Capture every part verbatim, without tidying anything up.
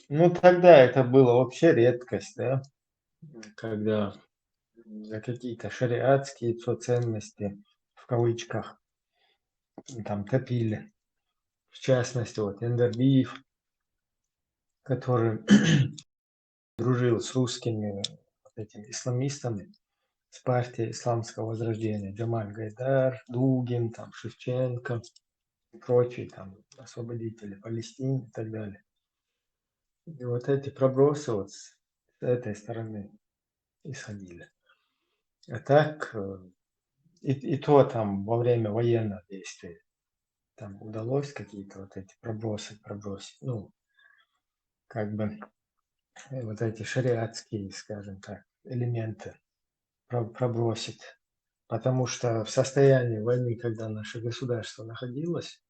Ну, тогда это было вообще редкость, да, когда за какие-то шариатские ценности, в кавычках, там топили. В частности, вот Эндербиев, который дружил с русскими вот этими исламистами, с партией исламского возрождения, Джамаль Гайдар, Дугин, там, Шевченко и прочие там освободители Палестины и так далее. И вот эти пробросы вот с этой стороны исходили. А так, э, и, и то там во время военных действий там удалось какие-то вот эти пробросы пробросить. Ну, как бы, э, вот эти шариатские, скажем так, элементы про- пробросить. Потому что в состоянии войны, когда наше государство находилось,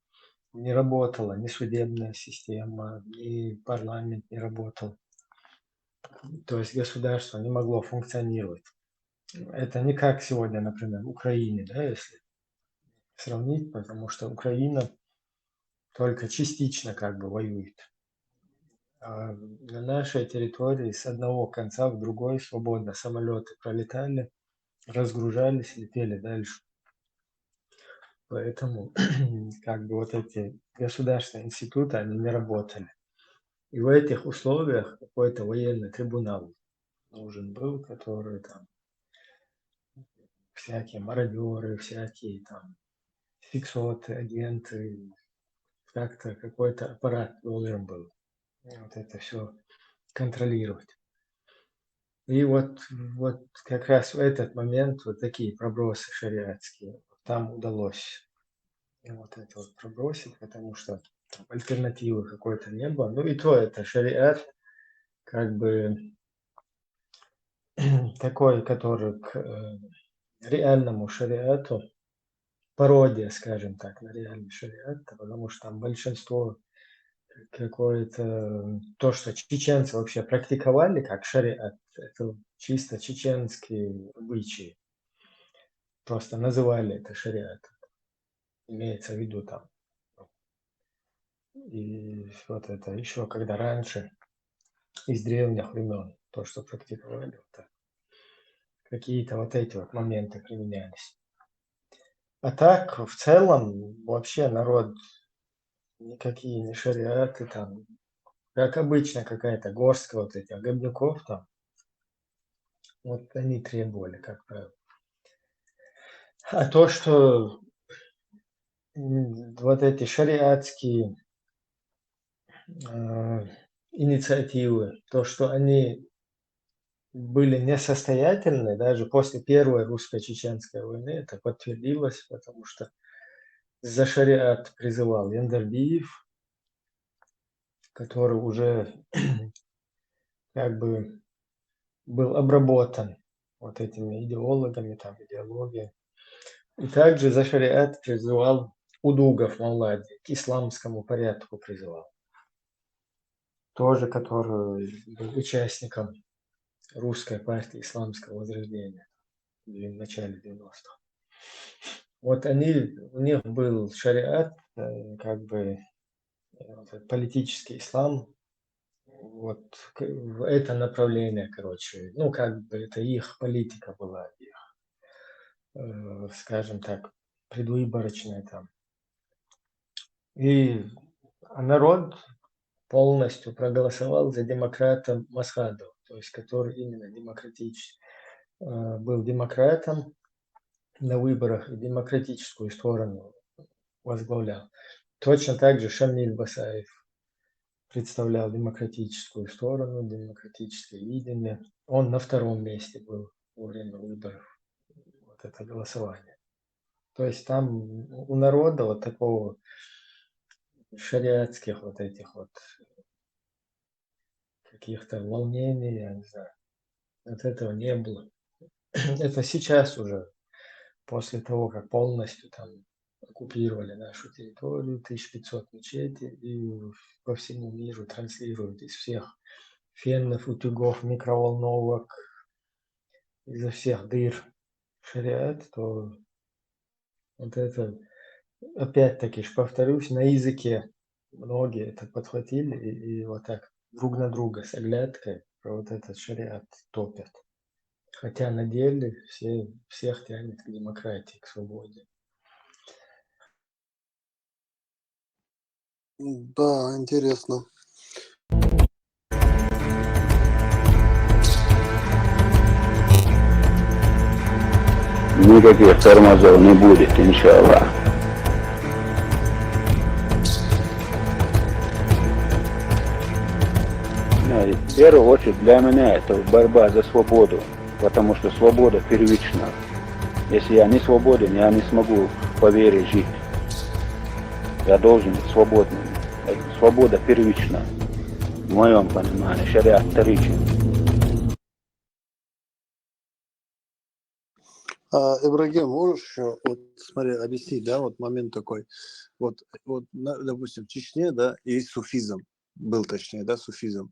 не работала ни судебная система, ни парламент не работал. То есть государство не могло функционировать. Это не как сегодня, например, в Украине, да, если сравнить, потому что Украина только частично как бы воюет. А на нашей территории с одного конца в другой свободно самолеты пролетали, разгружались, летели дальше. Поэтому как бы вот эти государственные институты, они не работали. И в этих условиях какой-то военный трибунал нужен был, который там всякие мародеры, всякие там фиксоты, агенты, как-то какой-то аппарат должен был вот это все контролировать. И вот, вот как раз в этот момент вот такие пробросы шариатские там удалось вот это вот пробросить, потому что там альтернативы какой-то не было. Ну и то это шариат, как бы такой, который к э, реальному шариату, пародия, скажем так, на реальный шариат, потому что там большинство какое-то, то, что чеченцы вообще практиковали как шариат, это чисто чеченские обычаи. Просто называли это шариатом. Имеется в виду там. И вот это еще когда раньше, из древних времен, то, что практиковали, вот так. Какие-то вот эти вот моменты применялись. А так, в целом, вообще народ никакие не шариаты там, как обычно, какая-то горстка вот этих говнюков там, вот они требовали, как правило. А то, что вот эти шариатские э, инициативы, то, что они были несостоятельны, даже после Первой русско-чеченской войны это подтвердилось, потому что за шариат призывал Яндарбиев, который уже как бы был обработан вот этими идеологами, там, идеологией. И также за шариат призывал Удугов Мавлади, к исламскому порядку призывал. Тоже, который был участником русской партии исламского возрождения в начале девяностых. Вот они, у них был шариат, э, как бы э, политический ислам, вот это направление, короче, ну, как бы это их политика была, их, э, скажем так, предвыборочная там. И а народ полностью проголосовал за демократа Масхадова, то есть который именно демократический, э, был демократом на выборах и демократическую сторону возглавлял. Точно так же Шамиль Басаев представлял демократическую сторону, демократическое видение. Он на втором месте был во время выборов. Вот это голосование. То есть там у народа вот такого шариатских вот этих вот каких-то волнений, я не знаю. От этого не было. Это сейчас уже, после того, как полностью там оккупировали нашу территорию, тысяча пятьсот мечетей, и по всему миру транслируют из всех фенов, утюгов, микроволновок, изо всех дыр шариат, то вот это, опять-таки, повторюсь, на языке многие это подхватили и, и вот так друг на друга с оглядкой про вот этот шариат топят. Хотя на деле все, всех тянет к демократии, к свободе. Да, интересно. Никаких тормозов не будет, иншаллах. Ну, и в первую очередь для меня это борьба за свободу, потому что свобода первична. Если я не свободен, я не смогу по вере жить. Я должен быть свободным. Свобода первична. В моем понимании, шариат вторичен. А, Ибрагим, можешь еще, вот смотри, объяснить, да, вот момент такой. Вот, вот, на- допустим, в Чечне, да, есть суфизм, был точнее, да, суфизм.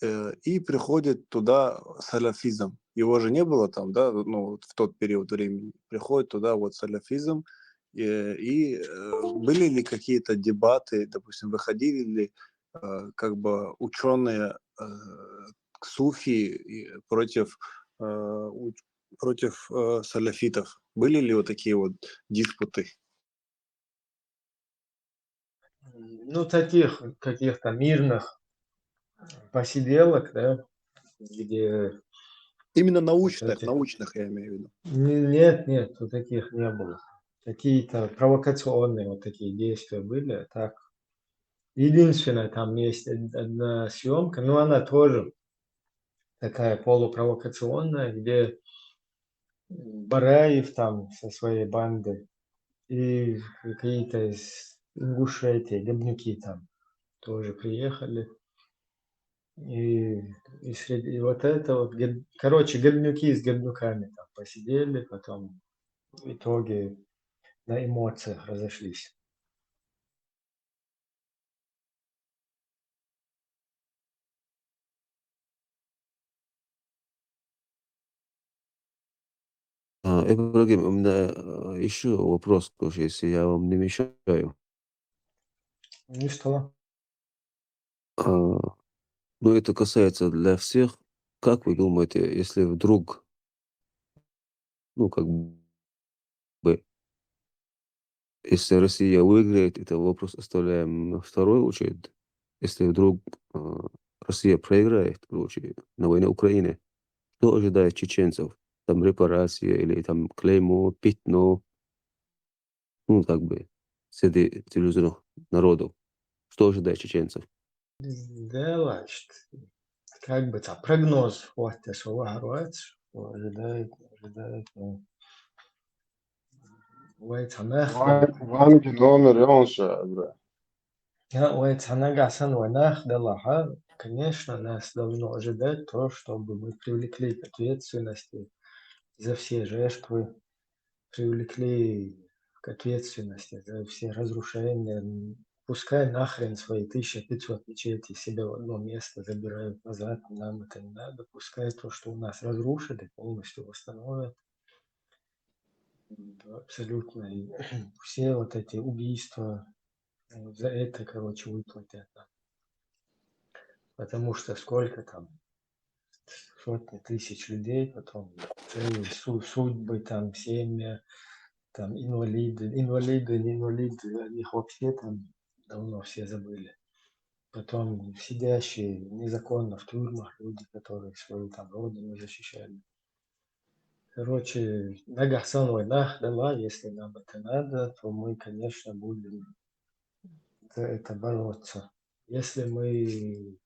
Э, и приходит туда салафизм. Его же не было там, да, ну, вот в тот период времени. Приходит туда вот салафизм, э, и э, были ли какие-то дебаты, допустим, выходили ли э, как бы ученые э, суфи и против, э, у- против э, салафитов? Были ли вот такие вот диспуты? Ну, таких каких-то мирных посиделок, да, где Именно научных, эти- научных я имею в виду. Не- Нет, нет, вот таких не было. Какие-то провокационные вот такие действия были, а так. Единственное, там есть од- одна съемка, но она тоже такая полупровокационная, где Бараев там со своей бандой и какие-то из Ингушетии, Габнюки там тоже приехали. И, и среди и вот это вот, Габ- короче, Габнюки с Габнюками там посидели, потом в итоге на эмоциях разошлись. А, Ибрагим, у меня еще вопрос, тоже, если я вам не мешаю. Ну что? А, ну, это касается для всех. Как вы думаете, если вдруг, ну, как бы, если Россия выиграет, это вопрос оставляем на второй очередь. Если вдруг а, Россия проиграет, короче, на войне Украины, что ожидает чеченцев? Там репарация или там клеймо, пятно? Ну, как бы, среди цивилизованных народов. Что ожидает чеченцев? Да, значит, как бы там прогноз, вот, я что говорю, что ожидает, ожидает, ну, вай цанах, Ван ван гиномер ёнша, бра. Я, вай цанагасан ванах, да лаха, конечно, нас должно ожидать то, чтобы мы привлекли к ответственности за все жертвы, привлекли к ответственности за все разрушения. М, Пускай нахрен свои тысяча пятьсот мечетей себе в одно место забирают назад, нам это не надо. Пускай то, что у нас разрушили, полностью восстановят. М, Абсолютно. И все вот эти убийства, э, за это, короче, выплатят нам. Потому что сколько там, сотни тысяч людей, потом целые су- судьбы, там семья, там инвалиды, инвалиды, не инвалиды, о них вообще там давно все забыли. Потом сидящие незаконно в тюрьмах люди, которые свою там родину защищали. Короче, нагахсан войнах, да ла, если нам это надо, то мы, конечно, будем за это бороться. Если мы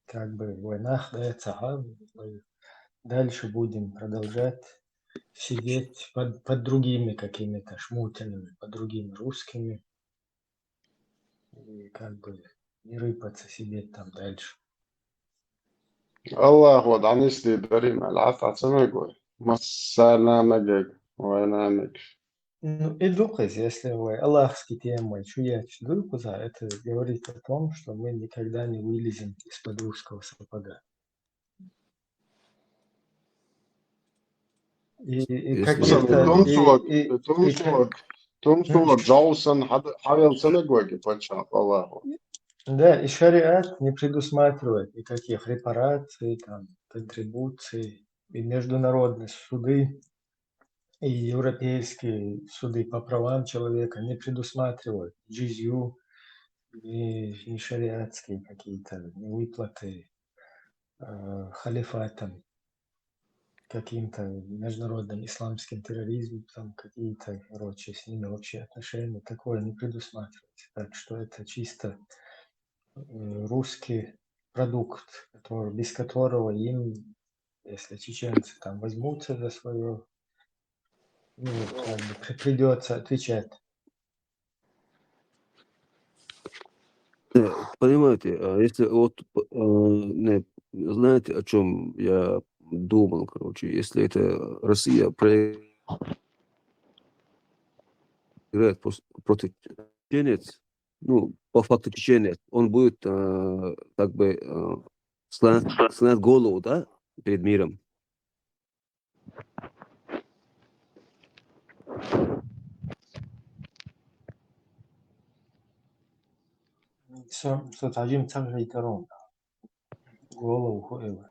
как бы войнах, да, это, ага, мы дальше будем продолжать сидеть под, под другими какими-то шмутинами, под другими русскими. И как бы не рыпаться, сидеть там дальше. Аллах вот анис ли дарим аль афа цамагой. Массана магаг, вайна маг. Ну, и духас, если вы аллахский темой чуять духаса, это говорит о том, что мы никогда не вылезем из-под русского сапога. И, и Если как Просто это, Тон и, сулак, и, тон и как- сулак, тон сулак Джаусан хавел цамагой пача Аллаху. Да, и шариат не предусматривает никаких репараций, там, контрибуций, и международные суды, и европейские суды по правам человека не предусматривают джизью, ни, ни шариатские какие-то, ни выплаты э, халифатом, каким-то международным исламским терроризмом, там какие-то, короче, с ними общие отношения, такое не предусматривается. Так что это чисто э, русский продукт, который, без которого им, если чеченцы там возьмутся за свое, ну, как бы при- придется отвечать. Э, Понимаете, а если вот, п- э, не, знаете, о чем я думал, короче, если это Россия проиграет пос- против чеченец, ну, по факту чеченец, он будет э, как бы э, склонять, склонять голову, да, перед миром. Со- со тажим цахритарон. Голову хуева.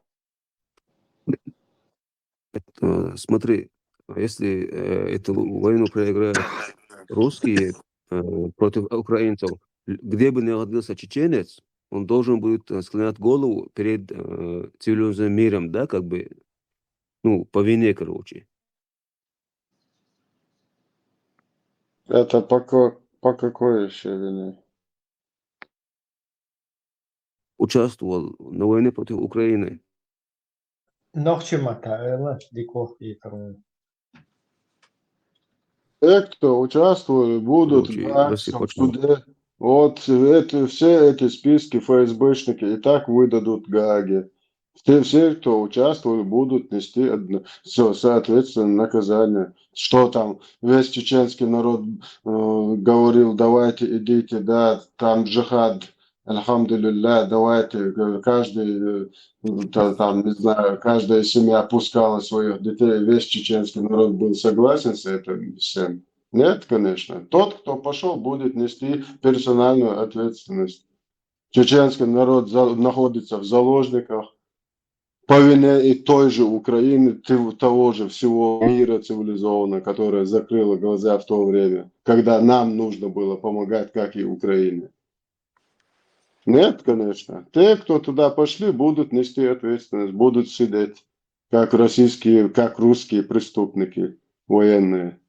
Э, Смотри, если э, эту войну проиграют русские э, против украинцев, л- где бы ни находился чеченец, он должен будет э, склонять голову перед э, цивилизованным миром, да, как бы, ну, по вине, короче. Это по, ко- по какой еще вине? Участвовал на войне против Украины. Нохчима та эла дико и корон. Те, кто участвовали, будут Короче, в Россия Гаагском почему? суде. Вот это, все эти списки ФСБшники и так выдадут Гааге. Все, все, кто участвовали, будут нести одно, со- соответственно наказание. Что там, весь чеченский народ э, говорил, давайте идите, да, там джихад, альхамдулилля, давайте, э, каждый, э, та- там, не знаю, каждая семья пускала своих детей, весь чеченский народ был согласен с этим всем. Нет, конечно. Тот, кто пошел, будет нести персональную ответственность. Чеченский народ за- находится в заложниках по вине и той же Украины, ты- того же всего мира цивилизованного, которое закрыло глаза в то время, когда нам нужно было помогать, как и Украине. Нет, конечно. Те, кто туда пошли, будут нести ответственность, будут сидеть, как российские, как русские преступники военные.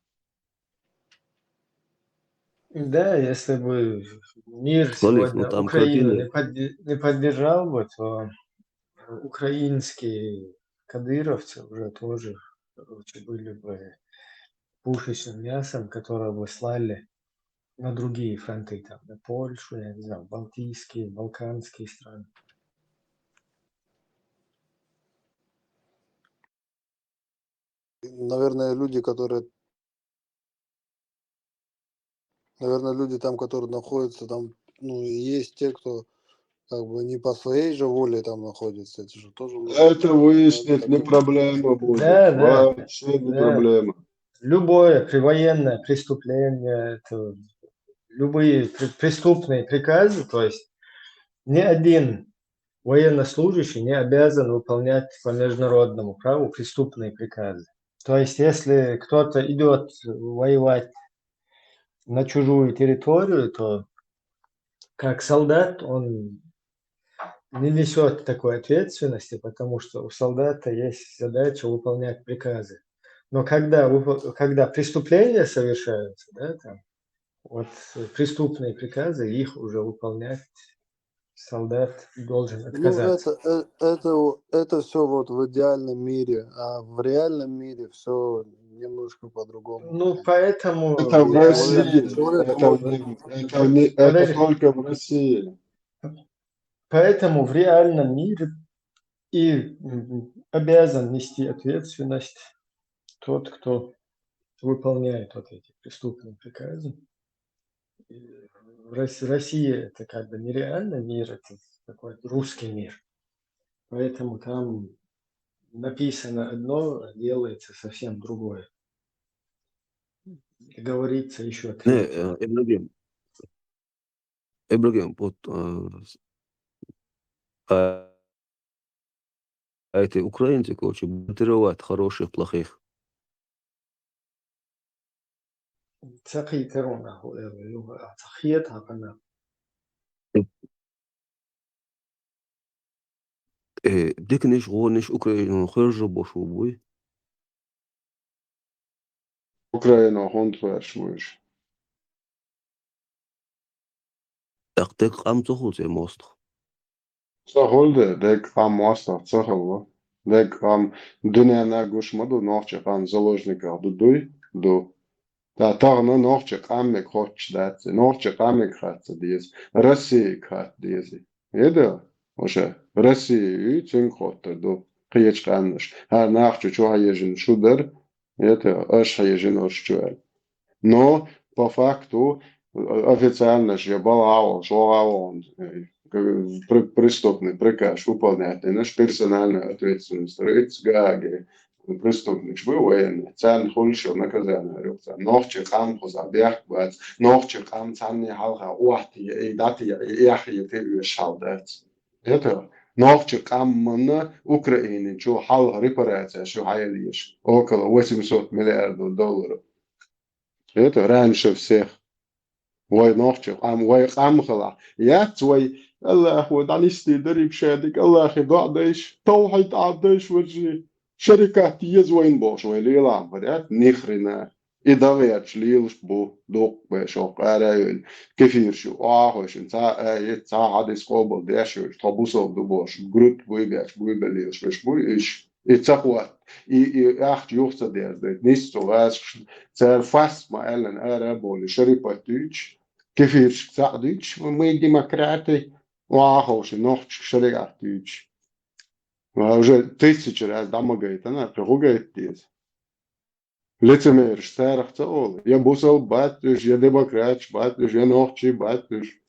Да, если бы мир Смотри, ну сегодня там Украину картины. не, подде- не поддержал бы, то украинские кадыровцы уже тоже, короче, были бы пушечным мясом, которое бы слали на другие фронты, там, на Польшу, я не знаю, балтийские, балканские страны. Наверное, люди, которые, наверное, люди там, которые находятся там, ну, и есть те, кто как бы не по своей же воле там находится, это же тоже может Это быть, выяснить не такой проблема будет. Да, да, Вообще не да. Проблема. Любое при- военное преступление, это любые при- преступные приказы, то есть ни один военнослужащий не обязан выполнять по международному праву преступные приказы. То есть если кто-то идет воевать на чужую территорию, то как солдат он не несет такой ответственности, потому что у солдата есть задача выполнять приказы. Но когда, выпо- когда преступление совершается, да, там, вот э, преступные приказы, их уже выполнять солдат должен Ну, отказаться. это, э- это, у- это все вот в идеальном мире, а в реальном мире все немножко по-другому. Ну, поэтому Это в реально- России. Человек Это, может не- это, не- это Подожди. только в России. Поэтому в реальном мире и м, обязан нести ответственность тот, кто выполняет вот эти преступные приказы. И в Рос- России это как бы нереальный мир, это такой русский мир. Поэтому там написано одно, а делается совсем другое. И говорится еще Не, третье. е, Ібрагім. Ибрагим, вот, а, с- а, а эти украинцы, короче, бомбардировать хороших, плохих. Ца кхийтар вай нах, э, ю-, ца хетар вай нах. Э, диканаш, вонаш Украинан хоаржа бош буй? Украинан хӀунда хоаржа буй уж? ТӀаккха дика къам ца хул цӀе моастагӀа? Ца хул де, дика къам моастагӀа ца хул. Дика къам дуьненна гуш ма ду, нохчий къам заложниках ду, дуй? Ду. Та тахана нохчий къаманга хотташ дац, нохчий къаманга хатта деза, Россега хатта деза. Эда, уже Россия ю, цунга хоттар ду кхеча къаьмнаш. ХӀара нах чу чу хьежжина шу дар, это аш хьежжина аш чу аьлла. Но по факту, э, официально же балагӀа волаш, вогӀа волаш, э, к-, пр-, преступный приказ выполнять динаш, персональная ответственность рыц Гааге. Преступникаш бу военный, царна хуьлуш йолу наказание ю царна. Нохчий къам кхузахь бехк бац, нохчий къам царна хьалха охьатеӀа, дӀатеӀа, эхь а йита оьшуш хьал дац. Это нохчий къаманна Украина чу хьалха репарацеш ю хьаеллаш, около восемьсот миллиардов долларов. Это раньше всех. Вай нохчий къам, вай къам хилахь. Яц вай, Аллахо дӀанисдийр дерриг шадерг, Аллахе доӀа дайша, тавхьид Ӏадайша, варжий, шарикат еза вайна бохуш, вай лелахь бара, яц? Ни хрена. И дагӀерчу лелаш бу, дуккха бен шух къара а йойла. Кефираш ю, охьахойшина, цхьа а аят, цхьа а хьадис къобал деш йолуш, тхо бусалба ду бохуш, грудь буй беш, буй бен лелаш берш буй уьш. И ца хӀотта, и, и ахча юха ца дерзадайта, нийса цу гӀазкхашна, цара фас ма аьллина ара а бовлий, шарипат дуьйцуш, кефиршка цхьаъ дуьйцуш, мы демократы, охьаховший, нохчашка шариат дуьйцуш. Ва уже тысяча раз дӀа ма гайтина, кхин хӀун гайта деза? Лицемераш царах ца олу, я бусалба бац уьш, я демократаш бац уьш, я нохчий бац уьш.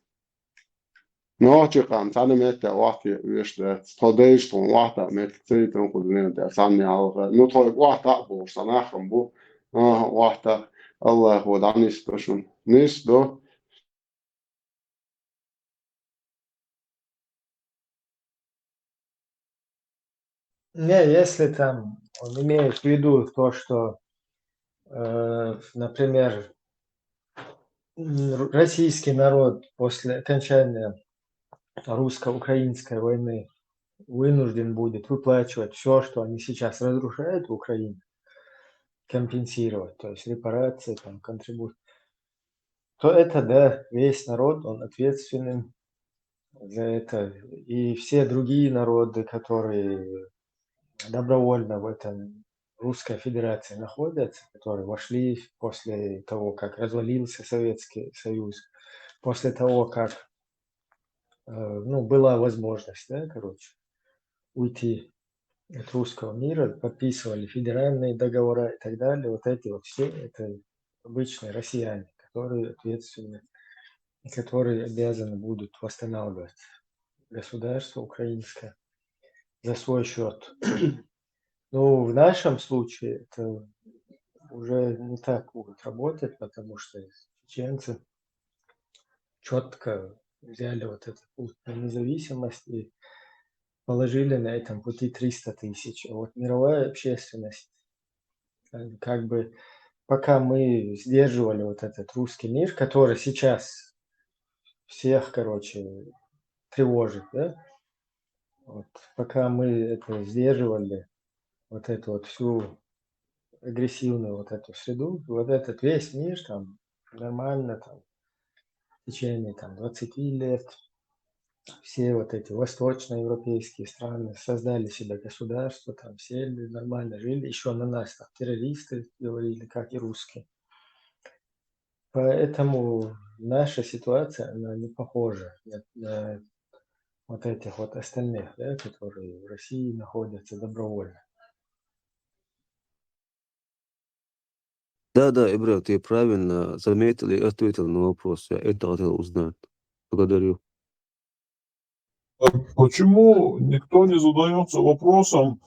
Нохчий къам цхьана метте охьатеӀа оьшуш дац. Тхо дайша тхуна охьатаӀа меттиг ца йитина кху дуьнен тӀехь цхьанне хьалха. Ну, тхоьга охьатаӀа бохуш цхьа нах а бу. АхӀа, охьатаӀа. Аллахо дӀанисдо шуна. Нисдо. Не, если там он имеет в виду то, что, э, например, м, российский народ после окончания русско-украинской войны вынужден будет выплачивать все, что они сейчас разрушают в Украине, компенсировать, то есть репарации, там, контрибуции, то это, да, весь народ, он ответственен за это. И все другие народы, которые добровольно в этом Русской Федерации находятся, которые вошли после того, как развалился Советский Союз, после того, как, э, ну, была возможность, да, короче, уйти от русского мира, подписывали федеральные договора и так далее. Вот эти вот все, это обычные россияне, которые ответственны и которые обязаны будут восстанавливать государство украинское за свой счет. Ну, в нашем случае это уже не так будет работать, потому что чеченцы четко взяли вот этот путь на независимость и положили на этом пути триста тысяч. А вот мировая общественность, э, как бы, пока мы сдерживали вот этот русский мир, который сейчас всех, короче, тревожит, да? Вот, пока мы это сдерживали, вот эту вот всю агрессивную вот эту среду, вот этот весь мир там нормально там в течение там двадцати лет все вот эти восточноевропейские страны создали себе государство, там все нормально жили, еще на нас там террористы говорили, как и русские. Поэтому наша ситуация, она не похожа на, на вот этих вот остальных, да, которые в России находятся добровольно. Да, да, Ибрагим, ты правильно заметил и ответил на вопрос. Я это хотел узнать. Благодарю. А почему никто не задается вопросом,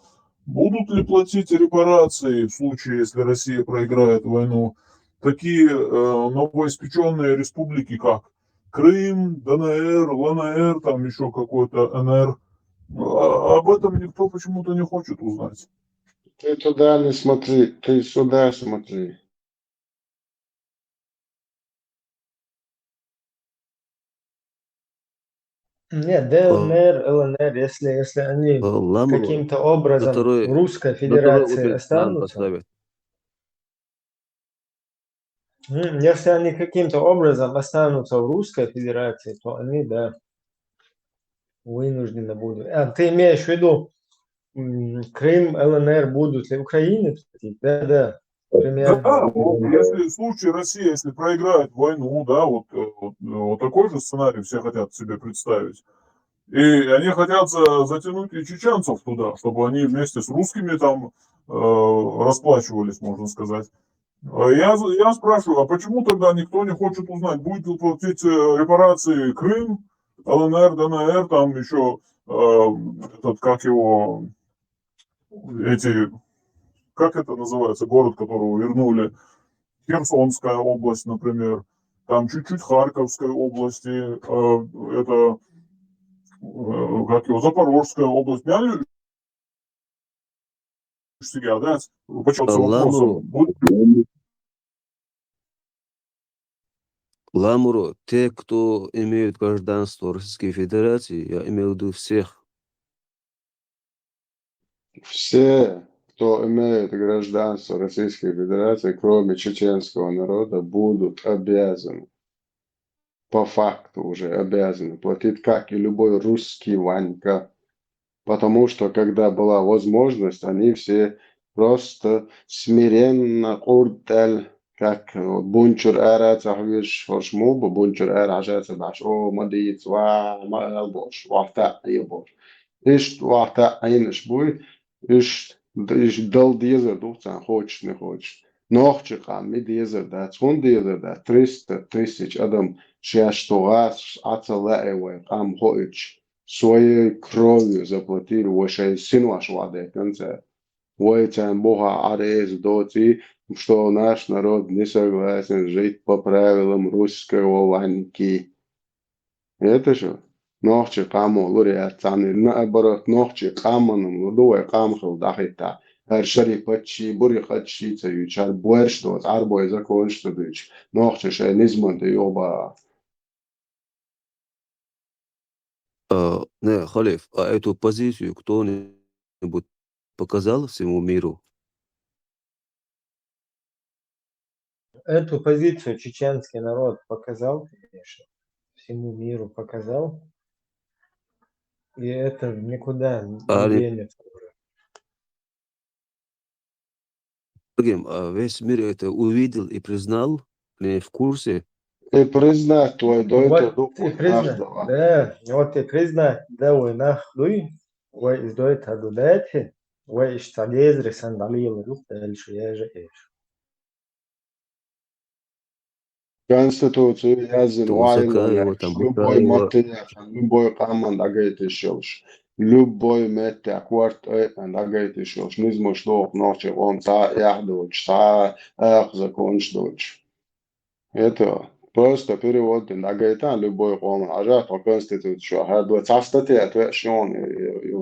будут ли платить репарации в случае, если Россия проиграет войну, такие, э, новоиспечённые республики, как Крым, Д Н Р, Л Н Р, там еще какой-то Н Р. А, об этом никто почему-то не хочет узнать. Ты туда не смотри, ты сюда смотри. Нет, Д Н Р, Л Н Р, если, если они каким-то образом в Русской Федерации останутся, если они каким-то образом останутся в Русской Федерации, то они, да, вынуждены будут. А ты имеешь в виду, м, Крым, Л Н Р будут ли Украины платить? Да, да, примерно. Да, вот если в случае Россия, если проиграет войну, да, вот, э, вот, э, вот такой же сценарий все хотят себе представить. И они хотят за- затянуть и чеченцев туда, чтобы они вместе с русскими там э, расплачивались, можно сказать. А я, я спрашиваю, а почему тогда никто не хочет узнать, будет ли платить э, репарации Крым, Л Н Р, Д Н Р, там еще э, этот, как его, эти, как это называется, город, которого вернули, Херсонская область, например, там чуть-чуть Харьковской области, э, это, э, как его, Запорожская область. Я не- Почему Ламуру, Ламуру, те, кто имеют гражданство Российской Федерации, я имею в виду всех. Все, кто имеет гражданство Российской Федерации, кроме чеченского народа, будут обязаны, по факту уже обязаны платить, как и любой русский Ванька. Потому что, когда была возможность, они все просто смиренно куртал, как бунчур ара цахвиш форшмуба, бунчур ара хажаца баш, о, мадиц, ва, ма, бош, вахта, и бош. Ишт вахта, айнаш буй, ишт, ишт дал дезер дух цан, хочет, не хочет. Нохчи къам ми дезер да, цун дезер да, триста тысяч адам шеш тугас, аца лаэ вай, къам хоич. Своей кровью заплатили, вай шай син ваш ваде конца. Вай цан буха арез доци, что наш народ не согласен жить по правилам русского Ваньки. Это же нохчи къамо лури ацани, наоборот, нохчи къаманам луду вай къам хил дахита. Ар шари пачи, бури хачи цаюч, ар буэрш доц, ар бой законш тадуч. Нохчи шай низман да ёба. А, не, Халиф, а эту позицию кто-нибудь показал всему миру? Эту позицию чеченский народ показал, конечно, всему миру показал. И это никуда не денется. А весь мир это увидел и признал, не в курсе. И признать твой дой. Вот и признать, да, вот и признать, да, война хлуй, вой из дой таду дати, вой из талезри сандалил рух дальше, я же эш. Конституцию язын вайлан, любой матыяхан, любой къаман дагайтышылш, любой метте акварт эн дагайтышылш, низмуш лох нохчи он са яхдуч, са ах законш дуч. Это просто перевод дин дагайтан любой къаман. Ажа по конституцию, ха, двадцать статья, то есть он,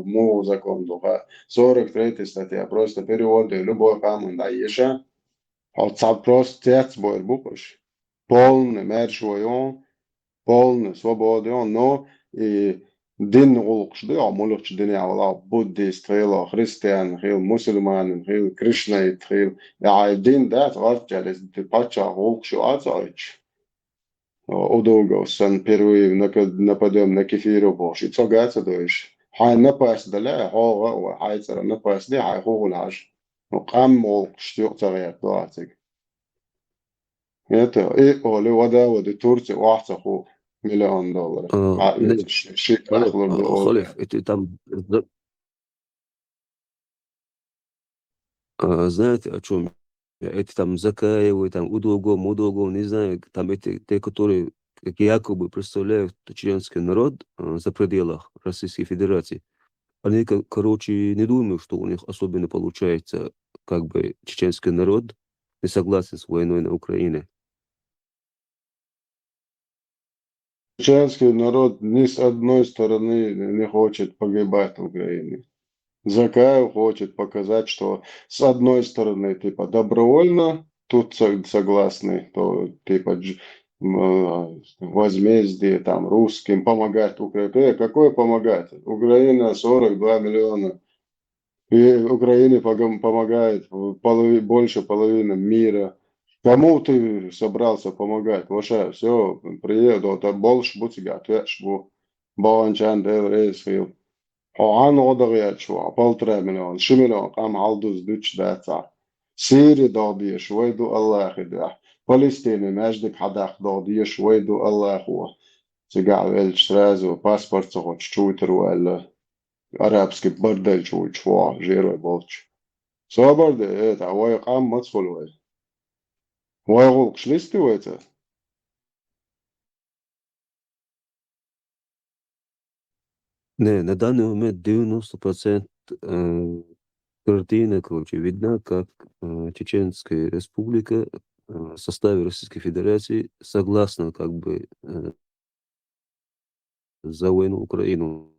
му закон духа, сорок третья статья, просто перевод дин любой къаман да еша. Хьо ца просто цец бойр букъуш. Полный мэрш вайон, полный свободион, но и дин гъулкъш ду, а мулукъч дин я вала буддист хил, христиан хил, мусульманин хил, кришнаит хил. Я дин да, гъарчалис ди пача гъулкъш ю ацайч. Удугов сан первый напад-, нападём на кефиру бош. И цо гаца дойш. Хай напасть даля, хога, хай цара напасть де, хай хугулаш. Ну, къам мол, штук цагъяр туацик. Это, и оли вада вады Турция вахцаху миллион долларов. А, а, не, это ши-, ши-, Халиф, ахлар а, ду Халиф, это там за-, а, знаете, о чём я? Эти там Закаевы, там Удугов, Мудугов, не знаю, там эти, те, которые как якобы представляют чеченский народ, э, за пределах Российской Федерации, они, ко-, короче, не думаю, что у них особенно получается, как бы, чеченский народ не согласен с войной на Украине. Чеченский народ ни с одной стороны не хочет погибать в Украине. Закаев хочет показать, что с одной стороны, типа, добровольно, тут со- согласны, то, типа, дж- м, э, возмездие там русским, помогать Украине. Э, какое помогать? Украина сорок два миллиона. И Украине погом- помогает полови- больше половины мира. Кому ты собрался помогать? Вообще, все, приеду, это больше будет отвечу. Бончан Деврейсхил. Хьо гӀан гӀодагӀ яч ву, полтора миллион, ши миллион къам гьалдуз дуч дацахь. Сири догӀдеш вай ду Аллахи дуьхьа. Палестине маьждиг хьадаккха догӀдеш вай ду Аллахо. Цигахь велча сразу паспорт ца хочу чувитар ваьлла. Арабский бардалча вуч вогӀу жерой болчу. Собар де, это, вай къам маца хуьлу вай? Вай гӀуллакхаш листи вай ца? Не, на данный момент девяносто процентов э, картина, короче, видна, как э, Чеченская Республика э, в составе Российской Федерации согласна как бы э, за войну Украину.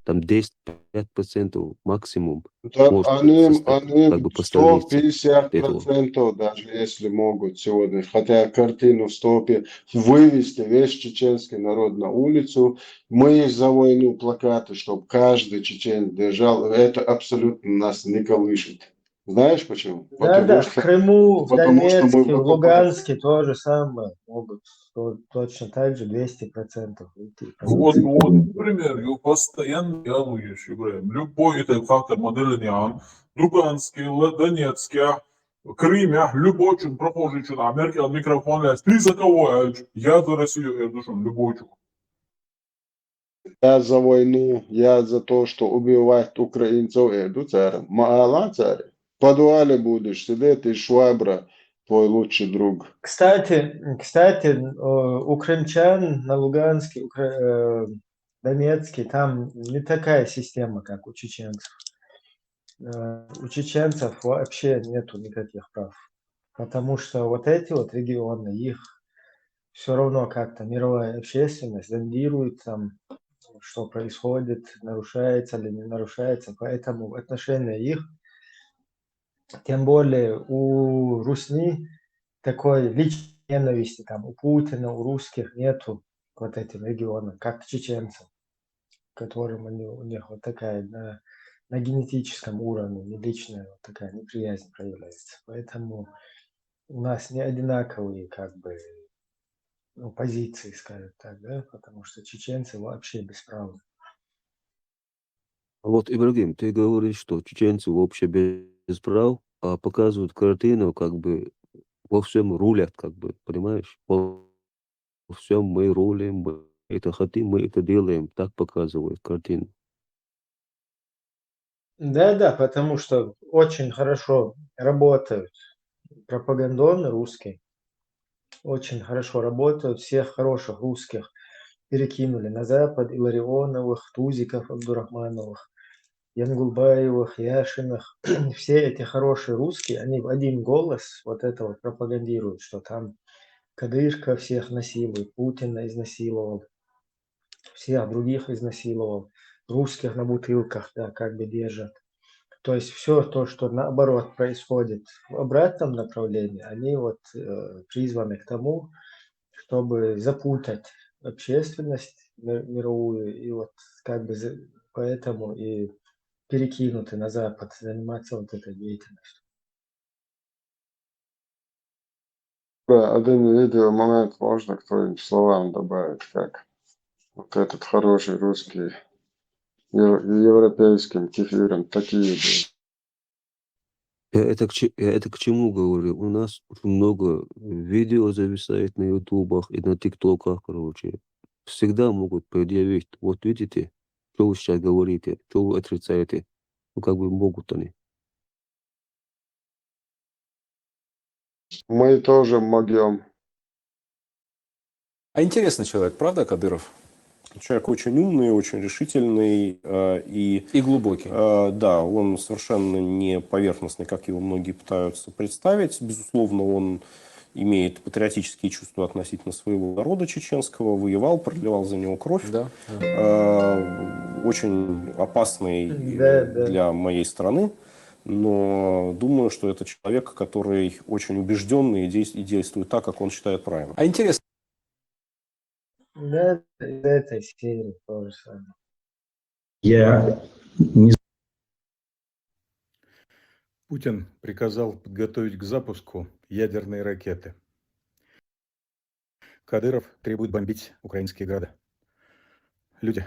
Там десять-пять процентов максимум Да, может они, составить как они бы постановиться этого. сто пятьдесят процентов, даже если могут сегодня, хотя картину сто пятьдесят, вывести весь чеченский народ на улицу, мы за войну плакаты, чтобы каждый чеченец держал, это абсолютно нас не колышет. Знаешь почему? Да, да, в Крыму, в Донецке, в Луганске то же самое могут то- точно так же двести процентов выйти. Вот, вот, например, его постоянно жалуюсь, Ибрагим. Любой это фактор модели не он. Луганске, Л- Донецке, Крыме, любой чун, прохожий чун, Америка, микрофон лез. Ты за кого? Я за Россию, я душу, любой чун. Я за войну, я за то, что убивать украинцев, э, ду цара. Ма ала цара. В подвале будешь сидеть, и швабра твой лучший друг. Кстати, кстати, э, у крымчан на Луганске, Укра- э, Донецке, там не такая система, как у чеченцев. Э, У чеченцев вообще нету никаких прав. Потому что вот эти вот регионы, их все равно как-то мировая общественность зондирует там, что происходит, нарушается или не нарушается. Поэтому отношение их, тем более у русни такой личной ненависти там у Путина, у русских нету к вот этим регионам, как к чеченцам, которым они, у них вот такая на, на генетическом уровне, не личная вот такая неприязнь проявляется. Поэтому у нас не одинаковые как бы ну, позиции, скажем так, да, потому что чеченцы вообще бесправны. А вот, Ибрагим, ты говоришь, что чеченцы вообще без прав, а показывают картину, как бы во всем рулят, как бы, понимаешь? Во всем мы рулим, мы это хотим, мы это делаем. Так показывают картину. Да, да, потому что очень хорошо работают пропагандоны русские, очень хорошо работают, всех хороших русских перекинули на Запад, Илларионовых, Тузиков, Абдурахмановых, Янгулбаевых, Яшиных. Все эти хорошие русские, они в один голос вот это вот пропагандируют, что там Кадырка всех насилует, Путина изнасиловал, всех других изнасиловал, русских на бутылках, да, как бы держат. То есть все то, что наоборот происходит в обратном направлении, они вот э, призваны к тому, чтобы запутать общественность ми- мировую, и вот как бы за- поэтому и перекинуты на Запад заниматься вот этой деятельностью. Да, один видео момент можно к твоим словам добавить, как вот этот хороший русский ев- европейским кефиром такие же. Я это, к, че- я это к чему говорю? У нас очень много видео зависает на ютубах и на тиктоках, короче. Всегда могут предъявить. Вот видите, что вы сейчас говорите, что вы отрицаете. Ну, как бы могут они. Мы тоже могем. А интересный человек, правда, Кадыров? Человек очень умный, очень решительный э, и, И глубокий. Э, да, он совершенно не поверхностный, как его многие пытаются представить. Безусловно, он имеет патриотические чувства относительно своего народа чеченского, воевал, проливал за него кровь. Да, да. Э, Очень опасный Да, да. для моей страны, но думаю, что это человек, который очень убежденный и действ- и действует так, как он считает правильным. А интересно, Да, из этой серии тоже самое. Я не Путин приказал подготовить к запуску ядерные ракеты. Кадыров требует бомбить украинские города. Люди,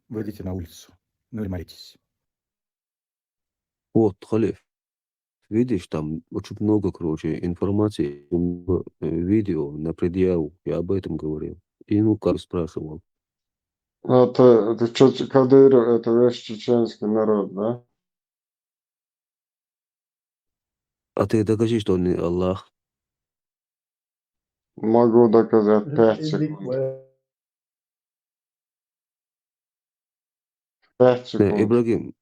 выйдите на улицу, ну или молитесь. Вот, Халиф, видишь, там очень много, короче, информации, много, э, видео на предъяву, я об этом говорил. И, ну, как спрашивал. Это, это чё, Кадыров, это весь чеченский народ, да? А ты докажи, что он не Аллах. Могу доказать. Пять Иди секунд. к- Пять Не, секунд. Ибрагим,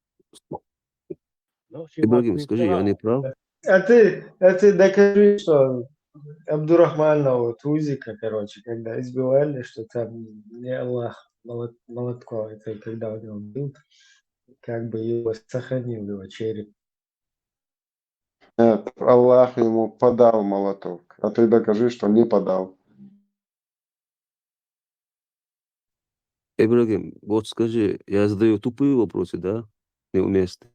Ну, Ибрагим, скажи, я не прав? А ты, а ты докажи, что Абдурахманова Тузика, короче, когда избивали, что там не Аллах молот- молотком, это когда он его бил, как бы его сохранил его череп. Нет, Аллах ему подал молоток. А ты докажи, что не подал. Ибрагим, вот скажи, я задаю тупые вопросы, да? Неуместные.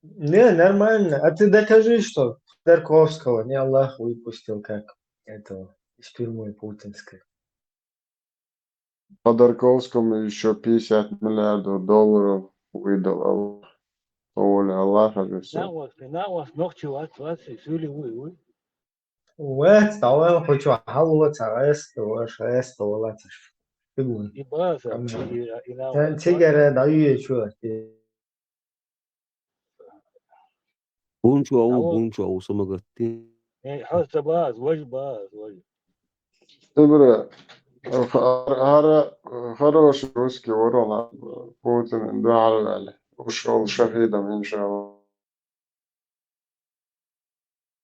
Не, нормально. А ты докажи, что Ходорковского не Аллах выпустил, как этого, из тюрьмы путинской. Ходорковскому еще пятьдесят миллиардов долларов выдал Аллах. По воле Аллаха же все. Навас, навас, нохчи вас, вас, и сюли вы, вы. Вот, а он хоть что, а вот, а это, вот, а это, вот, это. Ты говоришь. И база, Там и, и навас. Sen sigara da üye şu. Бунчу ау, Ау. бунчу ау, самагатти. Э, хас баз, важ баз, важ. Ибра, хара, хороший русский ворона Путин дуалали. Ушел шахидом, иншаллах.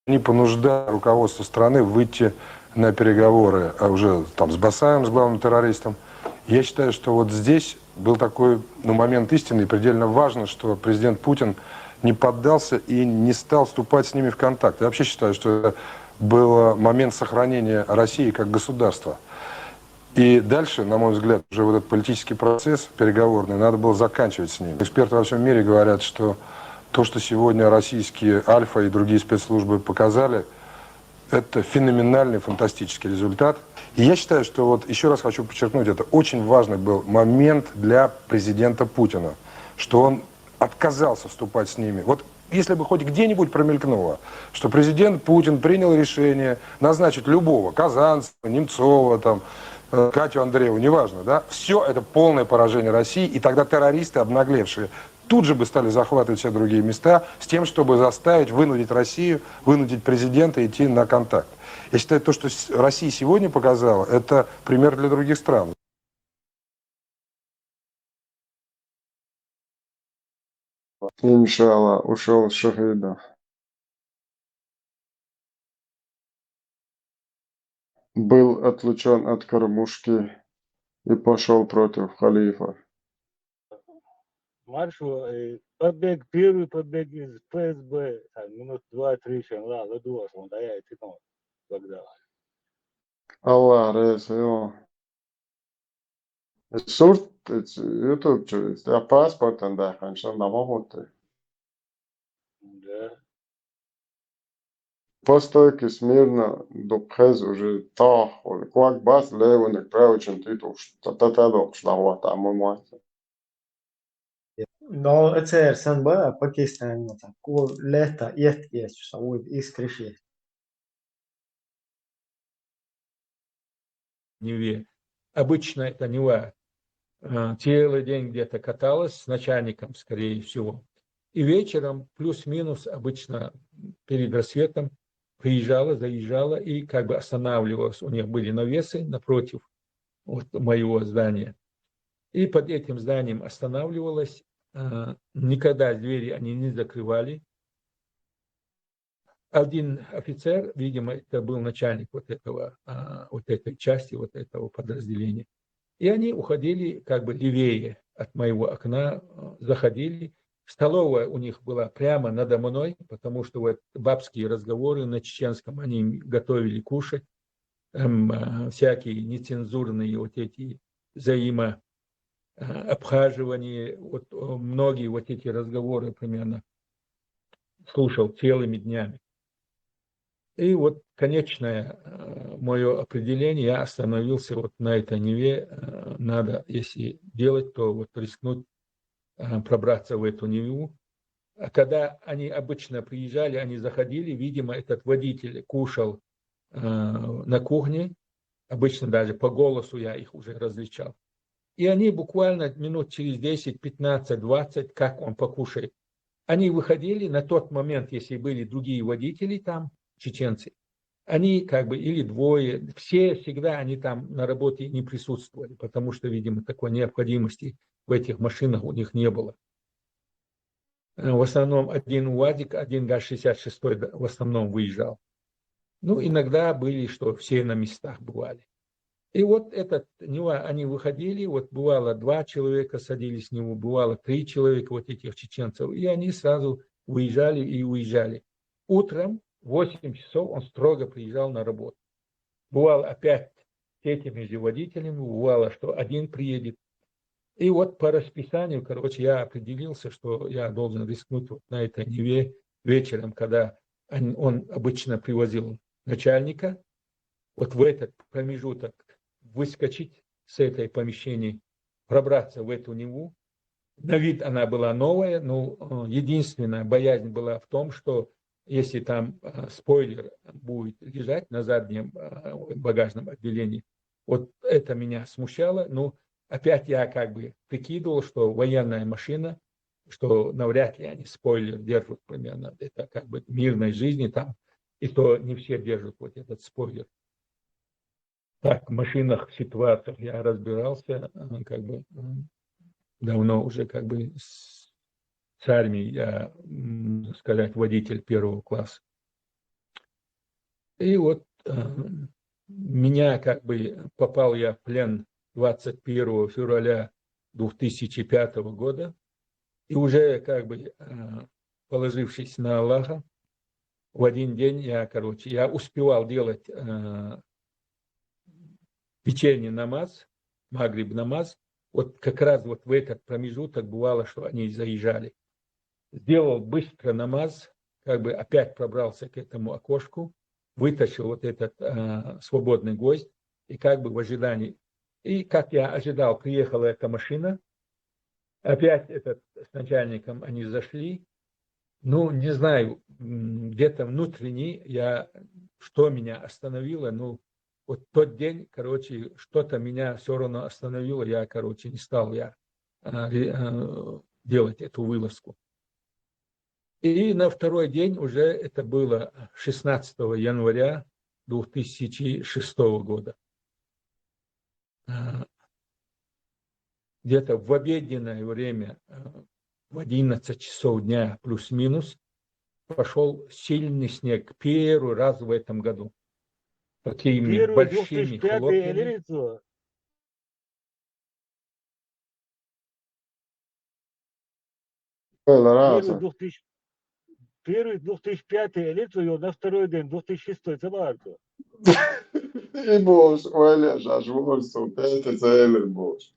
Они понуждают руководство страны выйти на переговоры, а уже там с Басаевым, с главным террористом. Я считаю, что вот здесь был такой, ну, момент истины, и предельно важно, что президент Путин не поддался и не стал вступать с ними в контакт. Я вообще считаю, что это был момент сохранения России как государства. И дальше, на мой взгляд, уже вот этот политический процесс переговорный надо было заканчивать с ними. Эксперты во всем мире говорят, что то, что сегодня российские Альфа и другие спецслужбы показали, это феноменальный, фантастический результат. И я считаю, что вот еще раз хочу подчеркнуть, это очень важный был момент для президента Путина, что он отказался вступать с ними. Вот если бы хоть где-нибудь промелькнуло, что президент Путин принял решение назначить любого, Казанцева, Немцова, там, э, Катю Андрееву, неважно, да, все это полное поражение России, и тогда террористы, обнаглевшие, тут же бы стали захватывать все другие места с тем, чтобы заставить, вынудить Россию, вынудить президента идти на контакт. Я считаю, то, что с- Россия сегодня показала, это пример для других стран. Иншаллах, ушел шахидом. Был отлучен от кормушки и пошел против халифа. Маршал, э, побег, первый побег из ФСБ, так, минут два-три, чем ла, ладуас, он да я, и ты там, когда. Аллах рази. Сурт, YouTube чу, я паспортан да, конечно, на могут. Да. По стойке смирно, дукхез уже тох, куак бас, левый, правый, чем ты туш, та та та докш, да вот, а мы мать. Но это sen ba Pakistan, так, ку лето, ет, ет, что будет из крыши. Неве. Обычно это Нева э, целый день где-то каталась с начальником, скорее всего. И вечером, плюс-минус, обычно перед рассветом, приезжала, заезжала и как бы останавливалась. У них были навесы напротив вот моего здания. И под этим зданием останавливалась. Э, Никогда двери они не закрывали. один офицер, видимо, это был начальник вот этого, а, вот этой части, вот этого подразделения. И они уходили как бы левее от моего окна, э, заходили. Столовая у них была прямо надо мной, потому что вот бабские разговоры на чеченском, они готовили кушать, эм, э, всякие нецензурные вот эти взаимо-, э, обхаживания, вот, э, многие вот эти разговоры примерно слушал целыми днями. И вот конечное, э, мое определение, я остановился вот на этой Неве, э, надо, если делать, то вот рискнуть, э, пробраться в эту Неву. А когда они обычно приезжали, они заходили, видимо, этот водитель кушал, э, на кухне, обычно даже по голосу я их уже различал. И они буквально минут через десять, пятнадцать, двадцать, как он покушает, они выходили на тот момент, если были другие водители там, чеченцы, они как бы или двое, все всегда они там на работе не присутствовали, потому что, видимо, такой необходимости в этих машинах у них не было. Э, в основном один УАЗик, один ГАЗ шестьдесят шестой в основном выезжал. Ну, иногда были, что все на местах бывали. И вот этот Нива, они выходили, вот бывало два человека садились в Ниву, бывало три человека вот этих чеченцев, и они сразу выезжали и уезжали. Утром в восемь часов он строго приезжал на работу. Бывал опять с этими же водителями, бывало, что один приедет. И вот по расписанию, короче, я определился, что я должен рискнуть вот на этой Неве вечером, когда он, он обычно привозил начальника, вот в этот промежуток выскочить с этой помещения, пробраться в эту Неву. На вид она была новая, но, э, единственная боязнь была в том, что если там, э, спойлер будет лежать на заднем, э, багажном отделении, вот это меня смущало. Ну, опять я как бы прикидывал, что военная машина, что навряд ли они спойлер держат примерно. Это как бы мирной жизни там, и то не все держат вот этот спойлер. Так, в машинах, ситуациях я разбирался, э, как бы, м, давно уже как бы с, с армией я, м, сказать, водитель первого класса. И вот, э, меня как бы, попал я в плен двадцать первого февраля две тысячи пятого года, и уже как бы, э, положившись на Аллаха, в один день я, короче, я успевал делать, э, вечерний намаз, магриб намаз, вот как раз вот в этот промежуток бывало, что они заезжали. Сделал быстро намаз, как бы опять пробрался к этому окошку, вытащил вот этот, э, свободный гвоздь, и как бы в ожидании. И как я ожидал, приехала эта машина, опять этот, с начальником они зашли. Ну, не знаю, м, где-то внутренне я, что меня остановило, ну, вот тот день, короче, что-то меня все равно остановило, я, короче, не стал я, а, ре-, а, делать эту вылазку. И на второй день уже, это было шестнадцатого января две тысячи шестого года, а, где-то в обеденное время, а, в одиннадцать часов дня плюс-минус, пошел сильный снег первый раз в этом году. Такими большими хлопьями. Первый две тысячи пятый или что? Первый две тысячи, первый две тысячи пятый или что, на второй день, две тысячи шестой, это было. И больше, ой, я же больше, это целый больше.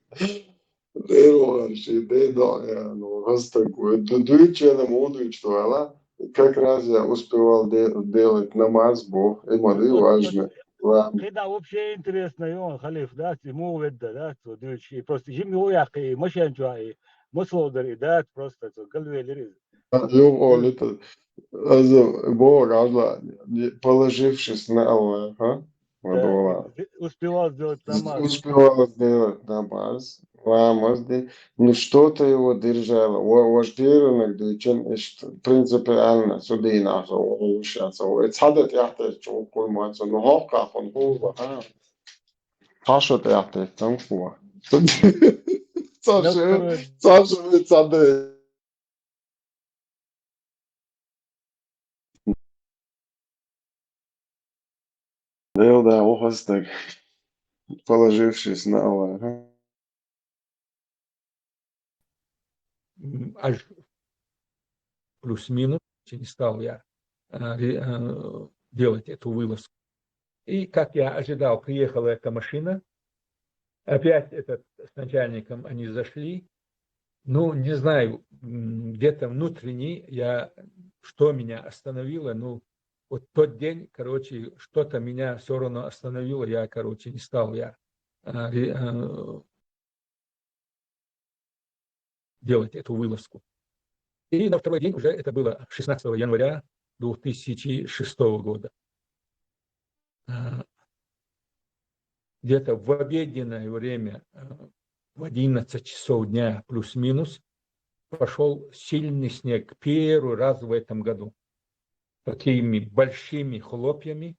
Дерваши, дедо, я, ну, раз такое. Ду-, дуйче на моду, что, ала? Как раз я успевал де-, делать намаз, бо, и моды важно. Когда вообще интересно, он халиф, да, ему ведь, да, что дуйче, и просто жим его, я, и машин, что, и масло, да, и да, просто, что, голове лириз. Yok, öyle de. Бо, положившись на Аллаха, вот, да, вот. Успевал сделать намаз. Успевал сделать намаз. Намаз, да. Ну, что-то его держало. Во-, вождированный, да, чем, принципиально, судина, это садет, я, это чё, кулман, ну, хохка, он, хулва, а. Саша, это там, хулва. Саша, Саша, это Да, да, охоз так, положившись на Аллаха. М, Аж плюс-минус не стал я а, ре- а, делать эту вылазку. И, как я ожидал, приехала эта машина. Опять этот с начальником они зашли. Ну, не знаю, м, где-то внутренне я, что меня остановило. Ну, вот тот день, короче, что-то меня все равно остановило. Я, короче, не стал я а, ре- а, делать эту вылазку. И на второй день уже, это было шестнадцатого января две тысячи шестого года, а, где-то в обеденное время, а, в одиннадцать часов дня плюс-минус, пошел сильный снег первый раз в этом году. Такими большими хлопьями,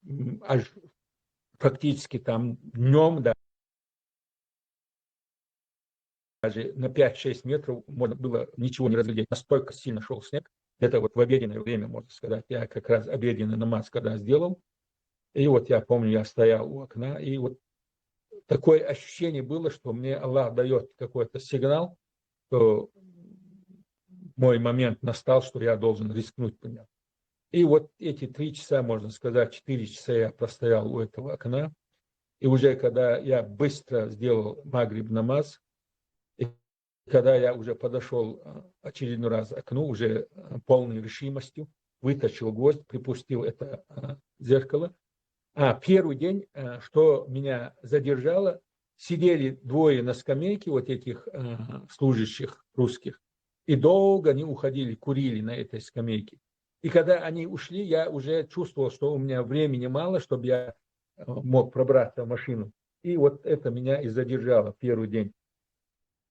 м, аж фактически там днем, да, даже на пять-шесть метров можно было ничего не разглядеть. Настолько сильно шел снег. Это вот в обеденное время, можно сказать. Я как раз обеденный намаз когда сделал. И вот я помню, я стоял у окна, и вот такое ощущение было, что мне Аллах дает какой-то сигнал, что мой момент настал, что я должен рискнуть по нему. И вот эти три часа, можно сказать, четыре часа я простоял у этого окна. И уже когда я быстро сделал магриб намаз, и когда я уже подошел а, очередной раз к окну, уже а, полной решимостью, вытащил гвоздь, припустил это а, зеркало. А первый день, а, что меня задержало, сидели двое на скамейке вот этих а, служащих русских, и долго не уходили, курили на этой скамейке. И когда они ушли, я уже чувствовал, что у меня времени мало, чтобы я э, мог пробраться в машину. И вот это меня и задержало первый день.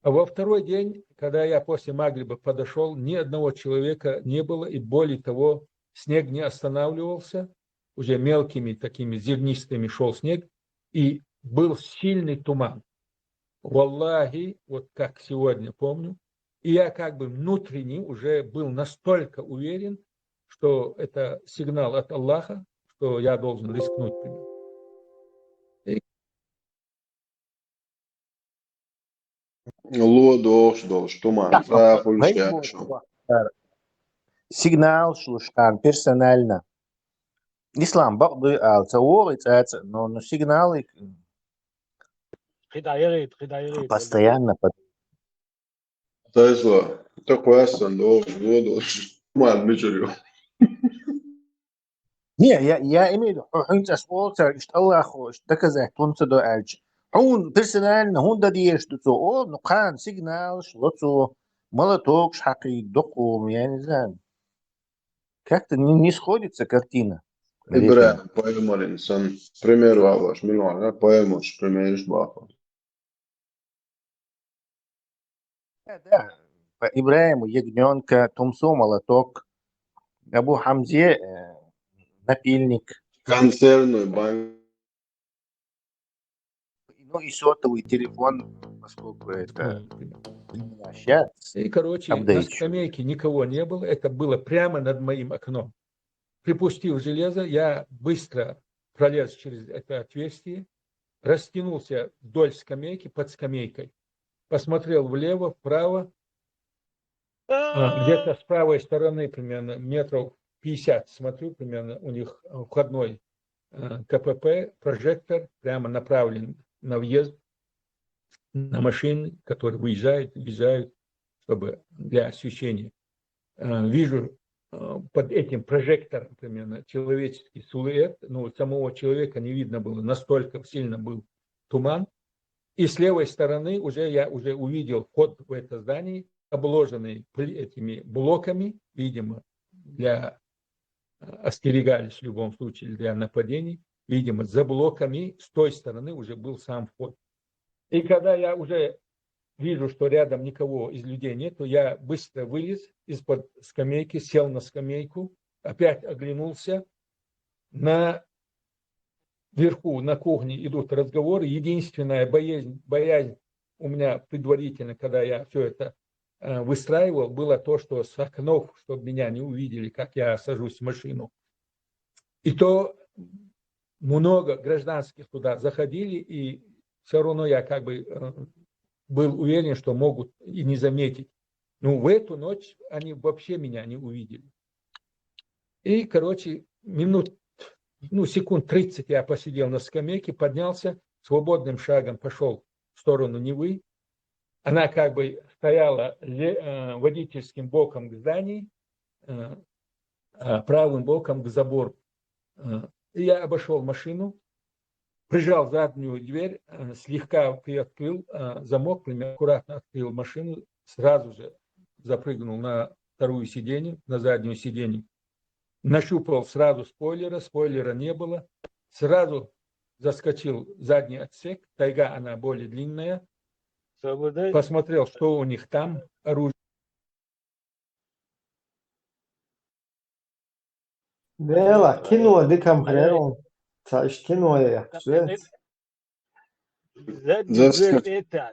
А во второй день, когда я после Магриба подошел, ни одного человека не было, и более того, снег не останавливался, уже мелкими такими зернистыми шел снег, и был сильный туман. Валлахи, вот как сегодня помню, и я как бы внутренне уже был настолько уверен, что это сигнал от Аллаха, что я должен рискнуть при нем. Ло дохш долш туман, Так, цӀа хуьлуш вай яхаш. боху, сигналаш луш кхана персонально. Ислам бакъ дуй ала, ца вогӀий цӀаца, но ну сигнал и Кхидайрит, кхидайрит. постоянно под Тайсо, та кхоьссан дохш, ло дохш туман мичур ю. Не, я, я имею в виду, хьо хьуьнца аш олцар, ишт Аллахо, ишт доказать хьунца до аьлча. Хьун персонально хьун да дезаш ду цо, о, ну кхана сигналаш ло цо, молотокаш хьакхийга докхо, я не знаю. Как-то не, не сходится картина. Ибрахим пайхамарин сан пример валаш, милвана пайхамарш примерш баха. Да, да. По Ибрахиму ягнёнка, Тумсу молоток, Абу Хамзе э, напильник. Консервную банку. Ну и сотовый телефон, поскольку это Э, времена щас. И, короче, на Апдейт. скамейке никого не было. Это было прямо над моим окном. Припустил железо, я быстро пролез через это отверстие, растянулся вдоль скамейки, под скамейкой. Посмотрел влево, вправо. А, где-то с правой стороны, примерно метров пятьдесят, смотрю, примерно у них э, входной э, КПП, прожектор прямо направлен на въезд, на машины, которые выезжают, въезжают, чтобы для освещения. Э, Вижу э, под этим прожектором, примерно, человеческий силуэт, но самого человека не видно было, настолько сильно был туман. И с левой стороны уже я уже увидел вход в это здание, обложенный пл- этими блоками, видимо, для э, остерегались в любом случае для нападений. Видимо, за блоками с той стороны уже был сам вход. И когда я уже вижу, что рядом никого из людей нету, я быстро вылез из-под скамейки, сел на скамейку, опять оглянулся. На верху, на кухне идут разговоры. Единственная боязнь, боязнь у меня предварительно, когда я все это э, выстраивал, было то, что с окнов, чтобы меня не увидели, как я сажусь в машину. И то много гражданских туда заходили, и все равно я как бы э, был уверен, что могут и не заметить. Ну, в эту ночь они вообще меня не увидели. И, короче, минут, ну, секунд тридцать я посидел на скамейке, поднялся, свободным шагом пошел в сторону Невы. Она как бы стояла ле- э, водительским боком к зданию, э, а правым боком к забору. Э, и я обошел машину, прижал заднюю дверь, э, слегка приоткрыл э, замок, аккуратно открыл машину, сразу же запрыгнул на вторую сиденье, на заднюю сиденье. Нащупал сразу спойлера, спойлера не было. Сразу заскочил в задний отсек, тайга, она более длинная. Посмотрел, что у них там, оружие. Dēlā, kino dikam hrēlun. Ca iš kino je, apsvērts. Zad, zad, zad, eta.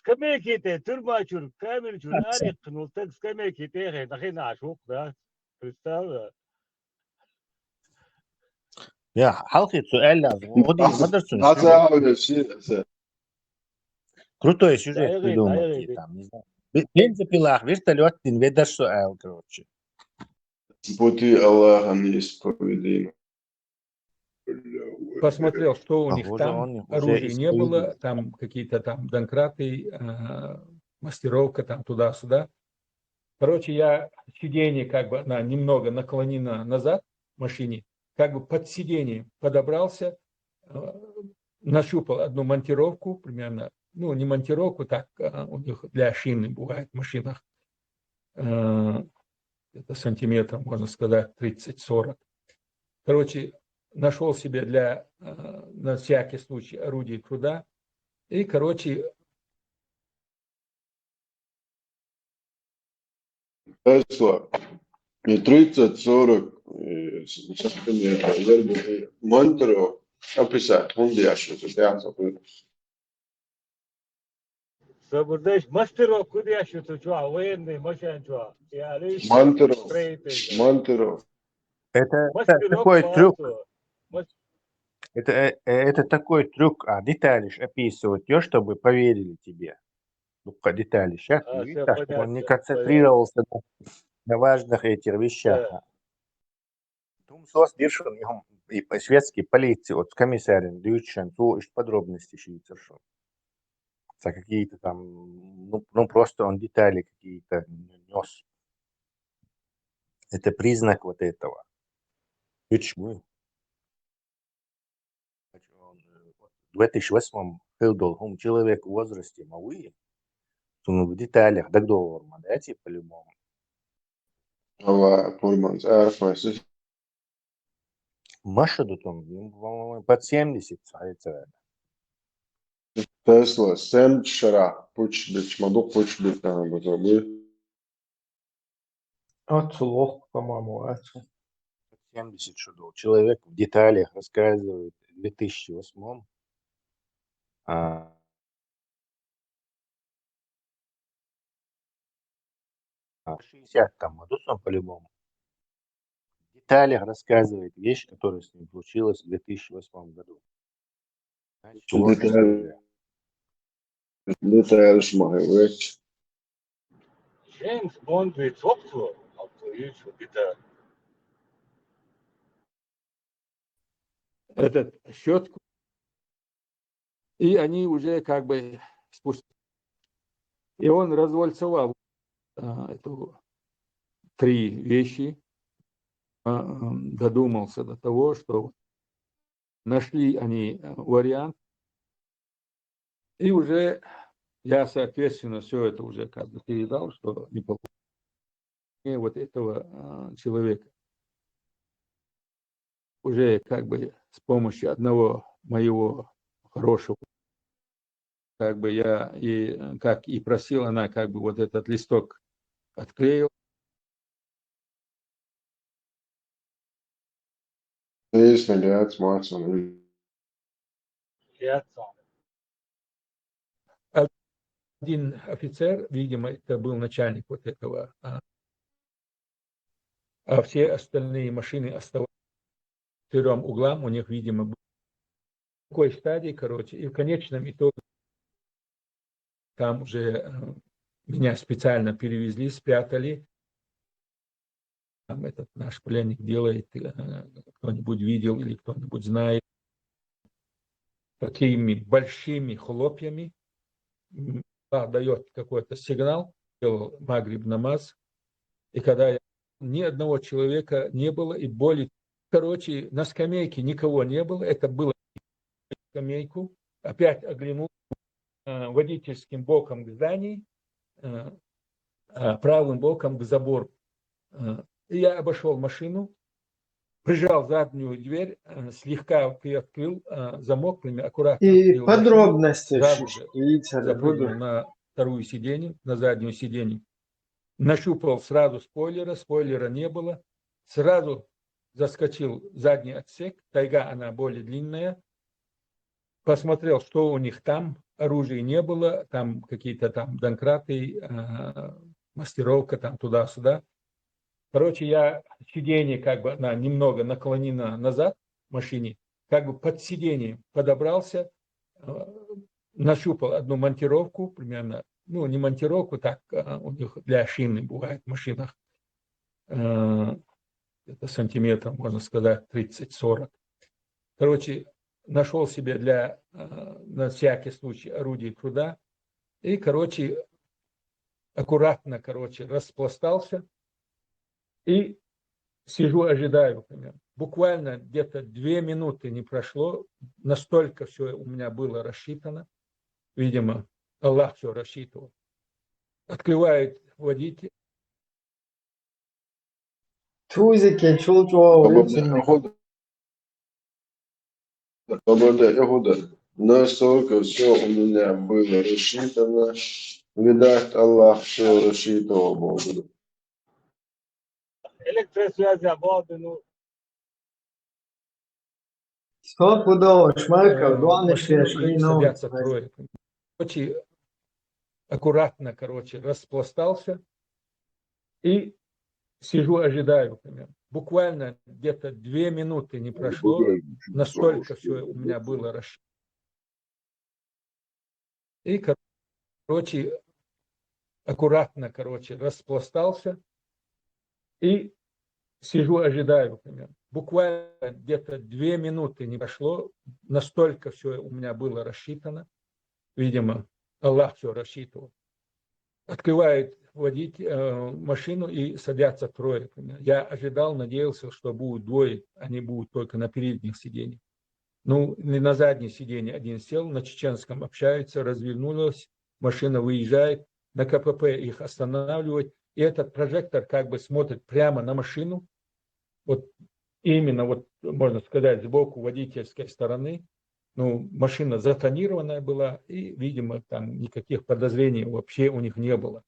Skamēkite, turmāčur, kamilčur, arī, nu, tad skamēkite, he, na, he, na, šuk, da. Представляю. Ja, halkit su ella, modi, madarsun. Крутой сюжет придумал, там, не знаю. Бензопила, вертолет, din ведаш su el, короче. Пути Аллаха не исповедуем. Посмотрел, что у них там, оружия не было, там какие-то там донкраты, э, маскировка там туда-сюда. Короче, я сиденье как бы, она немного наклонена назад в машине, как бы под сиденье подобрался, э, нащупал одну монтировку, примерно, ну, не монтировку, так, э, у них для шины бывает в машинах, э, это сантиметров, можно сказать, тридцать-сорок. Короче, нашел себе для, э, на всякий случай орудие труда. И, короче, Tesla. И тридцать, сорок, и с- сантиметров. Верби, и монтировка. Описать. Он дяшится, дяшится. Sabırdaş, masterok, куда я что-то, что, военный, машина, что. Я лишь Монтировка. строитель. Монтировка. Это, это Мастерок, такой трюк. молодец. Мас- Это, э, э, это такой трюк, а детали ж описывать, ё, чтобы поверили тебе. Ну, по детали сейчас, А, видишь, всё, так, чтобы он понятно, не концентрировался на, на важных этих вещах. Да. Тумсос диршин, и хом- и по- шведский полиции, вот комиссарин дючен, то есть подробности шицершин. За какие-то там, ну, ну, просто он детали какие-то нёс. Это признак вот этого. Почему? В две тысячи восьмом хылдол хум человек в возрасте мауи, то, ну, в деталях договор, да, типа, по-любому. Ала пурманс арфмас. Маша тут он, ну, по-моему, под семьдесят, а это Tesla, семь шара, пуч бич, мадук пуч бич, там, вот, вот. Отцу лох, по-моему, отцу. семьдесят шудов. Человек в деталях рассказывает в две тысячи восьмом. А, а, шестьдесят там, вот тут он по-любому. В деталях рассказывает вещь, которая с ним случилась в две тысячи восьмом году. Значит, Детали. чего Детали шмахивать. Джеймс Бонд ведь, опту, опту, видишь, вот это. Этот щетку. И они уже как бы спустили. И он развальцевал а, эту три вещи, а, м, додумался до того, что нашли они э, вариант. И уже я, соответственно, все это уже как бы передал, что не получилось вот этого а, человека. Уже как бы с помощью одного моего хорошего, как бы я и, э, как и просил, она как бы вот этот листок отклеил. Есть, надеяться, Максим. Я сам. Один офицер, видимо, это был начальник вот этого, а, а все остальные машины оставались по четырем углам, у них, видимо, был такой стадии, короче, и в конечном итоге там уже э, меня специально перевезли, спрятали. Там этот наш пленник делает, э, кто-нибудь видел или кто-нибудь знает, такими большими хлопьями, м, Аллах дает какой-то сигнал, делал магриб намаз, и когда я, ни одного человека не было, и более, короче, на скамейке никого не было, это было скамейку, опять оглянул э, водительским боком к зданию, э, а правым боком к забору. Э, и я обошел машину, прижал заднюю дверь, э, слегка приоткрыл э, замок, аккуратно І открыл машину, подробності сразу ще же дивіться не запрыгнул буду. На вторую сиденье, на заднюю сиденье. Нащупал сразу спойлера, спойлера не было. Сразу заскочил в задний отсек, тайга, она более длинная. Посмотрел, что у них там, оружия не было, там какие-то там донкраты, э, маскировка там туда-сюда. Короче, я сиденье как бы, она немного наклонена назад в машине, как бы под сиденье подобрался, э, нащупал одну монтировку, примерно, ну, не монтировку, так э, у них для шины бывает в машинах, э, это сантиметров, можно сказать, тридцать-сорок. Короче, нашел себе для, э, на всякий случай орудие труда. И, короче, аккуратно, короче, распластался и сижу, ожидаю, например. Буквально где-то две минуты не прошло, настолько все у меня было рассчитано. Видимо, Аллах все рассчитывал. Открывает водитель. Тузики, чулчо, Бабада, ягода. Бабада, ягода. Настолько все у меня было рассчитано. Видать, Аллах все рассчитывал, Бабада. Elektrosveza, vodu, nu, Сто пудово, шмарка, э, главное, машину что и я садятся трое. Короче, аккуратно, короче, распластался и сижу, ожидаю, например. Буквально где-то две минуты не прошло, настолько все у меня было расш- И, короче, аккуратно, короче, распластался и сижу, ожидаю, например. Буквально где-то две минуты не прошло, настолько все у меня было рассчитано. Видимо, Аллах все рассчитывал. Открывает водитель э, машину и садятся трое, например. Я ожидал, надеялся, что будут двое, они будут только на передних сиденьях. Ну, не на заднее сиденье один сел, на чеченском общаются, развернулась, машина выезжает, на КПП их останавливает, и этот прожектор как бы смотрит прямо на машину, вот именно, вот, можно сказать, сбоку водительской стороны. Ну, машина затонированная была, и, видимо, там никаких подозрений вообще у них не было.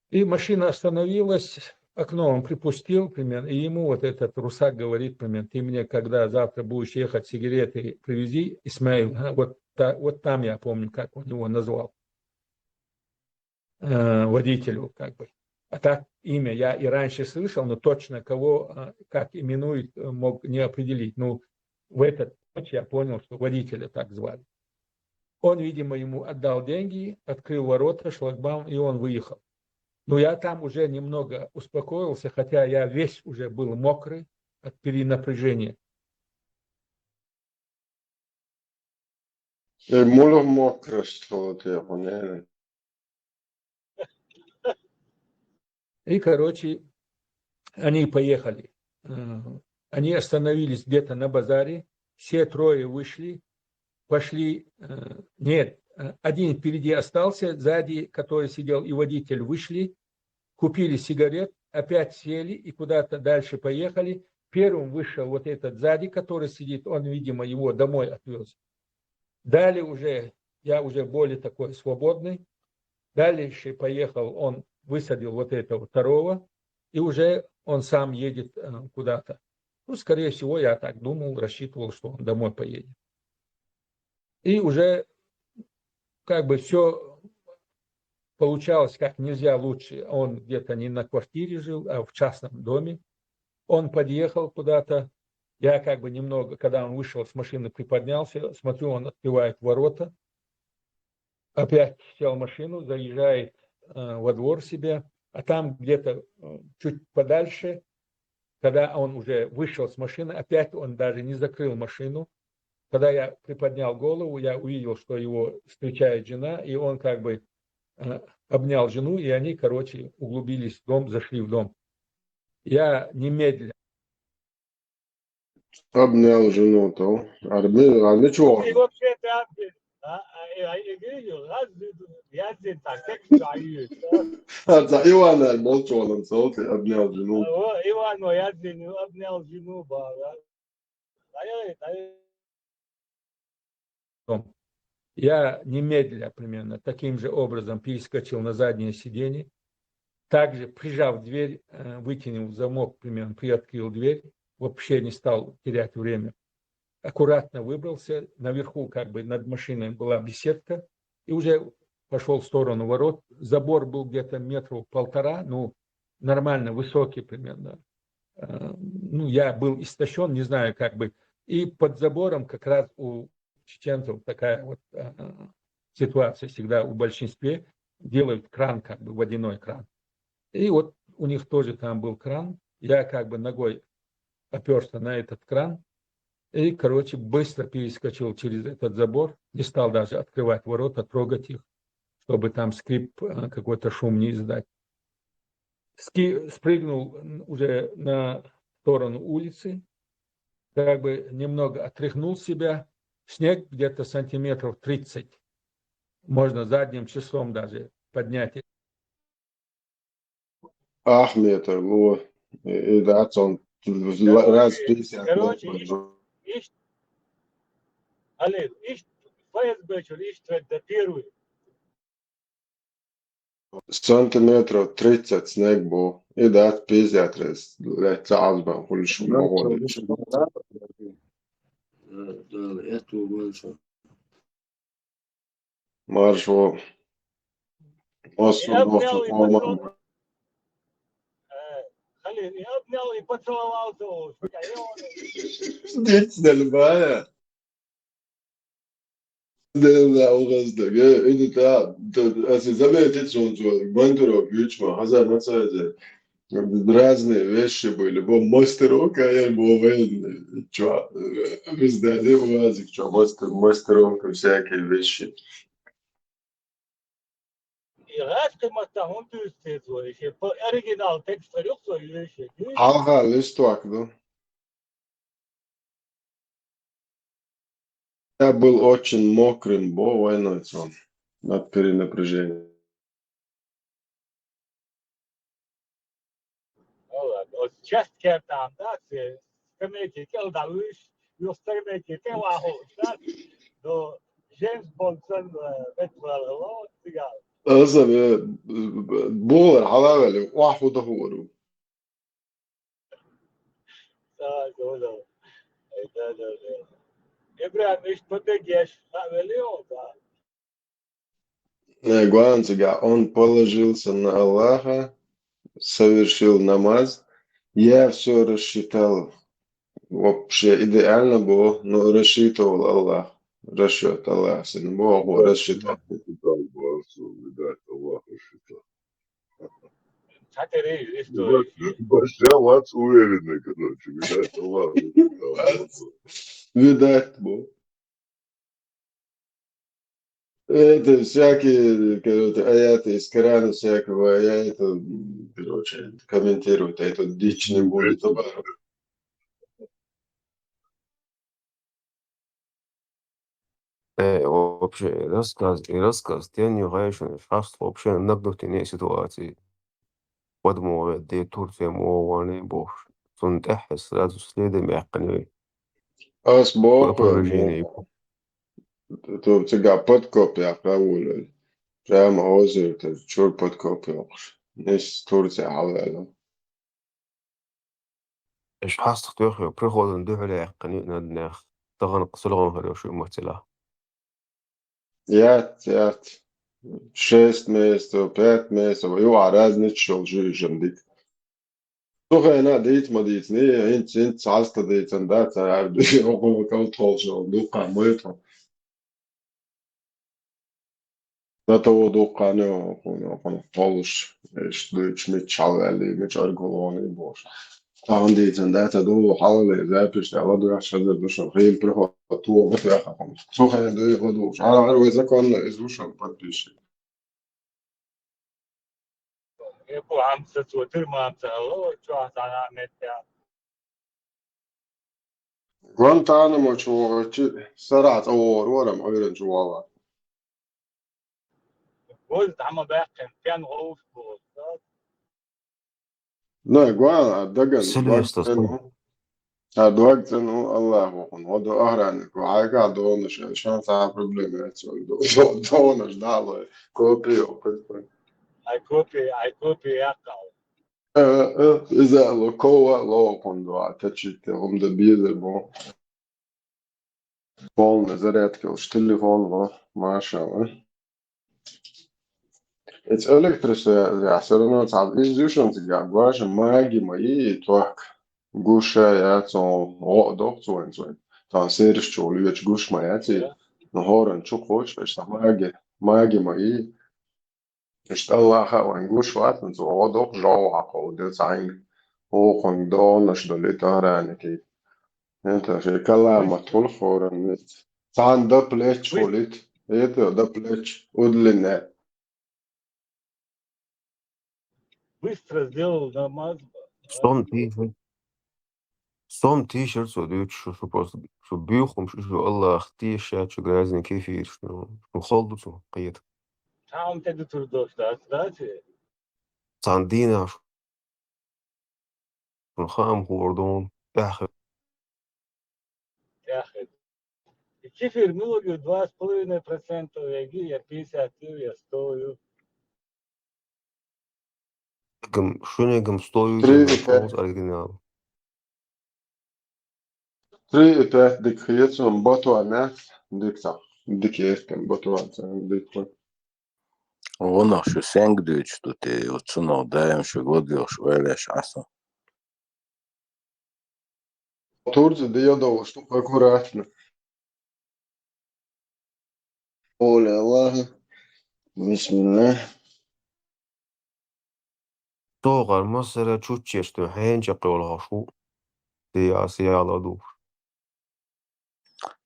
И машина остановилась, окно он припустил, примерно, и ему вот этот русак говорит, примерно, ты мне, когда завтра будешь ехать, сигареты привези, Исмаил. А, вот, та- вот там я помню, как он его назвал. Э, водителю, как бы. А так имя я и раньше слышал, но точно кого, э, как именуют, э, мог не определить. Ну, в этот ночь я понял, что водителя так звали. Он, видимо, ему отдал деньги, открыл ворота, шлагбаум, и он выехал. Но я там уже немного успокоился, хотя я весь уже был мокрый от перенапряжения. Е, муло мокро стало, ти, не? И, короче, они поехали. Э, Они остановились где-то на базаре, все трое вышли, пошли, э, нет, э, один впереди остался, сзади, который сидел, и водитель вышли, купили сигарет, опять сели и куда-то дальше поехали. Первым вышел вот этот сзади, который сидит, он, видимо, его домой отвез. Далее уже, я уже более такой свободный. Дальше поехал, он высадил вот этого второго, и уже он сам едет э, куда-то. Ну, скорее всего, я так думал, рассчитывал, что он домой поедет. И уже как бы все получалось как нельзя лучше. Он где-то не на квартире жил, а в частном доме. Он подъехал куда-то, Я как бы немного, когда он вышел с машины, приподнялся, смотрю, он открывает ворота, опять сел в машину, заезжает э, во двор себе, а там где-то э, чуть подальше, когда он уже вышел с машины, опять он даже не закрыл машину. Когда я приподнял голову, я увидел, что его встречает жена, и он как бы э, обнял жену, и они, короче, углубились в дом, зашли в дом. Я немедленно Обнял жену, то. Арми, арми чего? И вообще ты обидел. А, а, и, а, и говорю, раз ты, я тебе так, так что, а, и, да. А, за Ивана молчу, он целый, обнял жену. А, вот, Иван, ну, я тебе не обнял жену, ба, да. А я, а я, дом. Я немедля примерно таким же образом перескочил на заднее сиденье, также прижав дверь, э, вытянул замок, примерно приоткрыл дверь, вообще не стал терять время. Аккуратно выбрался, наверху как бы над машиной была беседка, и уже пошел в сторону ворот. Забор был где-то метров полтора, ну, нормально высокий примерно. Э, Ну, я был истощен, не знаю, как бы. И под забором как раз у чеченцев такая вот э, ситуация всегда в большинстве. Делают кран, как бы водяной кран. И вот у них тоже там был кран. Я как бы ногой оперся на этот кран. И, короче, быстро перескочил через этот забор. Не стал даже открывать ворота, трогать их, чтобы там скрип, э, какой-то шум не издать. Ски, спрыгнул м, уже на сторону улицы, как бы немного отряхнул себя. Снег где-то сантиметров тридцать. Можно задним числом даже поднять. Ах, метр, ну, и да, он раз пятьдесят. Короче, ишт, ишт, Алин, ишт, Ф С Б чур, ишт, это первый. Сантиметров тридцать снег был. И да, пятьдесят раз. Блядь, цаазбан, хули шум, могу. Марш, во. И обнял, и поцеловал. Э, Халил, и обнял, и поцеловал того. Здесь нормально. Да, да, у вас да, э, это да, да, а ты заметил, что он твой, Бандуров, Ючма, Хазар, Мацазе. Разные вещи были. Бо мастеровка, я бо военный. Чё, э, везде, не бывает, чё, мастер, мастеровка, всякие вещи. И раз ты мастер, он ты естественно, если по оригинал текста рюкзак, если Ага, листок, да. Я был очень мокрым, бо войной он от перенапряжения. Ну ладно, вот часть там, да, все скамейки, кел да уж, ю скамейки, кел аху, да, но Джеймс Бонд сон, э, бет вала, вот, тига. Аза бе, булар халавали, ваху да хуру. Да, да, да. Э, да, да, да. Ибрахим, ишт побегеш, да, вели он, да. Э, Гуанцига, он положился на Аллаха, совершил намаз. Я все рассчитал. Вообще идеально было, но рассчитывал Аллах. Расчет Аллаха, сын Бог рассчитал. Считал, Гуанцу, видать, Аллах рассчитал. Хатери, история. Башля вац уверенный, короче, видать, Аллах рассчитал. Видать, Бог. Это всякие, короче, аяты из Корана всякого, я это, м, короче, комментировать, а это дичь не будет. Э, вообще, рассказ, и рассказ, тен не гайшен, шаст вообще нагнутыне ситуации. Подмога, де Турция, мовани, бох. Сун тахс, сразу следом яхкани. Ас бо Продолжение. Турцияга подкоп яхавулел. Прямо озер, чур подкоп яхш. Нес Турция халвела. Эш хастах тёхё, приходун духля яхкани наднах. Тахан ксулган хрёшу мацела. Ят, ят. Шесть месяцев, пять месяцев. И у разный чел жижем дик. Цу хенахь дийца ма дийцина, хӀинца, хӀинца цхьацца дийцина дац, цара аьлла, хӀокхуьнан кӀалтхолуш йолу дуккха ма ю тхо. Дан тхо дуккха а ю хӀокхуьнан, хӀокхуьнан кхоллуш, иштта дуьйцуш, миччахьа ваьллий, мичара гулгӀанний бохуш. Тахана дийцина дац, ду, хьалале, запись тӀехь ладоьгӀча хазар ду шуна, хийла приход тоба тоьхна хӀума. Цу хенахь дуьйна ладугӀуш. Хьара, хьара вай законно иза ву шуна, подписчик. Эпу хьамца цо тирмамца хьалавар чохь цхьана а меттехь. Гуантанамо чу вогӀучу сарахь цӀа вогӀур вара-м Ӏуьйранчу вала. Гоза тхьама баьккхина, пен гӀовш боху. На, гуан, а даган, Сильвестр дог цӀена ву. А дог цӀена ву, Аллах ву хьуна. ХӀо до охранник, хьайгахь донаш, шан цхьа проблема яц, до-, до-, донаш дало, копия, копия. Ай копия, ай копия яккхал. Э, э, иза а ло, кова а ло, кхунда а тачийта, хӀума дан безар бу. Полная зарядка йолуш телефон ву, машалла. Эца электросвязь, всё равно цхьа иза ю шуна цигахь, гуаша маги ма йий, тохка. Гуша яц, он гӀо а доху цо вайн, цо вайн. Тхан сераш чу лоьчу гуш ма яц и. Но хӀоранна чу кхочуш, аша маги, маги ма йий. Иштта Аллаха а вайн гуш вац, цо гӀо доху, жов хьакховду цхьаьнга. Оха донаш долу и тӀараники. ХӀинца шайн каламат хуьлу хӀоранна. Цхьаьна дан плеч хуьлу. ХӀета дан плеч удлине. Быстро сделал намаз. Сом тийшира. Сом тийшира цо дуьйцуш, шу, шу просто, шу буьйхамаш, шу Аллах тешачу грязный кефир, шу, шу хол ду цо кхета. Цхьа хӀума тӀе ду тур дош дац, дац? Цхьана дийнахь шуна хаам хуур ду, тӀаьхьа. ТӀаьхьа. И кефир мила ю, два с половиной процента ю, я пятьдесят ю, я сто ю. Гам, шуьнегам сто ю, Три и пять. Оригинал. Три и пять дика хецо, батон яц, дика ца. Дика естам, батон ца, дика. Вон шу сенга дуьйцуш ду те, оцунах даим шу гладоьгӀуш ойла еш Ӏа со. Турция де йодовлуш ду аккуратно. Оля Аллаха. Бисмилла. ТогӀар масара чуччеш ду хьенча кхолхаш ву. Де аса яла ду.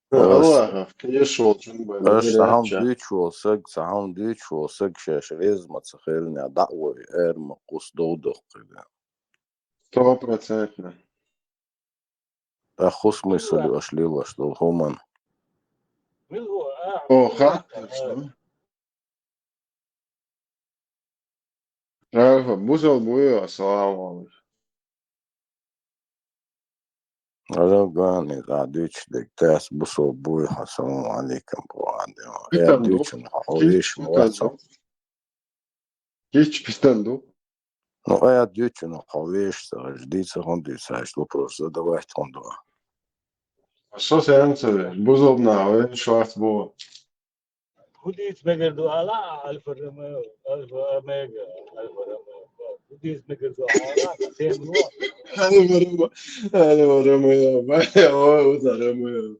Аллаха, кхеш волчун бай. Аш сахьам дуьйч вол саг, сахьам дуьйч вол саг шеш резма ца хелне, дӀа а вой, эр ма кхус дов доккхида. Сто процентно. Ах, хус мысаль аш лилаш дол хуман. О, хаттарш, да? Арфа, бусал буй, ассаламу алейкум. Ара гани, да, дичдек, тас бусал буй, ассаламу алейкум, бу анде. Я Питан ду. Дичун, ха, Кич виш, питан ду. Кич питан ду. Ну, а я дичун, ха, виш, са, жди, са, хун, ди, са, что просто задавать, хун, два. Со сенца веш, бузалб нах веш, шварц бу. ХӀун дийца мегар ду ала, Альфа Ромео, Альфа Омега, Альфа Ромео. ХӀун дийца мегар ду ала, Б М В. Альфа Ромео, Альфа Ромео, ой, уза Ромео.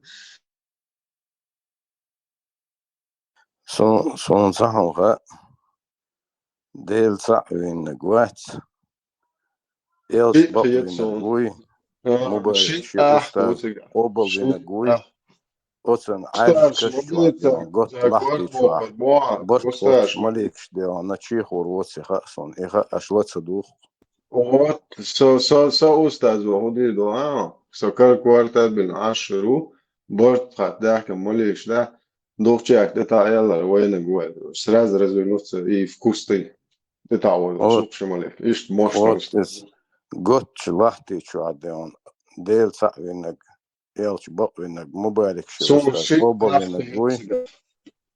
Сун, сун цхьа хьалха Дела цхьаъ виннаг вац. Элча бакъвиннаг вуй. Мубарак ши устаз къобалвиннаг вуй. Оцун Ӏаьржа каш чохь деран готта лахтичохь. Барт хӀотташ маликаш деран чихур воци хаьа суна. И хаьа аш ла ца духу. Вот, со, со, со устаз ву, хӀун дийр ду, а? Со кар квартал бина Ӏаш ву, барт хатта даьхкина маликаш да, духчаьрга тӀе таӀаяллара вайнаг ву аьлла. Сразу развернуться и в кусты. ТӀе таӀа вай, вот. Сукха ши малик. Иштта мошта вот. Иза готча лахтичохь деран Дела цхьаъ виннаг. Элча бакъвиннаг, мубарак ши устаз къобалвиннаг вуй.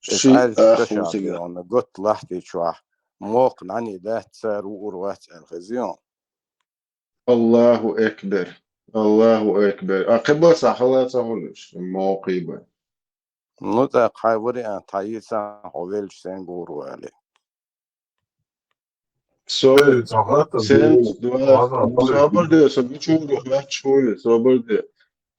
Эс Ӏаьржа каша деран готта лахтичохь, мокха нани дац цара вуур вац аьлла хезийон. Аллаху экбер. Аллаху экбер. А кхибла сахала ца хуьлуш, мокхий бай. Ну, тӀаккха хьайн вариант, хьан йийца хьо велча сен гур ву аьлла. Со семьдесят два, собар де, со бичура хвач хуй, собар де.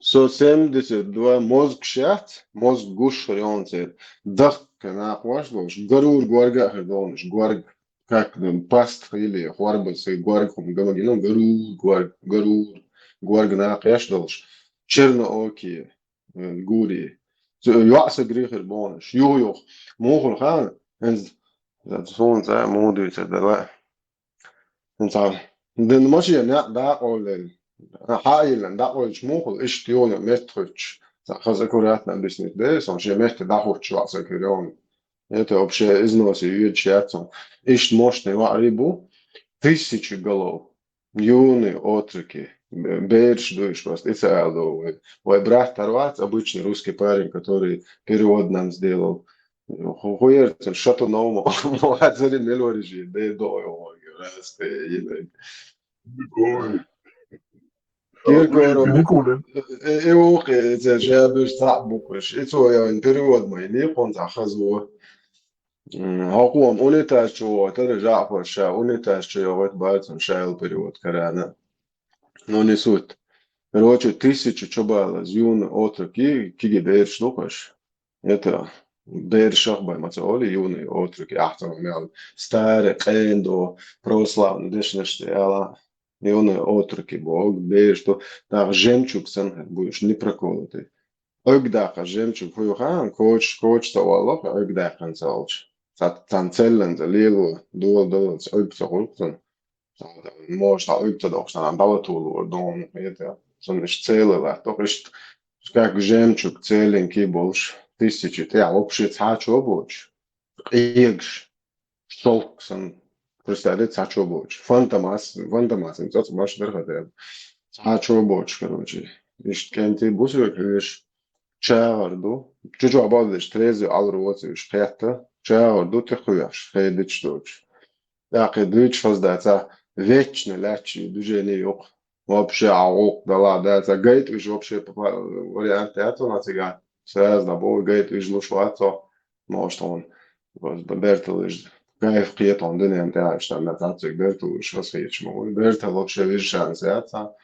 Со семьдесят два мозг шац, мозг гуш хрён цер. Дахка нахваш долш, гарур горга хер долнаш, горг, как, ну, паст или хорба, с горг хум гамагино, гарур, горг, гарур, горг нахваш долш. Черноокие, э, гури. Ц-, юаса грихер бонаш, юх, юх. Мухул хан, энз, за, солнце, муду, ца, дала. Ца, ден машина дакъоллен. Хьаилан дакъолч мухул, ишт йону метт хуч. Ца, хаз аккуратно объяснить, да, сон ше метт дахуч васа кирён. Это вообще износи юд шатсон. Ишт мощный ва рибу. Тысячи голов. Юные отроки. Б-, берш дуешь просто. И ца алдо. Вай брат Тарвац, обычный русский парень, который перевод нам сделал. Ху-, хуер, цен шату новому. Муацари мелорижи, да и до его, раз ты, и да. Ой. Киркоро. Никулин. Э, э, охе, это же я бы сам букваш. И цо я перевод мой, не, он захазу. М, хакуам унитаз чё, это же Жафар ша, унитаз чё, я вот бальцем шайл перевод карана. Но не суть. Короче, тысячи чё бала, юные отроки, киги берш лукаш. Это бершах бай маца оли юные отроки, ахтам мял. Старые, кендо, православные, дешнеште, ала. Юные отроки, бог, берш, то, так, жемчуг сан, будешь не проколотый. Ойг даха жемчуг хуюхан, коч, коч ца валлах, ойг дахан ца олч. Ца-, цан целлен ца лилу, дуал, дуал, ца ойг ца хулксан. Ца, может, а ойг ца дохсан, а дала тулу, дом, это, сон иш целый ла, то иш, как жемчуг, целенький больше, тысячи, ты, а вообще ца чё больше? Игш. Шёлк сан. Представляете, ца чё боч. Фантомас, фантомас, им цац баш дер хатер. Ца чё боч, короче. Ишт кенти бусвек, иш чагар ду. Чучу абалдеш, трезы ал руоц, иш кятта. Чагар ду, ты хуяш, хедич доч. Так и дыч хозда, ца вечно лячи, движение ёк. Вообще, а ук, да ладно, да, ца гайт уж вообще по-, по-, вариант, я то на цыган. Сразу на бой гайт уж луш вацо. Может, он, вот, бертал уж кайф киет он, да, не, да, что на цацик бертал уж, что схечь могу. Бертал вообще вижу шанс, я ца.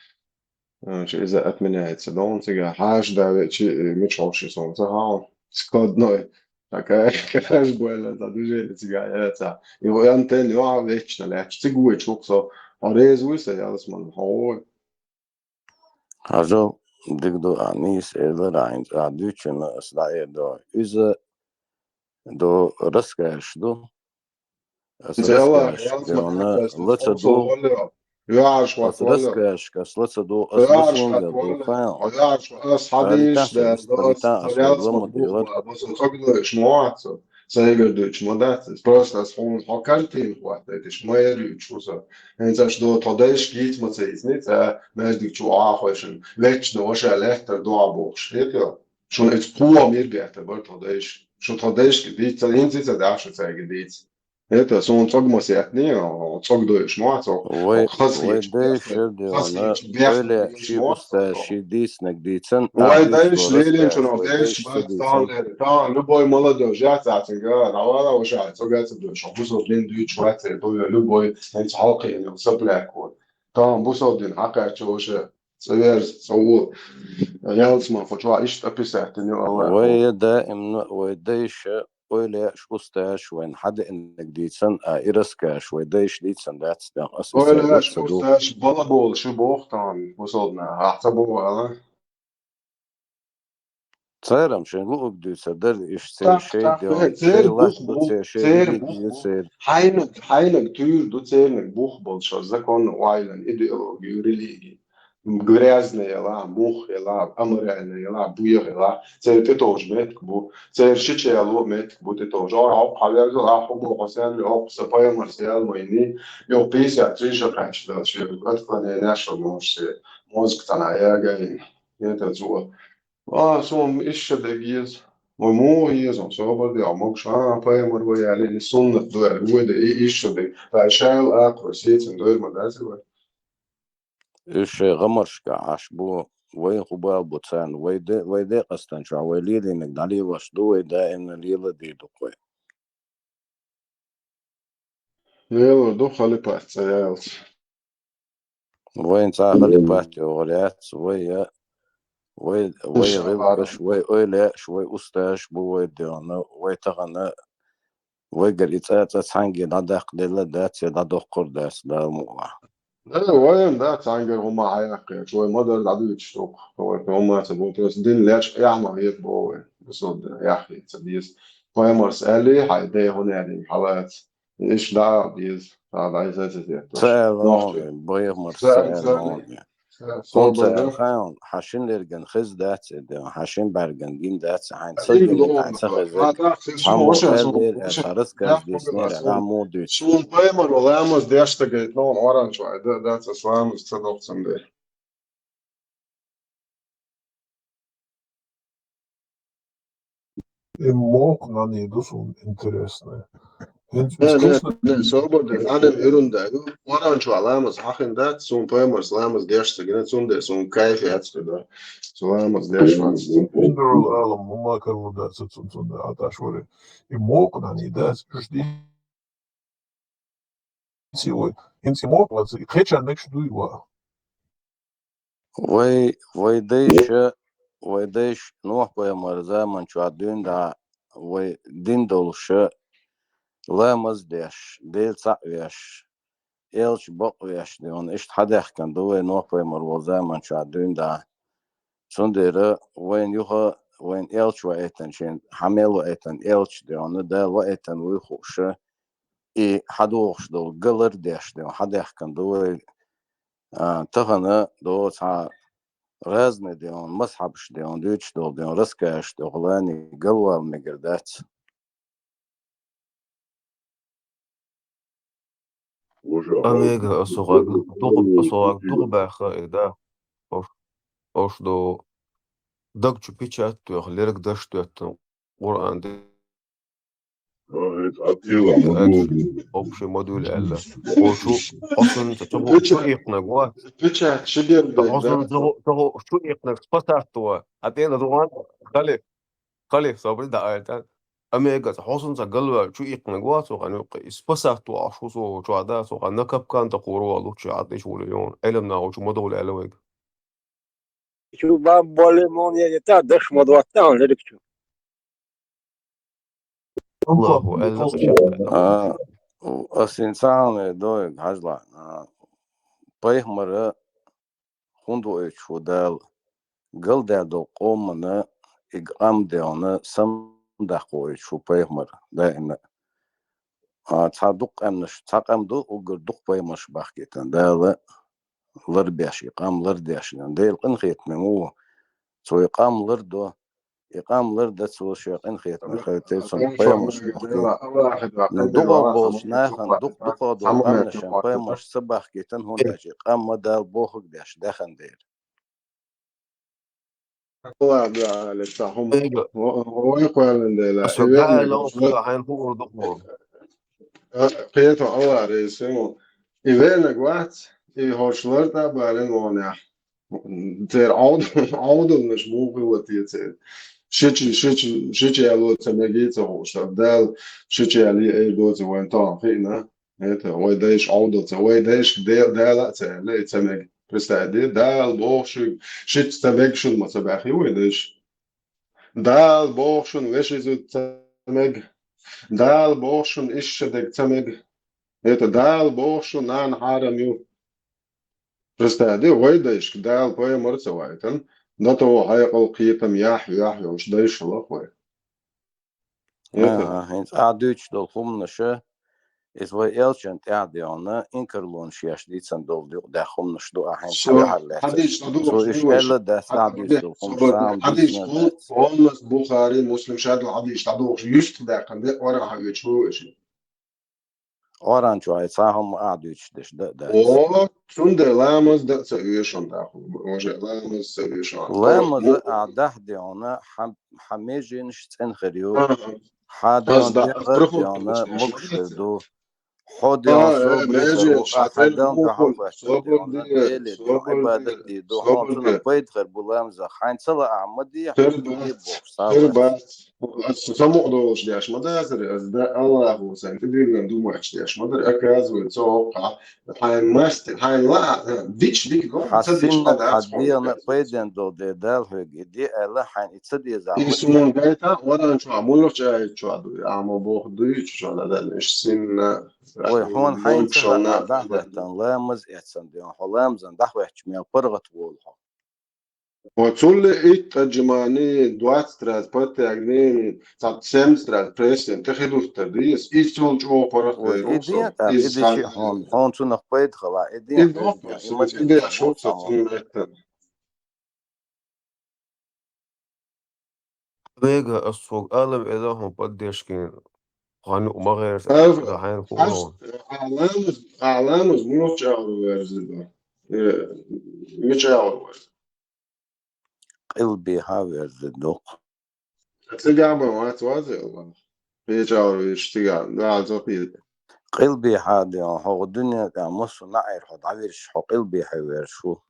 Значит, из-за отменяется, да, он цыган. Хаш, да, ведь, э, меч вообще солнце, ха, он складной. Такая, конечно, больно за движение цыган, я ца. И вот антенна, а, вечно, лячи, цыгуй, чук, со. А резвуйся, я с ман, ой. Хьажал диг ду а нийса элира хӀинца а дуьйцина ас дӀаэр до. Иза до раскаеш ду. Ас Зела, раскаеш ялс дона ма хьакхаста, лаца ду. Юаш ас ватвалла. Раскаеш, ас лаца ду, ас Юаш лусунга ватвалла. Ду файл. Юаш ас хадиш да, ас паритан, ас ас ялс ма ламу дила. Бусун цогдойш моацу. Сайгар дуйч ма дац. Просто ас хун хо картин хватайтиш, ма ярючу со. ХӀинца аш до тодайш гиц ма цейцни, ца междик чу ахойшин. Вечно ваша лехтар дуа бохш. Хетё? Шун эц куам иргата бар тодайш. Шу тодайш гидиц, ца инцица даша цайгидиц. Это сон цогмас ятни, цогдойш ма цог. Вай, хас вай даиш шердиона, вай ле ши уста, ши дийснаг дийцан, вай даиш лелен чуно, даиш бак таун лери, таун любой молодежь, я цацинга, равала ваша, цога цогдойш, бусо дин дуйч ваце, любой, хенц халкы, не сопляк, вот. Таун бусо дин, хакачо ваша, цевер, цову, ялцма, хоча ишт описать, не вала. Вай да, именно, вай даиш, Ойле аш усташ вайн хьадеаннаг дийцан, а ираскаш вай дайш дийцан дац дах ас. Ойле аш усташ балабол шу бохтан, бусалдна, ахца бувала. Церам шен луг дийца дар иш цер шей дел, цер лаш бу цер шей цер бу цер. Хайнак, хайнак тюр ду цернак бух болча закон вайлан идеологию религии. Грязная ла, мух ла, аморальная ла, буя ла, цер тетож метк бу, цер шича ло метк бу тетож. Ор ок хавязу ла хубо хосен ок са паямар сел майни, ё пятьдесят три шо качда, че отклонение шо можете, мозг тана ягай, это цуа. А, сом ища дегиз, мой му езон, собаде, а мог ша паямар ваяли, суннат дуэр, вуэде, и ища дег, та шайл а, просетин дуэр мадазива. Уьш шайн гӀамаршка Ӏаш бу, вайн хӀу бала бу царна, вай де-, вай декъастан чохь вай лелийнарг дӀалелош ду, вай даимна леладе ду-кх вай. Лелор ду халипат цӀа яьлча. Вайн цӀа халипат йогӀур яц, вай, вай, вай гӀиллакхаш, вай ойлаеш, вай усташ бу вай дегӀана, вай тахана, вайгара и цӀа-цӀа цхьанге дӀадаккха делла дац, я дӀадоккхур дац, Дала мукъа. Да, вайна да, цхьангара хӀума хьаяьккхи, вай ма-дарра дӀадуьйцуш дукха. Вай хӀума ца бу, просто дин лечкъа яхь ма хета боху вай. Бусалба дин яхь хета ца деза. Пайхамарс аьлли, хьай дей хӀун аьллинг хьалаца. Иштта дӀа а деза, дӀа дӀайса ца деза. Ца аьлла Нохчий. Вай, пайхамарс ца Ца, аьлла ца, вай. ца, Хьун ца собар аьлла да. Хьан, хьан шин лерган хеза дац, э, де, хьан шин бӀаьрган гин дац, хьайн ца Дин гин, хьайн ца догӀу. хеза. Хьан тӀаккха хьан мо ваша, аьлла, су, э, ваша, хьан рассказа дийцнера, хьан мо дуьйцу. Сун пайхамар ва ламаз деш ца гайтна, вон Къуръан чу ай да, дац ас ламаз ца доху цундела. И мохк нани ду сун интересный. ХӀинца Да, да, искусство да, собар да, адам ирун да. Къуръан чу ламаз хьахин дац, сун пайхамарс ламаз деш ца гина, цундела сун кайф яц да. Су ламаз деш вац. Генерал алам, мума карла дац цун, цун да, аташ вари. И мохк нани дац, уж ди Ци вай, хӀинца и мохк вац, и кхечарниг шу дуй ва? Вай, вай дайша, вай дайша Нохь-пайхамар заман чохь дуьйна дӀа, вай дин долуша, ламаз деш, Дела цхьаъ веш, элча бакъ веш, де ван иштта хьадаьхкина ду вай Нохь-пайхамар волу заман чохь дуьйна дӀа. Цундела вайна юха, вайна элча ваийтина, шен хьан мел ваийтина элча, де ван Дала ваийтина вуй хууша, и хьадогӀуш долу галар деш, де ван хьадаьхкина ду вай, а, тахана до цхьа разный, де ван масхьабаш, де ван дуьйцуш долу, де ван раскаяш, де ван лани галвала мегар дац. Омега, асогӀаг дукха, асогӀаг дукха баьхха, э, да. Ош, ош до даг чу печать тоьхна, лерг даш тоьттан, Къуръан де. Общий модуль аьлла. Ошу, осун ца чу, чу иккхинарг вац. Печать шигер Ца осун ца, ца чу иккхинарг спасать ва. А тӀена дугӀан хали. Халиф, собри да айта. Омега, хьо сунца галваьлла чу иккхинарг вац вахан юккъе, и спасать вахьаш хӀусо чохь дац вахан, на капкан тӀе кхура валуччи Ӏатиш вули йон, Ӏелам нахочу ма довла аьлла вайга. Чу баб боле мон яга та даш ма доттан лерг чу. Аллаху аьлла, А, ас ин цхьаьна дойг хьажла. А, пайхамара хӀунда вуьйцуш ву Дала? Галдаьлла долу къомана и къам делна самадаккха вуьйцуш ву пайхамар даима. А, цхьа дукха къаьмнаш, цхьа къам ду, уггар дукха пайхамарш бахкийтина Дала ларбеш, и къам лардеш. Дела къинхетаме ву, цо и къам лардо, и къам ларда цо шен къинхетаме хайтар цунна пайхамарш бахкийтина. Дукха болчу нахана, дукха, дукха долу къаьмнашан пайхамарш ца бахкийтина, хӀунда аьлча и къам ма Дала бохург деш, даьхна дера. Ладно, Алекс, хӀума. Вай кхоьллина дела. Аса И веанарг гаьлла хьайн хуур ду кхо. А, кхето Алла рейсин. И веанарг вац, и хӀорш лар тӀа а балина вонехь. Церан Ӏовд-, Ӏовдалнаш муха хилла те церан? Шичи, шичи, шичи яло ца мегий ца хууш. Дала шичи яли эр доци вайн тахана хиъна. Это, вай дайша Ӏовдал ца, вай дайшка Де-, Дала а ца аьлла, и ца мега. Представь, де, Дала боху шуьга, шица ца мега шуна ма ца баьхи вай дайша. Дала боху шуна вешиза ца мега. Дала боху шуна ишша дега ца мега. Это, Дала боху шуна нана хьарам ю. Представь, де, вай дайшка Дала пайхамар ца вайтан, дато хьекъал кхетам яхь, яхь йолуш дайшалах вай. Ага, хӀинца ахь дуьйцуш долу хӀуманаша, иза вай элчан тӀаьхьа деана, инкарлонаш еш дийцан долу юкъа даьхна хӀуманаш ду ахь хӀинца хьан юьхьар лаьцна. Цо иштта аьлла дац, ахь дуьйцуш долу хӀуманаш, хьан дуьйцуш дац. Бухари, Муслим шадла хьадийш дӀадохуш, юьстах даьккхина де, ора хьан оьцуш ву вешин. Оран чу ай цхьа хӀума а дуьйцуш деш, да, да. О, цундела ламаз да ца оьшун даху. Уже ламаз ца оьшун. Ламаз а дахь деана, хьан, хьан меженаш цӀенхар ю. Хьан да деана, могуш хир ду. Хьо деана, собар хир ду, а хьан дан тахьал бац деана, эли деана, Ӏибадат ди ду. Хьо цунах пайда хир бу ламазах. Хьайн ца лаахь ма де, хьо ма де бохуш, схьа вац. Ас самукъа долуш деш ма дацара, ас да Аллахо сайн тӀедиллина ду моьттуш деш ма дара, оказывается, хьокхахь хьайн масти, хьайн лаа, дича дика ду, ца дича хьа дац, хьан дегӀана а пайден долу де Дала хьоьга и де аьлла, хьайна и ца деза. И суна гайта, Къуръан чохь муьлхачу аят чохь ду, а ма боху дуьйцу чохь дан, иштта синна. Ой, хьуна хьайна ца хаьа, дӀахӀоьттина, ламаз эцна де, хьо ламазан дӀахӀоьттича мел паргӀат волу хьо. Хьо цулли итт тӀаджимани, двадцать раз подтягни, цхьа семьдесят раз пресс, тӀе хи дуттар дийца, иза цул чӀогӀа паргӀат вер ву со. Иза хьан хьуна, хьуна цунах пайда хала, и ден, и дохку, и ма и ден шуца цунна меттан. Вега, ас хьоьга алам эла хьуна поддержкин, хьан юкъа ма гӀерта, хьайна хӀун хьуна. Ахьа ламаз, ахьа ламаз муьлхачу агӀор верза ду? Э, мича агӀор верза? Къилбехьа верза ду-кх. Цигахь бан вац вазе Аллах. Кхеча агӀор везаш цигахь, да, ца кхета. Къилбехьа де, хьо дуьнен тӀехь массо а неӀар хьо дӀавирзича, хьо къилбехьа верзаш ву.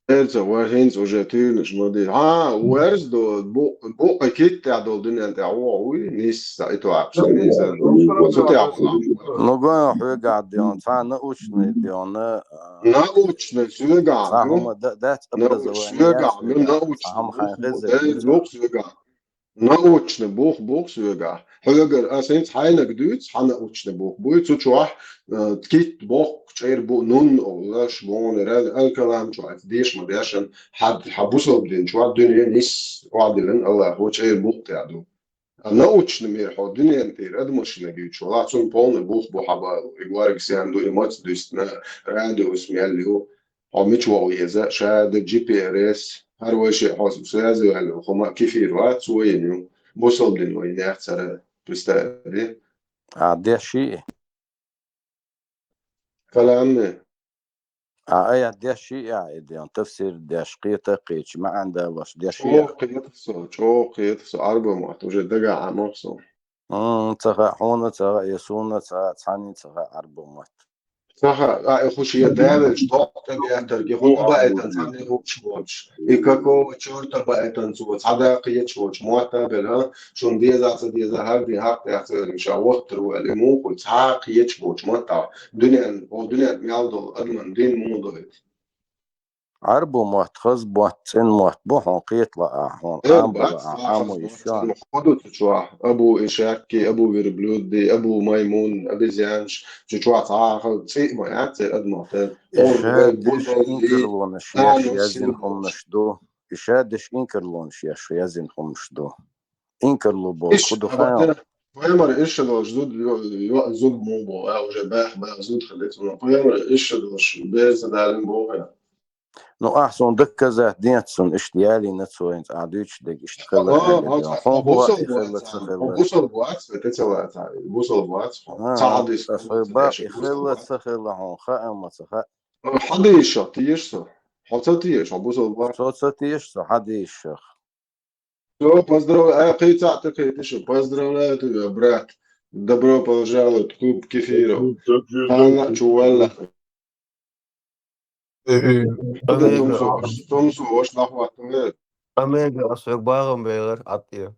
Эрца, вай хӀинца уже туьйранаш ма дий. Хьа, верза ду, бу-, букъа китта тӀехь долу дуьнен тӀехь вогӀу вуй, нийсса, и тоьпаш нийса. Цу тӀехь ву. Ну, гой хьоьгахь де, цхьа научный де, а, научный соьгахь, цхьа хӀума да-, дац образование, соьгахь, научный, цхьа хӀума хьайн хеза, соьгахь. Научный бух бу-кх соьгахь. Хьоьгара ас хӀинца хьайниг дуьйцу, хьан научный бух буй, цу чохь, э, китта боккха чӀер бу, нун олуш, муна, рал-, алкалам чохь, деша ма дешан, хьан, хьан бусалба дин чохь дуьне нисса охьадиллина Аллахо чӀер букъ тӀехь ду. А научный мир хьо дуьнен тӀера адамашна гуьйцуш валахь, цунна полный бух бу хьан балу, и горга сен ду, и маца дуьстина, радиус мел ю. Хьо мича вогӀу еза, ша а ду джи пи эс, хӀара вайшиъ хьо связи ваьлла, хӀума кефир вац, цо йина ю. Бусалба дин вай яц хӀара, представь, ди? А, деш йий? Калам. А, айхьа деш йий, а, и де, тафсир деш, кхета а кхечи, маьӀна далош деш йий? ЧӀогӀа кхета со, чӀогӀа кхета со, Ӏарбо мотт уже дагахь Ӏамох со. М, ца хаьа, хьуна ца хаьа, я суна ца хаьа, цхьанна ца хаьа Ӏарбо мотт. Ца хаьа, а, и хӀуш я давелча доккха тӀебеатарг, и хӀун баийтан цхьанна хууш воцуш. И какого чёрта баийтан цо, цхьа дакъа кхеташ воцуш, мотт а белла, шуна деза а ца деза, хӀара дин хьакъ тӀехь ца велла, ша воттар ву аьлла, и муха ву, цхьа а кхеташ воцуш, маттахь, дуьнен, о, дуьнен мел долу адаман дин муха дойту. Ӏарбо мотт, хаза мотт, цӀена мотт бу, хьуна кхета лаахь, хьуна Ӏамбала а, Ӏамо йиш йоцу. Хьо ду цу чохь, Абу Ишакки, Абу Верблюдди, Абу Маймун, обезьянаш, цу чохь цхьа а хала цӀе а ма яц церан адамах тера. Иша деш инкарлонаш еш язйина хӀуманаш ду. Иша деш инкарлонаш еш язйина хӀуманаш ду. Инкарло боху хӀун ду хаьий? Пайхамар иша долуш зуда, йо-, йо-, зуда муха боху, а, уже баьхна, баьхна зуда хилла, но пайхамар иша долуш берза далийна боху. Ну, ахь суна доказать де, суна иштта ялийна цо хӀинца, ахь дуьйцуш дерг иштта хилла, хьо бусалба вац, хьо бусалба вац, вай те ца лаца, бусалба вац хьо. Ца хьадис, ас хьоьга бакъ и хилла, ца хилла хьуна хаьа, ма ца хаьа. Хьадийшах теша со. Хьо ца теша, хьо бусалба вац. Со ца теша, со хьадийшах. Всё, поздравляю. Ай, кхин цхьаъ тӀекхеташ, поздравляю тебя, брат. Добро пожаловать в клуб кефиров. Анна чувалла. Э, э, Омега, тумсо, аш нахваттан. Омега, ас хьоьга багӀам бегӀар, Ӏад тӀе.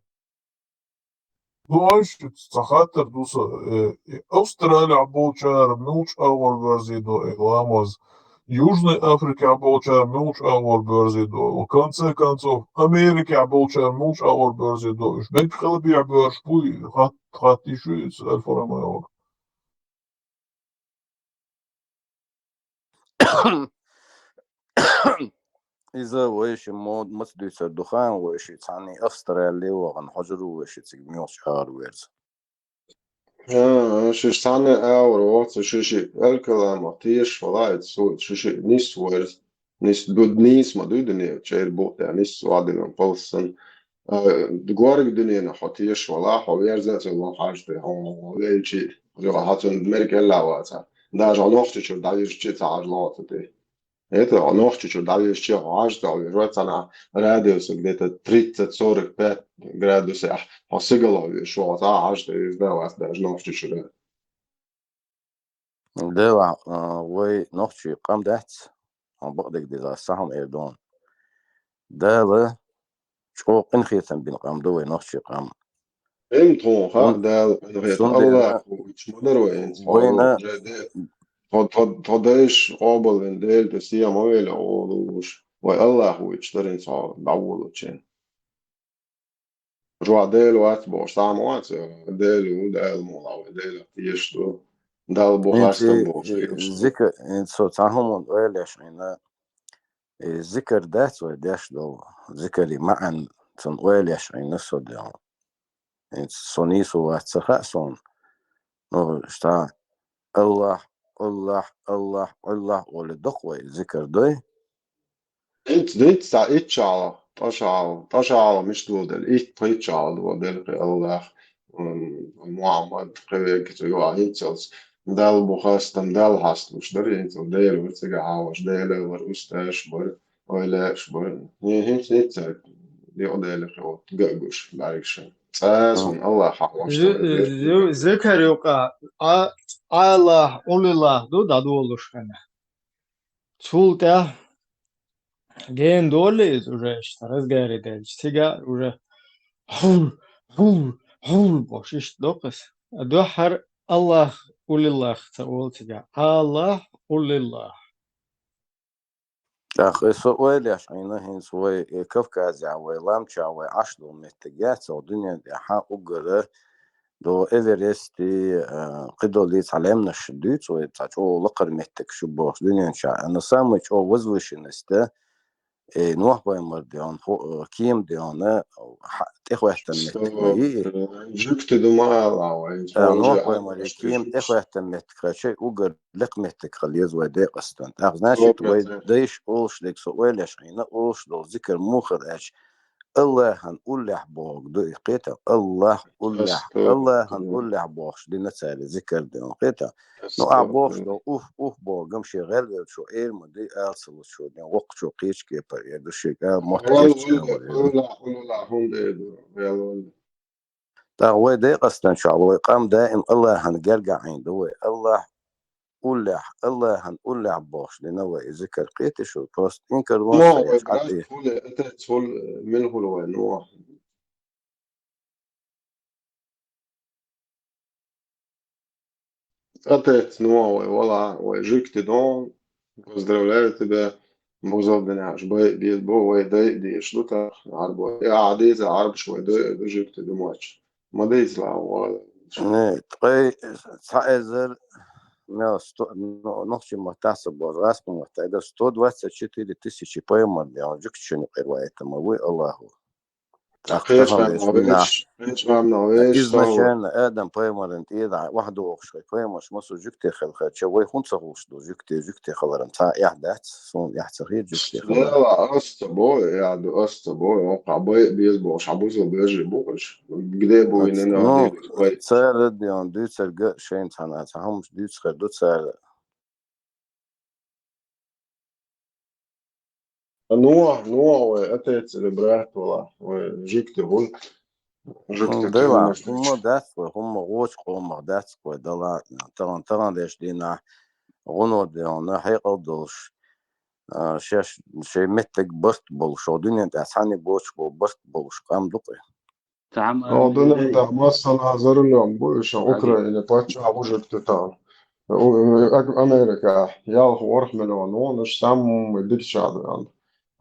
Ну, аш, цхьа хаттар ду сан, э, э, Австралия болчара муьлхачу агӀор боьрзийдо, э, ламаз? Южной Африкехь болчара муьлхачу агӀор боьрзийдо? В конце концов, Америкехь болчара муьлхачу агӀор боьрзийдо? Уьш мегаш хила бехьа боьрзуш буй, хат-, хаттийша иза Аль-Фарамаевга. Иза вайши мо-, маца дуьйцур ду хаьий, вайши цхьанний Австралия вахана хьожур ву, вайши цига муьлхачу агӀор верза. ХӀа, шиш цхьанна агӀор вац, шиши алкаламах тешаш валахь, цо шиши нисса верза. Нисса ду-, нийса ма дуй дуьне, чӀера букъ тӀехь нисса вадина палссан. А, горга дуьненах хьо тешаш валахь, хьо верза а ца ло хьажа тӀе, хьо вевчи, хьо цунна мера кӀелла а вацахь. Даже хьо Нохчийчуьра дӀавирзича а ца хьажа ло хьо цу тӀе. ХӀета, хьо Нохчийчуьра дӀавирзича а хьо хьажа ца хьо вирза, цхьанахь радиуса где-то тридцать-сорок пять градусехь, хьо сигала хьо вирза, хьо цхьа а хьажа ца вирза вац даже Нохчийчуьра. Делахь, а, вай нохчий къам дац, хьуна бакъдерг деза, ас цхьа хӀума эр ду хьуна. Дала чӀогӀа къинхетам бина къам ду вай нохчий къам. Им тхуна хаьа, Дала къинхетам. Аллахо вича ма дара вай хӀинца вайна. Тхо, тхо, тхо дайша къобалвина Дела тӀа сема велла гӀолуш. Вай Аллахо вича дара хӀинца хьо дӀаволучу. Жоа Дела вац бохуш, цхьа а ма вац, Дела ву, Дала муха вай, Дела тешаш ду, Далла бу хастам бохуш. Зика, хӀинца со цхьа хӀуманна ойла еш Ӏийна, и зикар дац вай деш долу, зикари маьӀна цунна ойла еш Ӏийна со дела. ХӀинца со нийсо вац ца хаьа суна. Ну, ша, Аллах, Аллах, Аллах, Аллах олий доккху вай зикар дой. Итт, итт, ца итт шала, тӀа шала, тӀа шала мишта додел, итт, итт шала додел кхи Аллах, м, Мухаммад, кхи вега цу юа итт цалц. Далла бу хастам, Далла хьастамаш дара, итт цал Дела ву цига хьалаш, Дела вара усташ бара, ойла еш бара. ХӀинца, хӀинца, хӀинца, юкъа Дела кхи вот, га гуш, бӀаргашан. Цас вон Аллах хьалаш. Зикар юкъа, а, Аллах, уллилах ду, дадолуш хана. Цул тӀаьхьа гена долу иза уже иштта разгаре делча, цига уже хьул, хьул, хьул бохуш иштта доккху иза. Дуьххьара Аллах, уллилах ца олу цига. Аллах, уллилах. ТӀаккха со ойла еш Ӏийна хӀинца вай, э, Кавказехь, вай ламчохь, вай Ӏаш долу меттиг яц, дуьнен тӀехь уггара До Эверести, э, кхидолу цхьа лаьмнаш дуьйцу вай, цхьа чӀогӀа лакхара меттиг шу бохуш дуьнен чохь. Ана самый чӀогӀа возвышенность, э, Нохь-пайхамар деана, ху-, э, кема деана, хьа-, тӀехӀоьттина меттиг ма йий. Жуьгти ду ма ала вай. Э, Нохь-пайхамар кема тӀехӀоьттина меттиг хилча, уггар лекха меттиг хила еза вай декъастан. ТӀаккха, значит, вай дайша олуш дерг со ойла еш Ӏийна, олуш долу зикар муха хир аьлча, Аллахьан уллехь бохург ду и, кхета? Аллах уллехь, Аллахьан уллехь бохуш дина цара зикар дина, кхета? Ну, а бохуш долу уф, уф бохург ам шен гӀелвелчо эр ма ду, ала ца лучо дина, воккхачо кхечу кепара эр ду, шега а мотт кхечу кепара эр ду. ТӀаккха вай декъастан чохь вай къам даим Аллахьан герга Ӏийна ду вай. Аллах уллехь, Аллахьан уллехь бохуш дина вай и зикар, кхета шу, просто инкар вон. Мо, вай брат, хуьлу, отец, хуьлу, мила хуьлу вай, ну. Отец, ну, вай, вала, вай, жуьгти дон, поздравляю тебя, бузал динаш, бай, бай, бо, вай, дай, деш, ду, та, арбо, я, а, деза, арбаш, вай, дай, дай, жуьгти, ду, мач. Ма дайза ла вала. Не, ткъе цхьа эзар, мел сто, ну, нохчийн маттахь ца боху, гӀаскхийн маттахь, это сто двадцать четыре тысячи пайхамар деана, жуьгтичун юкъера вай, это ма вуй Аллаху. ТӀаккха изначально Адам пайхамаран тӀера вахдохуш хай, пайхамарш массо жуьгти хилла хилча, вай хӀунда ца хууш ду, жуьгти, жуьгти хиларан цхьа эхь дац, суна эхь ца хета жуьгти хилар. Ас ца бой, я ду, ас ца бой, он кхабай, без бохуш, хьабузал бежи бохуш. Где бу и не надо, ну, цара деана дуьйцург шайна цхьана, цхьа хӀумаш дуьйцуш хир ду цара. Ну, ну, вай отец или брат вала, вай жуьгти гӀур. Жуьгти дела, хӀумма дац вай, хӀумма вочу къомах дац вай дала, тагӀан, тагӀан деш дийнахь, гӀуно деана, хьекъал долуш, а, шаьш, шайн меттиг барт болуш, шо дуьнен тӀехь цхьаьна боцуш болу барт болуш къам ду кхи. О, дуьнен тӀехь массанхьа зарулам бу, иша Украина паччахь ву жуьгти тахана. У, у, Америка, ялх ворхӀ миллион вонаш, самый дикача ду аьлла.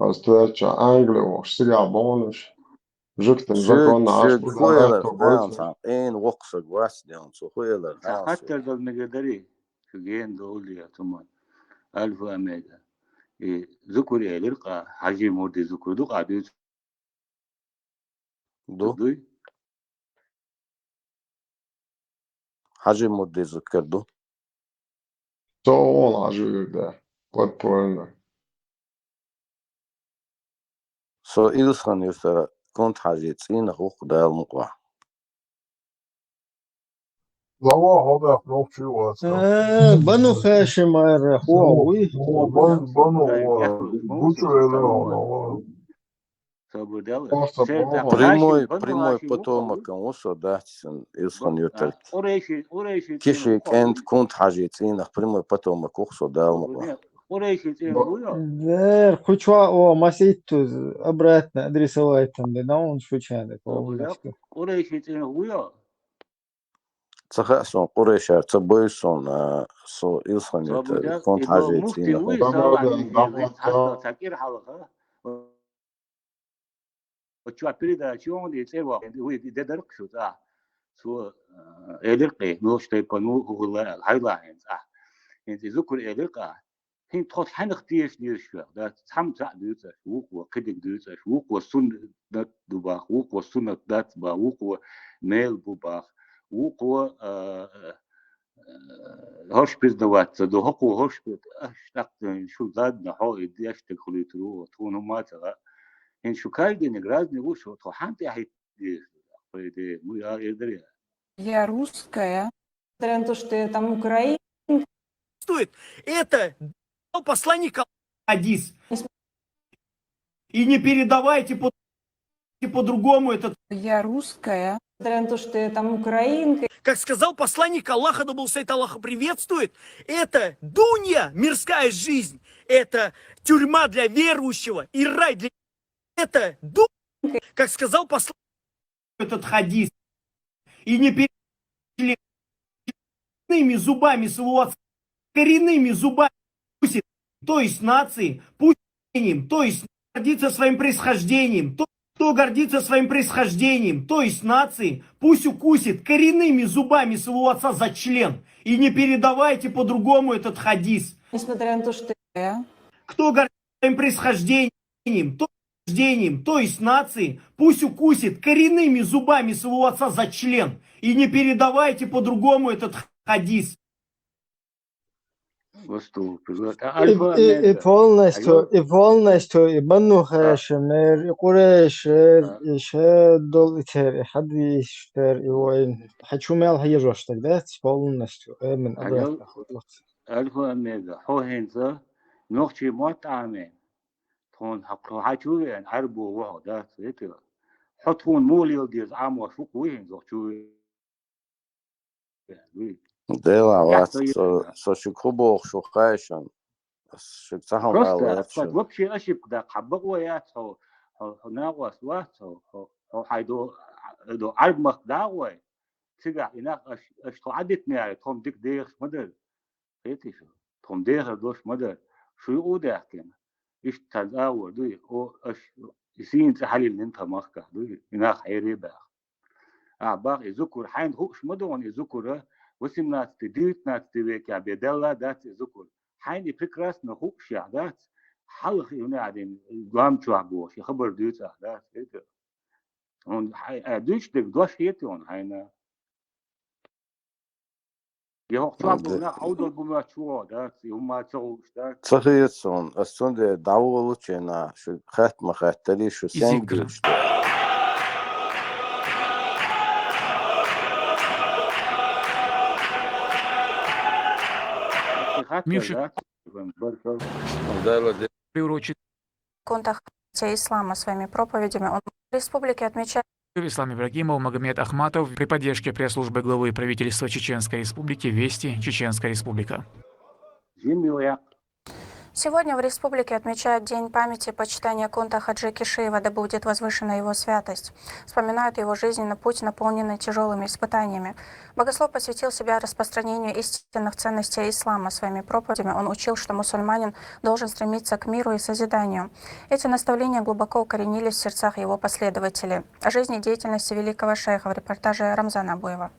Ас тоьча Англи вохуш, сигахь бохуш. Жуьгтин законна Ӏаш бу, ху элар, цхьа къена воккха саг вац деана, цо ху элар. Цхьа хаттар дала мегар дарий, шу гена долу я, туман. Альфа Омега. И зукур элир къа, Хьажи Мурди зукур ду къа дуьйцу. Ду? Дуй? Хьажи Мурди зукур ду? Со вон Хьажи Мурди, подпольно. Со Илсхан юьртара Кунт-Хьажи цӀийнах ву-кх, Дала мукъ вахь. Лава хьо баьхна нохчий вац. Э, Бану Хашим ара хьо вуй? О, Бан-, Бану вац. Гучу элира хьо, Лава. Прямой, прямой потомокан ву со, дац, Илсхан юьртара. Киши кӀент Кунт-Хьажи цӀийнах прямой потомок ву-кх со, Дала мукъ вахь. Къурайши цӀен вуйо? Дер, кхучва о маситтуз обратно адресовать там де, да, он шуча де, полностью. Къурайши цӀен вуйо? Ца хаъ сон, Къурайшар ца бой сон, а, со Илсхан-Юртара, Конт-Хьажи цӀийна хӀу. Ца кӀир хьалха. Очуа передача он и цӀерва, и де дарх шу цӀа. Цу, э, элиркъи, ну, штайпа, ну, хугла, хайла хӀин цӀа. ХӀин цӀи зукур элиркъа. ХӀин тхо хьанах теш деш шу, да, цхьам цӀа дуьцӀаш, вукъо, кхидиг дуьцӀаш, вукъо суннат дубах, вукъо суннат дац ба, вукъо мел бубах, вукъо, э, э, хӀорш пиздаватца, до хӀокъо хӀорш пизд-, аш тӀаккха шу задна хьо, и деш тек хулитру, тхуна ма цӀа. ХӀин шу каждый не грязный вуш, тхо хьан тӀехь По идее, ну, я, я, я. Я русская. Несмотря на то, что я там украинка. Стоит. Это посланник Аллаха хадис. И не передавайте по-, по-другому этот. Я русская. Несмотря на то, что я там украинка. Как сказал посланник Аллаха, да был свет Аллаха приветствует, это дунья, мирская жизнь, это тюрьма для верующего и рай для, это ду-, как сказал посланник этот хадис. И не пере-, коренными зубами своего отца, коренными зубами укусит, то есть нации, пусть ним, то есть гордится своим происхождением, то, кто гордится своим происхождением, то есть нации, пусть укусит коренными зубами своего отца за член. И не передавайте по-другому этот хадис. Несмотря на то, что я. Кто гордится своим происхождением, то, рождением, то есть нации, пусть укусит коренными зубами своего отца за член. И не передавайте по-другому этот хадис. И, и, и полностью, и полностью, и Бану Хашимер, и Курайшер, и шедол, и тер, и хадиштер, и войн. Хачу мел хьежош тогда, полностью. Эмин, обратно, худлахс. Альфа омега, хьо хӀинца нохчий мотт Ӏамин. Тхуна хьакхо хьачувеана, Ӏарбо вохьо дац, векила. Хьо тхуна муха лела деза Ӏамош ву-кх вуй хӀинца вахчувеана, вуй? Дела вац, со, со ши кху боху шу хайшан. Ас ши цахьа просто, вообще ошибка даккха хьан бакъо яц хьо, хьо, хьо накъост вац хьо, хьо, хьо хьай до, до Ӏарб махка дагӀой. Цигахь и нах аш, аш тхо Ӏадитнера, тхо-м дика дехаш ма дара. Кхетий шу? Тхо-м дехар долуш ма дара. Шу юкъа а даьхкина. Иштта цхьа агӀор дуй, о, аш и сийна цӀе хьалиллина тхан махкахь дуй, и нах хьере а баьхна. Ахьа бах и зукур, хьайна хууш ма ду хьуна и зукура, восемнадцатый, девятнадцатый векехь бен делла дац и зукур. Хьайна и прекрасно хууш яхь дац, хьалха и хӀуна а дина, гом чохь бохуш, и хабар дуьйцу ахь дац, хӀета? Хьуна хьай, а, дуьйцуш дерг дош хетий хьуна хьайна? Я хӀокху чохь болу нах хьовдал бу моьттуш ву хьо, дац, и хӀума ца хууш, дац? Ца хета суна, ас цундела дӀаволучу нах, шу хатта ма хаттарий, шу сенга дуьйцуш ду. Миша. Приурочит Кунта Хаджи Ислама своими проповедями. Он в республике отмечает. Ислам Ибрагимов, Магомед Ахматов при поддержке пресс-службы главы правительства Чеченской Республики. Вести, Чеченская Республика. Сегодня в республике отмечают День памяти и почитания Кунта Хаджи Кишиева, да будет возвышена его святость. Вспоминают его жизненный путь, наполненный тяжелыми испытаниями. Богослов посвятил себя распространению истинных ценностей ислама. Своими проповедями он учил, что мусульманин должен стремиться к миру и созиданию. Эти наставления глубоко укоренились в сердцах его последователей. О жизни и деятельности великого шейха в репортаже Рамзана Абуева.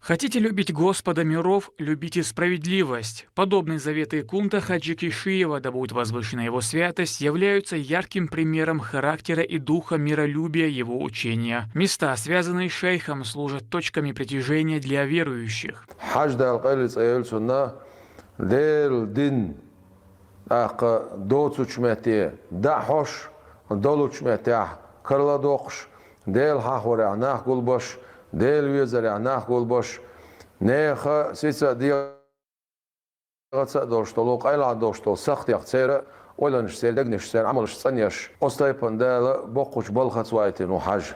Хотите любить Господа миров, любите справедливость. Подобные заветы Кунта Хаджи Кишиева, да будет возвышена его святость, являются ярким примером характера и духа миролюбия его учения. Места, связанные с шейхом, служат точками притяжения для верующих. Хьаждал къайле цӀе йолу цунна, Делан дин тӀаккха доцучу метте дӀахьош, долучу меттехь карладоккхуш, Дела хьахорехь нах гулбаш, Дела везарехь нах гулбаш, нехан сица а дегӀаца а долуш долу, къайлахь долуш долу сахтех церан ойланаш, церан дегнаш, церан Ӏамалш цӀанъеш, оцу тайпана Дала боккхачу балхаца вайтина ву Хьажа.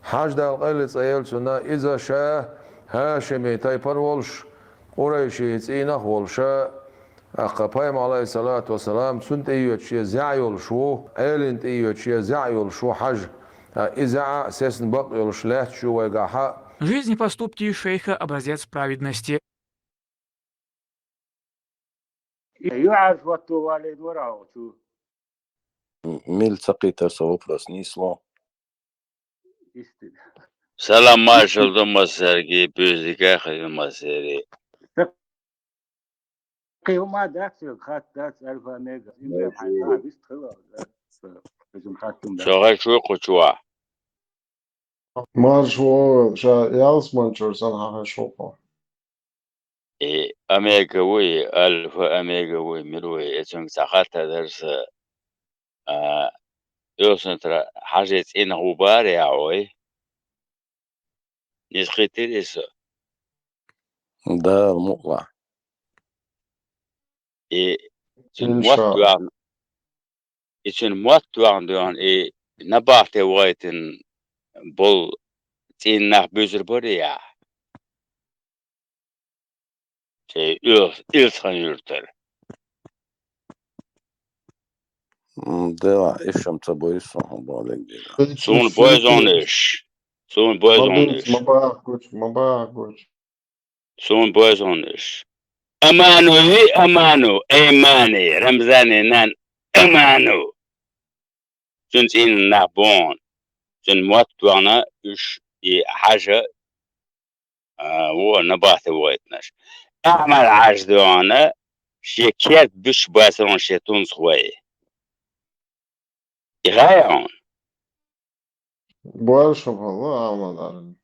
Хьаждал къайле цӀе йолу цунна, иза ша хӀашимий тайпана волуш, къурайший цӀийнах а волуша, ТӀаккха Пайхамар, Ӏалайхи ссалату вассалам, цунна тӀеоьцуш зӀе йолуш ву, Ӏелина тӀеоьцуш зӀе йолуш ву хьажа. ТӀаккха и зӀе сесна бакъ йолуш лаьтташ ю вайгахьа. Жизнь и поступки шейха — образец праведности. Юьхьанца хӀотто валийна вара хьо чу. Мила ца кхийтар со вопрос нийсло. Истина. Салам маршалла ду массаьрга, буьззигахь а ю массеран. Кхин хӀума дац соьга, хатта дац, альфа, омега, имам хьайн хьан вист хила, хӀума хаттам дац. Со хӀара шу кху чу вахь. Марша вогӀийла, ша ялсманчуьра санна хьан хьаша ву хьо? И омега вуй, альфа, омега вуй, мила вуй, и цуьнга цхьа хатта дара сан, а, оьсунтара хьажий цӀийнах ву бара яхьой? Иза кхийтира иза со. Дала мукъалахь. И цуьнан мотт ваьхна, и цуьнан мотт ваьхна дуьхьал, и набахте вахийтина болу цӀийнан нах буьзур бара яхь. Цу Ил-, Илсхан-Юьртара. М, да, иштта ца бойзу суна хьан боху дерг. Суна бойзу хьуна уьш. Суна бойзу хьуна уьш. Ма бахьа гучу, ма бахьа гучу. Суна бойзу хьуна уьш. Аману, и Аману, Аймани, Рамзанан нана Аману. Цуьнан цӀийнан нах бу хьуна. Цуьнан мотт ваьхна уьш и хьажа, а, вон набахте вахийтинарш. Ахьмад-Хьаьжа дуьхьал шен керта буьтуш бацара хьуна шен тунцахой. И хаьий хьуна? Боху хьуна, Ахьмад-Хьаьжа.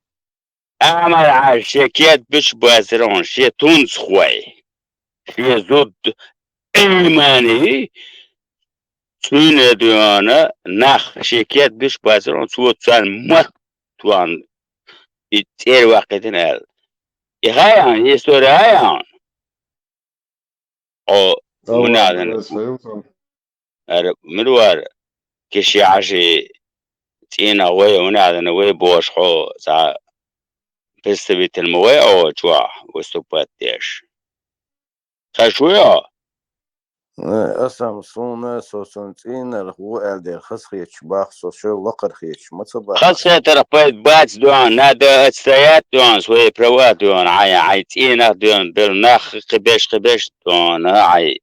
Ахьмад-Хьаьжа шен керта буьтуш бацара хьуна шен тунцахой. Шен зуда Аймани, цуьнан дуьхьал нах шен керта буьтуш бацара хьуна, цо царна мотт ваьхна и цӀера ваккхийтина аьлла. И хаьий хьуна, истори хаьий хьуна? Хьо хӀунда аьлла, ара, мила вара, кхечу хьажий цӀийнах вай, хӀунда аьлла, вай бохуш хьо цхьа представитель ма вай хьо чохь выступать деш. Хезаш вуй хьо? Э, аса-м суна, со цуьнан цӀийнах ву аьлла дера хазахеташ боху со, шо лакхара хеташ ма ца боху. Хазахетарх пайда бац дуьхьал, надо отстоять дуьхьал свои права дуьхьал, хьайн, хьайн цӀийнах дуьхьал, берг нах кхиберш, кхиберш дуьхьал, хьайн.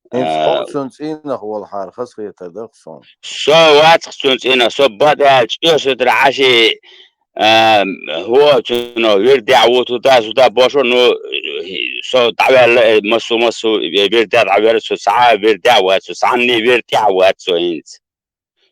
ХӀинца, а, хьо цуьнан цӀийнах волахьара хазахетар дара-кх суна. Со вац-кх цуьнан цӀийнах, со бакъ аьлча, оьсуьйтара хьажий, а, хӀо цуьнан вирдехь ву, туда-сюда бохуш, ну, со дӀаваьлла, э, массо-массо, э, вирдехь дӀаваьлла, со цхьа а вирдехь вац, со цхьанний вирдехь вац со хӀинца.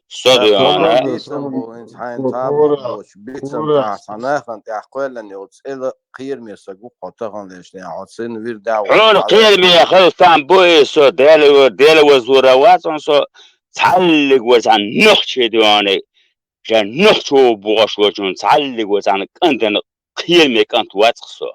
Со дуьхьал. Бицам бу хӀинца хьайна цхьа а бохучу, бицам тӀехь цхьа нахана тӀехь кхоьллина йолу цӀена кхераме стаг ву-кх хьо тахана лечу дийнахь, хьо цуьнан вирдехь ву. Хьуна кхераме хила там бу иза со, Дела, Дела вазлура вац хьуна со, цхьаллиг вац хьан нохчий дуьхьал, ша нохчо ву бохуш волчунна цхьаллиг вац хьан кӀантана кхераме кӀант вац-кх со.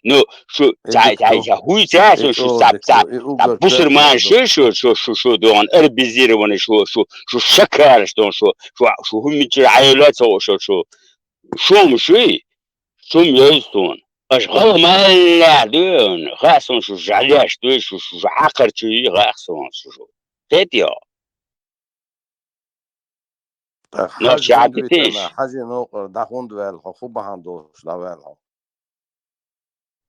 Ну, шу цхьа, цхьа, цхьа хӀуй цаьрца шу, шу цхьа, цхьа, цхьа бусурманаш шу, шу, шу, шу, шу дуьхьал арабизированный шу, шу, шу шакараш дуьхьал шу, шу, шу хӀума мичара Ӏела ца хууш шу, шу, шу ма шуй, шу ма йойзу суна. Аша гӀалгӀа ма аьллехь дуьхьал, хаьа суна шу жӀаьлеш дуй, шу, шу, шу хьакхарчий хаьа суна шу, шу. Хетий хьо? ТӀаккха хьажа хӀунда витина, хьажий новкъара дӀа хӀунда ваьлла хьо, хӀун бахьана долуш дӀаваьлла хьо?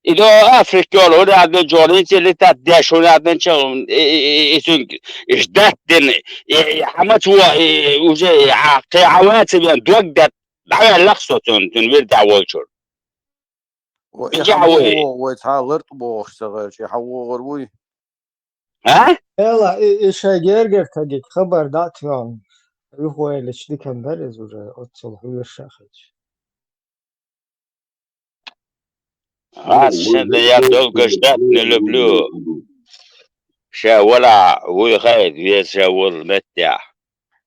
И до Африка йолу, хӀунда аьлла, жолинца летать деш, хӀунда аьлла, и, и, и, и цуьнга, и ждать дина, и, и хьан маца ву, и, и уже, и, а, кхин хьан ваца вен, дог даьтта, дӀаваьлла-кх со цунна, цуьнан вирдехь волчуьра. Ва и хьан вогӀу вай цхьа лартӀа бохуш ца хилча, и хьан вогӀур вуй? А? Эла, и, и шайн гергара стаге хабар дӀа а тоьхна, юхавеллачу диканна дара иза уже, оццул хьоьжуш а хилча. Ас шен я долго ждать не люблю. Ша валахь вуй хаийта, веза ша волу меттехь.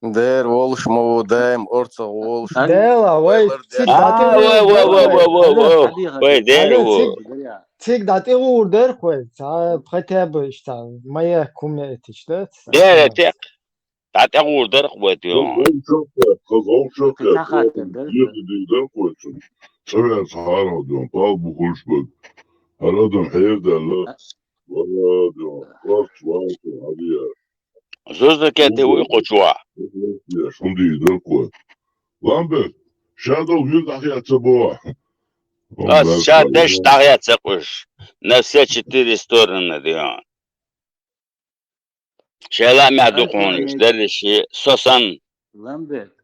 Дера волуш ма ву, даим орцах волуш. Дела, вай цига дӀатӀе вай, вай, вай, вай, вай, вай, вай, дера ву. Цига дӀатӀе гӀур дерг вай, цхьа пхи тебан иштта, ма яхка хӀума яйтича, да? Дера тӀе, дӀатӀе гӀур дерг вай, тӀе. Ца ваьлла хьара дуьйна, пал бу хуьлуш бага. ХӀара адам хьерадаьлла. Ладно, вахт, вахт, Ӏабия. Зузакети вуй кху чохь. Еш, хӀунда иза кху? Ламберт, шадолу хӀунда дӀахецна боху? Ас ша деш дӀахецна кхуш. На все четыре стороны дион. Шайла а мех ду кхунаш, дерриш со сан. Ламберт,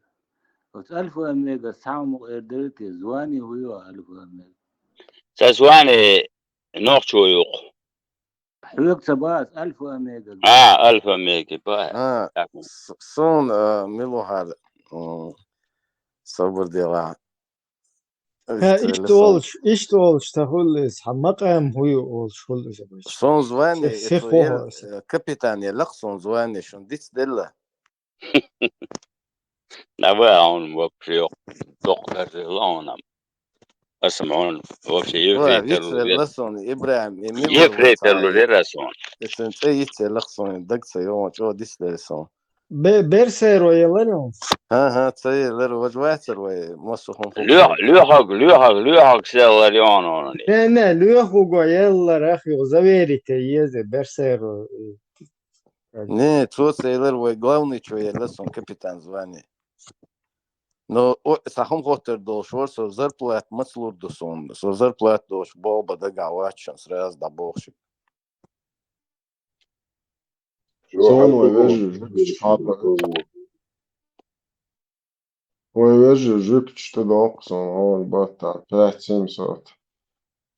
оцу Альфа Омега цхьа хӀума эр дара те, звани хӀу ю Альфа Омега? Ца звани нохчо юкъу. Хьоьга ца бац Альфа Омега? А, Альфа Омега, бай. А, с-, суна, а, мила ву хьара, м, собар делахь. Ха, иштта олуш, иштта олуш ца хуьлу иза, хьан макъам хӀу ю олуш хуьлу иза вайша. Сон звание, се, се хохо аса. Э, капитан елла-кх сон звание, шун дицделла. Давай, он вообще доккха карзелла он ам. Аса ма он вообще ефрейтор лу вер. Сон Ибрахим, Эмил ефрейтор лу вер аса он. Эцен цӀе йицъелла-кх сон, даг ца йогӀун, чӀогӀа дицделла сон. Бе-, Берсеро елларий хьуна? ХӀан-хӀа, ца еллара, важа вацара вай, массо хӀума хӀу. Лоьх-, лоьхаг, лоьхаг, лоьхаг селлар йону. Не, не, лоьхуго еллара, ах, юха заверить е еза, Берсеро. Не, цо ца еллара, вай главный чо елла сон капитан звание. Но, о, сан хӀума хоттар долуш вара, со зарплата маца лур ду суна? Со зарплата долуш боху бан дагахь вац шуна, сразу дӀабоху шуьга. Суна вай вежарий жуьгташ хьатта. Вай вежарий жуьгташ тӀедоккху суна хьуна баттахь, пять семьсот.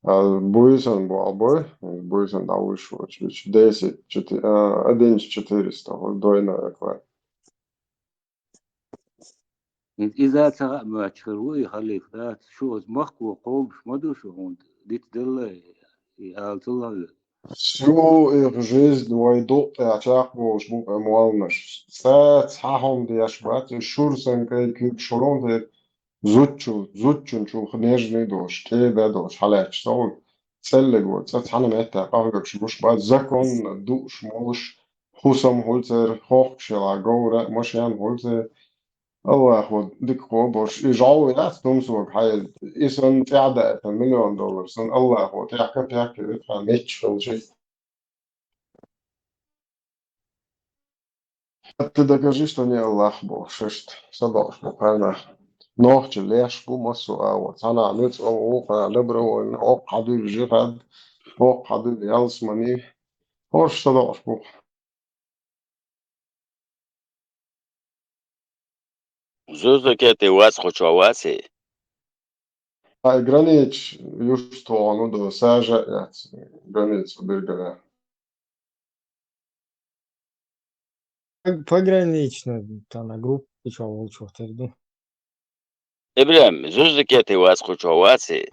А буйсан боху бой, буйсан дӀавуьйш волчу, десять четы-, а, одиннадцать четыреста, хӀу дойна векла. Иза ца хаа моьттуш хир ву и халифа, дац? Шу оцу махко кхобуш ма ду шу, хӀунда дицделла и, и ала ца ловлу. Всю их жизнь вай дукъ тӀехь чекхболуш бу-кх и молланаш. Цкъа цхьа хӀума деш бац, и шура санна кӀайн куьг шура хӀунда хир, зудчу-, зудчуьнчул нежный долуш, кӀеда долуш хьалаьтташ ца хуьлу. ЦӀеллиг ву, цкъа цхьана меттехь къахьоьгуш гуш бац, законна дууш молуш, хӀусам хуьлу церан, хохкуш хила, говра а, машен а хуьлу церан. Аллахо дика кхобуш, и жӀов яц тумсога хьайза, и санна тӀаьхьа даийтина миллион доллар санна, Аллахо тӀехь капек а йойту хьан метташ хилча. Хьатта докажи, что не Аллах боху шаьшта, са бохуш бу кхарнах. Нохча леш бу массо а агӀор. Цхьанхьа нуьцкъала, вукхарна добровольно, хӀокху хьан дуьллу жихӀад, хӀокху хьан дуьллу ялсамани. ХӀорш са бохуш бу. Зузакети вац кху чохь ваций? Ай, граница юьш тхуна ду, сажа а яц, граница биргара. Пог-, пограничная, там, группа чохь волчух тера ду. Ибрахим, зузакети вац кху чохь ваций?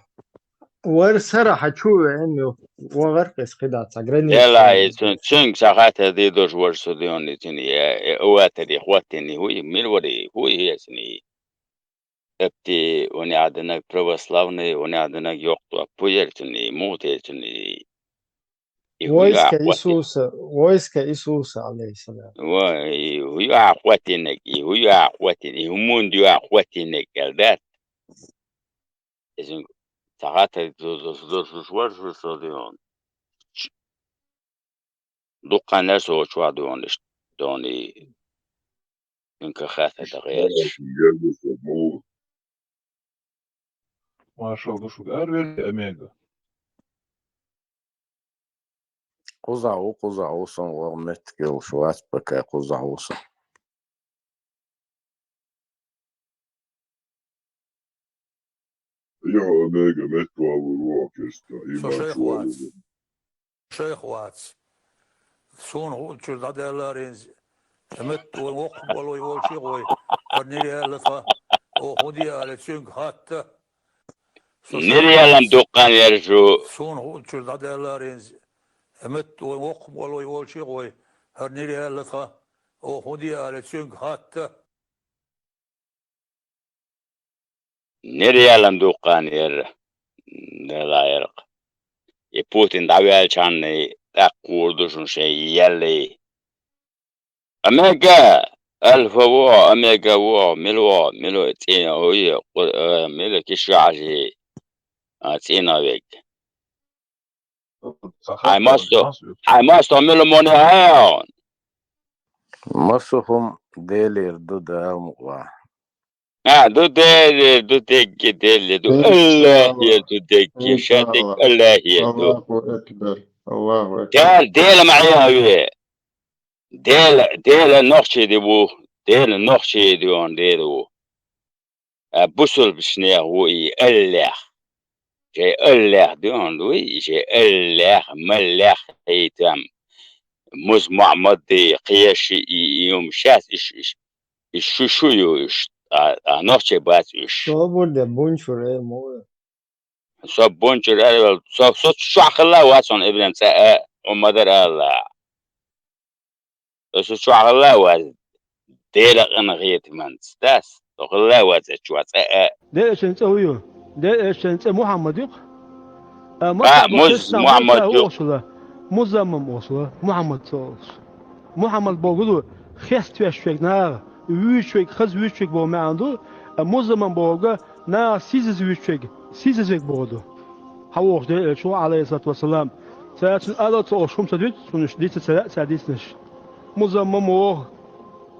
Вара сара хьан чу веана ю, ван гӀаркъис кхидӀа ца граница. Делахь, и цуьнга ца хаттар дийр долуш вара со дуьйна, и цуьнан, э, э, аватаре хӀоттийна, хӀу и, мила вара и, хӀу и хьесна и? Эпти, ванехь динарг православный, ванехь динарг йоккха тӀоппу яра цуьнан и, муха тера цуьнан и? И хӀу ю ахь хӀоттийна? Войска Иисуса, войска Иисуса, алейхиссалам. Ва, и хӀу ю ахь хӀоттийнарг, и хӀу ю ахь хӀоттийна, и хӀуманна ю ахь хӀоттийнарг аьлла дац? Иза ца хаттар ду-, ду-, ду-, ду-, вара шу со дуьйна. Ч-, дуккха нерсо чохь дуьйна иштта, дуьйна и. Инка хатта дагӀа яц. Маршалла ду шуьга, арвели Омега. Кхузахь ву, кхузахь ву, сан ваха меттиг йолуш вац, пока кхузахь ву сан. Йо, Омега, меттиг валур ву, кеста, и маршалла ву. Шайх вац. Суна хууш чуьра дӀадаьлла хӀинца, метта вайн воккха болу вай волчу гӀой, хӀара нира яьлла тхан, оха хӀун де аьлла цуьнга хатта. Нира яьллан дуккха яра шу. Суна хууш чуьра дӀадаьлла хӀинца, метта вайн воккха болу вай волчу гӀой, хӀара нира яьлла тхан, оха хӀун де аьлла цуьнга хатта. Нира яьллан дуккха яра, Дела яркъ. И Путин дӀаваьллачхьана тӀаккха хуур ду шуна шайн яллий. Омега, Альфа ву, Омега ву, мила ву, мила цӀена ву, э, мила киш ваьӀажий, а, цӀена вег. Хьай масто, хьай масто мила моне хьаягӀун. Масухум Делер ду, Дала мукъва. А, ду Делер, ду дегги Делер, ду Аллахьер, ду дегги, шадик Аллахьер, ду. Аллаху акбар. Аллаху акбар. Дел, Дела ма хьаягӀве. Дела, Дела нохчий ди ву, Дела нохчий ди он Дела ву. А бусулбашнех ву и Аллах. Жей Аллах ди он ву и, жей Аллах, маллах и там. Муз Мухьаммад ди, кхеши и, и юм шас иш, иш, иш шу, шу ю иш, а, а нохчий бац иш. Собур де бунчур э, мо. Со бунчур э, со, со чохилла вац он Ибрахим цӀа, э, уммадар Аллах. Со чохилла вац, Дела къина гӀетаманц дас, со хилла вац чу вац, э, э. Дела шен цӀа ву ю, Дела шен цӀа Мухьаммад юкъ. А, Макка ба муз хестам Мухьаммад ю. Охшула, Музаммам охшула, Мухьаммад цо охш. Мухьаммад богу ду, хест веш вег нагӀа, вуьйч вег, хаз вуьйч вег бо маьӀан ду, а Музаммам богу, нагӀа сизаз вуьйч вег, сизаз вег богу ду. Хьавохш Дела элчу, алейхиссалату вассалам. Цаьрцун ала цо охш хӀума ца дуьту, цунаш дица ца лаьа, ца дицнаш. Музаммам оху,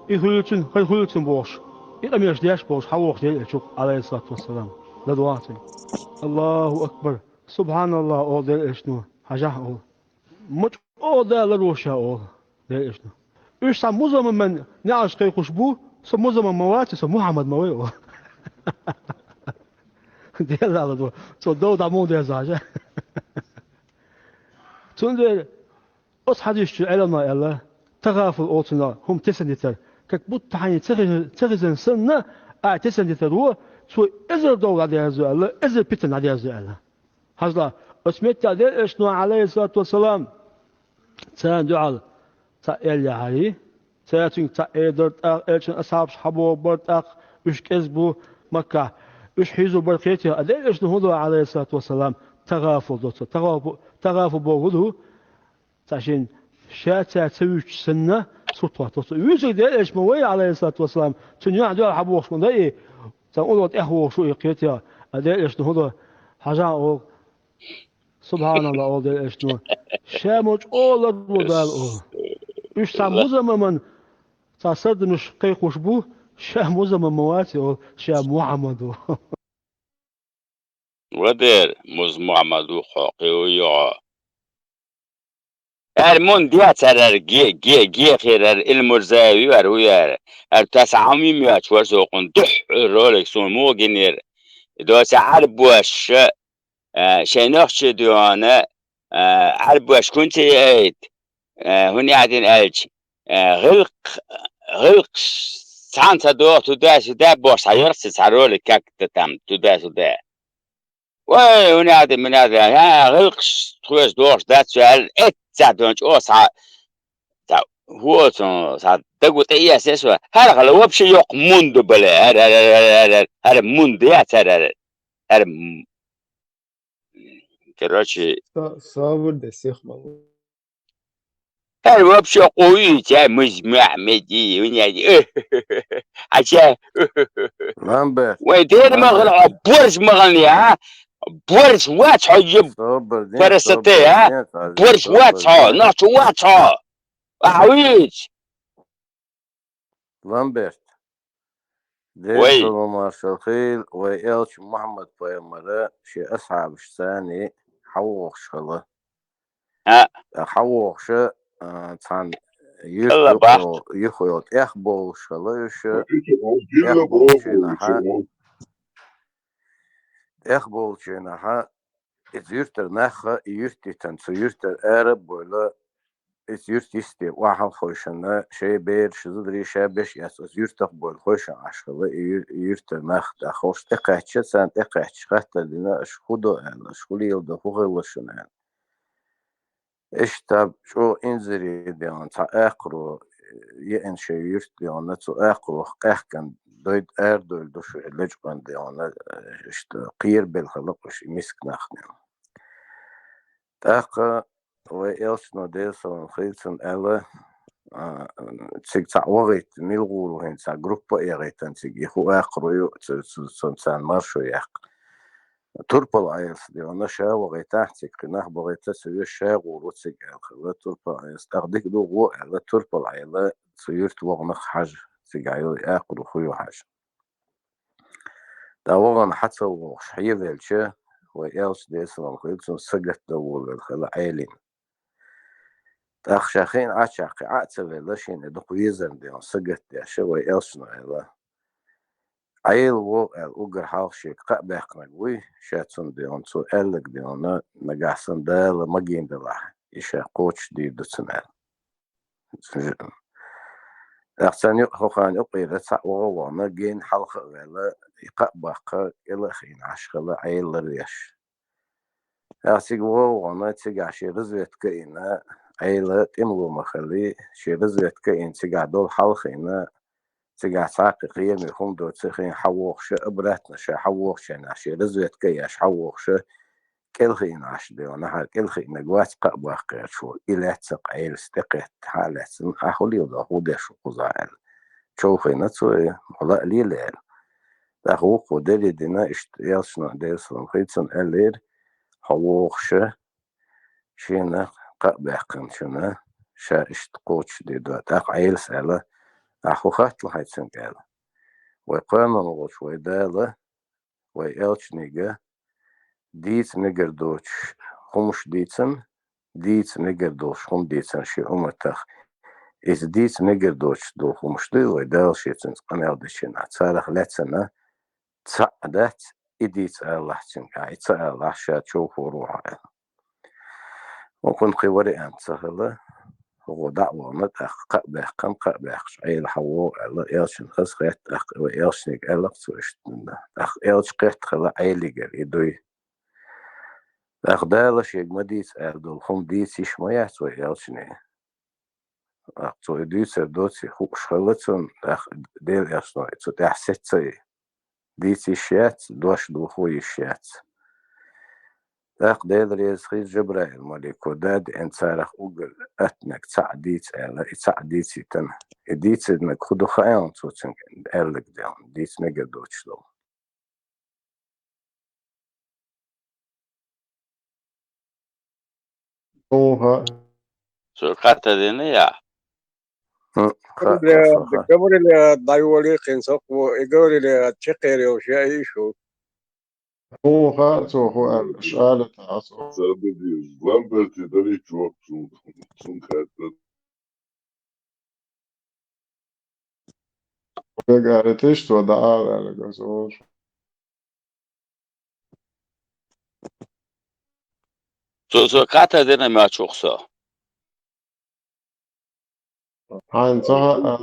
и хуьлуьцун, хай хуьлуьцун бохуш, и къамеш деш бохуш, хьавохш Дела элчу, алейхиссалату вассалам. ЛадвагӀа цунга. Аллаху акбар. Субханаллах, ола Дела элчано, хьажахь ола. Ма чӀогӀа Дала лароша ола, Дела элчано. Уьш цхьа Музаммаман неӀалш кхайкхуш бу, со Музаммам ма вац, со Мухьаммад ма вай ола. Дела ладо, цо дов дӀа муха деза хьажа. Цундела оцу хьадисчу Ӏелама аьлла, тагӀафул оцунах хӀума тесна дитар, как будто хьайна ца хи-, ца хезна санна, а тесна дитар ву, цо эзар дов дӀадерзо аьлла, эзар питана дӀадерзо аьлла. Хьажал, оцу меттехь Делан Элчано, Ӏалайхиссалату вассалам, царна дуьхьал цхьаъ эр яхьарий, цара цуьнга цхьаъ эр дара, тӀаккха Элчан асхьабаш хьабогӀу бара, тӀаккха уьш кӀезиг бу Маккахь, уьш хьийзо бара кхетий, а Делан Элчано хӀун до, Ӏалайхиссалату вассалам, тагӀафул до цо. ТагӀафу-, тагӀафу бохург хӀун ду? Цхьа шен ша цара ца вуьйцуш санна, сурт хӀоттаво цо. Вуьйцург Делан Элча ма вай, Ӏалайхиссалату вассалам, цуьнан юьхь дуьхьал хьабохуш ма дай, цхьа улло тӀехвогӀуш ву и кхетий, а Делан Элчано хӀун до, хьажахь оха. Субханаллах, ола Делан Элчано. Ша ма чӀогӀа ларво Дала ола. Уьш цхьа Музаммаман цхьа сардамаш кхайкхош бу, ша Музаммам ма вац ола, ша Мухьаммад ву. Ва дера, Муз Мухьаммад ву, хьо кхин ву йогӀо. Ара мунда яцарара ге-, ге-, гехирара Илмурзаев ю ара, ву яра. Ара таса хьан мим йоцуш вара со хӀун дуьххьара ролик суна муха гинера. Доца Ӏарбоша, а, шайн нохчий дуьхьана, а, Ӏарбош хӀунда ца яйта, а, хӀун яхьдина аьлча, а, гӀилкх-, гӀилкхаш цхьаьна ца доху, туда-сюда бохуш цхьа йоьрху цхьа ролик, как-то там, туда-сюда. Вай, хӀун яхьдина, мин яхьдина, хӀа, гӀилкхаш тхоьца дохуш дац, аьлла, эццахь доьнчу оха цхьа, цхьа, хӀу оцу, цхьа дагу тӀе эцна со, хӀара хала вообще йоккха мунда бала, хӀара, хӀара, хӀара, хӀара, хӀара мунда яц, хӀара, хӀара, хӀара, м-, короче. Са-, сабур де сих ма ву. ХӀара вообще къуй, цхьа Муз Мухьаммад, хӀун яхьдина. Хьача. Ламберт. Вай, дера ма хила хьо, борз ма хилний, а? Борз вац хьо, еб-, собар дин, парасате, собар а? Дин, Борз собар вац хьо, дин. Нохчо вац хьо. Ахьа вуьйцу. Ламберт. Вай. Дела салам маршалла хуьлда, вай элча Мухьаммад пайхамара шен асхьабашца цхьаьна хьавогӀуш хилла. А. ТӀаккха хьавогӀуш, а, цхьана юьрта юххе йолу тӀехбовлуш хилла уьш. ТӀехбовлучу хенахь, тӀехбовлучу хенахь, иза юьртара нах а, и юьрт дитина, цу юьртара ара а бовла, иза юьрт йисте охьахуьйшина, шайн бераш, зударий ша беш эцна, иза юьртах а бовла, хуьйшина Ӏаш хилла, и юьр-, и юьртара нах. ТӀаккха уьш тӀекхаьчча, царна тӀекхаьчча, хаьттар дина, аша хӀун до аьлла, аша хӀун леладо, хӀун хилла шуна аьлла. Иштта чӀогӀа инзаре дегӀана цхьа акхаро еана шайн юьрт дегӀана, цу акхарох къаьхкина дойд-, арадойла ду шу лечкъан дегӀана, иштта кхерабелла хилла-кх уьш, и миска нах дегӀана. ТӀаккха вай элчано, Делан салам хуьлда цунна, аьлла, а, цига цхьаъ вахийта, мила гӀур ву хӀинца, цхьа группа а яхийтина цига, и хӀун акхаро ю, цу, цу, цу, царна маршо яккха. Турпал Ӏелас дегӀана ша вагӀийтахь цига, кхин нах багӀийта ца веш ша гӀур ву цига аьлла хилла Турпал Ӏелас. ТӀаккха дика ду гӀо аьлла, Турпал Ӏела цу юрта вогӀанах хьажа, цига йолу акхару хӀу ю хьажа. ТӀаккха вогӀана хьа ца вогӀуш хьевелча, вай элча Делан салам хуьлда цунна, сагатдан волавелла хилла Ӏелина. ТӀаккха ша хиъна Ӏачаккхи Ӏа а ца велла, шена дукха везарна дегӀана сагатдеш, вай элчано аьлла: «Ӏела вогӀу», — аьлла, уггар хьалха шега кхаъ баьккхинарг вуй, ша цунна дегӀана цо аьлларг дегӀана, нагахь санна Дала магийна далахь, и ша кхочушдийр ду цунна аьлла. ТӀаккха царна юкъа, хӀокхарна юкъера цхьаъ вогӀа а вогӀана, гена хьалха а ваьлла, и кхаъ баккха, кӀела а хиъна Ӏаш хилла Ӏела ларвеш. ТӀаккха цига вогӀана, цигахь шен разведка а йина, Ӏела тӀемало ма хиллий, шен разведка а йина, цигахь долу хьал а хиъна, цигахь цхьа а кхин кхераме хӀума доций хиъна хьавогӀуш, обратно ша хьавогӀучу хенахь шен разведка а еш хьавогӀуш, кӀела хиъна Ӏаш дегӀана, хьара кӀела хиънарг вац кхаъ баккхарш ву, и лаьцна-кх Ӏелас тӀекхетта, хьа а лаьцна, ахь хӀун леладо, хӀун деш ву кхузахь аьлла. Човхийна цо и, хьо лаа лела аьлла. ТӀаккха вукхо дерриг дина, иштта элчано, Делан салам хуьлда цунна, аьллера: «Хьо вогӀуш, шена кхаъ баьккхинчунна ша иштта кхочушдийр ду». ТӀаккха Ӏелас аьлла: «Ахь хӀун хаттал хьайцунга?» — аьлла. Вай кхоьллина волчу вай Дала вай элчанга дийца мегар доцуш хӀумаш дийцина, дийца мегар долуш хӀума дийцина шен умматах. Иза дийца мегар доцуш долу хӀумаш дуй вай Дала шен цуьнца къамел дечу хенахь, царах лаьцна цхьаъ дац, и дийца алалахь цуьнга, и ца алалахь, ша човхор ву хьо аьлла. ХӀокхунна кхин вариант ца хилла, хӀокхо дӀа а вахана, тӀаккха кхаъ баьккхина, кхаъ баьккхича Ӏела хьавогӀу аьлла, элчанна хаза хетта, тӀаккха вай элчанга аьлла-кх цо иштта. ТӀаккха элча кхетта хилла Ӏелигара и дуй. ТӀаккха Дала шега ма дийца аьлла долу хӀума дийца йиш ма яц вай элчане. ТӀаккха цо и дуьйцур доций хууш хилла цунна, тӀаккха Делан элчано цу тӀехь сецций. Дийца йиш яц, дош дохо йиш яц. ТӀаккха Дела реза хилла Жабраил-малико да а деана царах уггар аттаниг цхьаъ дийца аьлла, и цхьаъ дийцийтина. И дийцинарг хӀун ду хаьий хьуна цо цуьнга аьлларг дегӀана, дийца мегар доцуш долу? Суна хаьа. Цо кхетадина я? ХӀун, хаьа, Говорили, суна хаьа. Говорили о дайволе кхин сокху, и говорили о чекхере йолуш я и шу. Суна хаьа цо хӀун аьлла, ша аьлла тӀаккха цо. Забуди, Ламберти дари чохь сун, сун кхетта. Вегара тешто дӀа а ваьлла, газош. Цо, цо кхетадина моьттуш ву со. Хьайна ца хаьа, а?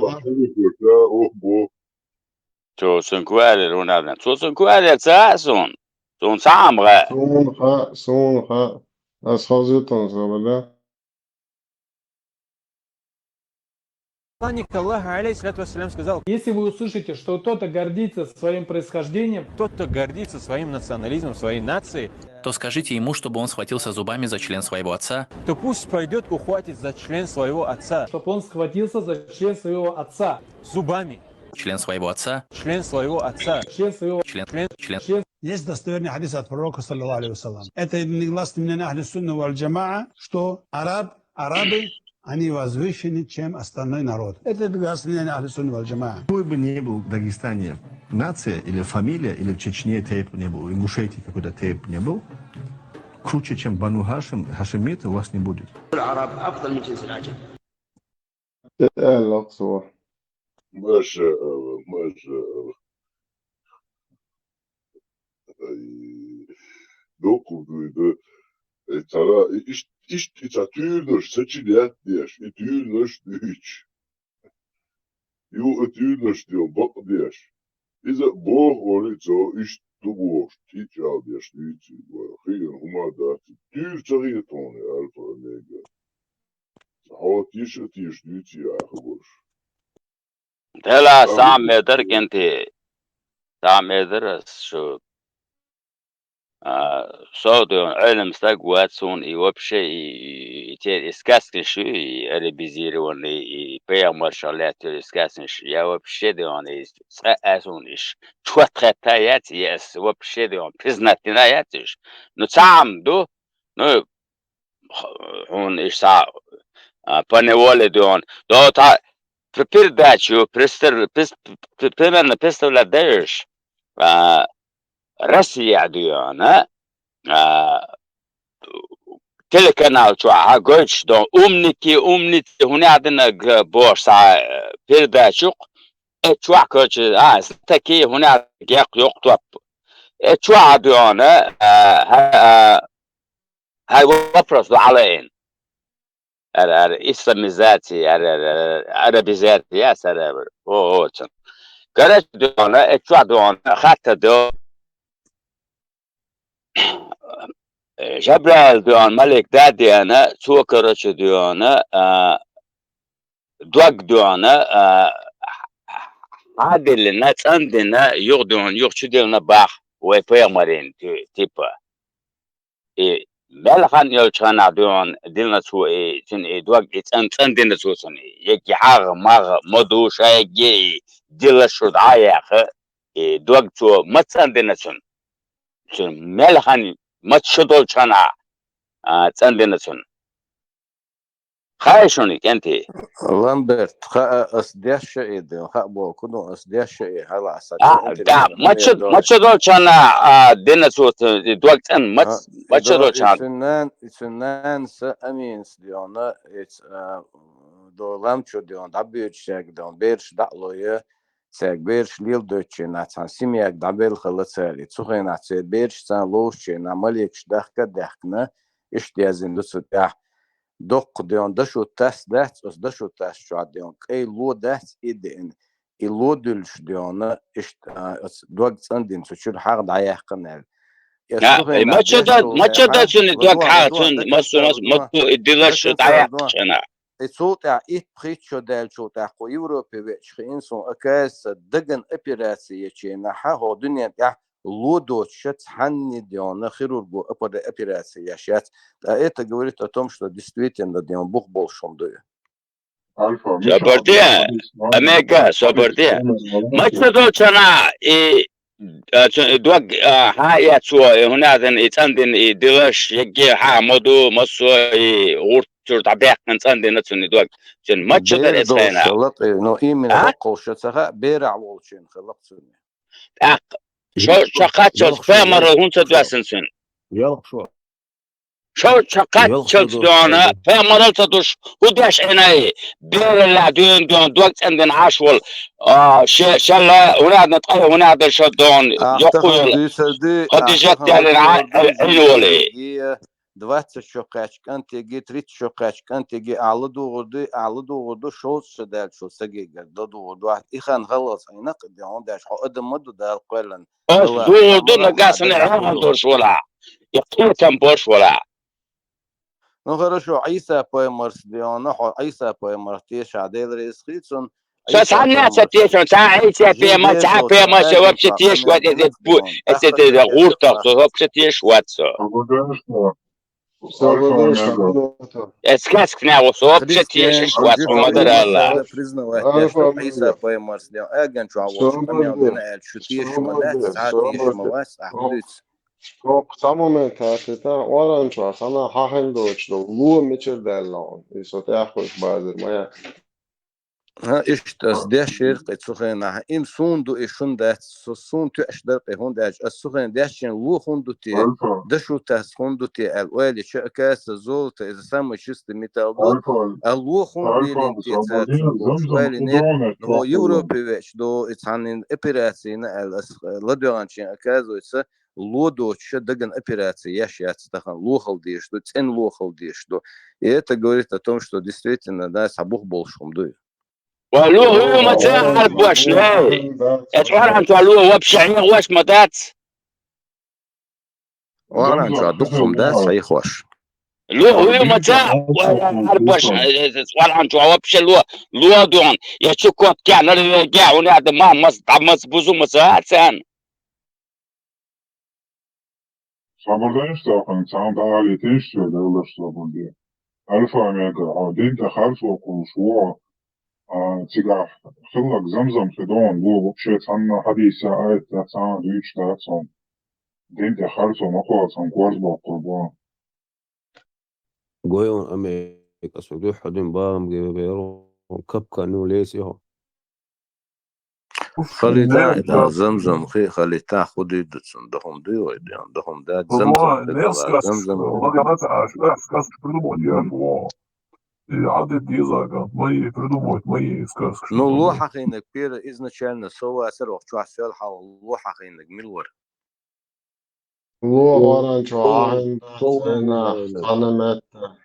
Цо цуьнга кхоьллира хӀунда аьлла. Цо цуьнга кхоьллира ца хаьа суна. Суна цхьа а ма хаьа. Суна хаьа, суна хаьа. Ас хаза ю тхуна со, бала. Посланник Аллаха, алейхиссалату вассалям, сказал: Если вы услышите, что кто-то гордится своим происхождением, тот, кто гордится своим национализмом, своей нацией, то скажите ему, чтобы он схватился зубами за член своего отца. То пусть пойдет, ухватит за член своего отца. Чтоб он схватился за член своего отца. Зубами. Член своего отца. Член своего отца. Член своего Член, член, член. Член. Есть достоверный хадис от пророка, саллаллаху алейхи ва саллям. Это единогласное мнение Ахли Сунна валь Джамаа, что араб, арабы, они возвышены, чем остальной народ. Это единогласное мнение Ахли Сунна валь Джамаа. Какой бы ни был в Дагестане нация или фамилия, или в Чечне тейп не был, в Ингушетии какой-то тейп не был, круче, чем Бану Хашим, хашимит, у вас не будет. العرب أفضل من جنس العجم. Э, лаксо. Маша, маша. Ай, доккха дуй ду. Э, цара, и, иш-, иш-, и ца туьйранаш сачу детташ, и туьйранаш дуьйцуш. Ю, и туьйранаш дел бакъдеш. Иза боху олу цо, иштта ду бохуш, кичал деш дуьйцу. Хиъна хӀума дац. Туьйра ца хета хьуна, Альфа Омега. Хьо тиша, тиша дуьйций ахь хабарш. Дела, сам медар кӀентий. Сам медар ас шу. А, со а дуьйна Ӏелам стаг вац суна и вообще, и, и, и лаьттера и сказкаш ю, и арабизированный, и пайхамаршах лаьттера и сказкаш, я вообще дона из цкъа а сона иш чот хетта яц, я ас вообще дона признать дина яц иш. Ну, цхьа хӀама ду, ну, х-, хьона иш цхьа, а, поневоле дона. До та пр-, передачу, престар-, прес-, п-, примерно представлять даешь, а, Россия дона, а, телеканал чохь, а, гойтуш до, умники, умницы, хӀунда дина г-, бохуш цхьа, э, передачу, э, чохь, короче, а, такие хӀунда гекъ йокъ топ. Э, чохь а дона, а, хьа-, а, хьай вопрос ду Ӏалаин. Ара, ара, исламизация, ара, ара, ара, арабизация, яц ара, ара. О, о, цун. Короче, дона, э, чохь дона, хатта до. Э, Жабраил дона, малик да дена, цо, короче, дона, а, дог дона, а, хьадиллина, цӀандина, юха дона, юха чу диллина бах, вай пайхамарин ти-, типа. И мел хан йолчу ханахь дуьйхьун дилна цо и, цуьнан и дог, и цӀан-, цӀандина цо цуьнан. Егги хьагӀ, магӀ, ма ду, ша егги и дилла шу дӀа а яьхна, и дог цо ма цӀандина цуьнан. Цуьнан мел хан, маца шу долчу ханахь, а, цӀандина цуьнан. Хаьий шуна, кӀентий? Ламберт, хаа ас деш а и дела, хаа боху ду ас деш а и хьала аса. А, да, мача, мача долчана, а, дина цо, и дог цӀан, мац-, А, мача и долчана. Цуьнан, и цуьнан са Аминас диона, эц, а, до ламчо диона, дӀабуьйчу шег диона, бераш дӀа а ло я, цаьрга бераш леладоьдучу хенахь цхьана семьяга дӀабелла хилла цара. И цу хенахь церан бераш царна ловшучу хенахь маликаш дахка а даьхкина, иштта яздина ду цу тӀехь. Доккха деона дашо тасса дац, оцу дашо тасса чохь деона кӀайн ло дац и деана. И ло дуьллуш деона, иштта, а, оцу дог цӀандина цу чуьра хьагӀ дӀаяьккхина аьлла. Я, и мача да, мача да цуьнан дог хьагӀ цуьнан, массо, массо, массо, и дилаш дӀаяьккхина. И цул тӀаьхьа итт-пхийтта шо даьллачул тӀаьхьа кху Европе веача хиъна суна, оказывается, даган операци ечу хенахь, хьо дуьнен тӀехь ло доцуша цхьанна деона хирурго апара-, операци еш яц. А это говорит о том, что действительно деона бух болуш хӀума ду и. Собар де, Омега, собар де. Мача долчана и, а, цу-, дог, а, хьа а эцо, и хӀунда аьлла и цӀандина, и дилаш, егге хьа ма ду, массо, и гӀурт чуьра дӀабаьккхина цӀандина цуьнан и дог. Цуьнан мача дара эцхайна. Бер долуш лакъе, но именно лакхалша ца хаьа, берахь волчийн хилла цуьнан. ТӀаккха шо, шо кхаччалц пайхамарал хӀунда ца доьссина цуьнан? Ялх шо. Шо, шо кхаччалц доьна, пайхамарал ца душ, хӀун деш Ӏина и? Бераллехь дуьйна доьна, дог цӀандина Ӏаш волу. А, ше-, шелла, хӀунда аьлла ткъе, хӀунда аьлла шо доьна, йоккха йолу. Хадижат даьллина Ӏа-, Ӏина волу и. Двадцать шо кхаьчча кӀантиге, тридцать шо кхаьчча кӀантиге, ахь ладугӀур ду, ахь ладугӀур ду, шовзткъа шо даьллачул сагегара ладугӀур ду. Ахь и хан халлалц Ӏина кхидехь, хӀунда аьлча хьо адам ма ду Дала кхоьллина. Ас дугӀур ду, нагахь санна хьехам долуш валахь. Я кхетам болуш валахь. Ну, хорошо, Ӏийса пайхамарс деона, хьо Ӏийса пайхамарх тешахь, Дела реза хи цунна. Со цхьанна а ца тешо, цхьа Ӏийса пема, цхьа пема, со вообще тешо, эцу бу-, эцу гӀуртах, со вообще тешо вац со. Эцу каскна, со вообще тешо вац, ма даралла. Признавать, что Ӏийса пайхамарс деона, аган чохь волчу къамел дина аьлча, шу тешаш ма дац, цхьа тешаш ма вац, ахь дуьйцу. Кху цхьа момент хьаьрчийта, Къуръан чохь санна хьахийна доцуш долу ло мичара даьлла хьуна? И со тӀаьхьа кхуьуш базар ма яц. ХӀан, иштта ас деш яра кхин цу хенахь. Им суна ду, и шуна дац, со суна тоьаш дара кхин, хӀунда аьлча ас цу хенахь дешчийн ло хӀунда ду те, дашо тасса хӀунда ду те аьлла ойла йича, оказывается, золото, иза самый чистый металл ду. А ло хӀунда лелийна те цара цунна бохуш ойла йина, но Европе веача до, и цхьанна операцина аьлла ас ладоьгӀначийн, оказывается, ло доцуша даган операци еш яц тахана, ло хила дезаш ду, цӀена ло хила дезаш ду. И это говорит о том, что действительно, да, цхьа бух болуш хӀума ду и. Ва ло хӀума ца Ӏарбош, не? Эцу Къуръан чохь ло вообще хьехош ма дац. Къуръан чохь дукха хӀума дац хьехош. Ло хӀума ца Ӏарбош, эцу Къуръан чохь вообще ло, ло дон, я Чукотке, Норвеге, хӀунда аьлча ма, мац, дӀа мац бузу ма ца царна. Собар де, цхьана дӀа алийтина, Дела собар де. Альфа-Омега, хьо дин тӀа харцо кхуллуш ву хьо. А, цигахь хилларг Замзам хи ду хьуна, ло, вообще цхьанна хьадисехь, аятехь цхьанна дуьйцуш дац хьуна. Дин тӀа харцо ма кхолла, цхьана корза боккхур бу. Гой хьуна, Омега, ас ву дуьхьа дин багӀам гебе беру, капкан ю леций хьо. Халита, да, Замзам хи, халита ху дуьйцу цунна, дахум дуй вай, да, дахум дац, Замзам хи, сказка, Замзам хи. Ладно, сказка, сказка придумать, я его. И Адет дезага, мои придумывать, мои сказки. Ну, ло хьахийнарг пера изначально со вацара, охьа чохь соьл хьалха ло хьахийнарг мила вара? Ло гӀоран чу Ӏахьин дац вайна, хана метта.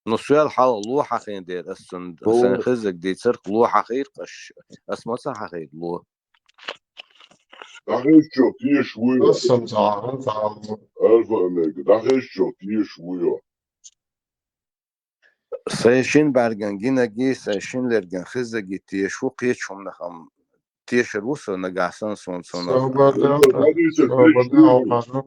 Ну, соьл хьалха ло хьахийна дера, ас цунна сайн хезарг дийцарх ло хьахийра, аш, ас ма ца хьахийра ло. ДӀахезачох теша вуй. Ас сам ца хьахийра, ца хьахийра. Альфа-Омега, дӀахезачох теша вуй. Сайн шин бӀаьрган гинаргий, сайн шин лерган хезаргий теша ву, кхечу хӀуманах-м тешар ву со, нагахь санна суна, суна. Собар де, собар де, хьо хаза.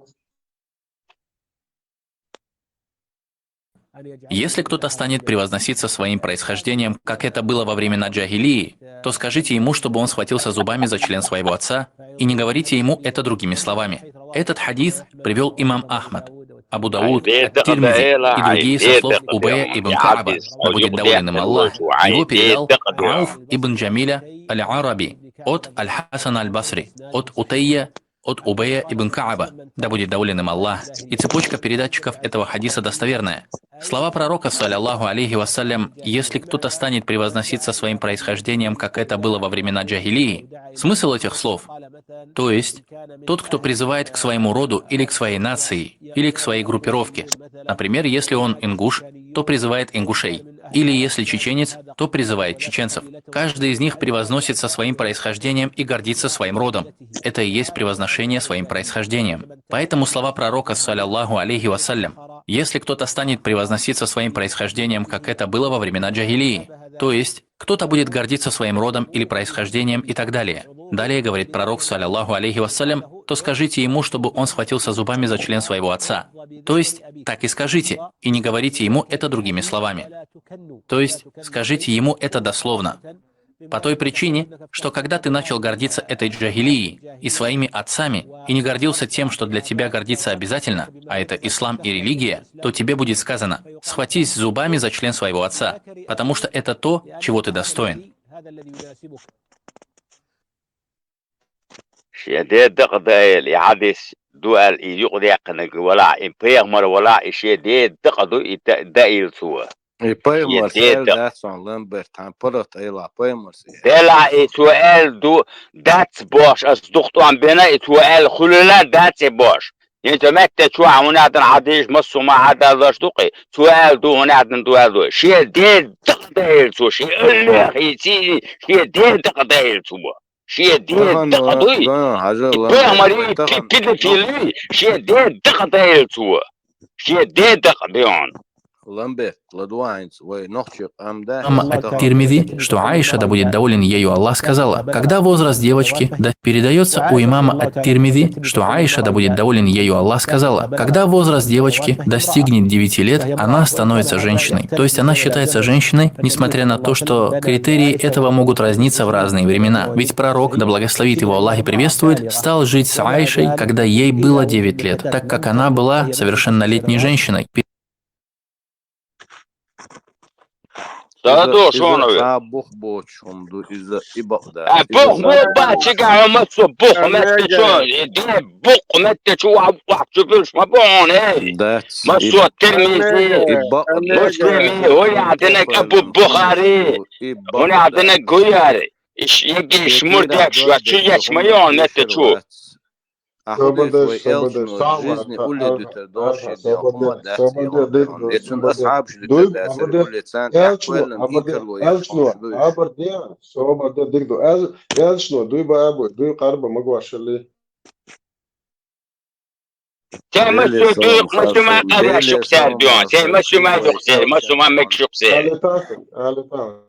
Если кто-то станет превозноситься своим происхождением, как это было во времена джахилии, то скажите ему, чтобы он схватился зубами за член своего отца, и не говорите ему это другими словами. Этот хадис привёл имам Ахмад. Абу Дауд, ат-Тирмизи и другие со слов Убая ибн Кааба, да будет доволен им Аллах. Его передал Ауф ибн Джамиля аль-Араби от Аль-Хасана аль-Басри, от Утайя, от Убая ибн Кааба, да будет доволен им Аллах. И цепочка передатчиков этого хадиса достоверная. Слова пророка, саллаллаху алейхи вассалям: «Если кто-то станет превозноситься своим происхождением, как это было во времена джахилии», смысл этих слов, то есть тот, кто призывает к своему роду или к своей нации, или к своей группировке. Например, если он ингуш, то призывает ингушей. Или если чеченец, то призывает чеченцев. Каждый из них превозносится своим происхождением и гордится своим родом. Это и есть превозношение своим происхождением. Поэтому слова пророка, саллаллаху алейхи вассалям: «Если кто-то станет превозноситься своим происхождением, как это было во времена джахилии», то есть кто-то будет гордиться своим родом или происхождением и так далее. Далее говорит пророк, саллаллаху алейхи вассалям, то скажите ему, чтобы он схватился зубами за член своего отца. То есть, так и скажите, и не говорите ему это другими словами. То есть, скажите ему это дословно. По той причине, что когда ты начал гордиться этой джахилией и своими отцами, и не гордился тем, что для тебя гордиться обязательно, а это ислам и религия, то тебе будет сказано: «Схватись зубами за член своего отца, потому что это то, чего ты достоин». Шен ден дакъа даийла, и хьадис ду аьлла, и юкъадаьккхинарг валахь, и пайхамар валахь, и шен ден дакъа ду, и да-, даийла цо. И пайхамарс аьлла дац хьуна, Ламберт, хьан паргӀат айла, пайхамарс аьлла. Делахь и цо аьлла ду, дац бохуш, ас дукха тӀом бина, и цо аьлла хуьлийла, дац и бохуш. ХӀинца метта чохь хӀунда аьлла хьан дийша массо а ма хьан даллаш ду-кх, цо аьлла ду, хӀунда аьлла ду аьлла ду. Шен ден дакъа даийла цо, шен аллехийций, шен ден дакъа даийла цо. Шен ден дакъа дуй. И пайхамарий, педофилий, шен ден дакъа даийла цо. Шен ден дакъа дуй хьуна. Ламберт, ладугӀа хӀинца вай нохчийн къам дац. Имам ат-Тирмизи, что Аиша, да будет доволен ею Аллах, сказала: когда возраст девочки, да, передаётся у имама ат-Тирмизи, что Аиша, да будет доволен ею Аллах, сказала: когда возраст девочки достигнет девяти лет, она становится женщиной. То есть она считается женщиной, несмотря на то, что критерии этого могут разниться в разные времена. Ведь пророк, да благословит его Аллах и приветствует, стал жить с Аишей, когда ей было девять лет, так как она была совершеннолетней женщиной. Иза, иза цхьа бух боцуш хӀума ду, иза и бакъ дац. Иза бух цхьа бух боцуш. Бачига хӀума цо бух метта чу, и де бух метта чу вахь, вахь чу буьлуш ма бу хьуна, эй. Дац. Массо а Тирмизи, и бакъ ду. Муслими, хӀун яхь динарг Абу Бухари, хӀун яхь динарг гуяри. Иш егиш мурдекш ва чу еш ма йон метта чу. Ахула вай элчано жизни улле дуьтар доши де хӀума дац, яхула. Эцун асхьабаш дуьтар дацара улле, царна тӀехь кхоьллина инкарло еш хӀумаш ду уьш. Абар де, собар де, дика ду. Эл-, элчано дуй ба абу, дуй къарба магош хилли. Сема су дуй, масума къаря шуксер дуй. Сема сума юксер, масума мек шуксер. Али тахин, али тахин.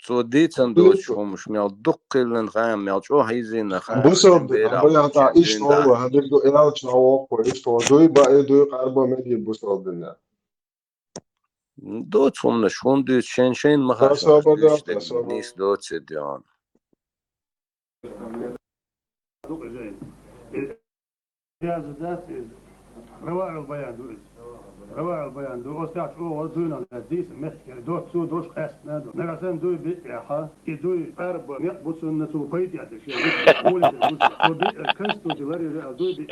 Цо дийцан доцуш хӀумаш мел дукха хилла хаам, мел чӀогӀа хьийзийна хаам. Бусалба, бера Баян, тӀа иштта дуьйна вала, хьан дерго элча воккхо, иштта вала. Дуй баа, дуй къарба мегий бусалба дина. Доцу хӀуманаш хӀун дуьйцу, шайн-шайна ма хаша, Тасабада, дуьйцу дерг тасабада. Нийса доцу и дион. Яздац иза. Раваил баян ду иза. Раваил баян ду. Оцу тӀехь чӀогӀа дуйнах дац, дийца мехкера доцу, дош къаьстина ду. Нагахь санна дуй биъ тӀехьа, и дуй къарба некъ бу цунна, цо пайда эцна шен. Гули тӀе бу цо. Цо биъ Конституци ларира, а дуй биъ.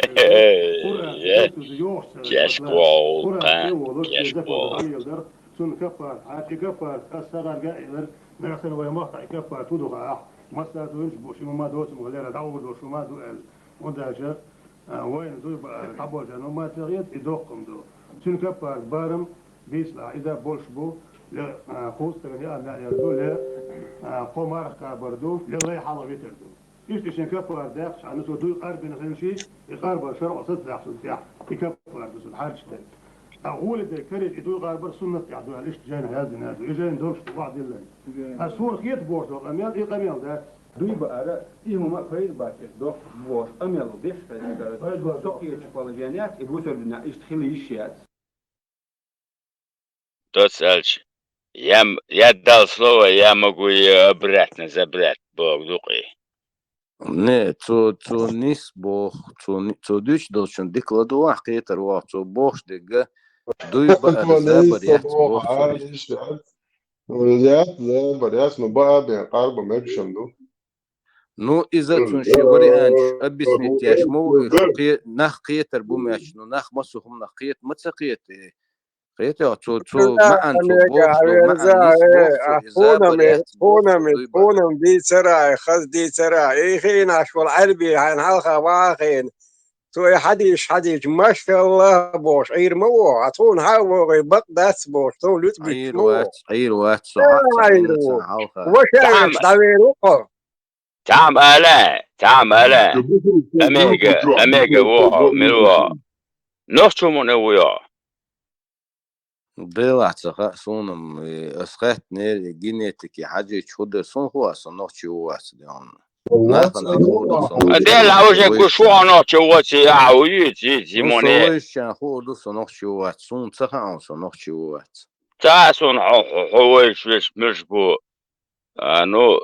Къуръан, Конституци йохуш ца. Къуръан тӀе волуш, и закон дӀалелдар, цунна каппарат, хьаьрчи каппарат, ас сагӀар гаъ илар, нагахь санна вай махкахь и каппарат хӀун ду хаахь, массара дуйнаш бу, ши ма доцу ма лера, дӀагӀур ду, шу ма ду аьлла. ХӀунда аьлча, а, вайна дуй баар, дӀаболчарна ма ца хета, и доккхам ду. Цуьнан каппарат барам бийцалахь, иза болуш бу, ле, а, кхузткъа стагана яа маьӀ яр ду, ле, а, кхо марха кхабар ду, ле, лай хьалха витар ду. Иштта шен каппарат даьккхачхьана, цо дуй къарбина хилчий, и къарбар шарӀо сацадаккха цунна тӀехь, и каппарат ду цунна хьарчаш дерг. Ткъа гӀоле дерг карийча, и дуй къарбар суннат тӀехь ду аьлла, иштта жайнахь яздина ду. И жайна долуш ду, вахь диллина. Ас суна хета бохуш долу къамел, и къамел дац. Дуй баара, и хӀума пайда бац, доккха бохуш къамел деш хезна. Со кхечу положеният и бусалба динехь иштта хила йиш яц. Доцца аьлча, я м-, я дал слово, я могу её обратно забрать, боху дукъе. Не, цо, цо нис боху, цо ни-, цо дуьйцуш долчун дика ладугӀахь кхетар вахь, цо бохуш дерг, дуй баар, забар яц боху цо. Яц, забар яц, ну, баа бен, къарба мегашан ду. Ну, иза цунна шен варианташ объяснить еш ма ву, кхе-, нах кхетар бу моьттуш, ну, нах массо а хӀуманах кхета ма ца кхета. Кхета, цо, цо маьӀна, цо бохуш долу маьӀна нийса боху, цо и забар яц боху, цо дуй баар. Тхуна-м дийцара, хаза дийцара, и хиънаш волу Ӏаьрби хьайна хьалха ваха хиъна. Цо и хьадийсаш, хьадийча, машаллахӀ бохуш, Ӏийр ма ву, а тхуна хьан а вогӀий бакъ дац бохуш, тхуна луьцӀа битта ма ву. Ӏийр вац, Ӏийр вац, со хьаъ ца хьуна сан хьалха. Ваша веш дӀавер ву хьо. Цхьаъ-м ала, цхьаъ-м ала. Омега, омега ву хьо, мила ву хьо? Нохчо муна ву йо? Делахь ца хаьа суна-м, и ас хаьттинера, и генетики хьажийча хӀун дара, суна хуу аса нохчи ву вац де хьуна. Нахана хуур ду со нохчи. А делахь уже гуш ву хьо нохчи ву вац, а хьуйуьйту, зи, зи моне. Со вайшчан хуур ду со нохчи ву вац, суна ца хаьа со нохчи ву вац. Ца суна хьо, хьо, хьо вайш веш муьш бу. А, ну,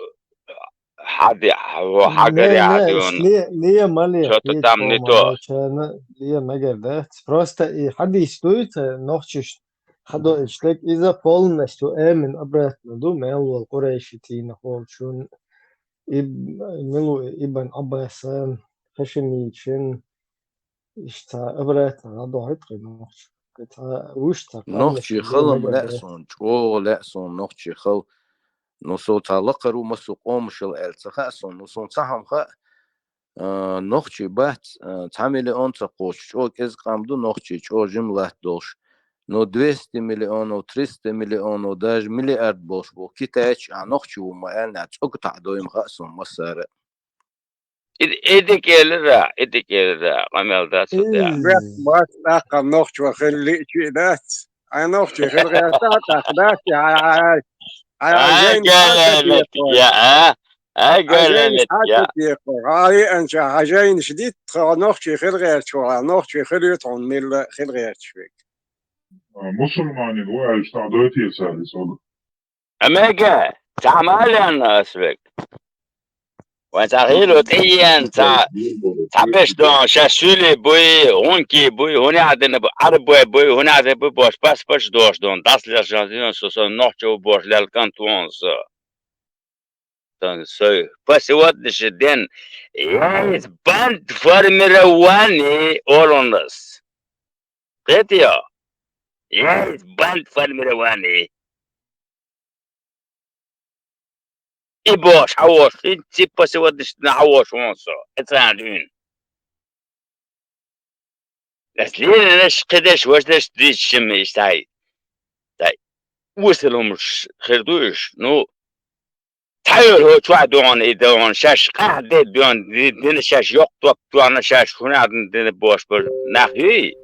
хьаде-, хьо хьагаре хьадуьйна. Не, не, ле, ма ле, что-то там не то. Ле мегар дац. Просто и хьадийс дуй, ца нохчиш хьадоуьйтуш дерг, иза полностью эмин обратно ду, мел волу къурайшитийн, хӀолчун, иб-, милу ибн Аббасан, Хашимичун, Иштта обратно дӀадохьуьйту кхин нохчо. Кхин цхьа вуьш цхьа нохчий хала-м лаьа суна, чӀогӀа лаьа суна нохчий хала. Ну, со цхьа лакхара ву массо а къомашал аьлла ца хаьа суна. Ну, суна цхьа хӀума хаьа, а, нохчий бац, а, цхьа миллион ца кхочуш, чӀогӀа кӀезиг къам ду нохчий, чӀогӀа жима латта долуш. Ну, двести миллионов, триста миллионов, даже миллиард болуш бу. Китайчу а нохчий ву ма аьлла, цӀогтахь дойма хаьа суна массара а. И, и дика элира, и дика элира, къамел дац цу тӀехь. Вес бац, тӀаккха нохчо хила лиъчи а дац. Хьайн нохчи хила гӀерта а тӀаккха дац, хьай, хьай, хьай, хьай, хьай, жайнаш хьан ца текхо? Я, а? Хьай, хьай, жайнаш хьан ца текхо? Хьан лиъанча хьан жайнаш дита тхо, нохчи хила гӀерташ ву, хьан нохчи хила ю тхуна милла хила гӀерташ верг. Мусульманин ву аьлча, тӀаккха дойтийса аьлла, Амега, цхьа ма аьлла ас вега. Вайн цхьа хило тӀеен, цхьа, цхьа беш дон, ша суьли буй, гӀунки буй, хӀунех дина бу, Ӏарбой буй, хӀунех дина бу бош, пас-паш дош дон, дас леш жан зион со, со нохчо ву бош, лел кӀант вон со. Сан сой, пас и вот деши ден, я из банд формирование олунас. Кхетий хьо? Я из банд формирование. И бохуш хьан вош, хӀинца циппа сегодняшна хьан вош вон со, и царна дуьйна. Ас леринаш, кхидеш, вашдеш дийча шимма иштта хьай. Дай. Усал хӀумаш хир ду уьш. Ну, цхьайолу хӀо чохь дуьхьал и дуьхьал, шаьш къаьхьа де дуьхьал, ди-, дина шаьш йоккха ток дуьхьал, шаьш хӀунех дина, дина бохуш бара нах юй?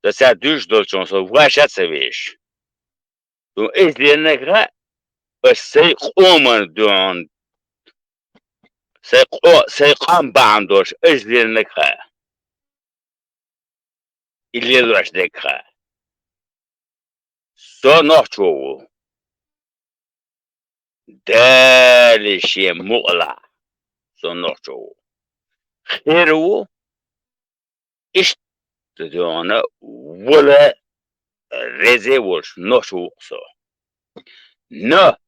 Сан цара дуьйцуш долчунах со ваша а ца веш. Ду иза леннарг хаьа, ас сай къоман дуьхьа, сай къо-, сай къам бахьана долуш, ас динарг хаа. И лелош дерг хаа. Со нохчо ву. Дала шен мукъалахь, со нохчо ву. Хир ву, иштта дуьхьа вала реза волуш нохчо ву-кх со. Но,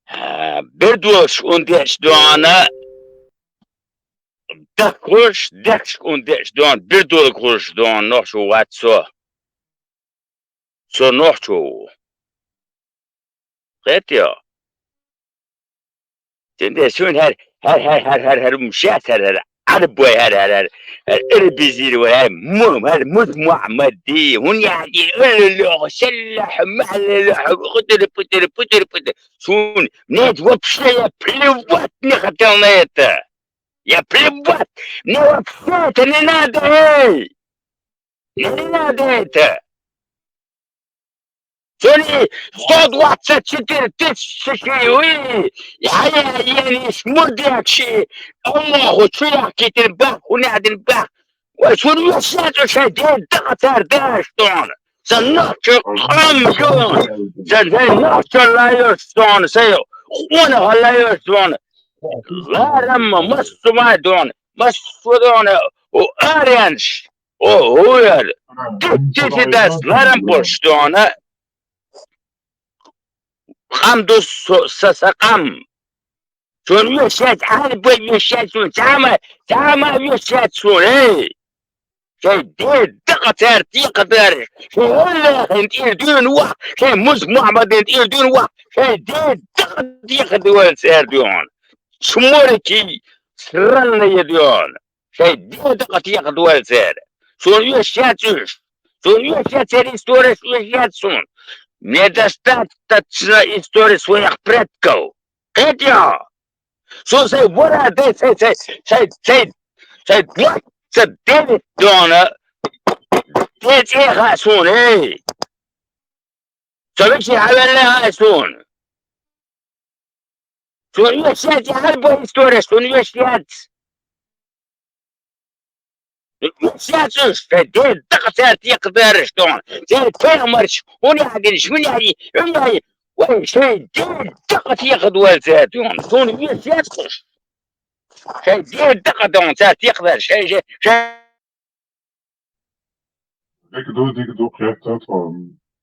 а, бирдолуш ун деш дуьхьа, дахкалуш, дехкаш ун деш дуьхьа, бирдолуш дуьхьа нохчо вац со. Со нохчо ву. Хетайо? Тинде суна хӀара, хӀара, хӀара, хӀара, хӀара, хӀара, м, шаьш хӀара, хӀара, Ӏарбой хӀара, хӀара, хӀара, хӀара, арабизир вай, хӀара, му-, хӀара, муз Мухьаммади, хӀун яхьди, уллуллоху, шаллаху, махьлалаху, путири, путири, путири, путири. Суна, мне вообще, я плевать не хотел на это. Я плевать, мне вообще это не надо, эй! Мне не надо это. Цуьнан сто двадцать четыре тысячи ши, уй, я, я, я, не шмурдяк ши, Аллаху, чу яхкийтина бах, хӀун яхьдина бах. Вай, цуьнан вешшаьцу шайн ден дакъа цара даш тхуна. Сан нохчо къам ю, сан, сан нохчо лайош тхуна, сан къонахалла йош тхуна. Ларамма массо а дуьхьа, массо а дуьхьа, у аренаш, о, хӀу яра, дитти дас ларам болуш дуьхьа, къам ду со, са, са къам. Суна вешшаьц, Ӏарбой вешшаьц суна, цхьа а ма, цхьа а ма вешшаьц суна, эй! Шайн ден дакъа цара текхадарш, шайн гӀоллехина тӀера дуьйна ваха, шайн муз Мухьаммадина тӀера дуьйна ваха, шайн ден дакъа текхадойла цара дуьхьа. Чморики сранные дуьхьа. Шайн ден дакъа текхадойла цара. Суна оьшуш яц уьш. Суна оьшуш яц церан истореш, оьшуш яц суна. Мне достаточно история своих предков. Кхетий хьо? Со сайн вара дай, сайн, сайн, сайн, сайн, сайн двадцать девять дона, де цӀе хаьа суна, эй! Со вешин хьавелла хаьа суна. Суна оьшуш яц, я хьарбо истореш, суна оьшуш яц. Вешшаьц уьш, шайн ден дакъа цара текхадарш тхуна. Церан пайхамарш хӀун яхьдинаш, хӀун яхьдин, хӀун яхьдин. Вай, шайн ден дакъа текхадойла цара тхуна. Суна вешшаьц уьш. Шайн ден дакъа тхуна цара текхадарш. Шайн, шайн, шайн. Дика ду, дика ду, кхетта тхо.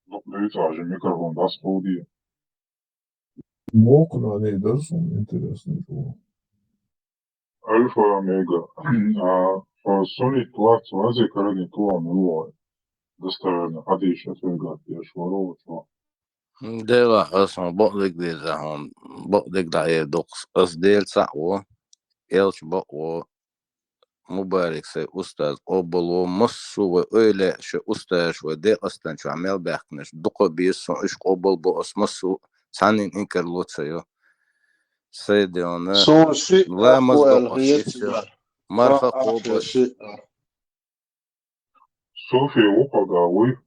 Дукха дуьйцу ахьа микрофон дӀасакховдий. Мокханан дерзун интересный чула. Альфа, омега. А, а, сунит вац вазе карани туа милуа. Достоверно, хадиш отвергать еш варо чо. Дела, ас ма бакъдиг деза, хан, бакъдиг да е докс. Ас дел цаъ во, элч бакъ во, Мубарек сай устаз къобал во, массо а вай ойла яаш устазаш вай декъастан чохь мел баьхкинарш дукха беза, сон уьш къобал бо ас массо а, цхьаннен инкар ло ца йо. Сай де вана, суна шиъ ламаз а докъа шиъ, марха а кхобаш. Суфи ву хьо, да, вуй?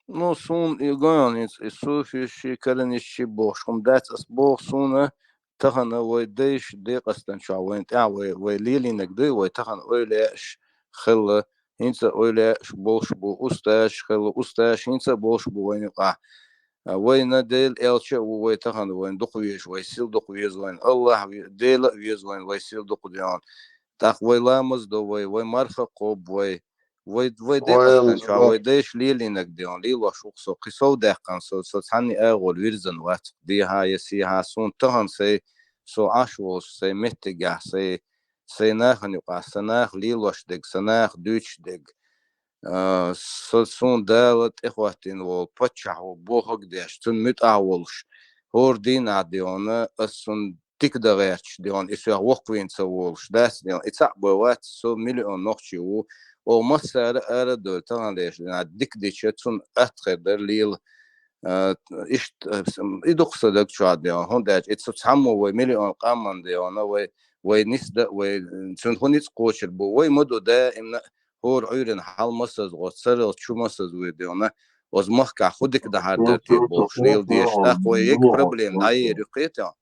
Ну, суна и гойн, и суфиш ши, караниш ши бохуш хӀума дац, ас боху, суна тахана вай дайша декъастан чохь вайна тӀехь вай, вай лелийнарг дуй, вай тахана ойла яаш хилла, хӀинца а ойла яаш болуш бу, устазаш хилла, устазаш хӀинца а болуш бу вайна юкъахь. А вайна Дела элча а ву вай тахана, вайна дукха везаш, вай сил дукха веза вайна, Аллах ве-, Дела а веза вайна, вай сил дукха деана. ТӀаккха вай ламаз до вай, вай марха кхобу вай, вай, вай декъастан чохь, вай дайша лелийнарг деана, лелош ву-кх со, кхин сов даьккхина со, со цхьанна агӀор вирзина вац-кх, дехьа я сехьа, суна тахана сай, со Ӏаш волуш, сай меттигехь, сай, сай нахана юкъахь, сан наха лелош дерг, сан наха дуьйцуш дерг, а, со, суна Дала тӀехӀоттийна волу паччахь ву бохург деш, цунна муьтӀахь волуш, хӀора дийнахь деана, ас цунна дика дан гӀерташ деана, и соьх воккхавийна ца волуш дац деана, и цхьаъ бен вац, со миллион нохчи ву, оха массара а ара а довла, тахана деш дийнахь дика дича, цунна атта хир дара лела. А, иштта, а, и дукха сан даг чохь деана, хӀунда аьлча и цу цхьаммо вай миллион къаман деана, вай, вай нисда а, вай, цуьнан хӀун ницкъ кхочур бу, вай ма ду даимна а, хӀора Ӏуьйранна хьал ма саза гӀо, царал чу ма саза вуй деана, оз махкахь хӀу дика дахьар дара те бохуш лела дезаш. ТӀаккха вай ек проблема дӀаер ю кхетам.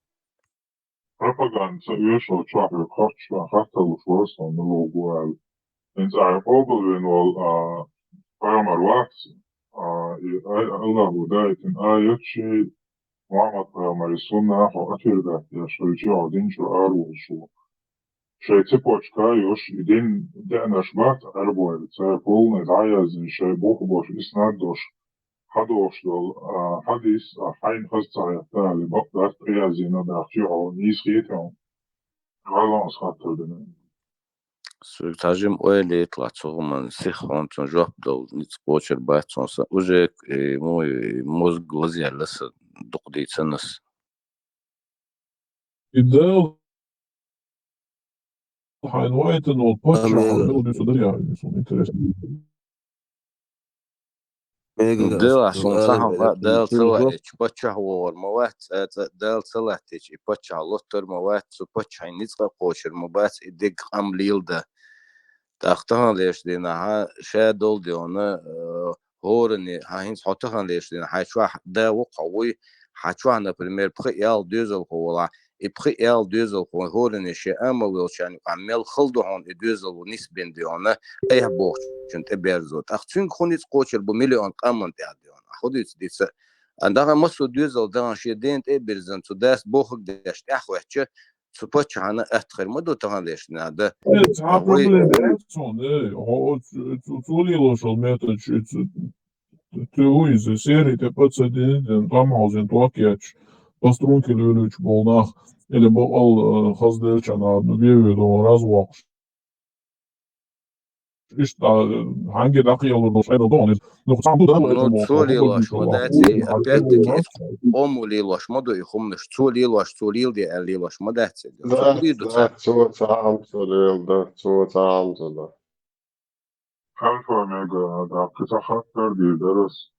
Пропаганда ца оьшал чохь вуьгу харц чохь хатталуш вара сан налогу аьлла. ХӀинца ахьа къобалвина волу, а, пайхамар вац, а, и ай-, Аллахо даийтина аят ши, Мухьаммад пайхамар и сунна хьо атир дац деш, хӀара чохь динчуьра араволуш ву. Шайн цепочка йолуш, и дин деанарш бац Ӏаьрбойла, цара полный дӀаяздина, шайн бух болуш, иснад долуш, хьадохуш долу, а, хьадис, а, хьайна хаза ца хетта, али бакъ дац тӀеяздина баьхчи хьо нийса хетам. ГӀалонас хаттар дина. Суьга тхьажим ойла йитла цу хӀуманна сиха хьуна цунна жоп дала ницкъ кхочур бац хьуна сан. Уже, э, мо, э, мозг лазъяьлла сан дукха дийцанас. И Дала хьайна вайтина волу паччахь хьо мила дуьйцу дар яхьа суна интересно. Дела суна цхьа хьан хаьа, Дала ца лаьттича паччахь вогӀур ма вац, цӀа, цӀа Дала ца лаьттича и паччахь лоттур ма вац, цу паччахьан ницкъ а кхочур ма бац, и дерг къам лелада. ТӀаккха тахана леш дина хьан ша долу деона, э, хӀоране, хьан хӀинца хьо тахана леш дина, хьан чохь да ву кхо вуй, хьан чохь, например, пхи ялх доьзалхо валахь, и пхи ялх доьзалхо хӀоране шен амал йолчарна юкъахь мел хала ду хьуна и доьзал ву нисбен деона, айхьа бохучун тӀе берзо. ТӀаккха цуьнга хӀун ницкъ кхочур бу миллион къаман тӀехь деона. Хьо дуьйцу дица. А даха массо доьзал даха шен ден тӀе а бирзан, цу дас бохаг деш тӀехь хӀоьттича, цу паччахьана атта хир ма ду тахана леш дина да. Цхьа проблема яц цунна, э, хьо цу, цу, цу лелошал метод шу цу, цу ву иза, серый тӀе пацадин, ден, там хьозин ток яч, по струнке лелуч бол нах, или бакъал, э, хазделча нах, ну, веве дон развокш. Иштта, э, хьанге дакъа ялур дол шайда дон, ну, цхьа ду да, ну, цо лелош ма дац, опять-таки, омо лелош ма ду, и хумнаш, цо лелош, цо лел де, а лелош ма дац. Да, да, цо цхьа хьам цо лел, да, цо цхьа хьам цо да. Альфа Омега, да, кхин цхьа хаттар дийр дара ас.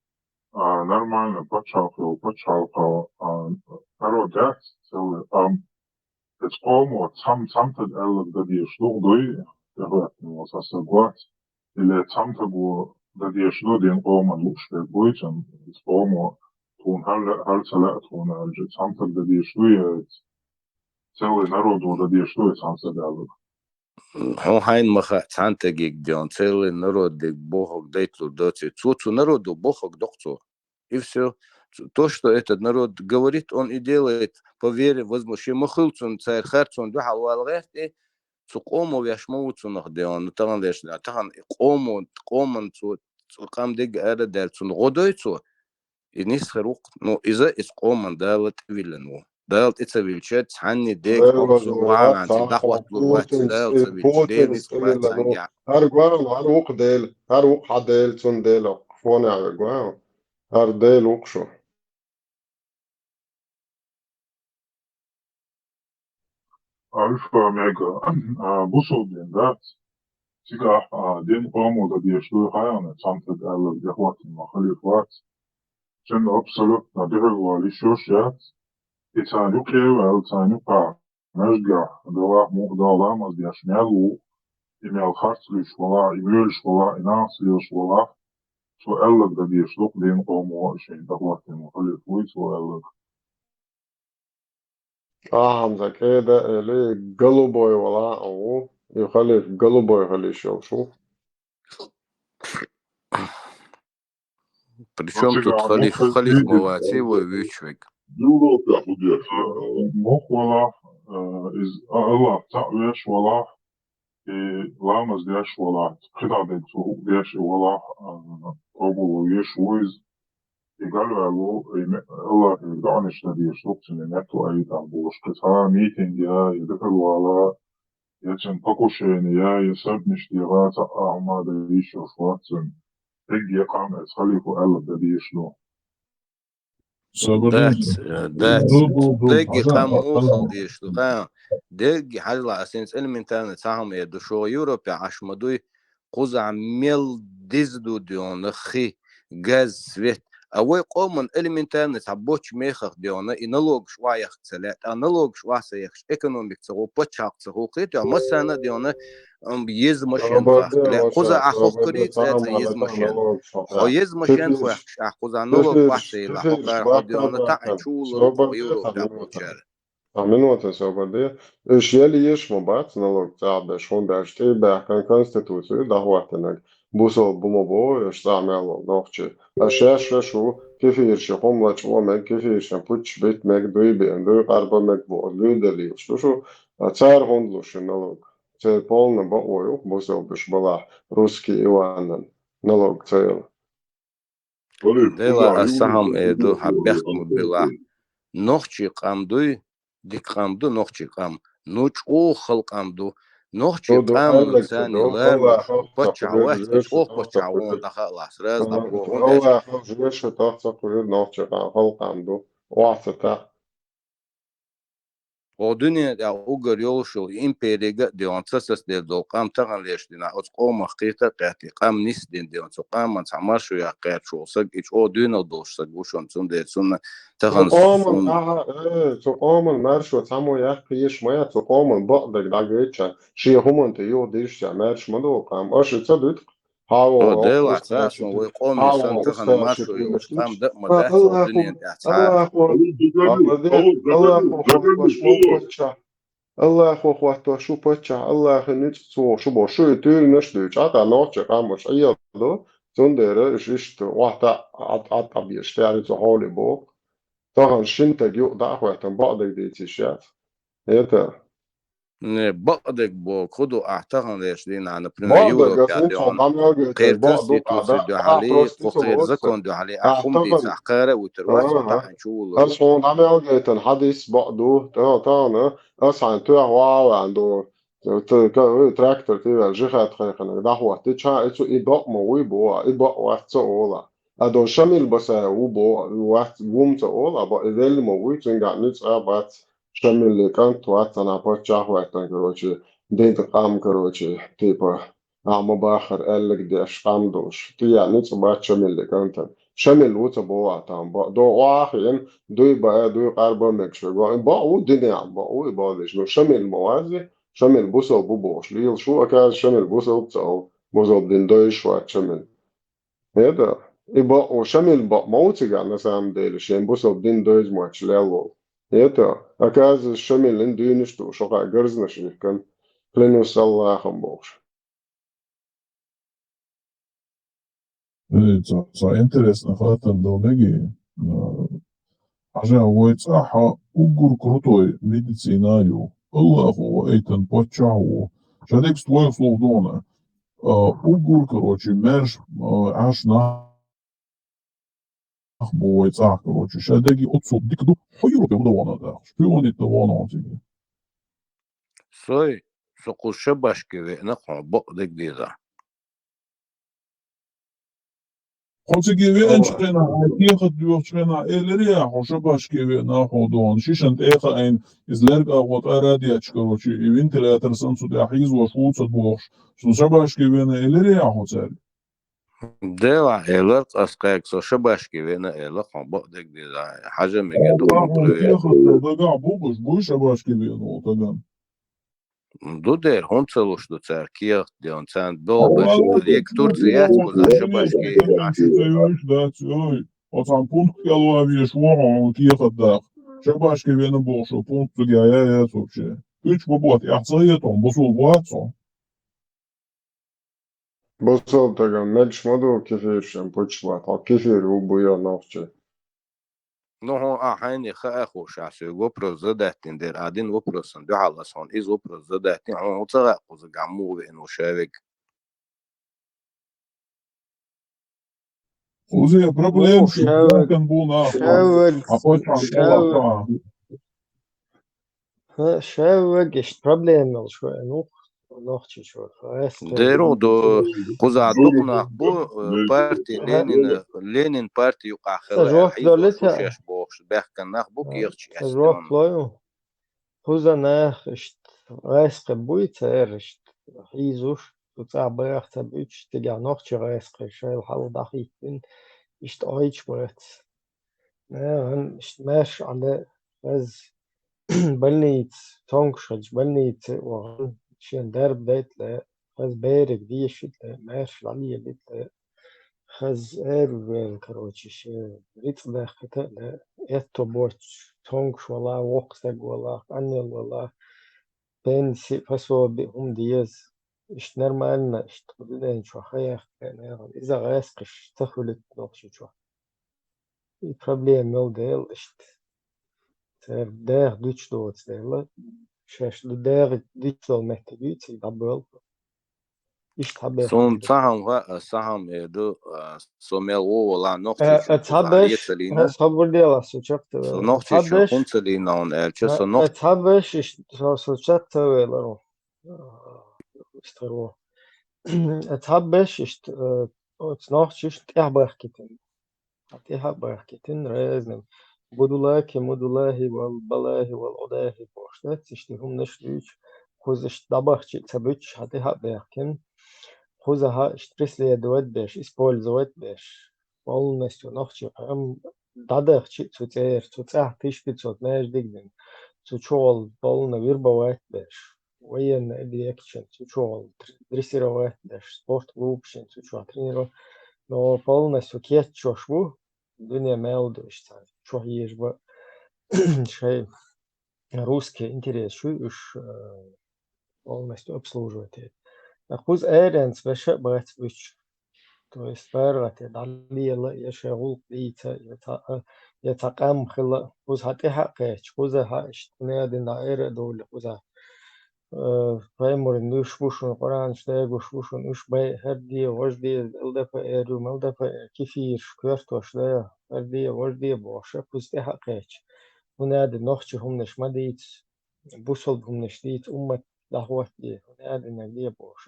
А, нормально, пачхьалкх йолу, пачхьалкх, а, народ яц, целый, а, эцу къомо цхьам-, цхьамтаг аьлларг дан дезаш дух дуй, тӀехӀоьттина волу сан саг вац, или цхьамтаго дан дезаш ду дин къоман лууш берг буй, цун эцу къомо тхуна хьал-, хьал ца лаьа тхуна аьлча, цхьамтаг дан дезаш дуй, я эцу целый народо дан дезаш дуй, цхьамсаг аьлларг. Хьо хьайна ма хаьа, цхьамтагиг деон, целый народиг бохаг дайтлур доций. Цо цу народо бохаг доккху цо. И всё. Ц-, то, что этот народ говорит, он и делает по вере, возможно, шен ма хуьлу цунна, цара харцонна дуьхьал вала гӀерта, и цу къомо веш ма ву цунах деон. Ну, тахана леш, тахана и къомо, къоман цо, цу къам дерг ара даьлла, цунна гӀо дой цо. И нисхир ву-кх, ну, иза, иза къоман Дала тӀевиллина ву. Дала тӀе ца вилча, цхьанне дега хьокху со вахьанций дӀахӀотталур вац, Дала ца вилча, Дела ницкъ бац цхьаннегахь. ХӀара гуал, хӀара ву-кх Дела, хӀара ву-кх хьан Дела, цунна Дела, фонехь верг ван. ХӀара Дела ву-кх шу. Альфа Омега, а, бусулба дин дац. Цигахь, а, дин къомо дан дезаш дуй хаьа, цхьамтаг аьлларг тӀехӀоттина ма хилийта вац. Цуьнан абсолютно дуьхьал вала йиш йолуш яц. И царна юкъе а ваьлла, царна юкъахь маьждигехь, делахь муха дала ламаз деш мел ву, и мел харц луьйш валахь, и воьлуш валахь, и нахаца лелаш валахь, цо аьлларг дан дезаш ду-кх дин къомо, и шайна тӀехӀоттина халиф вуй цо аьлларг. Ахьа Хьамза кӀеда эли, голубой вала а ву, и халиф голубой хила йиш йолуш ву. Причём тут халиф, халиф ма ваций вай вуьйцуш верг? Европехь хӀу деш? Мух валахь, э, иза Аллах цхьаъ веш валахь, и ламаз деш валахь, кхидӀа дерг цо хӀуъа деш и валахь, э, къобал веш ву иза. И галваьлла ву, и ме-, Аллахе доӀанаш дан дезаш ду-кх цуьнан, меттаво Ӏийта болуш, кхин цхьа митинг я, я дуьхьал вала, я цуьнан покушение я, я сарднаш дегӀа, цхьа а хӀума дан йиш йолуш вац цуьнан. Дерриге къам эцу халифо аьлларг дан дезаш ду. Дац, э, дац. Дерриге къам муха хила дезаш ду, хан? Дерриге хьажал, ас хӀинца элементарно цхьа хӀума эр ду, шух Европехь Ӏаш ма дуй, кхузахь мел деза ду дуьйна хи, газ, свет, А вай къоман элементарно цхьа боч мехах дена, и налогаш ва яхк ца ле, а налогаш ва са яхш, экономик ца гу, пачхак ца гу, кхет, а массана дена, ам, ез машин хахк ле, куза а хохкари ца ца ез машин. Хо ез машин хохкш, а куза налог ва са ла, хохар хо дена, та чула, Европа чар. Цхьа минута собар де. Уж ели еш ма бац налог цӀа беш, хӀунда аьлча тӀе баьхкан конституцию дахваттанаг. Бусал бума бо, уж цӀа мел вол нохчи. А шеш шешу, кефирши хумлач ва мег, кефирши пуч бит мег, дуй бен, дуй къарба мег бо, дуй далил. Шу шу, а цар хундлу ши налог. Це полна бо ой ух, бусал биш бала, русский Иванан. Налог цел. Дела, аса хӀама э ду, хьа бехк ма била. Нохчи къам дуй, дик къам ду, нохчи къам. Ну чӀо хал къам ду. Нохчи къам ну цани лар, пачча вац, чӀо пачча вон даха лас, раз да богун деш. Аллаху жуэша тахца курир нохчи къам, хал къам ду. Оаца та. О дуьне тӀа угар йолшул империга де он цасас де дол къам тахан леш дина, оц къомах кхета кхети, къам нис дин де он цу къаман ца маршу я кхет шул саг, ич о дуьнал долш саг ушон цун де цунна тахан Цу къоман сун. Аха, э, цу къоман маршу цамо я кхеш ма я, цу къоман бакъ даг дагвеча, ши хуман те юх дишча, марш ма дол къам, аши ца дут. О, дела, цасон вай къоми сан тахан маршо йолш къам дакъма дац, о, дуьнен тӀа ца. Аллаху, Аллаху хватта шу паччахь, Аллаху хватта шу паччахь, Аллахи ницкъ цо шу бо, шу и туьлнаш дуй, чӀата нохчи къамаш Ӏийал ду, цундера иш иштта вахта ат ат абьеш тяри цо хьоли бо. Тахан шин таг юкъ дӀа а хветтан, бакъ даг дийциш яц. Это. Не, бакъ даг бо, кху ду ахь тахан леш дина, например, Европа дон, кхер конституци дуьхьали, кху кхер закон дуьхьали, ахь хум дийца, ахь кхара вутар, вац, тахан чу вулу. Ас хьуна дӀамел гайтан хьадис бакъ ду, та-, тахан, ас хьайн туьх вааван ду. Т-, т-, ка-, трактор тивел жихат хайханаг дӀахватти, ча и цу и бакъ ма вуй бо, и бакъ вац ца ола. А до Шамил Басаев ву бо, вац гум ца ола, а бо и велли ма вуй, цуьнга ницкъ а бац. Шамилли кӀант вац, цана паччахь ваьттан, короче, дед къам, короче, типа, ахь ма бахар аьллаг деш, къам долуш. Тия ницкъ бац Шамилли кӀантан. Шамил ву ца бо а там. Бо-, до охьахиъна, дуй баа, дуй къарба мегаш вегу. Бо ву динехь, бо ву и бо деш. Ну, Шамил ма вази, Шамил бусал бу бохуш. Лийла шу, оказывается, Шамил бусал ца ол. Бусал дин дойш вац Шамил. Это, и бо-, о, Шамил бо-, ма ву цигахь, на самом деле, шен бусал дин дойзмача лел волу. Это, оказывается, Шамилан дуьйнаш ду, шо хаа гарзнаш вихкан, клянусь Аллахом бохуш. Эй, ца, ца интересно хаттар дал меги. А, Хьажа, вай цӀахь уггар крутой медицина ю. Аллахо ва айтан паччахь ву. Ша декс твоих слов дона. А, уггар, короче, мерш, а, Ӏаш нах бу вай цӀахь, короче. Ша деги оццул дика ду, хьо Европе ву да вона дахаш. Хьо вон итта вона он циги. Сой, со кху шабашке веана, кхо бакъ дег деза. Хьо циге веанчу хенахь, хьайн кехат доьхучу хенахь, элира я, хьо шабашке веана хьо дона, шишан тӀе а хаийна, иза лерг агӀо тӀара а детташ, короче, и вентилятор санна цу тӀехь хьийзош ву ца бохуш, цу шабашке веана элира я хьо цаьрга? Дела, элар, ас кхайга со шабашке веана эла, хьо бакъдерг деза, хьажа меге Аллахо духу кехат дагахь бу, уьш буй шабашке веана волу тагана. Ду дера, хӀунда ца луш ду цара кехат ден, царна бел беш, Турция яц кхуза шабашке веана. Ой, оцхьан пункт кӀел ван веш ву хьо кехат даккха. Шабашке веана бохуш пункт цуьнга я яц вообще. Уьш бу боху, тӀехь ца хета хьуна, бусул бу вац хьо. Бусул тагана мегаш ма ду кефиршан пучбат, хьо кефир ву буй нохчи. Ну, хьо а хьайне хаа хууш, а соьга вопрос задать дина дера, а дина вопросан дуьхьал аса хьуна иза вопрос задать дина, хьуна хӀун ца хаьа кхуза гӀамму веана ву шавег? Кхуза проблема шу шавег, бу нах шавег, а почему шавег. ХӀа, шавег иштта проблема йолуш веана ву нохчичо. Деро до кхуза дукха нах бу, э, парти Ленина, Ленин парти юкъахь хила аьлла, хьийзош бу шаьш бохуш, баьхкан нах бу кехаташ эцна. Кхуза нах иштта гӀаскхи буй церан иштта хьийзош, цу цӀа баха ца буьтуш, цигахь нохчи гӀаскхи шайла хьалха дӀахӀиттина. иштта Ӏойчу бац. Нахан иштта маьрша Ӏа ле, хаза больница, цомгуш хилча больница а вахана, шен дарба дайта ле, хаза берега дешийта ле, маьрша дӀалелийта ле, хаза аьрру вен, короче, шен рицкъ даьхкита а ле, аьтто боцуш, цомгуш вала, воккха стаг вала, къанъелла вала, пенси, пособи, хӀума деза. Иштта нормально, иштта кху дуьнен чохь хан яхка, нахан иза гӀаскхиш ца хуьлуьйту Нохчийчохь. И проблема йолу дела иштта. Церан даха дуьтуш доцу дела, шаьш даха дуьтуш долу меттиг юй цига дӀабоьлху. Иштта хьабеш. Суна цхьа хӀума хаьа, цхьа хӀума эр ду, а, со мел вон вала Нохчийчуьра ца беш, лецалийна. Собар дела, со чекх ца вела. Со Нохчийчуьра хӀунда ца лийна хьуна аьлча, со Нохчийчуьра ца беш, иштта, со, со чекх ца велара. Иштта хӀара ву. Ца беш, иштта, э, оцу нохчашна тӀаьхьа бахкийтина. Хьан тӀаьхьа а бахкийтина, разным. Будулахи, мудулахи, вал балахи, вал Ӏудахи бохуш дац, иштта хӀуманаш дуьйцу, кхуза иштта дӀабахча а ца буьтуш, хьан тӀаьхьа а баьхкина. Кхуза хьан иштта преследовать беш, использовать беш. Полностью нохчи къам дӀадахча а цу цӀера, цу цӀахь тысяча пятьсот маьждиг дина, цу чухула полно вербовать беш. Военный объектшна цу чухула др-, дрессировать деш, спорт клубшна цу чохь тренировать, но полностью кеччош ву, дуьне мел ду иштта, чохь еза бан шайн русский интерес шу уьш, э, полностью обслуживать ет. Ткъа кхуза аренца беша а бац буьтуш. То есть паргӀате дӀалела, я шайн гӀуллакх дийца, я цхьа, я цхьа къам хила, кхуза хьан тӀаьхьа а кхеча, кхуза хьан иштта надина дӀа эр а довлий кхуза. Э, Паймурин уьш бу шуна, Къуранаш дагуш бу шуна, уьш бай хӀара де, важа де, Л Д П Р ю, М Л Д П Р, кефираш, коьртош да, хӀара де, важа де бохуш, кхуза тӀаьхьа а кхеча. ХӀунда аьлла нохчи хӀуманаш ма дийца, бусалба хӀуманаш дийца, уммат дӀахӀоттаде, хӀунда аьлла де бохуш.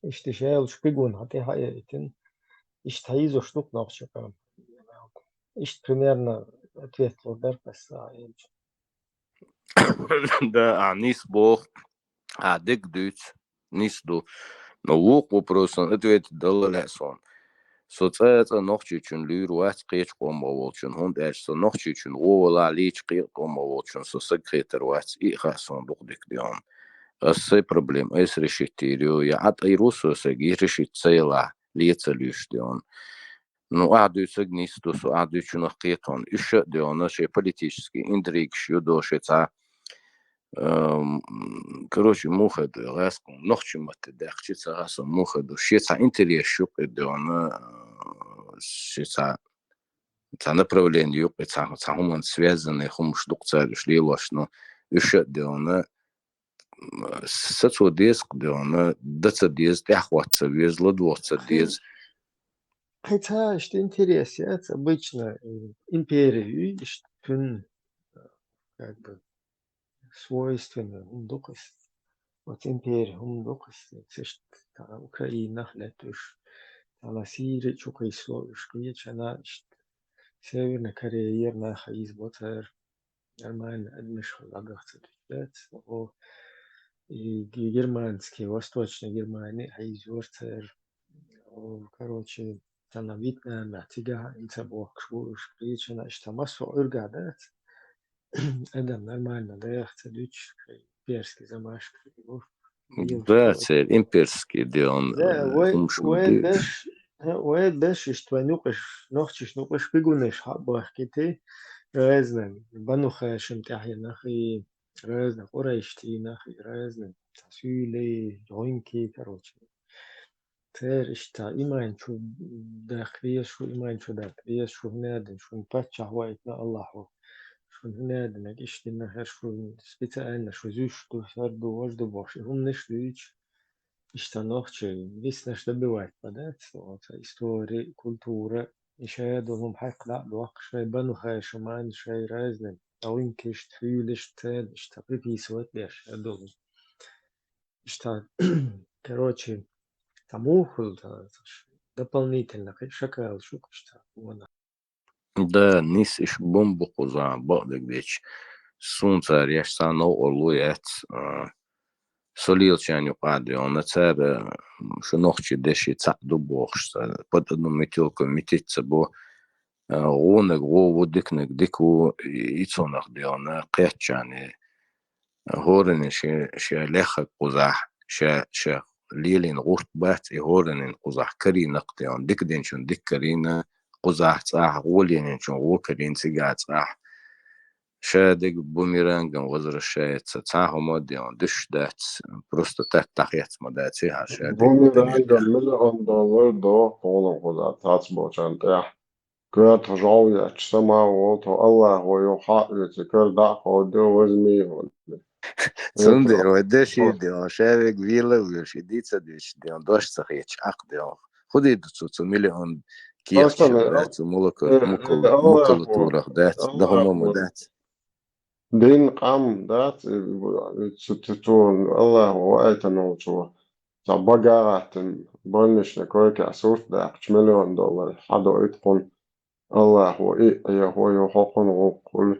Иштта шаьлчу куьйгана хьан тӀаьхьа а яйтина, иштта хьийзош ду-кх нохчи къам. Иштта примерно ответ лур дара аса аьлча. Да, а, нийса боху, а, дерг дуьйцу, нийса ду. Но вукху вопросан ответ дала лаьа суна. Со цкъа а, цкъа а Нохчийчун луьйр вац кхечу къомах волчун, хӀунда аьлча со Нохчийчун вон вала лийча кхечу къомах волчун со саг хетар вац, и а хаьа суна дукха дика де хьуна. Аса сайн проблема, аса решить йийр ю, я Ӏа тӀера ву со саг, я решить ца яла, леца луьйш де хьуна. Ну, ахь дуьйцург нийса ду, со ахь дуьйцучунах кхетон. Уьш а де хьуна, шайн политический интригаш ю до шайн цхьа, эм, короче, муха ду, гӀаскхун, нохчи матте даьккхича ца хаса муха ду. Шен цхьа интерес ю кхе де хьуна, э, шен цхьа, цхьа направление ю кхе, цхьа, цхьа хӀуманца связанный хӀумаш ду-кх цара уьш лелош, ну, уьш а де хьуна, сацо деза-кх де хьуна, дан ца деза, тӀаьхьахӀотта ца веза, ладогӀа ца деза. Кхин цхьа иштта интерес яц, обычно, э, импери ю, иштта цуьнан, э, как бы, свойственный хӀума ду-кх иза. Вот импери хӀума ду-кх иза, иштта цхьа Украинах лаьтта уьш, цхьана Сири чу кхийсало уьш кхечана, иштта Северная Корея нах хьийзабо цара. Нормально адамаш хила дагах ца дуьтуш дац. О, и ге-, германский, Восточный Германия хьийзора цара. О, короче, цхьана Вьетнамехь цигахь а ца бохкуш бу уьш кхечана, иштта массо а Ӏуьргахь дац. Адам нормально дагах ца дуьтуш, имперский замашка бу. Да, церан имперский де хьуна, да, э, вай, хӀумаш вай ду. Беш, хӀа, вай беш иштта вайн юкъаш, нохчашна юкъаш куьйганаш хьа а бахкийта, разный, Бану Хашим тӀаьхьенах и, разный, Къурайш тӀаьхьенах и, разный, цхьа суьйлий, гӀуьнкий, короче. Церан иштта иман чу даккха веза шу, иман чу даккха веза шу, хӀунда аьлла шуна паччахь вайтина Аллахьо. Шуна хӀунда аьлла иштта дина хӀара шуна специально шу зуьйш ду, хӀара ду, важа ду бохуш, и хӀуманаш дуьйцуш. Иштта нохчий виснаш добивать бан дац, оцу истори, культура, и шайна долу хӀума хьаькхна а доккхуш, шайн Бану Хашиман, шайн разный, гӀуьнкишта, суьйлишта, церан иштта приписывать беш, шайна долу. Иштта, короче, цхьа муха хуьлу, цхьа дополнительно кхин шакал шу иштта вон. Да, нийса иштта бомба кхузахь бакъдерг дечу. Суна цара еш цхьа новкъарло яц, а, столелчан юкъа дена, цара шу нохчий деши цхьаъ ду бохуш, цара под одну метёлку метить ца бо, а, гӀунаг гӀо ву, диканаг дика ву, и, и цунах дена, кхеччани, хӀоранин шен, шен леххаг кхузахь, ша, ша лелийна гӀурт бац, и хӀоранин кхузахь карийнакх дена, дика динчун дика карийна кхузахь цӀахь, гӀо лелийначун гӀо карийна цигахь цӀахь. Ша дерг бумерангом возвращается, цхьа хӀума дена, дуьш дац, просто так дӀахец ма дац, хьа ша дерг. Бумерангом миллион доллар доху кхунах кхузахь цхьацца болчарна тӀехь. Коьртах жӀов етташ сама а волу тхо, Аллахо юха хьа а оьцу, кара дӀа а кховдо, возьми хьуна. Цундела вай деши дена, ша вега вела а вуьйш, и дийца а дуьйцуш дена, дош ца хеташ Ӏакх дена. ХӀун дийр ду цо, цу миллион кехаташ дац, цу мулака-, э, э, мукал-, Аллахо, макулатурах дац, дан хӀума ма Аллахо дац. Дин къам дац, и, цу, цу, цу Аллахо ваийтина волчо. Цхьа бага а гӀаттина, больничный койкехь сурт даккхачу миллион доллар хьадоуьйту кхунна. Аллахо и а, я хӀо, я хӀокхунна гӀуллакх хуьлу.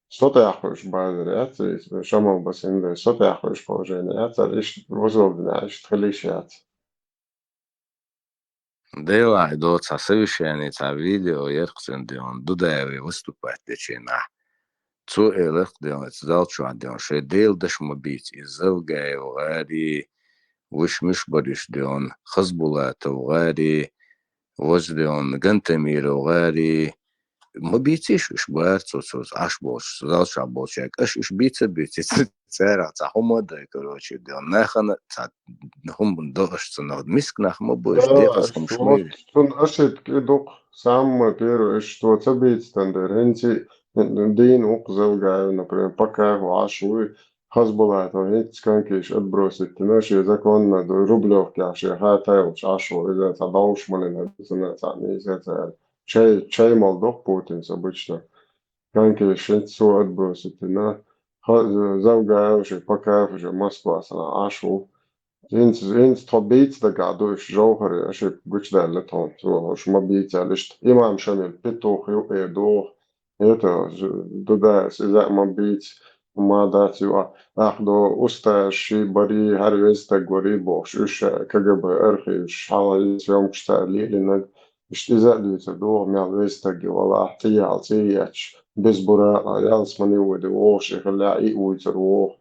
Со тӀехь хуьлуш базар яц, и Шамал Басин дерг, со тӀехь хуьлуш положение яц, цара иштта высылдина, иштта хила йиш яц. Делахь и доцу цхьа совещание, цхьа видео ярх цуьнан дена, Дудаеве выступать дечийнахь. Цо элира дена, цу зал чохь дена, шайн Делан даш ма бийца, и Завгаев гӀари, вуьш муьш бариш дена, Хазбулатов гӀари, воза дена, Гантамиров гӀари, ма бийцийша уьш бара цо, цо Ӏаш болчу, зал чохь болчаьрга, аша уьш бийца а бийци, царах цхьа хӀума а дай, короче, дена, нахана цхьа хӀума до аша цунах, миска нах ма бу уьш, декъаза хӀумаш ма ю. Цунна ошибка и ду-кх, самое первое, уьш цо ца бийцитан дера, хӀинца а дийна ву-кх Завгаев, например, Пакаев Ӏаш вуй, Хазбулатов хӀинца конкийша отбросить дина, шен законна ду, Рублевкехь шен хатайолчу Ӏаш ву, иза цхьа довш малина, цунна цхьаъ нийса цара. Чай, чай мала ду-кх Путинца обычно. Конкийша хӀинца цо отбросить дина. Ха-, Завгаев шен Пакаев уже Москва санна Ӏаш ву. ХӀинца, хӀинца тхо бийца дагахь ду уьш, Жовхаре ошибка гучудаьлла тхуна, цо уьш ма бийца аьлла иштта. Имам Шамил петух ю, э, доху. Это, Дудаевс иза а ма бийца, ма дац ю, а, ах до устаз ши бари, хӀара веза стаг вари бохуш, уьш КГБ архиваш, хьалха съёмкаш цара лелийнарг, иштта иза а дуьйцур ду, мел веза стаг ю, валлахь, цӀе яьлла, цӀе етташ, без буракъа, ялсмани вуди вохуш, и хилла и а вуьйцур воху.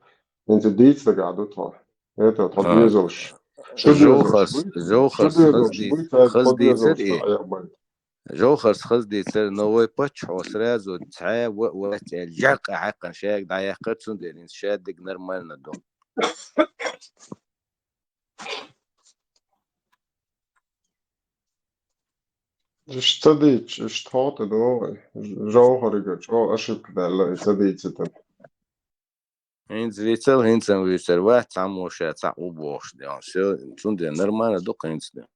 ХӀинца дийца дагахь ду тхо. Это тхо доьзалш. Шу доьзалш Жовхарс, буй, Жовхарс шу доьзалш буй, цаьрга тхо доьзалш дӀаэббайта. Жовхарс хаза дийцар, но вай паччахьо сразу цхьа а вац аьлла, жакъа хьаькхна шайга дӀаяьккхира, цундела хӀинца шадерг нормально ду. Уьш ца дийцча, уьш тхов тӀе догӀу, Жовхарига чӀогӀа ошибка даьлла, и ца дийцитан. ХӀинца вицал, хӀинца вуьйцур вац, цхьаммо ша цхьаъ ву бохуш дела. Всё, цундела нормально ду-кх хӀинца дела.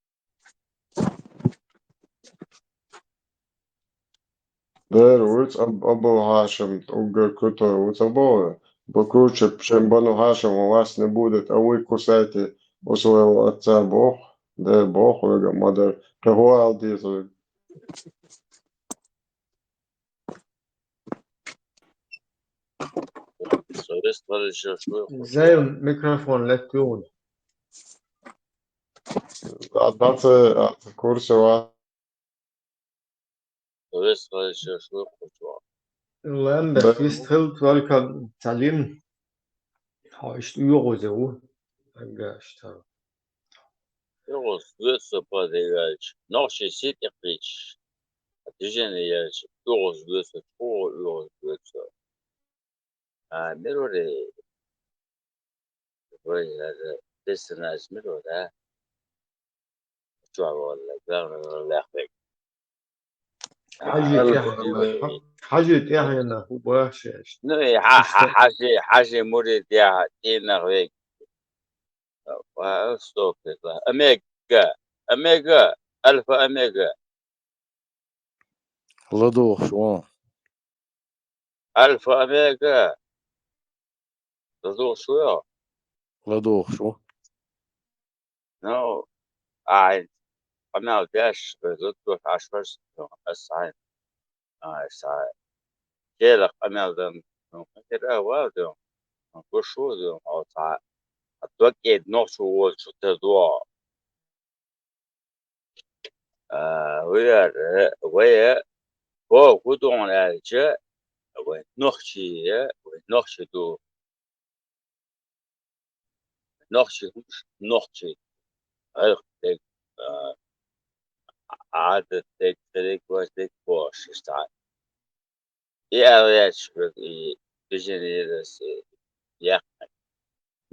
Дера вуьйцу Аб-, Абу Хьашим, уггар крутой ву ца боху. Бу круче, чем Бану Хьашим, у вас не будет, а вы кусайте у своего отца боху. Дера боху вега ма-дарра. Кхин хӀун ала деза вега? Займ, микрофон леттугӀун. А, дац, а, курсе ва. Ламбер, вист хила только цхьа лин. Хьо иштта оьгӀазе ву. Ага, иштта. УьгӀуз вуьйцу подвигаьлча, нохчий сий тӀекхийчаш, движение яьлча, уьгӀуз вуьйцу, чӀогӀа уьгӀуз вуьйцу. А, мир вара, вай, ара, персонаж мир вара, а? Чохь валла, гавна лаьхберг. Хьажи тӀаьхьенах, хьажи тӀаьхьенах хӀун боху шаьш? Ну, и хьа-, хьа-, хьажи, хьажи мурид яхьа тӀенах вег. Ва, астагфируллах. Омега, омега, альфа омега. ЛадугӀуш ву. Альфа омега. ЛадугӀуш ву йо? ЛадугӀуш ву. Ну, ахь къамел деш, вай зудчо Ӏаш варш, аса хьайн. Ай, схьа. Делах къамел дан, ну, хӀун хир а вал ду, ну, гуш ву ду, хьо цхьа. дог эд нохчо волчу тера ду. А, вай, вай, бо хӀун ду аьлча, вай нохчий, вай нохчий ду. Нохчий хӀумаш, нохчий. Ӏаьрх дерг, а, Ӏадат дерг, дерг, ваш дерг, бош, иштта. И аьлла яц шуьга, и движение яц, и яьккхина.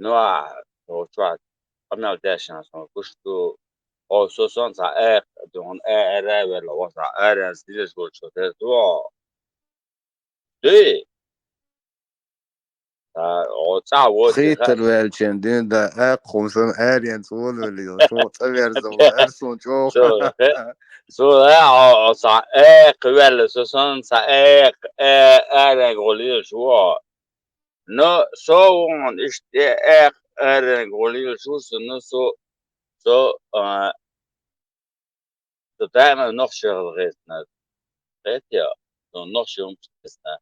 Ну, а, хӀо чохь къамел дешна сон гуш ду, хьо со сон цхьа экха дуьхьал а ара а ваьлла, хьо цхьа ара аз дилаш волчо тера ду хьо. Дуй? Ткъа хьо цӀахь воций хаа. Хетар ваьлча дин да, экха хӀума санна, аренца волавелла, шуна цӀа верза вара суна чӀогӀа. Со, со, э, хьо, хьо цхьа экха ваьлла, со сон цхьа экха, э, аренга гӀолийла шу хьо. Но со вон иштта экха аренга гӀолийла шу со, но со, со, а, со даима нохчий хила гӀертина. Кхетий хьо? Со нохчий хӀумаш дисна.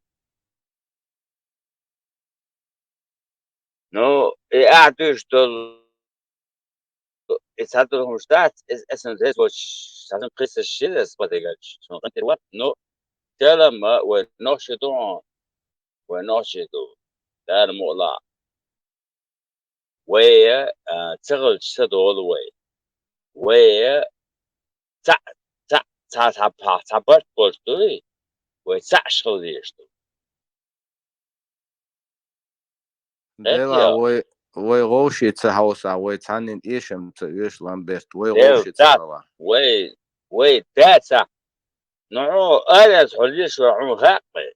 Ну, и ахь дуьйш долу, и цхьадолу хӀумаш дац, иза эсан реза воцуш, цхьа кхийсаш шира аса ма дегачу, суна къинтӀера вац, ну, телам а вай нохчий ду хьуна, вай нохчий ду, Дала мукъ лахь. Вай, а, ца хилча ца долу вай. Вай, цхьаъ, цхьаъ, цхьа, цхьа, цхьа, цхьа барт болуш дуй, вай цхьаъ хила дезаш ду. Делахь, вай, вай вовший ца хьовсахь, вай цхьаннен эшам ца оьшу, Ламберт, вай вовший ца хилахь. Вай, вай дацахь. Ну, хьо аренца хьо леш вара хьуна хаьа кхин.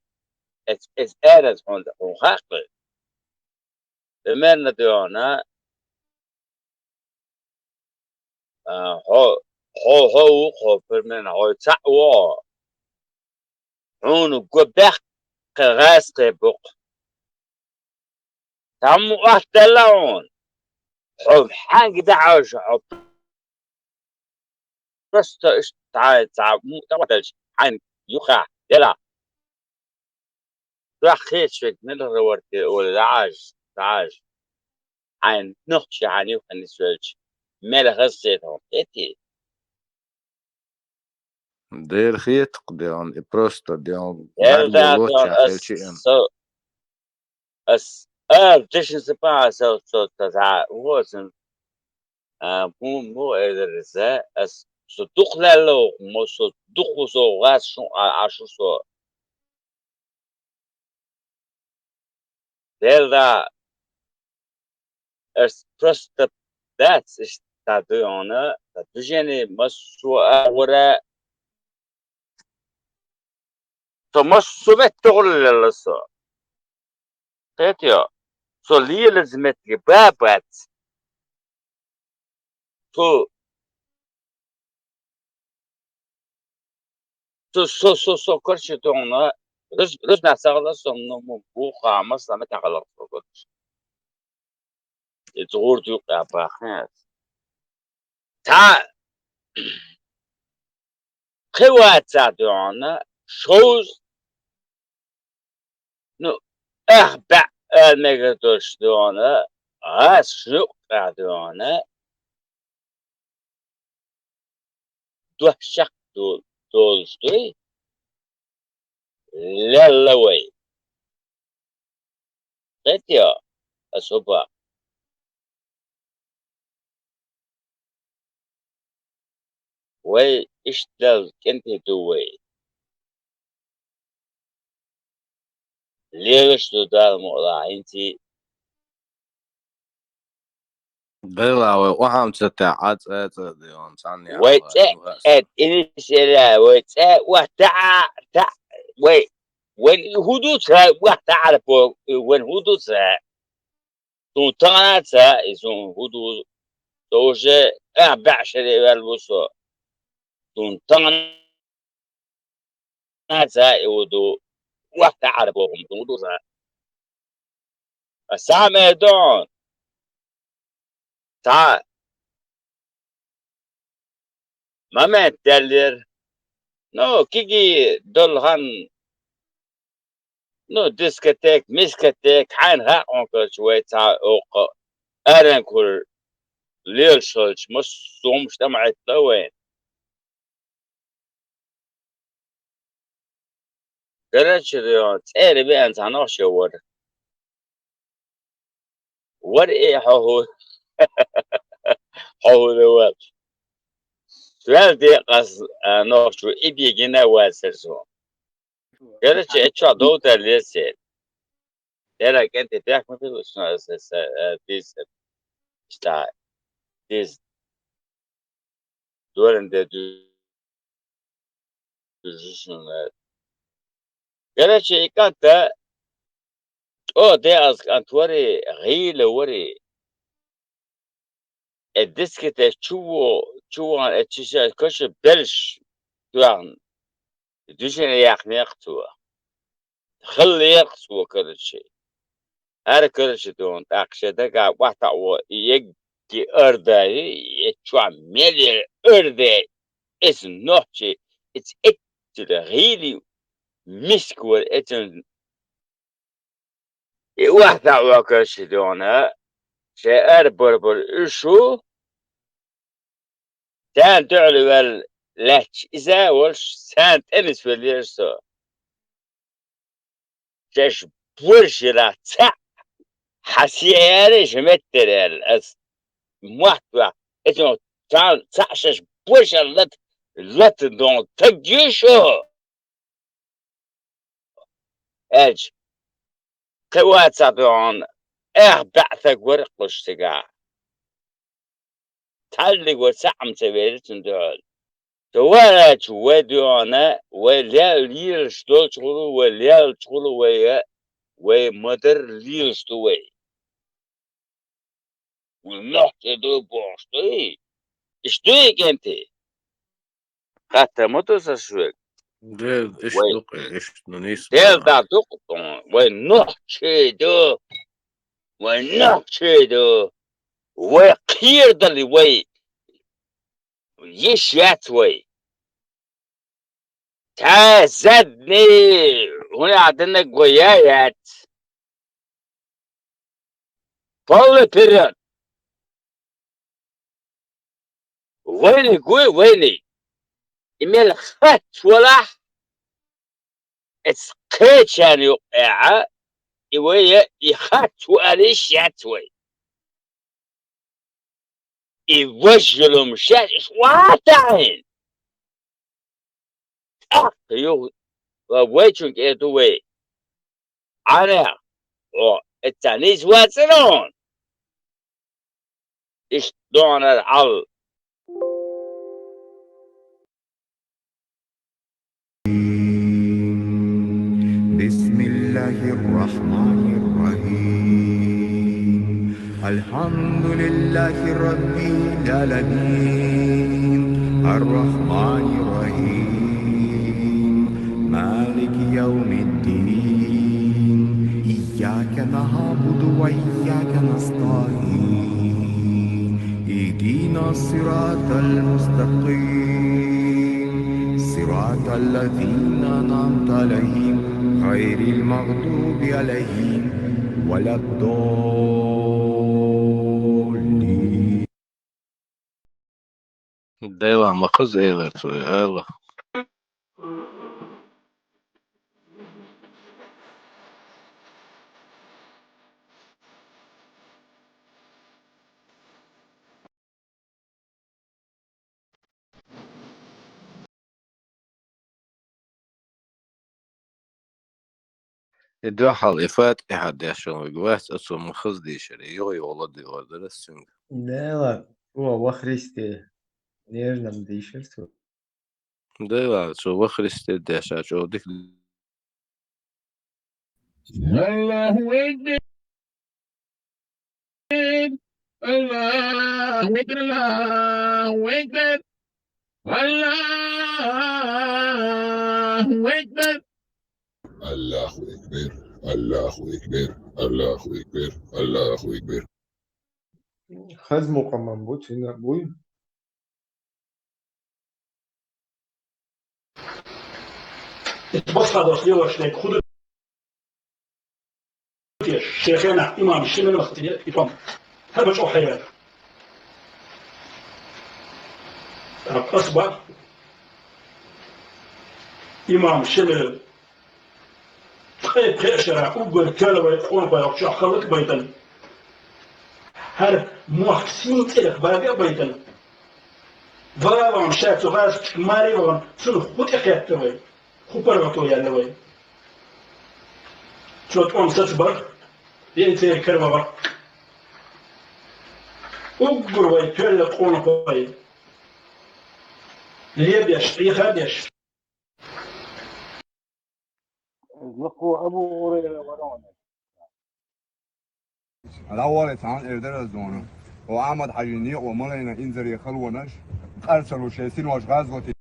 Эц-, эц аренца хьуна, хьуна хаьа кхин. Примерно дуьхьал, а, хьо, хьо, хьо ву, хьо примерно, хьо цхьаъ ву хьо. Хьуна го баьккхи гӀазкхи бу-кх. Цхьаммо охьатаьлла хьуна. Хьо хьаьнга дахьаш, хьо просто иштта цхьа, цхьа мукъа тӀе охьатаьлча, хьайна юххехь, делахь. Дуьхьа хеташ верг мила хир вара те олий, дӀа Ӏаш, дӀа Ӏаш. Хьайна нохчий хьайна юххе нисвелча, мела хаза хета хьуна, хетий? Дера хетакх, дела, и просто, дела, Дела, марла да, лоцчахь да, ас хилча а. Со, ас ала дешна ца баха, со, со, со, со, возан, а, му, му, элира иза, ас, со дукха лелла ву, мо, со дукха ву со, гӀаз шун, а, а, шу со. Дела, да, ас просто дац иштта дуй хьуна, сан движение массо а вара, со массо а метта гӀур лелла со. Кхетий хьо? Со лелаза меттиг ба бац. Со, со, со, со, со, короче, дуьхьал, рус-, руснах ца хилла со, ну, му-, муха, масала, мета хилла со, короче. И цу гӀур дуьйкъа бахна. Цхьа кхин вацахь дуьхьал, шовзткъа, ну, ах баьӀ ала мегар долуш дуьхьал, гӀаз шуьукъ тӀехь дуьхьал, дохчех ду-, долуш дуй, лелла вай. Кхетий хьо, ас хӀун боху? Вай иштта лелла кӀентий ду вай. Лелаш ду Дала мукъ лахь хӀинца. Дела, вай охьам ца таьӀа, цӀа, цӀа, дела, цхьанна вай яхьа цӀе, вай, ну, ас. Э, иниш эля, вай цӀе, охьа таьӀа, таьӀа, вай, вайн хӀун ду ца, охьа таьӀа, вайн хӀун ду ца? Суна тахана ца, и суна хӀун ду, со уже, э, баьӀ шаре ваьлла ву со. Суна тахана ца, и хӀун ду, охьа таьӀа боху, суна хӀун ду ца? Ас цхьа а ма эр ду хьуна. Цхьа момент даьллера. Ну, кегий долу хан, ну, дискотека, мискотека, хьайна хаьа хьуна, короче, вай цхьа оха аьрру кура лелаш хилча, массо а хӀумаш тӀа ма Ӏетталу вайна. Короче, цӀера веана цхьа нохчо вара. Вара и хьо хӀу-, хьо хӀуна вара. Соьл декъас, а, нохчо и бегина вацар со. Короче, э, чо дов тар лесет. Эра кӀанте пехк ма хилла, ас, ас, а, диз, ишта, диз. Доран де ду-, дужушун, э. Короче, и кӀанта, тӀо де аз кӀант вари, гӀийла вари. Э, диските чу во-, чу ван, э, чиша каша белш туан. Душина яхнех цо. Хилла яхаш цо, короче. ХӀара, короче, дон, тӀаккха шен дага вахта во, и егги ардай, и чуа мели ардай, эс нохчи, эс эттили гӀийли миска вар, эцан и вахта во, короче, дона, шен ар бар-бар ушу, царна дуьхьал ваьлла лаьтташ иза а волуш, царна тӀе нисвеллера со. Шаьш боршалла цхьаъ хьан сехьара, шаьш меттара аьлла ас. Мотт ваьхьа, эцунах цхьаъ шаьш боршалла лат-, латта дон таг ю шу? Аьлча, кхин вацахь дуьхьал, эх, баьӀ стаг вара кхуш цигахь. Цхьаллиг вара, цхьаъ-м ца вера цунна дуьхьал. Со ваьлча, вай дуьхьал, вай лел лелаш долчухула, вай лелчухула, вай, вай ма-дарра лелаш ду вай. Вай нохчий ду бохуш дуй? Иштта дуй, кӀентий? Хаттар ма ду сан шуьга? Дел, иштта вай ду-кх, иштта, ну, нийса Дел бала. Да ду-кх, вай нохчий ду. Вай нохчий ду. Вай кхерадала вай йиш яц вай. Цхьа задний, хӀунда аьлла динарг вай я яц. Полный вперёд! Вайниг вуй, вайниг! И мел хатта валахь, эцу кхечарна юкъехьа, и вай, и хатта ву алийша яц вай. И важа йолу хӀума шаьш иштта ватахьина. ТӀаккха юха вайчунга эр ду вай: Ӏанех, хьо эццахь нийса вацара хьуна? Иштта догӀанара хьал. بسم الله الرحمن الرحيم. الحمد لله رب العالمين. الرحمن الرحيم. مالك يوم الدين. إياك نعبد وإياك نستعين. اهدنا الصراط المستقيم. صراط الذين أنعمت عليهم غير المغضوب عليهم ولا الضالين. Дела ма хаза элира цо, ала. И дуьхьал, и Фатихьа дешна вуьгу вац, оцо ма хаза дийшира, юха-юха ладуьйгӀур дара ас цуьнга. Дела, о, ва Христе, нежно-м дийшира цо. Дела, цо ва Христе деша чӀогӀа дика. Аллаху акбар. Аллаху акбар. Аллаху акбар. Аллаху акбар. Аллаху акбар. Аллаху акбар. Аллаху акбар. Аллаху акбар. Хаза мукъам ма бу, цуьнан буй? Басхадос лелош дерг хӀун ду те? Шен хенахь имам ши мел вахтине и тӀом. хӀара бачӀо хьайра. ТӀаккха ас баха, имам шина ткъе пхеа шера уггар кала вай къонахой чохь халлак байтан. ХӀара мохк сийна цӀерах бага а байтан. Валам ша цу гӀазкхашка маре а вахана, цунах хӀун тӀекхетта вай? ХӀун паргӀато яьлла вай? Цо тӀом сацабар, вен церан каравахар. Уггар вай тоьлла къонахой лебеш, Ӏеха а беш. Лакхо Абу Гурайра вара ванаш. ДӀаволла цхьаьна эр дара ас дона. О Ахьмад-Хьажи некъо малайна инзаре халонаш, къарсало шайн синош гӀазоте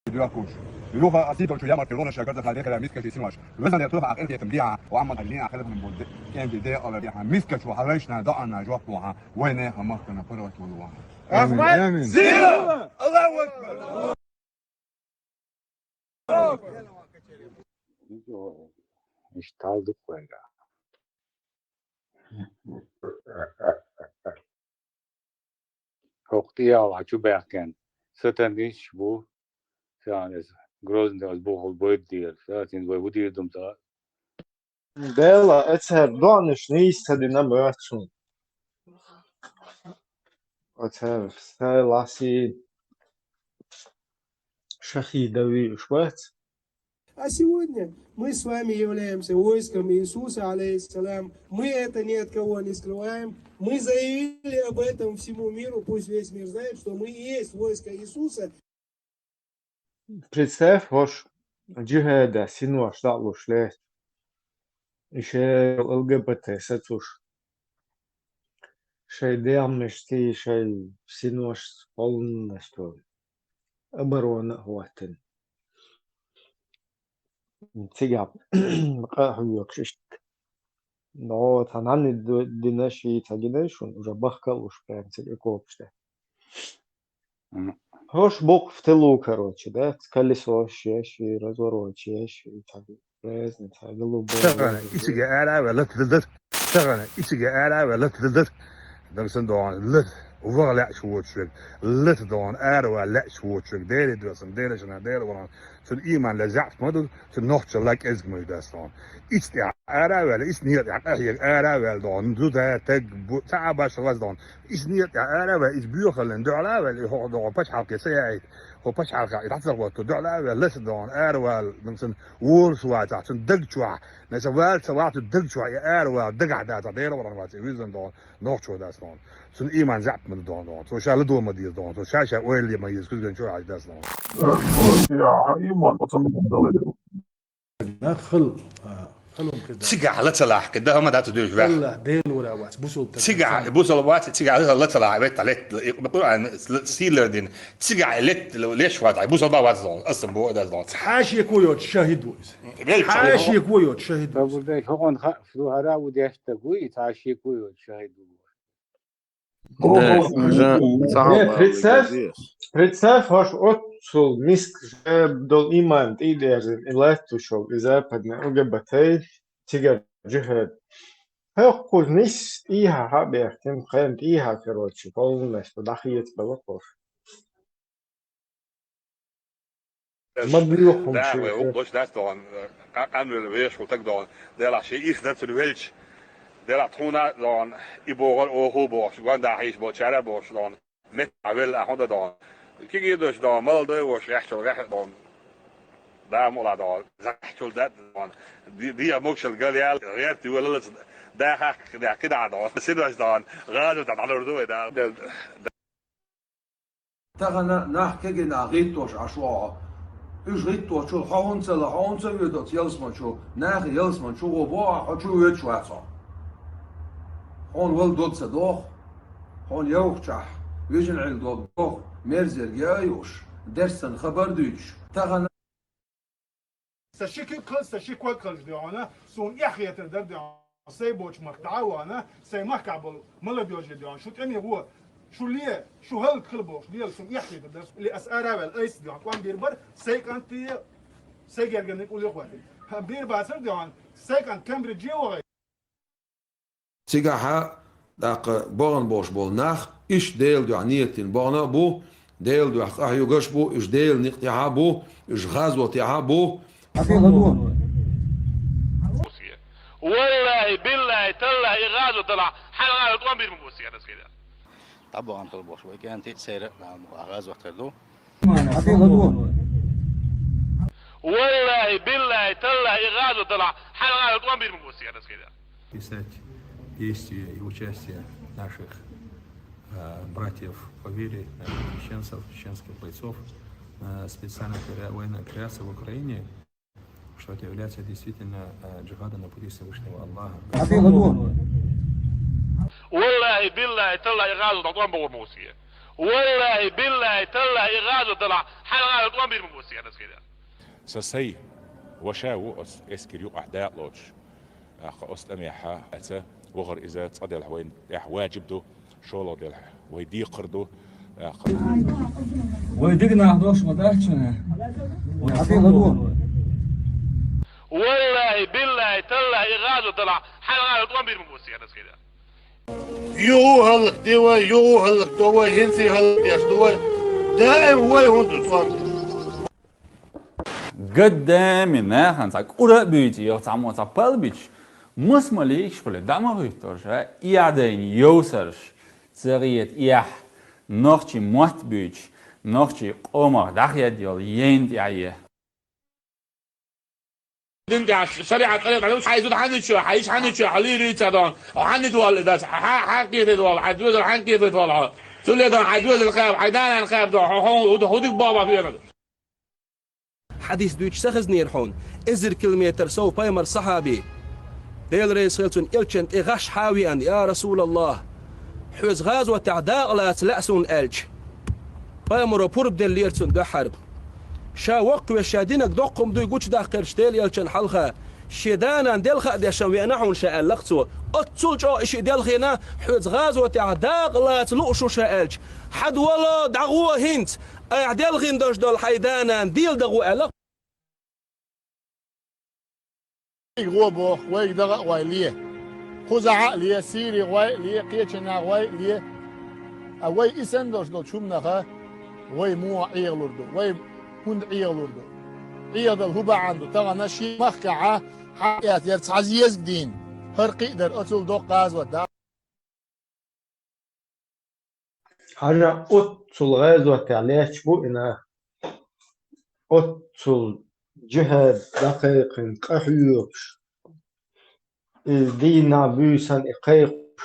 доьхкуш. Юха а сийдолчу ямарте ронаш шайн карзахьа дехира мискачу синош. Везан Дела, туьха Ӏа къинхетам дехьа, о Ахьмад-Хьажи дийна хилархьама болу де-, кӀентий декъала дехьа, мискачу хьан вайшна доӀанна жоп лохьа, вай нехан махкана паргӀат волу вахьа. Ахьмад! Амин. Сила! Аллаху акбар! Иштта хьал ду-кх вайга. ХӀокху тӀехьа хьан чу баьхкина сатанисташ бу, сан иза Грозный ас бухахула бойда дийр, сан иза вай хӀун дийр ду-м ца. Дела, эцара доӀанаш нийса ца дина моьтту суна. Оцара сайн лаьцна шахӀид вийш бац. А сегодня мы с вами являемся войском Иисуса, алейхиссалям. Мы это ни от кого не скрываем. Мы заявили об этом всему миру. Пусть весь мир знает, что мы и есть войско Иисуса. Представь, хӀорш джихӀада синош дӀа а луш лаьтташ. И шайн Л Г Б Т сацош. Шайн дегӀмашций, шайн синошца, кхолланашца оборона а хӀоттийна. Цигахь къа а хьоькхуш иштта. Но, цхьа нанна ду-, дина ши ца гина шуна, уже бахка а луш, прям цига окопаш тӀе. Мгм. ХӀорш бу-кх в тылу, короче, да? Колесо шеш, и разворот шеш, и ца разница, голубой. Тахана, и цига ара а ваьлла, тахана, и цига ара а ваьлла, Дагсан догӀан лата ваха лаьаш воцуш верг, лата догӀан аравала лаьаш воцуш верг, Деле доьссина, Делашна, Дела валахь, цуьнан ийман лазза а ма ду, цуьнан нохчалла кӀезиг ма ю дас догӀан. Ицу тӀехь ара а ваьлла, ицу некъа тӀехь къахьега ара а ваьлла догӀан, зуда, таг, бу-, цхьа а башха вац догӀан. Ицу некъа тӀехь ара а ваьлла, иза боьхаллин дуьхьал а ваьлла, и хӀокху догӀан пачхьалкхе ца яийта, хӀо пачхьалкха и дӀа ца гӀотту, дуьхьал а ваьлла, ласа догӀан аравала, цуьнан волуш вацахь, цуьнан даг чохь, Наса вала ца вахьа, цу даг чохь и аравала дагахь дацахь, Дела валахь вац и вуьззина догӀан, нохчо дац догӀан. Цуьнан ийман заьӀап ма ду догӀан догӀан. Цо ша ладо ма деза догӀан. Цо ша-ша ойла ма еза, куьзган чу а хьаьжа дац догӀан. Ийман пацан дале. Нах хала, а, халон хеза. Цигахь ла ца лахь, кхин дан хӀама дац дуьйш ваьхьа. Аллах, Дела вара вац, бусалба таг. Цигахь, бусалба вац, цигахь ла ца лахь, веттахь летта, и Къуръан сийлар дина. Цигахь летта леш вац, бусалба вац догӀан. Аса бу а дац догӀан. Цхьа шеко йоцу шахӀид ву иза. Велча. Хьан шеко йоцу шахӀид ву? Тобурдай хӀокхунна хаьа, шу хӀара а ву деш стаг вуй, и цхьа шеко йоцу шахӀид ву. Да, уже Э, цхьа представь, хьалха представь, хӀорш оццул миска же долу ийман тӀе а дерзина, и латтош волу и западный Л Г Б Т, цигара джихӀад. ХӀокхуза нисса тӀехьа хьа а бехкина, кхайна тӀехьа, короче, полностью дӀахецабелла хӀорш. Ма буьйху хӀума. Да, ши вай хӀума луш дац догӀан, къа-, къанвелла вешахула таг догӀан. Делахь шен ирс дан цуьнан велча. Делахь тхуна а догӀан, и бохура оха а бохуш, гондахь хьийзаш болчара а бохуш догӀан. Меттахь велла ахьа хӀун дан догӀан. Кегий а долуш догӀан, молодой волуш, гӀехчул гӀехьа догӀан. Да а мукъалахь догӀан. ЗахӀчул даьтта догӀан. Ди-, дегӀан могушалла гал ял, гӀерта йолалаца. Да хахка кхидӀа догӀан. Синош догӀан. ГӀазот дӀалур ду вай, да. Тахана нах кегий нах гӀиттош Ӏаш ву хьо. Уьш гӀитточул хьо хӀунца а ла, хьо хӀунца а воьду оцу ялсаман чу, нахе ялсаман чу гӀо боху ахь, хьо чу воьдуш вац хьо. Хьуна вала дог ца доху, хьуна йовхачохь, вижина Ӏилла дог доху, мерзерг яа а юуш, дерш санна хабар а дуьйцуш. Тахана Сан ши куьг хилча, сан ши ког хилча дуьхьал, суна эхь хетар дара дуьхьал. Сайн болчу махка дӀа а вахана, сайн махкахь болу молодёжь дуьхьал. Шу тӀеме гӀо, шу ле, шу хӀаллак хила бохуш, лела суна эхь хетар дара. Или ас ара а ваьлла, айса дуьхьал кӀом бийр бара, сайн кӀант а, сайн гергарниг уллехь а хӀоьттина. ХӀан, бийр бацара дуьхьал, сайн кӀант Кембридже а вахана. Цигахьа, тӀаккха бахана болуш болу нах, иштта Делан дуьхьа нийятдина бахана а бу, Делан дуьхьа къахьоьгуш а бу, уьш Делан некъа тӀехь а бу, уьш гӀазот тӀехь а бу. Валлахьи, биллахьи, таллахьи, и гӀазот далахь, хьалха тӀом бийр ма бу аса, я дас хилар. ДӀабахана хила бохуш вай кӀентий а, церан а, гӀазот хир ду. Валлахьи, биллахьи, таллахьи, и гӀазот далахь, хьалха тӀом бийр ма бу аса, я дас хилар. Писать действия и участие наших, э, братьев по вере, э, чеченцев, чеченских бойцов, э, специальной опера-, военной операции в Украине, что это является действительно, э, джихадом на пути Всевышнего Аллаха. Валлахьи, биллахьи, таллахьи, и гӀазот далахь, тӀом бийр ма бу аса. Валлахьи, биллахьи, таллахьи, и гӀазот далахь, хьалха тӀом бийр ма бу аса, я дас хилар. Сан сай ваша ву оцу эскар юкъахь дакъа лоцуш. ТӀаккха оцу тӀамехь а, аьлча, вахар иза цкъа делахь вайна тӀехь ваджиб ду, шолгӀа делахь вай декхар ду. ТӀаккха вай дика нах долуш ма дац шуна. Вай хьан ду? Валлахьи, биллахьи, таллахьи, и гӀазот далахь, хьалха тӀом бийр ма бу аса, я дас хилар. Юха а хӀаллакде вай, юха а хӀаллакдо вай, хӀинца а хӀаллакдеш ду вай. Даим вай хӀунда ду цкъа? Гаддами нахана цхьа кӀура а буьйцу, йо, цхьаммо цхьа пал бича, маса ма лийгаш хила, дӀа ма хӀуьттуш, а, эхь дайна йовсарш ца гӀета, эхь, нохчийн мотт буьйцуш, нохчийн къомах дӀахедда йолу яйна тӀехь е. Дин тӀехь шариӀат тӀарикъат ду, хьайн зуда хьанна чу, хьайн йиша хьанна чу, хьан лийр йийца дон, хьанна тӀе валла дац, хьан, хьан кхетийта валла, хьайн доьзал хьан кхетийта валла хьо. Цуьнан ле дан хьайн доьзал кхаба, хьайн да-нана кхаба дон, хьо, хьо, хьо, хьо дика боху бах венан. Хьадис дуьйцуш ца хезнера хьуна, эзар километр сов пайхамар сахьаби, Дела реза хила цунна, элчан тӀе гӀаш хьа а веана: «Я Расулаллах, хьоьца гӀазотехь дакъа лаца лаьа суна», – аьлча, пайхамаро пурба деллера цунна дуьххьара. Ша воккхавеш, ша динарг доккха хӀума дуй гучудаккхарш Делан элчанна хьалха, шен да-нана делха а деш веана хьуна ша, аьлла-кх цо. Оццул чӀогӀа и шиъ делхийна, хьоьца гӀазотехь дакъа лаца лууш ву ша аьлча, хьада вало, дӀагӀо хӀинца, айхьа делхийна долуш долу хьайн да-нана дийла дагӀо, аьлла-кх. Вайга гӀо боху, вайга дагӀа а гӀой ле. Кхузахь а ле, Сири гӀой а ле, кхечанхьа гӀой а ле. Ткъа вай и санна долуш долчу хӀуманаха вай муха Ӏехалур ду, вай хӀунда Ӏехалур ду? Ӏехадала хӀун бахьана ду? Тахана шен махкахьа хьан эцара цхьа зезаг дийна, хӀара кхин а дара, оцул доккха гӀазот дац. Хьажа, оццул гӀазотехь лаьтташ бу и нах, оццул джихӀад дӀакхайкхина, къахьоьгуш, иза дийнахь буьйсанна и кхайкхуш,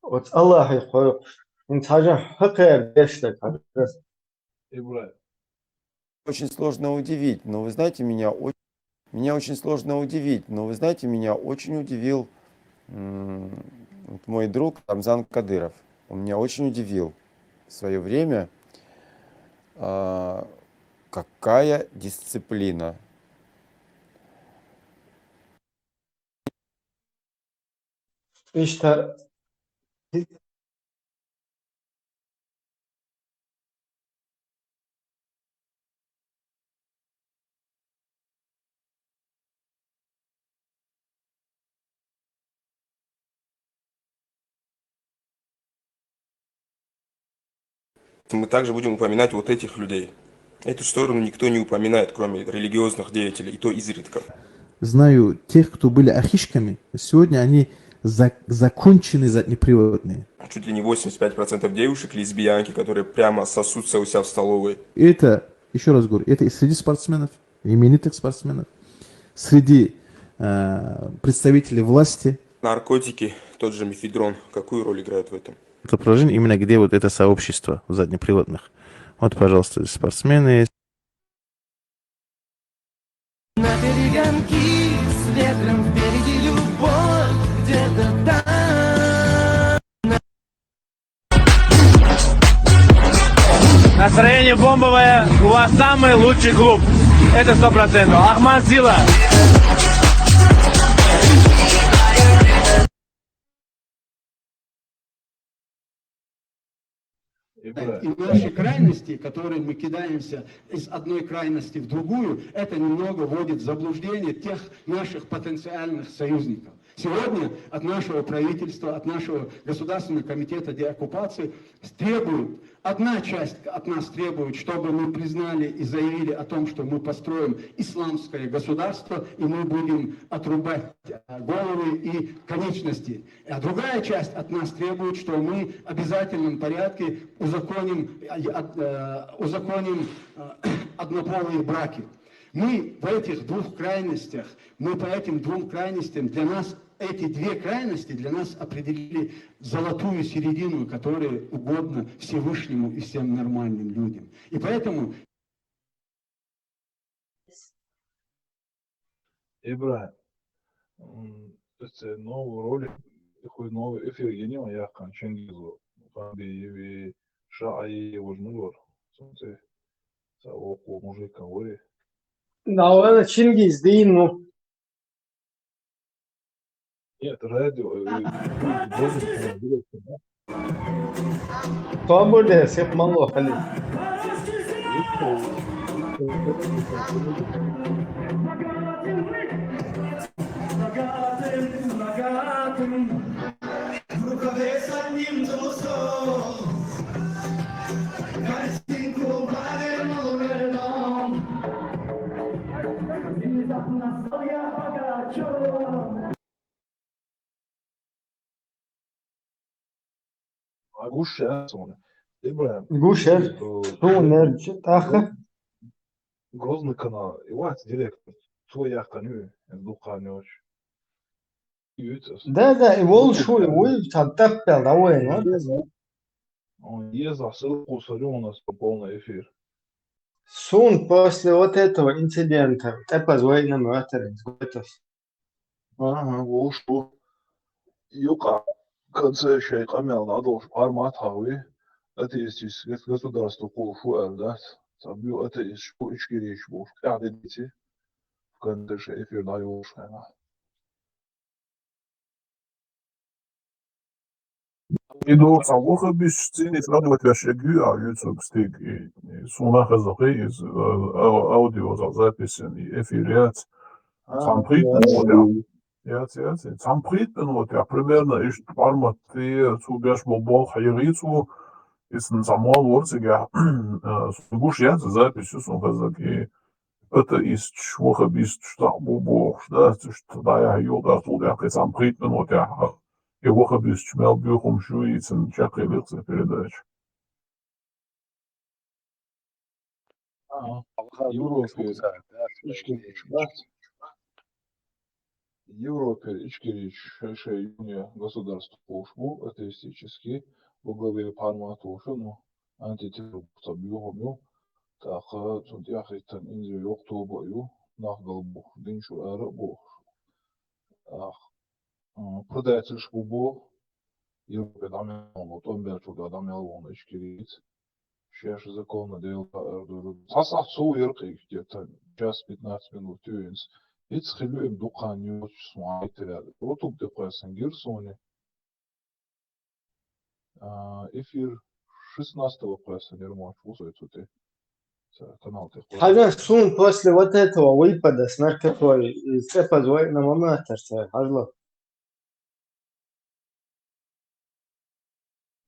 оцу Аллахье кхойкхуш. ХӀинца хьажа, хӀокхара деш дерг хьажа. Очень сложно удивить, но вы знаете, меня о-, меня очень сложно удивить, но вы знаете, меня очень удивил, м, вот мой друг Рамзан Кадыров. Он меня очень удивил в своё время. А, какая дисциплина. Иштта. Мы также будем упоминать вот этих людей. Эту сторону никто не упоминает, кроме религиозных деятелей, и то изредка. Знаю тех, кто были ахишками, сегодня они за-, законченные заднеприводные. Чуть ли не восемьдесят пять процентов девушек лесбиянки, которые прямо сосутся у себя в столовой. Это, ещё раз говорю, это и среди спортсменов, именитых спортсменов, среди, э, представителей власти. Наркотики, тот же мефедрон, какую роль играют в этом? Это положение именно, где вот это сообщество заднеприводных. Вот, пожалуйста, здесь спортсмены есть. На перегонки с ветром впереди любовь где-то там. Настроение бомбовое, у вас самый лучший клуб. Это сто процентов. Ахмат Сила. И наши крайности, которые мы кидаемся из одной крайности в другую, это немного вводит в заблуждение тех наших потенциальных союзников. Сегодня от нашего правительства, от нашего Государственного комитета деоккупации требуют, одна часть от нас требует, чтобы мы признали и заявили о том, что мы построим исламское государство, и мы будем отрубать э, головы и конечности. А другая часть от нас требует, что мы в обязательном порядке узаконим, э, от- э, узаконим э, однополые браки. Мы в этих двух крайностях, мы по этим двум крайностям, для нас эти две крайности для нас определили золотую середину, которая угодна Всевышнему и всем нормальным людям. И поэтому Ибрагьим, м, это новый ролик, такой новый эфир гьенив яхъан Чингизу, Къамбиеви, Шаи, Важнур. Сунце, са окъу мужикан вари. Давай, Чингиз, дейин ну. Нет, радио. э, э, Свободе, всех мало, Халид. А гуш я суна. Ибрагьим. Гуш я. э, Суна нерчи таха. Грозный канал. И вот директор. Цо яхъан ю, эн дукъан йоч. Ютас. Да, да, и вол шуй, уй, там так пел, да, уй, ну. Он еза сырку сарю у нас полный эфир. Сун после вот этого инцидента, тепаз вайна матери, готов. Ага, вол шу. Юкъа конце шей къамел надолш пармат хави. Атеистическое государство къул шу элдас. Сабю атеист шу ичкериш буш. Кяде дити. В конце шей эфир да юлш хана. Иду са вахабис цини сравнивать вяшегю, а YouTube стиг и, и суна хазахи из э, ау- аудио за записен и эфир яц. Цамхит пенотя. Яц, яц. Цамхит пенотя. Примерно иш формат и цу бяш бобол хайрицу. Исн самуал ворсига. Гуш яц запись сун хазаки. Атеистш, вахабистш, тахъ бу бохш, да, цуш тадая юлдаш тулдяхъи цамхит пенотя. И вахабистш мел бюхум шуицин чакъи лихца передач. Европе ичкерич бац. Европе ичкерич шей юне государство къулш бу, атеистический, во главе пармат вошану, антитеррор бухта бюхум ю, таха цун тяхитан инзи йохтуба ю, нах галбух, динчур ара бух. Ах, предательш бу бу, Европе дамял, томбял чурда дамял вон ичкерич. Шеш законно дел ардуру. Сасах цу еркъи где-то час пятнадцать минут юинс. Иц хилюем дукъан юч суайтера. Рутуб де къоясан гирсони. Эфир шестнадцатого къоясан ермоч усойтути. Канал те къоясан. Хаза сун после вот этого выпада с наркотой, из цепа звой на мама тарса, хазло.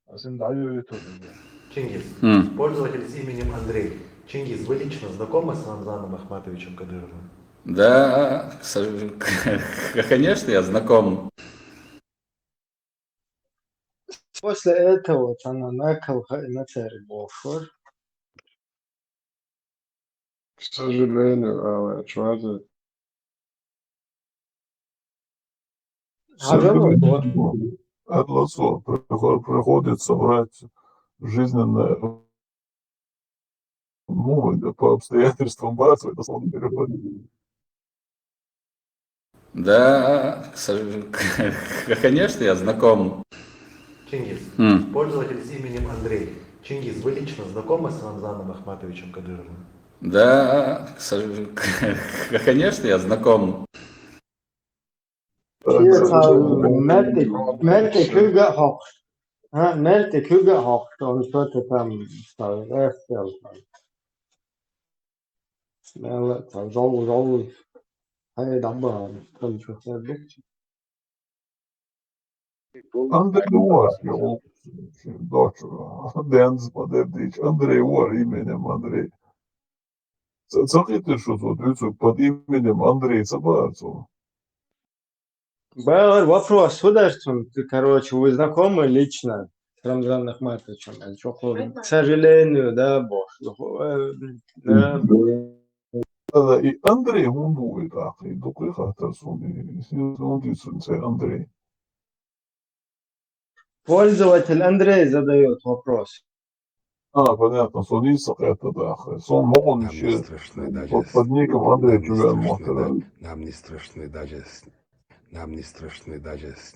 Асен даю это. Чингиз. М. Пользователь с именем Андрей. Чингиз, вы лично знакомы с Рамзаном Ахматовичем Кадыровым? Да, к сож- конечно, я знаком. После этого она накал на церковь. К сожалению, Алла, чувазы. Хаза Адла цо прихо- приходится брать жизненное, ну, по обстоятельствам брать в это словно перевод. Да, к сож- конечно, я знаком. Чингиз. М. Пользователь с именем Андрей. Чингиз, вы лично знакомы с Рамзаном Ахматовичем Кадыровым? Да, к сож- конечно, я знаком. Мертик, мертик хьуга хьокш. А, мертик хьуга хьокш, он что-то там ставил, э, сделал там. Смело, там, жол, жол. Ай, да, ба, там что-то. Андрей Луарский, о, дочь, Денз подердич, Андрей Луар именем Андрей. Ца-, ца хитер, что вот, видите, под именем Андрей Цабарцева. Был вопрос, куда ж он, ты, короче, вы знакомы лично с Рамзаном Ахматовичем? Или чё, к сожалению, да, бо. Э, да. Да, да, и Андрей, он будет, ах, и дукы хатар сон, и, и, и он будет, сон, цей Андрей. Пользователь Андрей задает вопрос. А, понятно, сон из сакъетта даха. Сон могун Нам не еще страшны под, даже под ником Андрей Чувен Мотора. Нам не страшны даже с-, нам не страшны даже с-,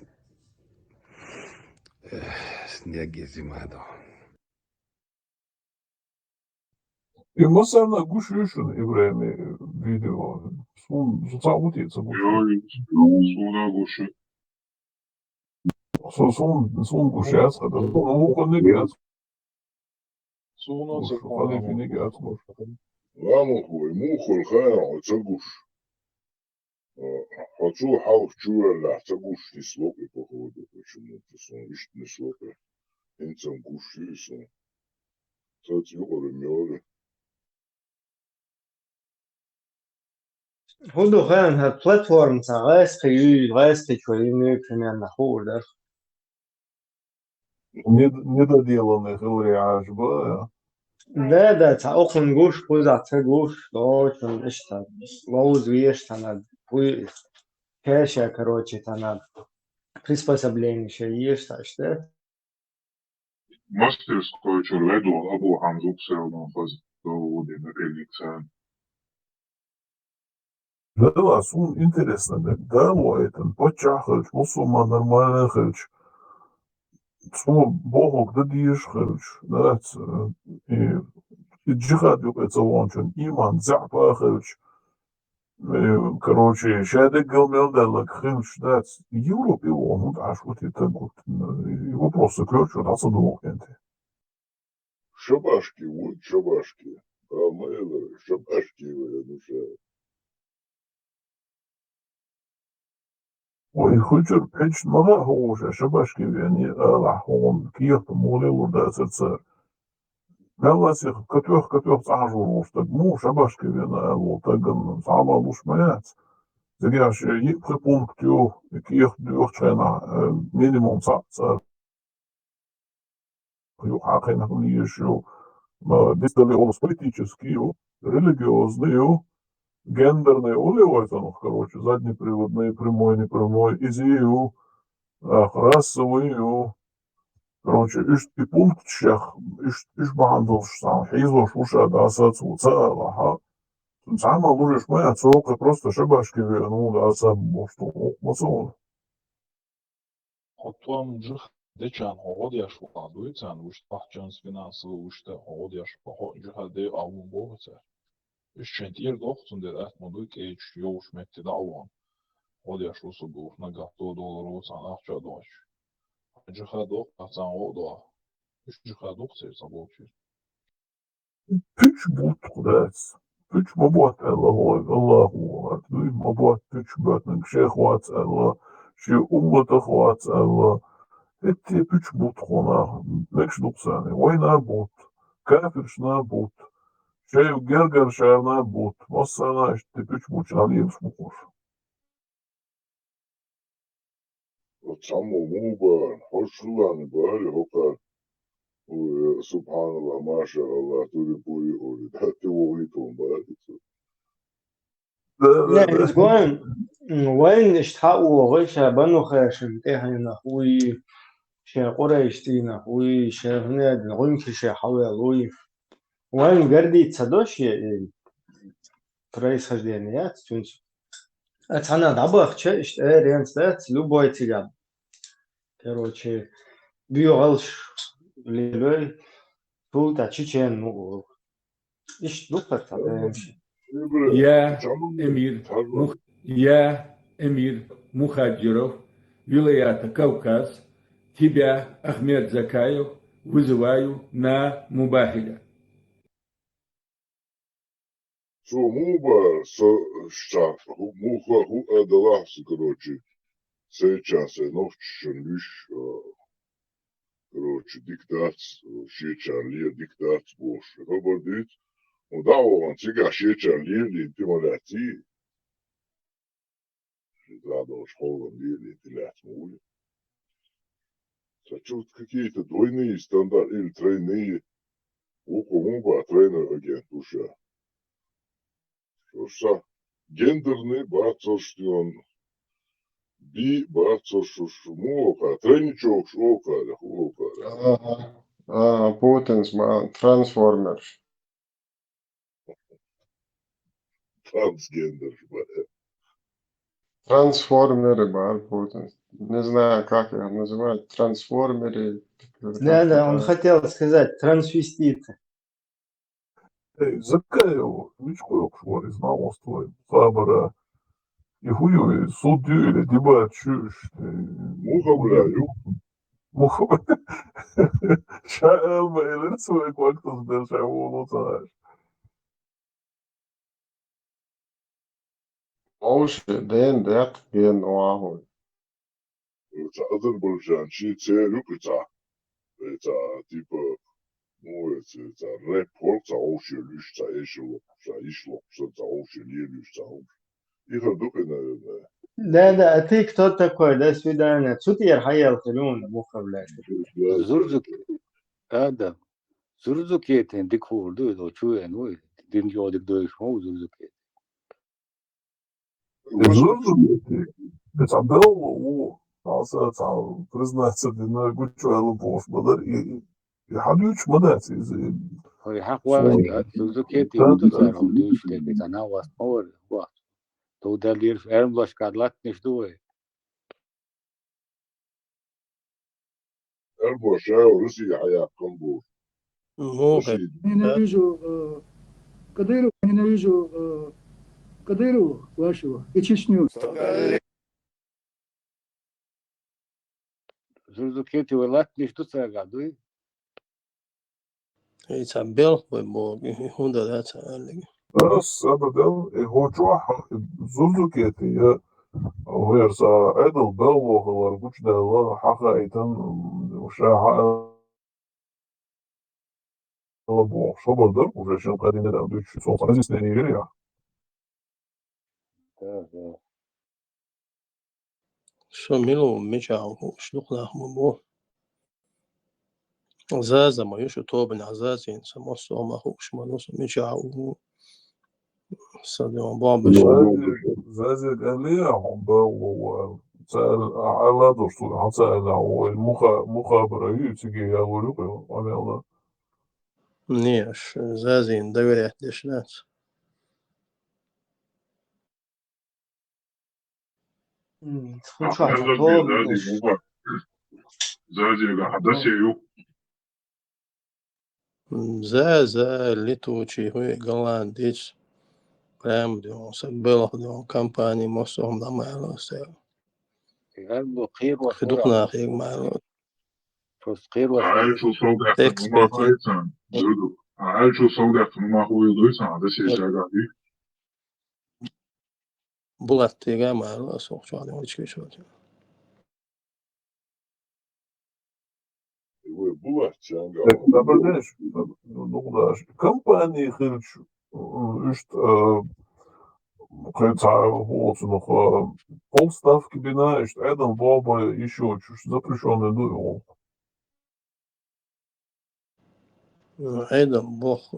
э, снег и зима, да. И мы сам на гуш юшун и время видео. Сун, сун саути, ца гуш. Йой, сун на гуш. Сун, сун, сун гуш яц, хада. Сун муханник яц. Сун гуш, сакъетта халифинник яц гуш. Ламу хуй, мухур хая, ца гуш. Э, хацу хал чуяла, ца гуш, не слопи, походу, почему-то сон, ишт не слопи. Инцам гуш, и сон. Ца цюгур мёле. Худу хан, ха, платформа ца гайски, ю-, гайски чуйми, примерно, хур, да? Нед-, недоделанный хилри ажба, я. Да, да, ца охун гуш, куза ца гуш, точно, ишта. Лоуз веш тана, куй, кеша, короче, тана. Приспособление ше ешта, ишта. Мастерской чур веду, абу ханзук всё равно хаз, то уди на пельник сан. Да, сун интересно, да, да, лойтан, пачахалч, мусулман нормальный халч. Сун бохук да диш халч, да, ц-, и, и джихад юкъе ца вончун, иман, зяпа халч. Э, короче, шадагал мел далак хилч, да, ц-, Европе вон, аш вот это вот, э, вопрос заключу, да, ца духенте. Шабашки, вот шабашки. А мы, шабашки, вы, ну что? Ой, хучур печт мага хогуша, шабашки вени, ала хогун, киехта моле лурда сарцар. Мелла сих, катух, катух цахажур уштаг, му шабашки вена, ала таган, сама луш маяц. Зигаш, йипхи пункт ю, киехта дюх чайна, э, минимум цахцар. Ю хакъин хъли ю, ма, дистали олус политический ю, религиозный ю, гендерный улевой танух, короче, заднеприводный, прямой, непрямой, изи ю, а, расовый ю. Короче, иш и пункт шех, иш, иш бахандал шсан, хизо шуша да сац уца лаха. Сама лужиш моя цока просто шабашки ве, ну, да, сам, может, мусул. Хо том джих дечан хо гъод яш ва дуйцан, вуш тахчанс финансово вуш та хо гъод яш ва хо джихаде алун бохца. Иш чен тир дохцун дер ат модуй кеч йош метти да алун. Гъод яш усу гуф на гатто доллар уцан ахча доч. Джихад дох ацан гъод ва. Иш джихад дох цер сабочир. Пуч бут Худац. Пуч ма бот Аллаху, Аллаху Акбар. Ма бот пуч бот нанг шех вац Аллах, ши уммата хвац Аллах. Эти пуч бут хона, мекш дуксани. Война бут, кафиршна бут, ши гергар шарна бут. Массана ишти пуч бут шалиев смухуш. Цхьаммо му бан, хьо шулани бахьри хӀокхар. Ой, субханаллах, машааллах, дури бури ури, да, ти вогӀи тун бахьри цу. Да, да, да. Вайн, м, вайн иштта хьа вогӀи, ша Бану Хашим тӀехьенах уй, ша Къурайш дийнах уй, ша хӀунедин гӀунчи ша хьавел уй. Вайн гордиться дош е, и происхождение яц цунца. А цхьана дӀабахча, иштта, э, ренц дац, любой циган. Короче, буьгӀалш лелой, тул тӀа чечен мугӀул. Иштта ду хата, э, Я эмир Мух-, я эмир Мухаджиров, вилаята Кавказ, тебя, Ахмед Закаев, вызываю на мубахиля. Цо му бан со ша, хӀу-, муха хӀу а далахь со, короче. сайчан, сай нохчашан луьйш, а, короче, дика дац, шечарна лела дика дац бохуш, хабар дийца. ХӀун дӀа а вахана, цигахь шечарна лелийна ти ма лаьций? Ши дӀа долуш хьолан лелийна ти лаьцна вуй? Ца чувт какие-то двойные стандарты или тройные. Вукхо муха баха тройной агент ву ша? Ша гендерный бацарш йон, би бацарш, муха, тройничокаш оха, оха. Ага. А, Путинс ма трансформерш. Трансгендерш бара. Трансформеры бара Путинс. Не знаю, как их называть. Трансформеры. Да, да, он хотел сказать трансвеститы. Эй, Закаев, вичкъоькхуш вара иза, ма ост вай, хабара. И хӀун ю, и суд ю, или дебат ю, ш-, э, муха бла ю? Муха бла. Ша эл ма элира, цу вай квактус бел ша волу ца аш. Овше ден декъ ген вахуй. Ца Азербайджан ши церу кхи ца. Ца, типа, ну, ца, ца рэп хор, ца овше луьш, ца эшелок, ца ишлок, ца овше лелуьш, ца овше. Ихар ду кхи, наверное. Да, да, а ты кто такой? До свидания. Цу тӀера хьаелла хилуна, муха, блядь. Зурзук. А, да. Зурзукетин дика хуур ду, иза чу вен ву, дин чӀогӀа дика дойуш ма ву Зурзукет. И Зурзукети, и цхьа белла ву, хьалса цхьа признаться дина, гучуайла бохуш ма дара, и, и хьан дуьйцуш ма дац иза. Ой, хьан хӀун, Зурзукети хӀун ду цара хӀума дуьйцуш дерг, цхьа нах васт ма вара, вац. Тов дал лелаш, эрмалошка латтанаш ду вай. Эрмалоша Россия хьаяккхам бу. Ну, Россия. Ненавижу, э, Кадырова, ненавижу, э, Кадырова вашего и Чечню. Зурзукети вай латтанаш ду царга, дуй? И цхьа белха вай боху, и хӀунда дац аьллариг. Ас абадан, и хӀун чохь, и Зурзукети я, вер са Ӏедал белхо хилар гучудаьлла, хьахаийтан, ша хьаала бохуш, хабар дара, уже шен кхаьдина дара дуьйцуш, цо разъяснение йира яхь. Ага. Со мила ву, мичахь ву хууш дукха нах ма бу. Заза ма ю шу тобанехь, Зазина сан массо а ма хууш ма ду со, мичахь ву. Сан дегӀан бомба. Зазега аьллера хьуна, бан ву, ца аьлла, ахьа аьлла долуш ду, хьан ца аьлла, вай муха-, мухабара ю, циге ялор ю, къамел дан. Не, аш Зазина доверять деш дац. М, хӀун чохь Зазега тобанаш? Зазега хьан досье ю? М, за, за, летучий, хӀуй, голландец. Прям, дюн, са белха, дюн, компания, массо а хӀума дӀа ма аьлла аса. Кхин дукха нахе ма аьлла. Просто кхеро. Аьлчул солдаьхна нума хуьйцан, зурду. Аьлчул солдаьхна нума хуьйла дуьйцан, досье жагахь ди. Булат тӀе ма аьлла, аса хӀокху чохь дерг вичкиш вара. Вай Булат чанга. Компани хилча, уьш, э, кхин цхьа, хӀоцунах, э, полставки бина, уьш Ӏедал боху бан йиш йоцуш, запрещённый ду и гӀуллакх. Ӏедал боху,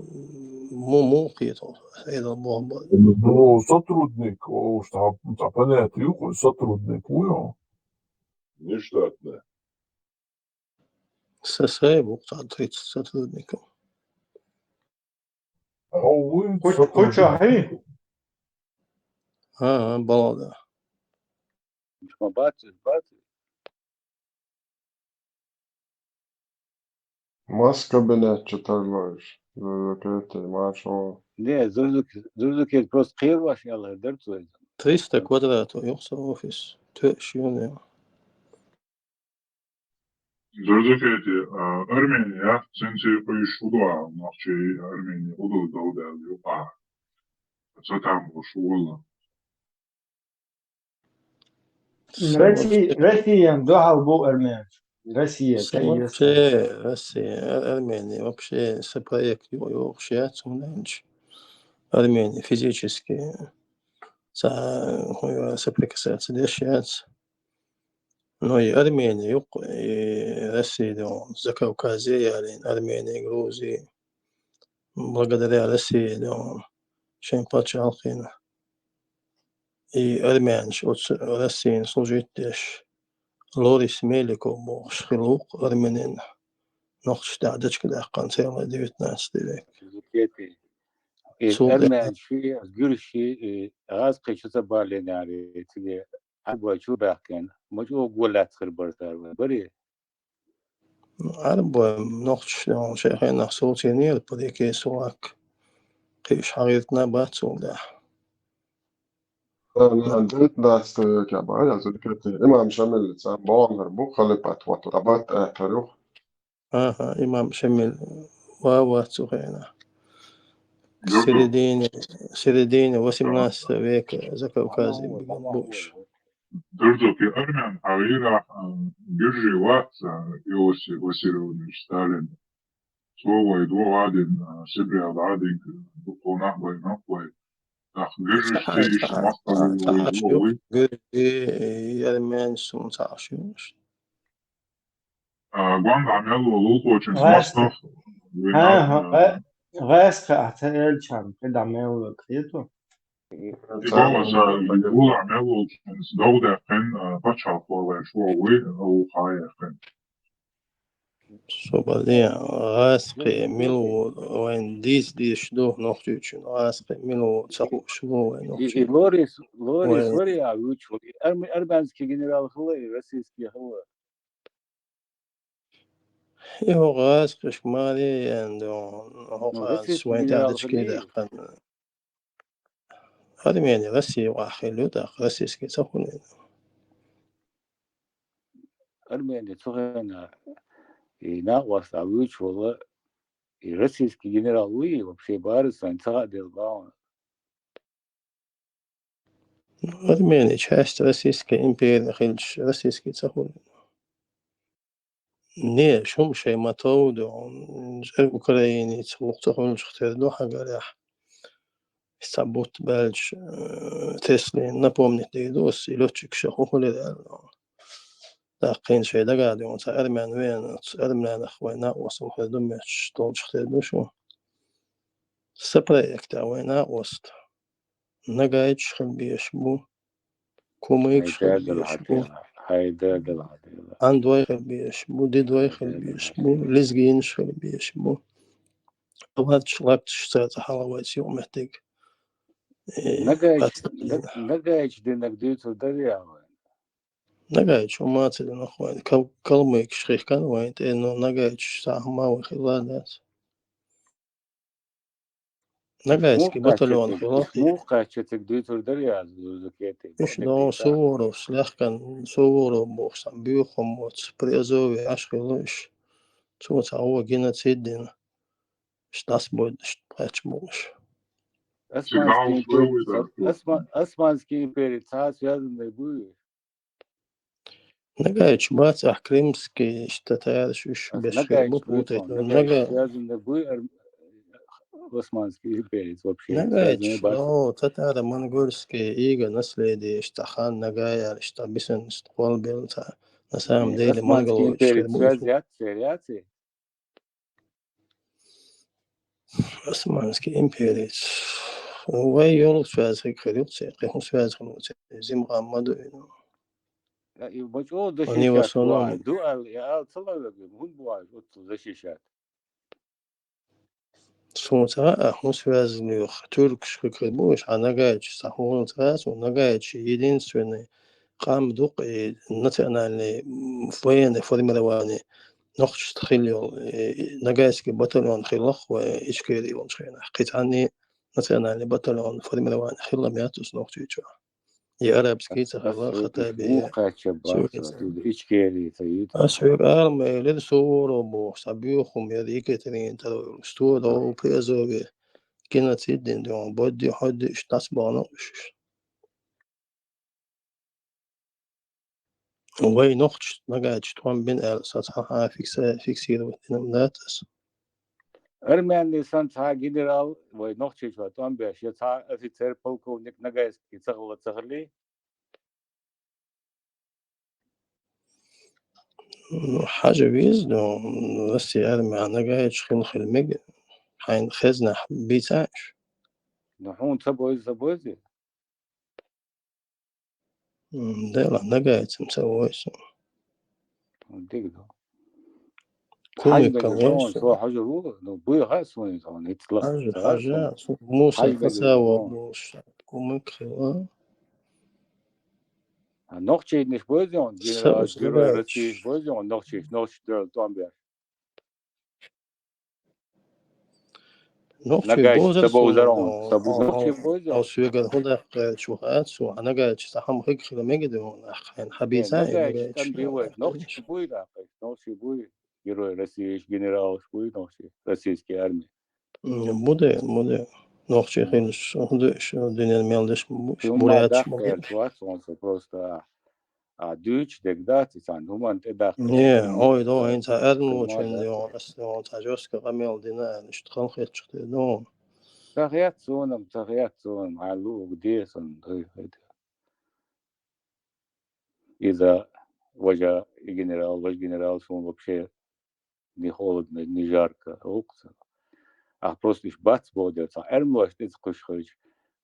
му-, муха кхета, Ӏедал боху бан. Ну, сотрудник, о, цхьа, цхьа понятие ю, сотрудник ву йо. Нештатный. Са сай бу цхьа тридцать сотрудников. Хьо вуй хӀу-, сотрудник? ХӀу чохь хьий? А, а, балла да. Ма бац, бац. Мас кабинет чу тарлойш? Зурзукети, маршо. Не, Зурзук-, Зурзукет просто кхерош ялла дара цо иза. Триста квадратов, юхса офис. Тоьаш юна. Зурзукети, а, Армения, цуьнца кхуьйсуш хӀу ду, нохчий Армения хӀу ду, дов даьлла юкъа. Ца там луш хӀу валла. Россия, Россиян дуьхьал бу армянаш. Россия, Россия, Россия, Армения вообще са проект йохуш яц, цунденч. Армения физически са соприкасаться деш яц. Но и Армения юкъ, и Россия, да, Закавказье ялийна, Армения, Грузия, благодаря России, да, шайн паччахьалкхена. И армянаш оцу Россиян служить деш Лорис Меликов бохуш хилла ву-кх армянин, нохчашна тӀехь дечиг даьккхина, целый девятнадцатый век. Цул тӀаьхьа армянаш, гуьржаш, гӀазкхий чу ца балийна аьлла, цига Ӏарбой чу баьхкина, ма чӀогӀа гӀо лаьцна хир бара цара вайн, барий? Ӏарбой, нохчаш, шайн хенахь совцийнера по реке Сувак. Кхин уьш хьагӀиртина бац цул тӀаьхьа. Девятнадцатый векехь бахьана, имам Шамил цхьа бохург бу, халипат хӀотто, тӀаккха баттахь эр ю. Аха, имам Шамил ван вац цу хенахь. Середине, середине восемнадцатого века Закавказье биган бу уьш. Дурдо, кхин армян хьагӀийра, а, гуьржий вац, а, Иосиф Виссарионович Сталин. Цо вай догӀа а дина, а, Сибрех дӀа а дина, дуккха нах вайна, вай. ТӀаккха гуьржашций иштта Москвахь вай догӀа вуй. Гуьржий, армянаш суна ца Ӏаш ю. А, гонда мел волу лулхочун ГӀаьс-, Москов, ГӀаьсхи а ца элчан, кхин дӀа мел ву кхету? И боху аса, вула мел волчун дов даьккхина, а, пачхьалкх валар шу вуй, а, ву хьа яьккхина. Собале, гӀаьсхи мила ву вайн дийца дезаш ду нохчочун, гӀаьсхи мила ву ца хууш ву вайн нохчочун. И Лорис, Лорис вай вари а вуьйцуш ву, и арм-, армянский генерал хилла, и российский хилла. И хӀокху гӀазкхашка маре а яьнна ду, хӀокху гӀазкхаш вайн тӀехь дечиг даьккхина. Армения Россия юкъахь хилла ю тӀаккха, российский ца хуьлийна. Армения цу хенахь и накъост а вуьйцуш волу, и российский генерал вуй, вообще бара сайн ца хаъ делла бахьана. Ну, Армения часть Российской империи хилча, российский ца хуьлу. Не, шуна шайн ма товду, м, Украиница вукху ца хуьлучух тера ду хьан гарехь. Цхьа бутт баьлча, э, Теслин напомнить дийр ду ас, и лётчик ша хӀун хуьлура аьлла. ТӀаккха хӀинца шайн дагахь дуьйна цхьа армян веана, оцу армянах вайн накъостал хир ду моьттуш долчух тера ду шу. Сан проектехь вайн накъост нагайчаш хила безаш бу, кумыкаш хила безаш бу, андой хила безаш бу, дидой хила безаш бу, лезгинаш хила безаш бу. Латташ, латташ цаьрца хьалха вайца юкъа меттиг. Э, нагайча, наг-, нагайча динарг дуьйцур дарий вайн? Нагайча хӀума ца динарг вайн. Кал-, калмыкаш хихкана вайн тӀе, но нагайчаш цхьа хӀума вайн хилла дац. Нагайский батальон хилла. Муха кхаьчча цига дуьйцур дарий аз, зузу кетий? Уьш, но Суворовс лехкан, Суворов бохуш цхьа боьха хӀума оцу Приазове Ӏаш хилла уьш. Цо цхьа гӀо геноцид дина. Иштта дӀасабойла, иштта кхаьчна бу уьш. Османский импери-, Осма-, Османский импери цхьа а связанный буй? Нагайча бац, ахь крымский иштта татараш уьш беш хир бу путать, но нагайча связанный буй ар-, Османский империца вообще? Нагайча связанный бац. Но татаро-монгольский иго наследие иштта хан нагайча иштта бисен иштта кхолбелла цхьа. На самом деле монголович хир бу. Османский империца связь яц церан, яц и? Османский империца. Вай йолу связь хир ю церан, кхин хӀун связь хир ю церан, зимгӀам ма ду и. Я, и бачӀо защищать ду аьлла, я аьлла ца ловиг, хӀунда бу аьлла оццул защищать? Суна ца хаьа, хӀун связь лоьху, тюркаш хир бу уьш, хьан нагайча, сан хӀума ца хаьа, суна нагайча единственный къам ду-кх и национальный, м, военный формирование нохчашца хилла йолу, э, ногайский батальон хилла-кх вай Ичкери йолчу хенахь. Кхин цхьанний национальный батальон формирование хилла ма яц оцу Нохчийчохь. И арабский ца хилла, Хаттаби, Ичкери ца ю. Ас хьоьга ала ма элира, Суворов бохуш, цхьа боьха хӀума яра Екатерина второй, Столов, Приазове геноцид дина, дуьхьал бодди, хьодди, иштта дӀасабахана уьш. Вай нохчашта нагайча тӀом бина аьлла, со цхьанхьа фикса-, фиксировать дина дац ас. Армянный санна цхьа генерал вай нохчийчоа тӀом беш, я цхьа офицер, полковник нагайский ца хилла ца хилий? Ну, хьажа веза, ну, Россия армия нагайча хила хила мега, хьайна хезнахь бийца уьш. Ну, хьуна ца бовза, ца бовзий? М, дела, нагайцам ца войсу. Дигда. Кумык, конечно. Со хьажа ву, ну, буй хаа суна, сон ицла. Хьажа, хьажа, су-, муса хаса ва муса. Кумык хила. А нохчийнаш бовзий, генерал, герой России бовзий, нохчий, нохчий дерал тӀом беш. Нохчий бовзар, ца бовзар суна, сон, сон бу-, нохчий бовзар. Ас вегар хӀу даккха чу хац, сон, а нагайча цхьа хӀама хиг хила мега де, ах, хьайна хьабийца, нагайча, нагайча, кан бивай, нохчий буй даккха, нохчий буй, герой России, генералаш буй, нохчий, российский армии. М, буде, буде. Нохчий хилаш, хӀу душ, дуьнен мел деш, буряташ ма бу. Вац, сон, сон просто, а, а, дуьйцу дег дац, и цхьана хӀуманна тӀедаккха. Не, ой, до, хӀинца армлочун, ас, цхьа жёстко къамел дина, иштта халахетчух те, до. Ца хет сонам, ца хет сонам, хьалуг де сон, ой, хет. Иза важа генерал, важ генерал, сон вообще не холодно, не жарко, окса. А просто иш бац боде, ца армлош тӀе ца кхуьш хилча,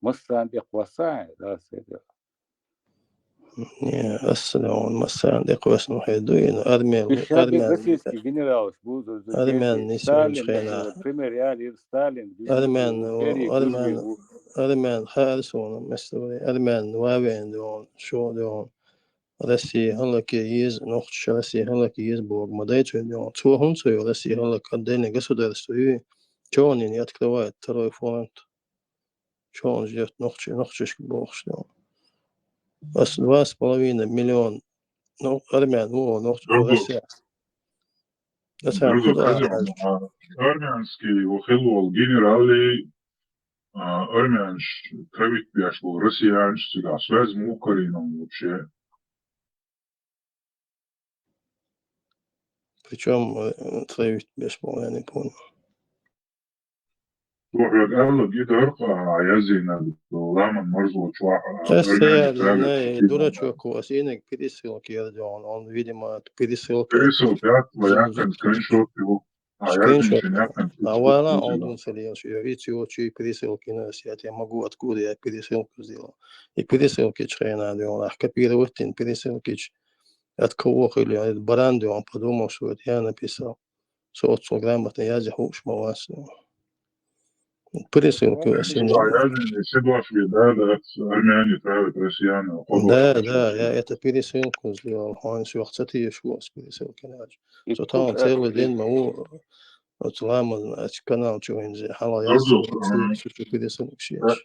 массарна тӀе кхоссай, да, седа. Не, ас, ну, массарна тӀе кхоссану хӀе дуй, ну, армия, армян, российский генералаш бу, армян нисвелча хена. Пример ял, Сталин, армян, армян, армян, хаар суна, место, армян, вавен, дон, шо, дон. Россия хӀаллакье еза, нохчаша Россия хӀаллакье еза боху ма дай цуьнан. Цо хӀунда ца йо Россия хӀаллак, отдельное государство ю, чо хӀунда не открывает второй фронт? Чо хӀунда ждёт нохча-, нохчашка бохуш ду? Ас два с половиной миллион, ну, армян, во, нохча, Россия. Аса хӀунда хаза, а, армянский, во хилла волу генералий, а, армянаш травить беш болу россиянаш цигахь связь муха карийна вообще? Причём, э, травить беш болу, я не понял. Цо хьоьга аьлла, гидарх а язйина ламан марзло чохь, а, ас армянаш травить. Дурачок ву, ас инаг пересылка яр догӀун, он, видимо, пересылка. Пересылка яц, ва яхкан скриншот ю. Скриншот. А вала он дун ца лелаш, я, и цо чуй пересылка йина, я тебе могу, откуда я пересылку сделал. И пересылки чхайна, я, он, ах, копировать дин пересылки ч-, от кого хили, я, баран, я, он подумал, что это я написал. Со оццул грамотно язъян хууш ма вац. Пересылка ю ас инаг. Да, да, я это пересылку сделал, хьуна соьх ца тешаш ву ас пересылка яьлча. Со тахана целый день ма ву, оцу ламазна, оцу канал чу вайна зе, хьала яздо, шу пересылка шеш.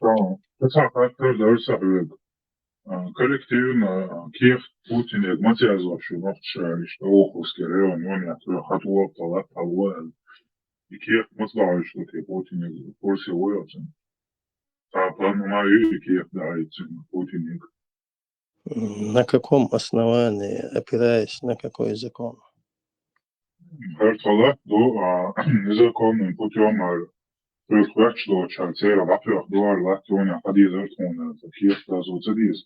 А, коллективно, а, кехат Путинега ма ца яздо шу нохчаша, иштта Оховский район, вон я, хатуо, палат, палуо, аьлла. И кехат ма ца догӀуьйтуш ду те Путинега, в курсе ву оцун. Цхьа план ма ю и кехат дӀахьийца Путинега. На каком основании, опираясь на какой закон? ХӀара тхо латта ду, а, незаконным путём, а, хьоьга хоьттуш долчара церан дӀатоьхна ду хӀара латта, тхуна хьадийзар тхуна, кехат дазо ца деза.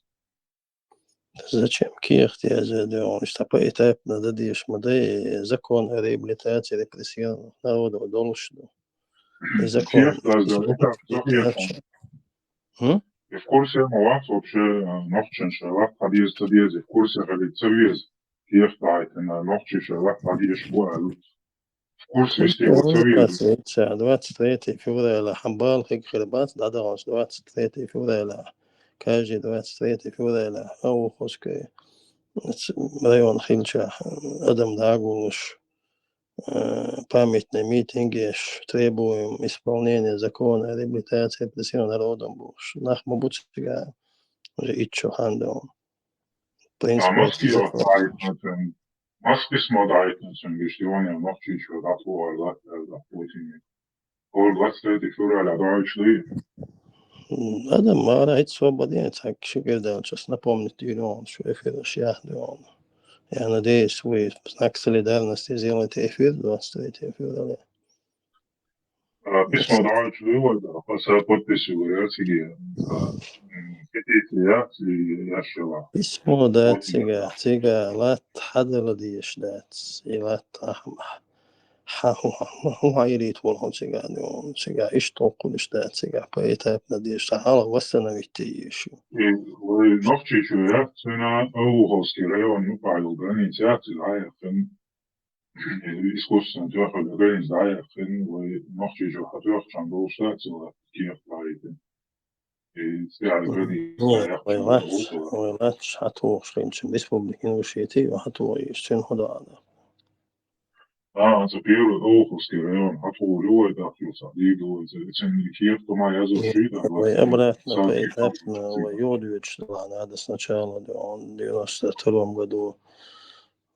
Зачем кехат язъян, догӀун, иштта поэтапно дан дезаш ма дай, закон о реабилитации репрессированных народов долуш ду. И закон. Кехат дазо, хм? И в курсе ма вац вообще, а, нохчашна ша латта хьадеза, ца деза, и в курсе хилийта ца веза. Кехат дӀахьийтина нохчий ша латта хьадезаш бу аьлла. В курсе вести ву ца веза. Двадцать третье февраля, хьан бала хиг хир бац, дӀадаханчу двадцать третье февраля. Каждый двадцать третье февраля, а, Оховский район хилчахь, адам дӀагуллуш, э, памятный митинг еш, требуем исполнения закона о реабилитации репрессированных народов бохуш. Нах ма бу цигахь, уже итт шо хан ду. В принципе, а, Москве закон. Москве ма дӀахьийтина цуьнга, иштта ванен нохчийчу дӀатухур латта аьлла Путине. ХӀора двадцать третье февраля дӀахьуьйтуш дуй? Адам мара хӀинца свободен, цхьа ши кӀира даьлча ас напомнить дийр ву хьуна, шу эфираш яхь ду хьуна. Я надеюсь, вы в знак солидарности сделаете эфир двадцать третьего февраля. А, письмо дӀаоьцуш дуй вай, да, подписываю я цига. А, м, петиция яц, и яшала. Письмо да цига, цига латта хьадала деш дац. И латта хьа-, хьа-, хьа-, хьа-, хьайрит волхун цига, ну, цига иштта оккхунаш дац, цига поэтапно деш, ца хьала восстановить еш. И вай Нохчийчу яц, цуна Обуховский район юкъа йола граница яц, из дӀаяьккхина. Искусственно тоьхна граница дӀаяьккхина, вай Нохчийчу хьатоьхча долуш дац, цуна кехат дӀаяьккхина. И цаьрга граница Нет, дӀаяьккхина вай лац, вай лац хьатохуш хилча, республика Ингушетия хьатохуш, цуьнан хӀун ду Ӏа? А, ца первый Обуховский район, хьатохуш ю вай, так, ца дийду вай, ца, ца кехат ма язу ши, так, Вай обратно поэтапно, вай юхадоьдуш ду, надо сначала, он девяносто втором году,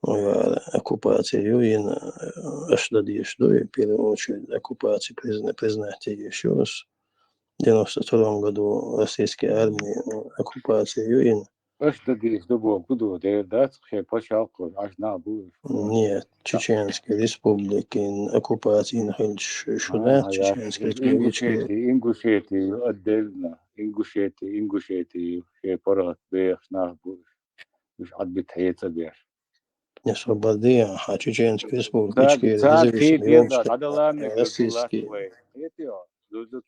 э, оккупацию ю йина, э, аша дан дезаш ду, и в первую очередь оккупацию призна-, признать дезаш ю ас. В девяносто втором году российская армия, э, оккупацию ю йина. Аша дан дезаш ду боху, ду, дера дац, шайн пачхьалкхо, аша нах бу. Нет, Чеченская республика, оккупацию хилча шу, шу да, Чеченская республика. Ингушетия, Ингушетия, отдельно, Ингушетия, Ингушетия, шайн паргӀат бехаш нах бу. Уьш Ӏадбита хьеца беш. Не освободи, а Чеченская республика, Ичкерия, независимый, Российский.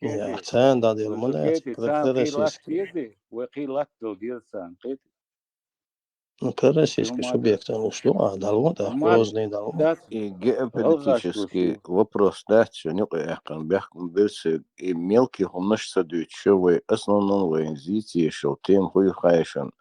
Я, царна дӀадела ма дац, пророссийский. Вай кхий латта дала деза царна, кхетий? Ну, пророссийский субъект, а уж ду, а, дала ма дац, Грозный дала ма дац. И геополитический вопрос дац, шуна юкъа яьккхина бехк ма бирца, и мелкий хӀуманаш ца дуьйцуш, вай основном вайн зийца еш йолу тема хӀун ю хаьий шуна?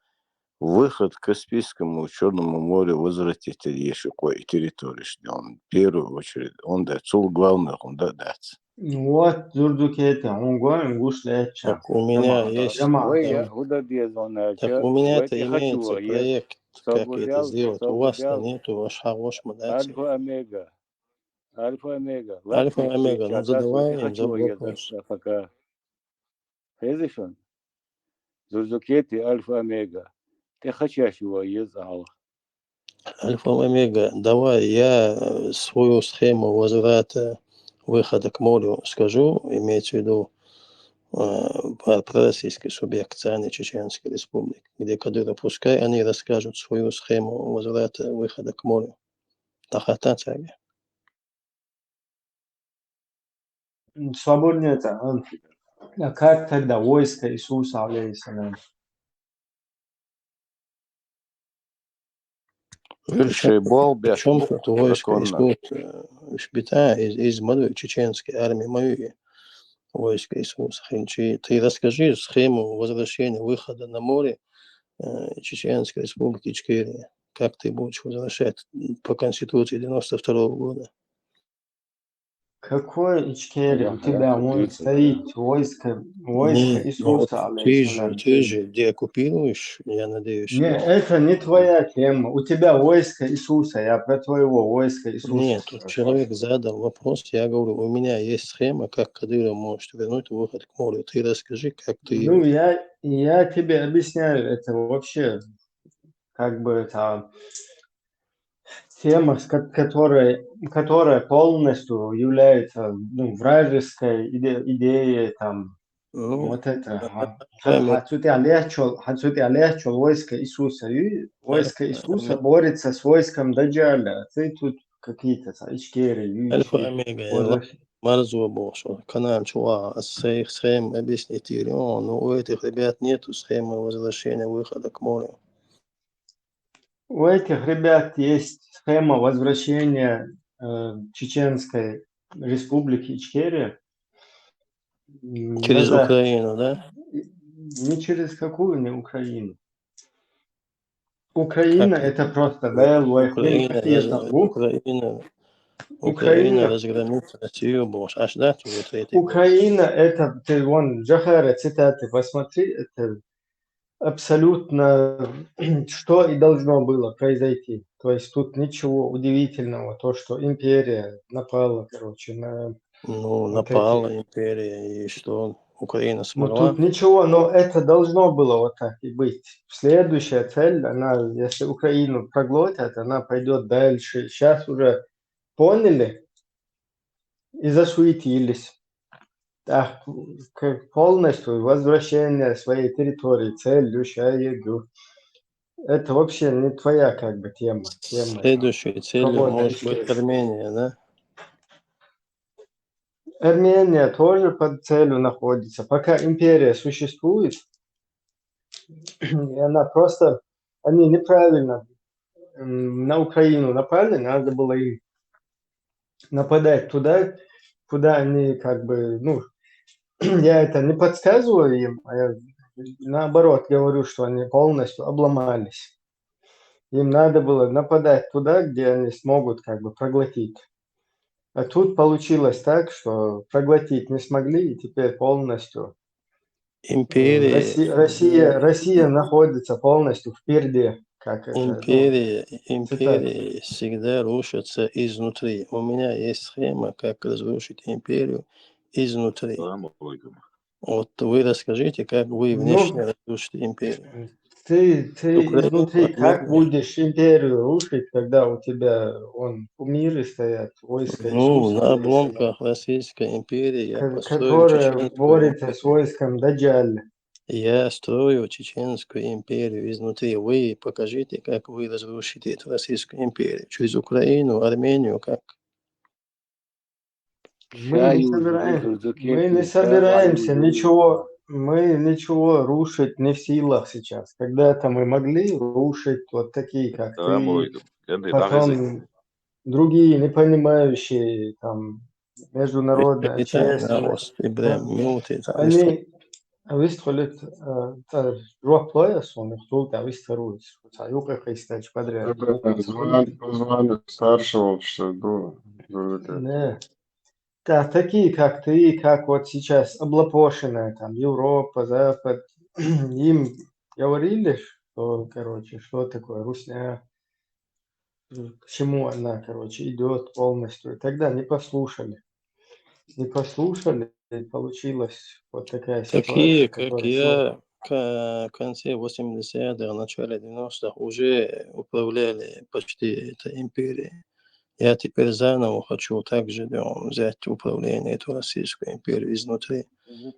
Выход к Каспийскому, Чёрному морю возвратить еш ю кхо и территориш, он в первую очередь, он да, цул главный хӀума да дац. Вот, Зурдукета, хьуна гуш лаьттача. Так у меня есть. Вай, я, хӀун дан деза, он аьлча, Так у меня-то имеется проект, как это сделать. У вас-то нету, ваш хьагӀош ма дац. Альфа Омега. Альфа Омега. Альфа Омега, ну задавай им вопрос. Пока. Хезий шуна? Зурдукета, Альфа Омега. ТӀе хачаш ю вай еза хьалха. Альфа Омега, давай я, э, свою схему возврата, выхода к морю скажу, имеется в виду, э, про-, пророссийский субъект, царна Чеченской Республики, где Кадыров, пускай они расскажут свою схему возврата, выхода к морю. Тахата цаьрга. Свободнее это, а? А как тогда войско Иисуса, алейхиссалям? Причём тут войско Иисуса, э, уьш бита, из, из ма ду, чеченская армия ма ю, войско Иисуса хилча. Ты расскажи схему возвращения, выхода на море, э, Чеченской Республики Ичкерия. Как ты будешь возвращать по Конституции девяносто второго года? Какой Ичкерия? У тебя вон стоит войско, войско Иисуса, алейхиссалям. Ты же, ты же деоккупируешь, я надеюсь. Не, это не твоя тема. У тебя войско Иисуса, я про твоего войска Иисуса. Нет, тут человек задал вопрос, я говорю, у меня есть схема, как Кадыров может вернуть выход к морю. Ты расскажи, как ты... Ну, я, я тебе объясняю, это вообще, как бы, это тема, с ко-, которая, которая полностью является, ну, вражеской иде-, идеей, там, вот это. Хьан цу тӀехь лехчул, хьан цу тӀехь лехчул войско Иисуса, и войско Иисуса борется с войском Даджаля, а ты тут какие-то, ца, Ичкерия, Альфа Омега, марзо бохуш, Канаан чу ваха, ас сайх схема объяснить йира, ну, у этих ребят нету схемы возвращения выхода к морю. У этих ребят есть схема возвращения, э, Чеченской Республики Ичкерия. Через Украину, да? Не через какую, не Украину. Украина — это просто Украина, Украина разгромит Россию, бо, аш да, уже третий. Украина — это, ты вон Джохара цитаты посмотри, это абсолютно что и должно было произойти. То есть тут ничего удивительного, то, что империя напала, короче, на... Ну, напала империя, и что? Украина Ну, смогла. Тут ничего, но это должно было вот так и быть. Следующая цель, она, если Украину проглотят, она пойдет дальше. Сейчас уже поняли и засуетились. Так, к- полностью возвращение своей территории, цель, душая еду. Это вообще не твоя как бы тема. тема. Следующей целью Кого-то может быть ищешь. Армения, да? Армения тоже под целью находится. Пока империя существует, и она просто, они неправильно м, на Украину напали, надо было им нападать туда, куда они как бы, ну, я это не подсказываю им, а я наоборот говорю, что они полностью обломались. Им надо было нападать туда, где они смогут как бы проглотить. А тут получилось так, что проглотить не смогли, и теперь полностью э, Империи, Россия, Россия, Россия находится полностью в перде, как это, ну, империи, цитата. Империи всегда рушатся изнутри. У меня есть схема, как разрушить империю изнутри. Салам алейкум. Вот вы расскажите, как вы Ну, внешне разрушите империю. Ты, ты Украину изнутри как отменили. Будешь империю рушить, когда у тебя вон кумиры стоят, войска Ну, Иисуса на стоят, обломках Российской империи я ко- построю которая Чеченскую борется империю. С войском Даджаль. Я строю Чеченскую империю изнутри. Вы покажите, как вы разрушите эту Российскую империю. Через Украину, Армению, как? Мы не собираемся, мы не собираемся ничего, мы ничего рушить не в силах сейчас. Когда-то мы могли рушить вот такие, как ты, потом другие, не понимающие там международная общественность. Они, а вистхулит, э, та жоп лоя, сон их тул, та вистхарует, что та юка хейстач подряд. Звоню старшему, что было. Не. Да, такие, как ты, как вот сейчас облапошенная там Европа, Запад, им говорили, что, короче, что такое русня, к чему она, короче, идет полностью. И тогда не послушали. Не послушали, и получилась вот такая ситуация. Такие, как я, в конце восьмидесятых, начале девяностых уже управляли почти этой империей. Я теперь заново хочу также, да, взять управление эту Российскую империю изнутри.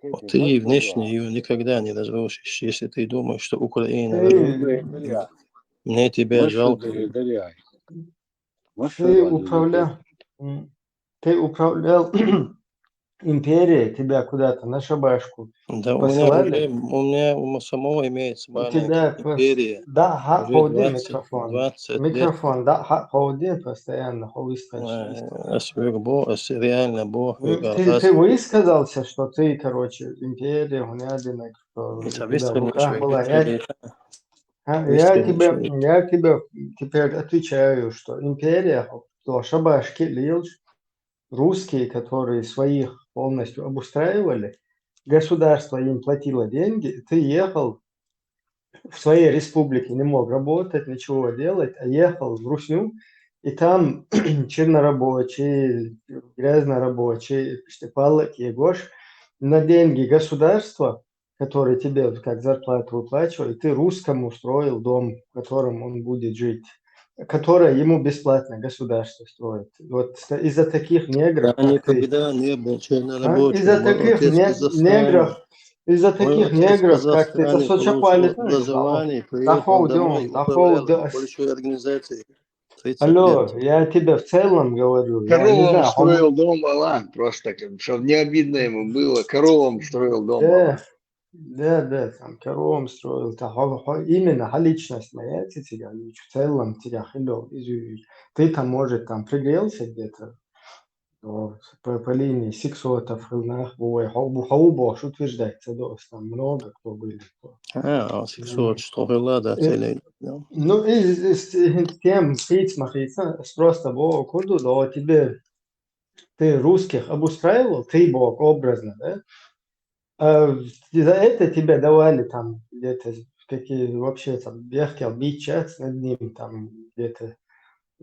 Вот ты внешне ее никогда не разрушишь, если ты думаешь, что Украина разрушится. Мне тебя жалко. Ты управлял, ты управлял империей, тебя куда-то на шабашку Да, у меня, у меня у самого имеется маленькая империя. Да, ха, ходи микрофон. Микрофон, да, ха, ходи постоянно, ходи. Реально Бог. Ты, ты высказался, что ты, короче, империя, у меня один, что у тебя в руках была. Я, я тебе, я тебе теперь отвечаю, что империя, то шабашки лилш, русские, которые своих полностью обустраивали, государство им платило деньги, ты ехал в своей республике, не мог работать, ничего делать, а ехал в Русню, и там чернорабочие, грязнорабочие, палок егош, на деньги государства, которые тебе как зарплату выплачивали, ты русскому строил дом, в котором он будет жить, которое ему бесплатно государство строит. Вот из-за таких негров, я никогда ты... не был чернорабочим. Из-за таких не... негров, из-за таких негров, как ты, это сочапали. Образование, приехал домой, управлял большой организацией. Алло, я тебе в целом говорю. Коровам строил дом, Алан, просто, чтобы не обидно ему было, коровам строил дом. Да, да, там коровам строил, та, именно личность моя, ты тебя, в целом тебя хило, ты там, может, там пригрелся где-то, по, по линии сексотов, хылнах, бывай, хау бошь утверждается, да, там много кто были. А, сексот, что была, да, целей. Ну, и с тем, хиц махица, просто бо куду, да, тебе, ты русских обустраивал, ты бог образно, да? А за это тебе давали там где-то какие вообще там бехкел бичац над ним, там где-то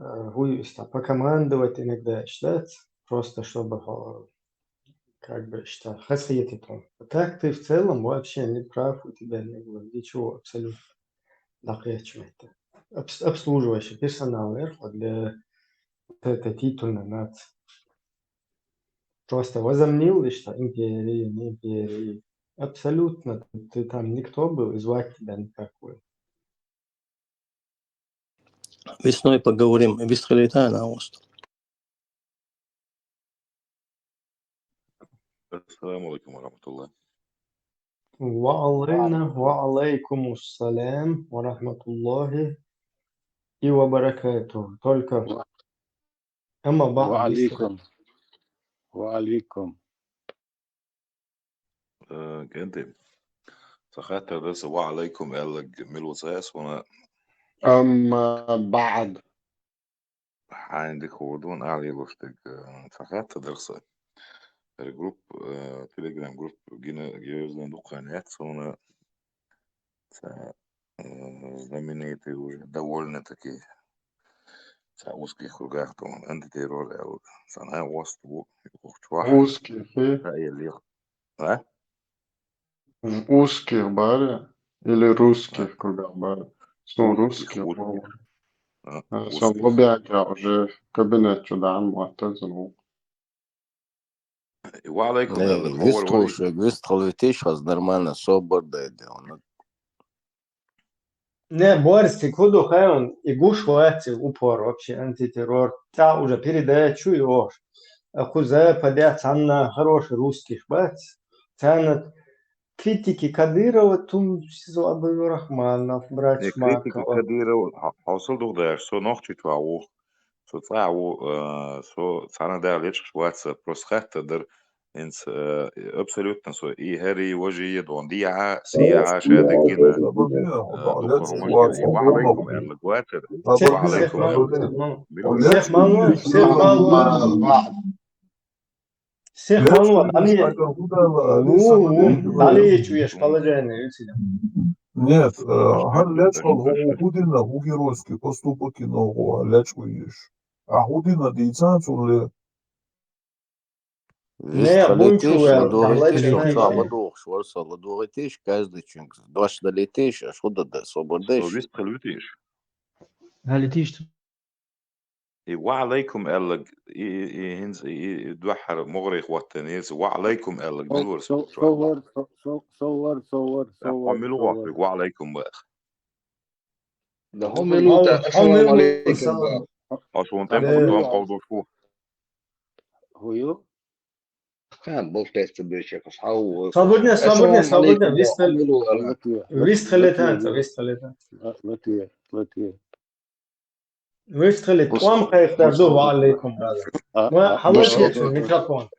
э, там, покомандовать иногда, считать, просто чтобы как бы, что хасхетит он. Так ты в целом вообще не прав, у тебя не было ничего абсолютно. Дакъечмете. Обс- обслуживающий персонал верху для вот этой титульной нации. Просто возомнил, что империи, не империи. Абсолютно ты там никто был, и звать тебя никакой. Весной поговорим. Вистхилитана ост. السلام عليكم ورحمة الله. وعلينا وعليكم السلام ورحمة الله وبركاته. Только أما بعد وعليكم وعليكم Э, Кенти. Сахатта дас وعليكم аьллаг мила ва цхьа, сона أما بعد хьайна дика хургда вайна ала лелаш дерг, э, сахатта дарса. Эр групп, э, Telegram групп гина герзан дукха нет, сона цхьа, э, знаменитый уже довольно-таки цхьа узких кругах тон антитеррор аьлла. Цхьа най ост ву, юхчва. Узких, э? Цхьа аьлла. А? Узких бара или русских кругах бара? Сона русских Узких. бара. А, А, сона узких. лобяга уже кабинет чу дан маттазан. وعليكم Не, аьлла. вистхулаш, вистхилвитийша хаз нормально собар дайда. Не, Борис, ти куду хайон, и гуш ваци упор вообще антитеррор. Та уже передачу и ош. А куза подя цанна хороший русских бац. Цанна критики Кадырова тум сизо Абдурахманов, брат Не, критика Шмакова. Кадырова, хьо-, хьовсал дугдаьш, со нохчи чва ву. Со цхьа ву, э, со цхьана да лечкъаш вац, просто хатта дар, инц, э, абсолютно со и хӀери, важи, дон диа, сиа, шадагина, э, духар мажгин. И وعليكم аьлла гватер. وعليكم аьлла. Мил- Всех мало, всех мало. Всех мало, они, ну, дали чуешь положение, видите. Нет, э, гьар лечкъал хӀу хӀу дина, хӀу геройский поступок йина хӀу лечкъуеш. А хӀу дина дийцан цунли. Не, бунчу Вистхилитийша, вел, ладугӀитийша, ладугӀитийша. ца ладугӀаш, варса ладугӀитийша, каждый чин дош далитийша, аш хӀу дада, собар дайш. Вистхилитийш. Далитийша. И وعليكم аьллаг, и, и, и, хинз, и, и, и, дуьххьара могӀарий хӀоттан, еза وعليكم аьллаг, мил вар Со- со чва. Совар, со- со- совар, совар, Хьо совар, мил совар. Вахтиг وعليكم бах. Да хӀу мил ву, ассаламу алейкум. Хьо шун Ца тем мил тон ву. къовдуш ву. ХӀу ю? Ха, болтеста бече, хас хьау. Свободнее, свободнее, Ассаламу свободнее, алейкум, вистхил-, хӀу мил ву, аьлла. Латия. вистхилитанца, вистхилитанца. Латия, латия. Вистхилит, ком кайхтар ду, وعليكم, брат. А, Ма а, халаш бусалба. Микрофон.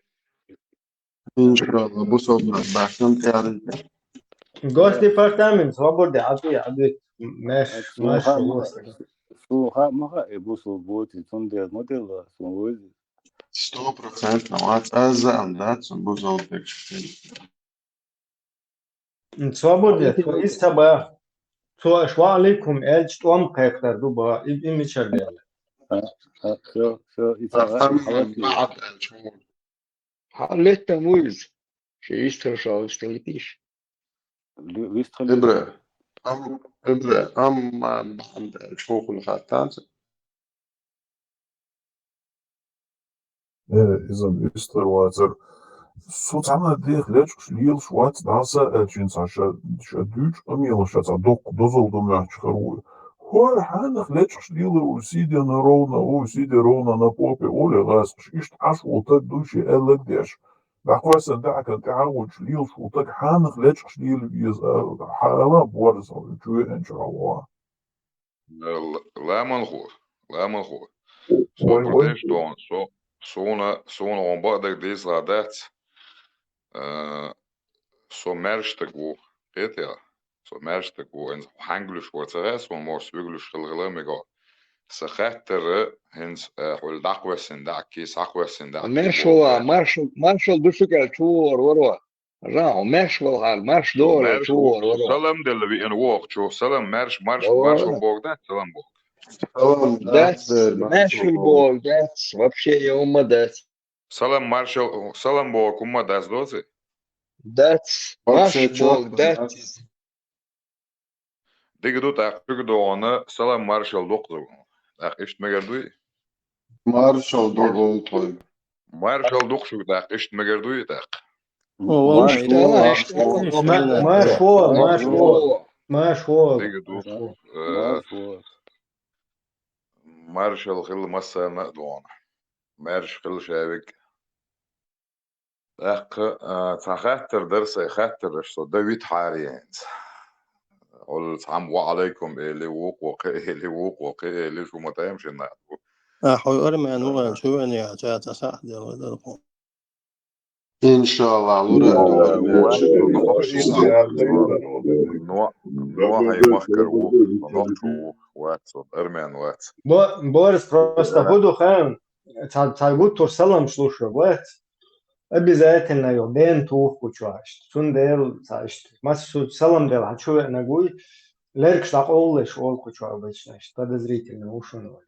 Иншалла, бусалба бахтан тяри. Госдепартамент, свобода, аби, аби, меш, Суха меш, маха, суха маха, э, бусалба боти, тун дед моделла, сун войзи. Сто процентов, а аза андат, сун бусалба. Свобода, то есть таба. То аш وعليكم, элч том кайхтар ду ба, и, и мичар дела. А, всё, всё, и ца, Ам, халати. بعد الجمهور. Халетта муйз. Ши истер шо истелитиш. Вистхали. Ибра. Ам, Ибра, амма бахьан да, чухул хаттанца. Э, изан истер вацар. Су цхьана дех лечкъаш лелаш вац даса, э, чин ца ша, ша дуьч, амела ша ца докку дозал ду мягч хару. Хор хьанах лечкъаш лелар у сидена ровно, у сиде ровно на попе, оле гасаш. Ишт аш у так души эллак деш. Бахвасан да кан тагуч лелаш у так хьанах лечкъаш лел виз, э, хала борзал, чуе энчрава. Ламан ху, ламан ху. Со протест дон, со, сона, сона он баъдаг дезла дац. Э, со маьрштаг ву, кхетел? Со маьрштаг ву, эн хьанглуш вар ца гӀе, сон морс виглуш хила хила мего. Са хаттара хӀинц, э, хьул дӀакхвессин даьки, схьакхвессин даьки. Маршала, маршал, маршал душугал чувор варо. Жан, марш валгӀар, марш дора, чувор варо. Салам делла виъна вохчу. Салам, марш, марш, марш бог дац, салам бог. Салам Дац, марш бог дац, вообще я ума дац. Салам маршал, салам бохург хӀумма дац доций? Дац, вообще марш бохург чётко, дац. Дика ду, тӀаккха шуьга догӀана салам маршал ду-кх. ТӀаккха иштта мегар дуй? Маршал ду-кх тхоай. Маршал ду-кх шуьга тӀаккха, иштта мегар дуй тӀаккха? О, валлахӀи, иштта ала, иштта ала. Ма-, марш вогӀа, марш вогӀа. Марш вогӀа. Дика ду. Марш вогӀа. Э, марш вогӀа. Маршал хилла массарна а догӀана. Маьрша хилла шаверг. ТӀаккха, а, цхьа хаттар дара сайн, хаттараш со дан витахьара хӀинца. Олла цхьамма «Ва Ӏалайкум» эли, вукхо кхин эли, вукхо кхин эли, шу ма тайма шинна а ду. А, хьо армян ву аьлча, вен яхьа, цӀа цхьа сахьат дела дара кхо. ИншаАллахӀ, лур а. Но, но хьай махкара ву, нохчо ву, вац со, армян вац. Бо-, Борис, просто хӀу ду хаьа, цхьа, цхьа гуттар а саламаш луш вац. Обязательно йо, ден тух кху чу иштта. Цундела цхьа иштта. Массо салам дела хьан чу веанаг вуй, леркаш дӀакъовлалаш олу кху чу обычно иштта. Подозрительно ву шуна вай.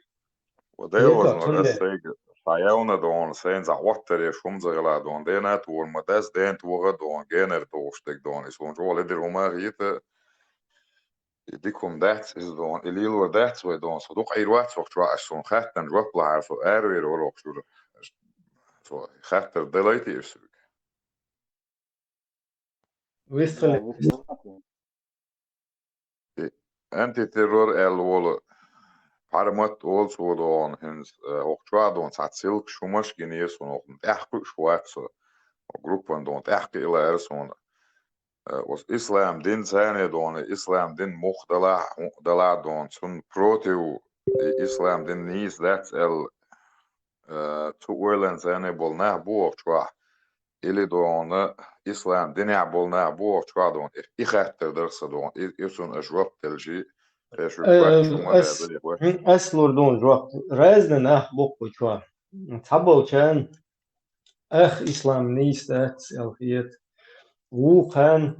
Ва дела, цундела. Сайга, ша явна догӀана, сайна цхьа оттареш хӀума ца хила догӀана, дена а тора ма дац, ден тоха а догӀана, генара догӀуш дерг догӀана, и суна чӀогӀа ледара хӀума а хета, и дика хӀума дац иза догӀана, и лелор дац вай догӀана, со дукха Ӏийр вац вахча вааш, суна хаттарна жоп лахьара, со аравер вара вахча ура. Со хаттар далайта иш суьга. Вистхили. И антитеррор аьлла волу Пхьармат олу цо догӀана хӀинца, э, хӀокху чохь догӀана цхьа ссылкаш хӀумаш а гинера суна, хӀокхунна тӀаьхьакхуьуш вац со. Группан догӀана тӀаьхьакхиа лаьара суна. Э, оцу ислам дин царна догӀана, ислам дин мух далахь, хӀун далахь догӀана, цунна против, и ислам дин нийса дац аьлла, э, цу ойланца царна болу нах бу вахча чохь. Или догӀана, ислам динехь болу нах бу вахча чохь догӀана. И хаттар дара сан догӀана. И, и цунна аша жоп делчи, аша, э, хӀума ас, даьлла, хӀума. Ас лур дуна жоп. Разный нах бу кху чохь. Цхьаболчарна ах ислам нийса дац аьлла хета. Вукхарна,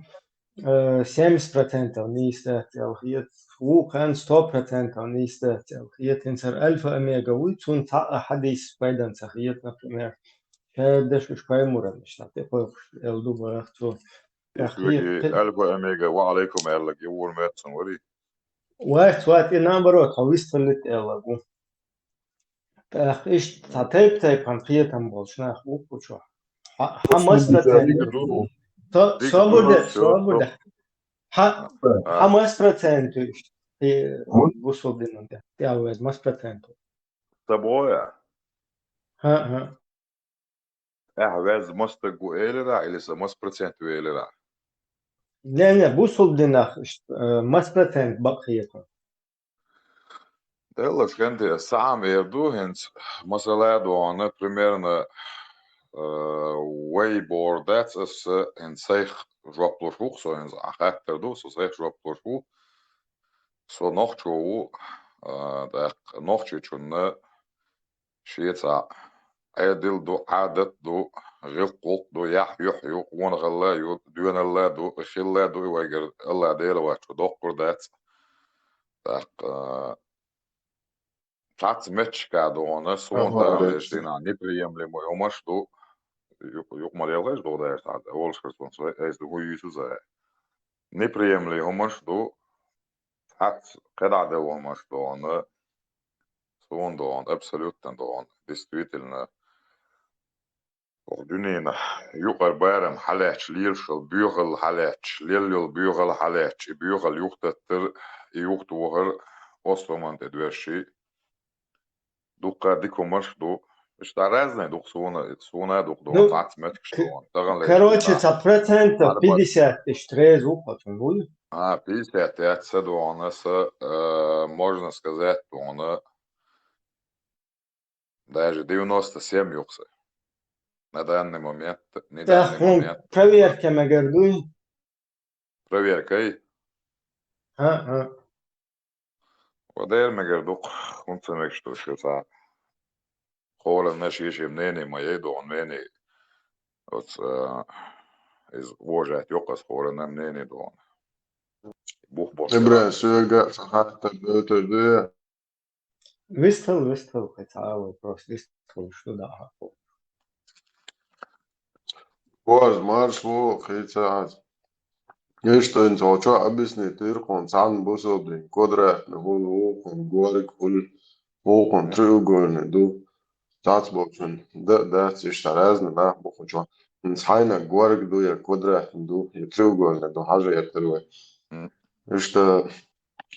э, семьдесят процентов нийса дац аьлла хета. Вукхарна сто процентов нийса дац аьлла хета. ХӀинца хӀара альфа-омега вуй, цунна цхьа а хьадис пайдана ца хета, например. Ша дешуш пайхамаран иштта тӀекхойкхуш аьлла ду бахьа цо. Альфа-омега, ва Ӏалайкум аьлларг, и вур моьтту сан вари? Вац, вац, и наоборот, хьо вистхилийта аьлларг ву. ТӀаккха иштта цхьа тайп-тайпана кхетам болчу нах бу кху чохь. Хьан, хьан маса процент? Со-, собар де, собар де. Хьан, хьан маса процент ю иштта? И бусулба динан тӀе, тӀе а веза, маса процент ю? Сан боху я? ХӀаъ, хӀаъ. Ахь веза маса стаг ву элира, или сан маса процент ву элира? Не, не, бусулба динах иштта, э, маса процент бакъ хета? Деллаш хӀинца ас цхьаъ эр ду, хӀинца масала а догӀана, примерно, э, вай бохур дац аса, хӀинца сайх жоп луш ву-кх со, хӀинца ахь хаттар ду, со сайх жоп луш ву. Со нохчо ву, а, тӀаккха Нохчийчунна шен цхьа Ӏедал ду, Ӏадат ду, гӀиллакх-гӀуллакх ду, яхь-юьхь ю, къонахалла ю, доьналла ду, хилла ду, и вайгара АллахӀ Дела воцчо доккхур дац. ТӀаккха, а, цхьацца меттигашка догӀана, суна тахана деш дина неприемлемый хӀумаш ду, ю-, юкъа ма лелхаш догӀу дайша цхьа, олуш хир суна, со айса ду хӀун юьйцу за. Неприемлемый хӀумаш ду, цхьацца кхидӀа делла хӀумаш догӀана, суна догӀана, абсолютно догӀана, действительно, оха дуьненахь юкъара барам хьалаьтташ, лелаш йолу боьхалла хьалаьтташ, лелла йолу боьхалла хьалаьтташ, и боьхалла юхататтар, и юхатохар оцу хӀуманна тӀе доьшший. Дуккха дика хӀумаш а ду. Иштта разный ду-кх суна, суна а ду-кх догӀана, ну, цхьацца меттигаш догӀана. Тахана короче, цхьа процентов пятьдесят иштта реза ву-кх оцунна, вуй? А, пятьдесят яц ца догӀана, аса, э, можно сказать, догӀана, даже девяносто семь ю-кх сан. На данный момент, не данный момент. Проверка мегар дуй? Проверкай? ХӀаъ, хӀаъ. Ва дера мегар ду-кх, хӀунда ца мегаш ду шу цхьа. Хьоланна шен-шен мнение ма яй догӀана, мнение. Оцу, а, иза уважать йо-кх аса, хьоланна мнение догӀана. Бух бо. Ибрай, соьга а цхьа хаттар дойтур дуй? Вистхила, вистхила, кхин цхьа а вопрос, вистхила, шу дахьа. Боже, марш ву, хийца аз. Иштта ин цо чо объяснить дира кхуна, цхьана бусалба дин квадратный хӀума ву, кхуна горга хӀума ву, кхуна треугольный ду. Цхьацца болчун да, дац, иштта разный нах бу кху чу. Ин цхьайна горга ду, я квадратный ду, я треугольный ду, хьажа яхтар вай. М. Иштта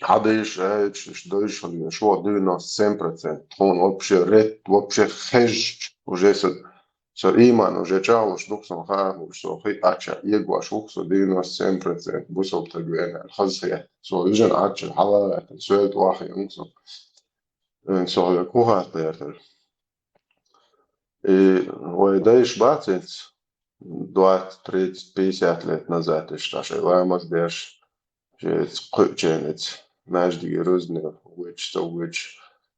хьадайш, аьлча, иштта дойш хьуна, шо девяносто семь процент. Тхуна вообще ред, вообще хезч, уже со, со иман уже чӀагӀлуш ду-кх сон, хаа хууш, со хи ача егош ву-кх со девяносто семь процент бусалба стаг вена, хаза хет. Со вижен Ӏаччун хьала а гӀертар, соьл тӀохьа юнг со. Эн со хӀу хатта гӀертар. И вай дайш бац инц двадцать, тридцать, пятьдесят лет назад иштта шоай ламаз деш, шеца кхуьученаца, маьждиге рузне вуьйча, ца вуьйча,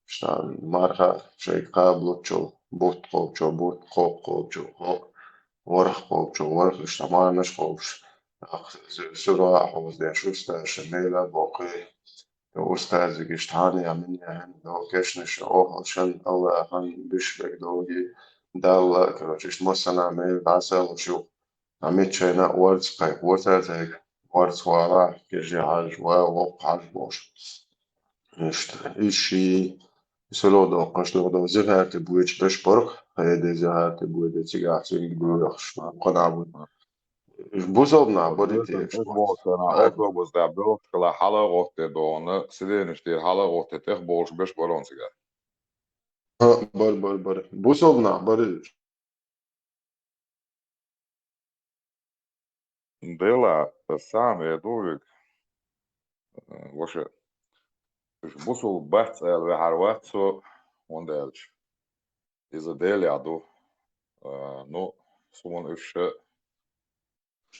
иштта марха шайга кхаблучул, бутт кхолчо, бутт кхоккхолчо, кхо-, ворхӀ кхолчо, ворхӀ, иштта марнаш кхобуш, ахь сура а хьоздеш, устазаша мела а боккхий, устазига иштта хьан я, мин я, хьан до кешнаш, охьал шан, Аллахьан биш бег доги, Далла, короче, иштта массана мел дӀасалуш ю. А миччайна орца кхайкхо царца, орца вала, кежи хьажа, ва воккха хьажа бош. Иштта, иши, и сало доккхаш, доккха зихарти буйча беш барх, хеде зихарти буйде цигахь цуьнга буйохш, ма кхана буй. Бусалба нах бари те, Эс болчана автобус да бохкала хьала гӀотте дона, сиденаш тера хьала гӀотте тӀех болуш беш барон цигахь. А, бар, бар, бар. Бусалба нах бари. Дела, сам я дувиг. Вообще, уж бусалба бац аьлла вехьар вац со, хӀунда аьлча иза Деле ду. А, ну, суна уьш ша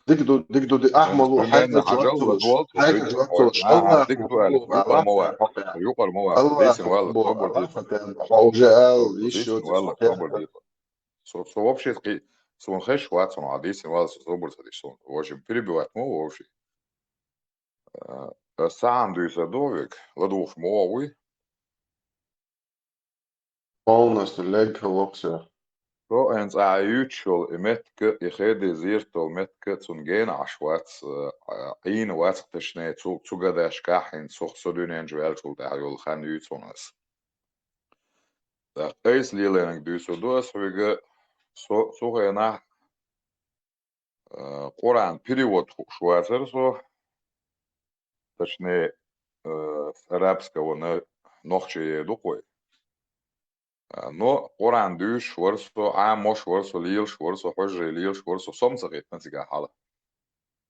Дика ду, дика ду, ди-, ахьмалу, хьайна хьажал, хьайна хьажал, хьайна хьажал, дика ду аьлла, юкъара ма вай, юкъара ма вай, Аллах дийсин валла, Аллах собар дийла. Хьо уже ал, ещё дийсин валла, собар дийла. Со, со вообще кхи-, сон хеш вац, сон а дийсин валла, со собар ца диш, сон, в общем, перебивать ма вообще. Э, саам дуьйса довик, ладугӀуш ма вогӀуй. Полностью лег локсо. Со хӀинца а юьйцуш йолу и меттиг, и хеде зерат долу меттиг цунна гена Ӏаш вац, а, Ӏийна вац, точнее, цу, цу гадаьшкахь хӀинца со, со дуьнен чу ваьллачул тӀаьхьа йолу хан юьйцу хьуна ас. ТӀаккха айса лелийнарг дуьйцур ду ас хьоьга, со цу хенахь а, Къуръан перевод хууш вацара со, точнее, э, с арабского на нохчие ду-кх вай. А, но Къуръан дуьйцуш вара со, Ӏамош вара со, лелаш вара со, хьуьжаре лелаш вара со, со-м ца хийтина цигахь хьала.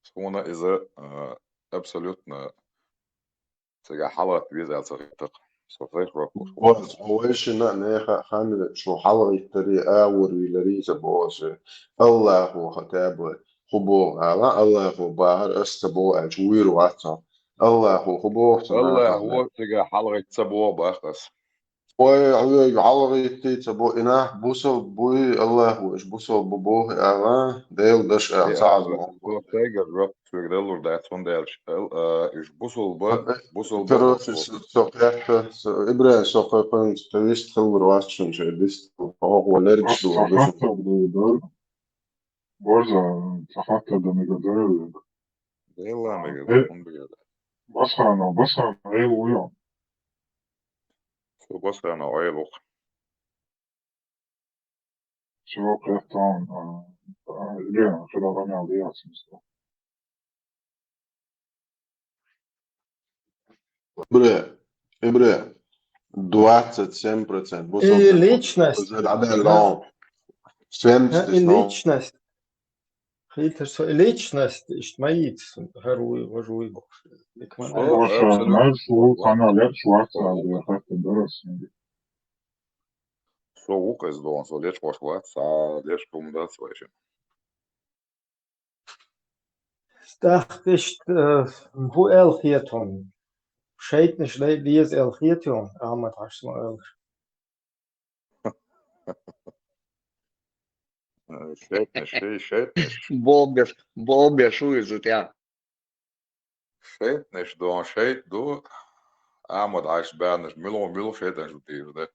Суна иза, э, абсолютно Цигахь хьалагӀатта веза аьлла ца хетта-кх. Со сайх жоп луш ву. Боза, хьо вайшинна а нехан а хан веъча, хьалагӀиттарий, агӀор вийларий ца боху аса. Аллахо хатаба хӀу боху ала, Аллахо бахара аса ца боху аьлча, вуьйр вац хьо. Аллахо хӀу боху ца Аллахо нахана? Цигахь хьалагӀитта ца боху бах аса. Ой, хьоьга хьалагӀиттий ца бо, и нах бусалба буй, Аллахо уьш бусалба бу боху ала, Делан даш аьлла, Э, ца Ӏазмо. Со сайгара жоп соьга далур дац, хӀунда аьлча, ал-, а, уьш бусалба, бусалба Короче, боху. Со, со кхетта, со, Ибрахим, со кхайкхинчу тхан вист хилар вац шуна шайн дист, хьо гӀо лергаш Аса ду, ца вац шуна. Хаттар ду дар. Борза, ца хаттар ду мега дар. Делла мега Э, дар, хӀунда мега дар? Басхана, Басхана, Ӏел ву йо? Со Басхана, Ӏел ву-кх. Всё, кхетта, а, а, Илья, когда гонял, я смысл. Бре, бре, двадцать семь процентов. И личность. Семьдесят, и личность. Хийтар со, и личность, иштта ма йийца, хӀара вуй, важа вуй бохуш. Дика ма Со, абсолютно. Марш ву, хьанал леш вац, а, хаттар ду аса. Со ву-кх иза догӀун, со лечкъош вац, а лечкъа хӀума дац вайшимма. ТӀаккха иштта, э, хӀу аьлла хета хьуна? ШайтӀанаш дай деза аьлла хета хьуна, Ахьмад-Хьаьжас ма аллара? Э, шайтӀанаш, ши-, шайтӀанаш. Бомбеш, бомбеш ву иза тӀе. ШайтӀанаш догӀун шайтӀа ду, Ахьмад-Хьаьжас баьхнарш мила, мила шайтӀанаш ду дийр ду.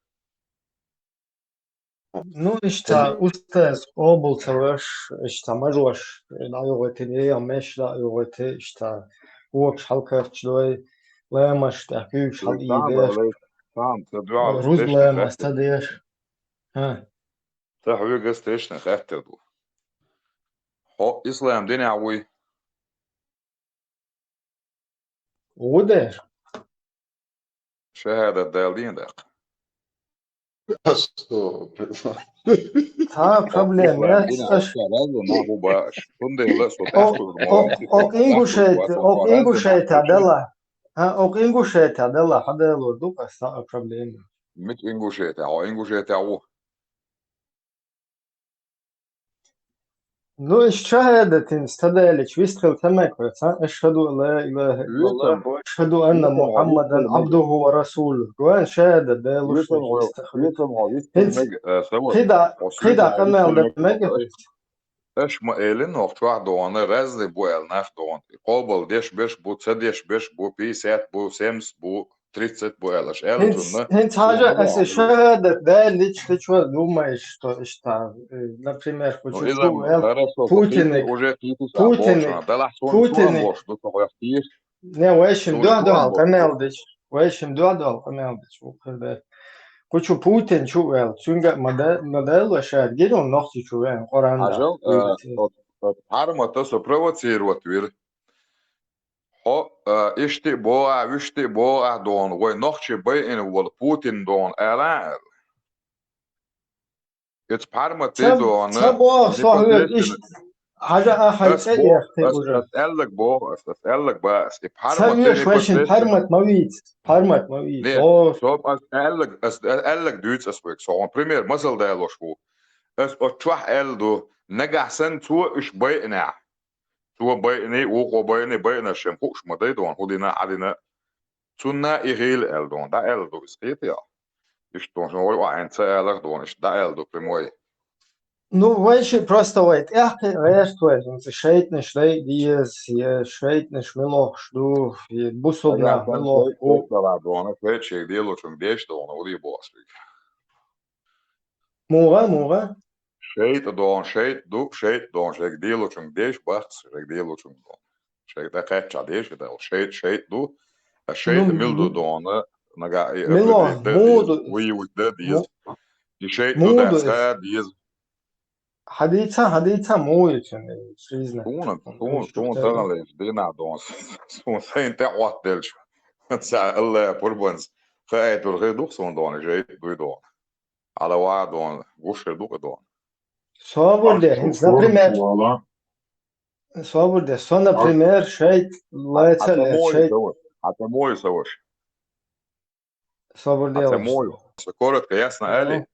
Ну, иштта устаз къобал ца веш, иштта мажош дӀайогӀийта, я меш дӀайогӀийта, иштта вокш хьалкарчдой, ламаш тӀехь куьйгаш хьал ийдеш, руз ламаш ца деш. ХӀа. Ца хьоьгас тешна хаттар ду. Хьо ислам динехь вуй? Ву дер. Шахадат дала дийна даккха. Астагфирулла. Та проблема, я, аш. Раза наху баш. Кундела со тахтур мо. Ок ингушет, ок ингушет дала. А, ок ингушет дала, хадалур ду, аса проблема. Мит ингушет, а ингушет а ву. Ну, иш шахадатин стаделич вистхил тамек веца. Ашхаду ла илаха иллаллах ва ашхаду анна Мухаммадан абдуху ва расулу. Гуан шахадат делуш вистхил. Хида, хида къамел да тамек. Аш ма элин нох чуах дона, разный бу эл нах дона. Къобал деш беш бу, ца деш беш бу, пятьдесят бу, семьдесят бу, тридцать бу аьлла, аша аьлла цунна. ХӀинца хьажа, аса шахадат даллича, ты чё думаешь, что иштта, э, например, ну, Путин, Путин, уже Путин, Путин, Путин, не, вайшим дуьхьа-дуьхьал къамел деш, вайшим дуьхьа-дуьхьал къамел деш, ву хир да. Кучу Путин чу вел, цуьнга ма да-, ма далла ша, гирун нохчи чу вен, Къуран да. Хьажал, э, вот, вот, Пхьармата со провоцировать вир. Хьо, а, иштта а богӀа, вуьшта а богӀа дона, вай нохчий байина волу Путин дона, ала а аьлла. Иза Пхьармата дона. Ца богӀа со хьоьга иштта. Хьажа а хьайн цӀе эхте уже. Ас аьллаг богӀа, ас, ас аьллаг ба, ас и Пхьармата. Ца веш вайшин Пхьармат ма вийца. Пхьармат ма вийца. Нет, со ас аьллаг, ас аьллаг дуьйцу ас вайга. Со хьуна пример, масал далош ву. Ас оцу чохь аьлла ду, нагахь санна цо уьш байинехь. Цо байиний, вукхо байиний, байинарш шен хууш ма дай дона, хӀун дина, хьан дина. Цунна и хила аьлла дона, дӀа аьлла ду иза, кхетий хьо? Иштта дона, шуна вай охьаьнна ца аларх дона, иштта дӀа аьлла ду прямой. Ну, вай ши просто вай тӀехкхи гӀерта вай, хӀинца шайтӀанаш дай деза, я шайтӀанаш милохуш ду, я бусулба нах милохуш ду. Дона, шайтӀа шега делочунга деш дона, ури боху. Муха, муха? ШайтӀа дона, шайтӀа ду, шайтӀа дона, шайга делочунга деш бац, шайга делочунга дона. Шайга тӀекхаьчча деш и дала. ШайтӀа, шайтӀа ду, а шайтӀа мила ду дона, нагахь и мила, апгадийта дан деза, вуй, вуй, дан деза. И шайтӀа ду дац, ха деза. Хьадийца, хьадийца, муха ю цуьнан признак? Суна, суна, суна тахана лайча дийнахь дона. Суна сайна тӀе Ӏоттаделча. Ца Аллахь пурбанца. Хаийтур хир ду-кх суна дона, шайтӀа дуй дона. Хьала ван дона, гуш хир ду-кх и дона. Собар де, хӀинца, например, собар де, со, например, шайтӀа лайца лер, шайтӀа. Хьан ца мой са ваша? Собар де, хьан ца мой. Со коротко, ясно али?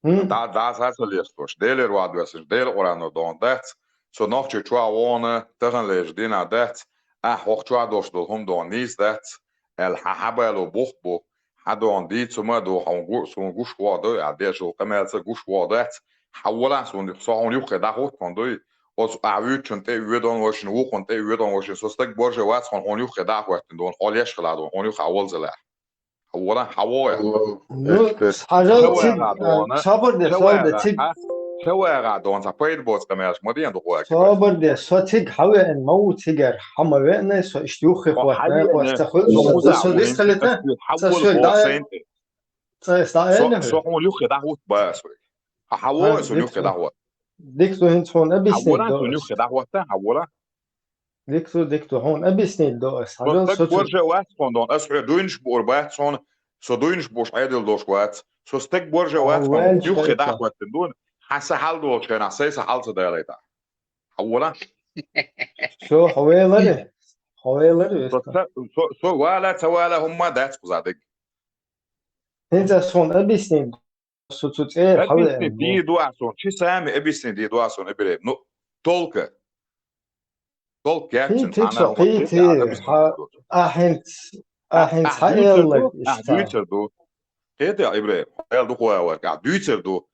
ДӀа, дӀа, са ца леш ваша. Делера ван доьссина, Делан Къуръано дона дац. Со нохчий чохь вона, тахана лайча дийнахь дац. Ахь хӀокху чохь долуш долу хӀума дона нийса дац. Аьлла, хьан хьан бало бух бу. Хьан дона дийца хӀума а ду, хьуна гу-, суна гуш вогӀу ду, ахь дешал къамелца гуш вогӀу дац, хьан валахь суна, со хьуна юххе дӀахӀуттун дуй, оцу ахь вуьйцучун тӀе а воьдун вашина, вукхун тӀе а воьдун вашина, со стаг борже вац хьуна, хьуна юххе дӀа а хӀоьттина дона, хьо леш хила дона, хьуна юххе а валзалахь. Хьан валахь, хьан вогӀу. Ну, хьажал цига, собар де, собар де, цига. Ша вагӀа дона, цхьа пайда боцу къамелаш ма дена дукха ваьгга. Собар де, со цига хьан веана ма ву цигара, хьан ма веана, со иштта юххе хӀоттина, аса ца хуьлу, со дисхалита, ца соьга дӀа. Цкъа аса дӀа аьлла хьоьга. Со хьуна юххе дӀахӀуттабан ас вайга. Хьан, хьан вогӀу аса юххе дӀахӀотта? Дика ду, хьуна объяснить до аса. Юххе дӀахӀотта, хьан валахь? Дика ду, дика ду, хьуна объяснить до аса. Хьажал, со стаг борже вац хьуна дона, ас хьоьга дуйнаш буур бац хьуна, со дуйнаш бууш Ӏедал долуш вац. Со стаг борже вац хьуна, юххе дӀахӀоттина дона, хьан са хьал долчу хенахь, сайн са хьал ца далайта. Хьан валахь? Со хьо веларе? Хьо веларе? Со, со, со вала, ца вала хӀумма дац кхуза дерг. ХӀинца ас хьуна объяснить, со цу цӀера хьан веана. Объяснить дийр ду ахь суна, чи сами объяснить дийр ду ахь суна, Ибрем. Ну, толка. Толка яц цуьнан, кхийти, кхийти, ахь хӀинца, ахь хӀинца хьан аьлларг иштта? Ахь дуьйцур ду. Кхетий, Ибрем, аьлла дукха ван вара, ахь дуьйцур ду.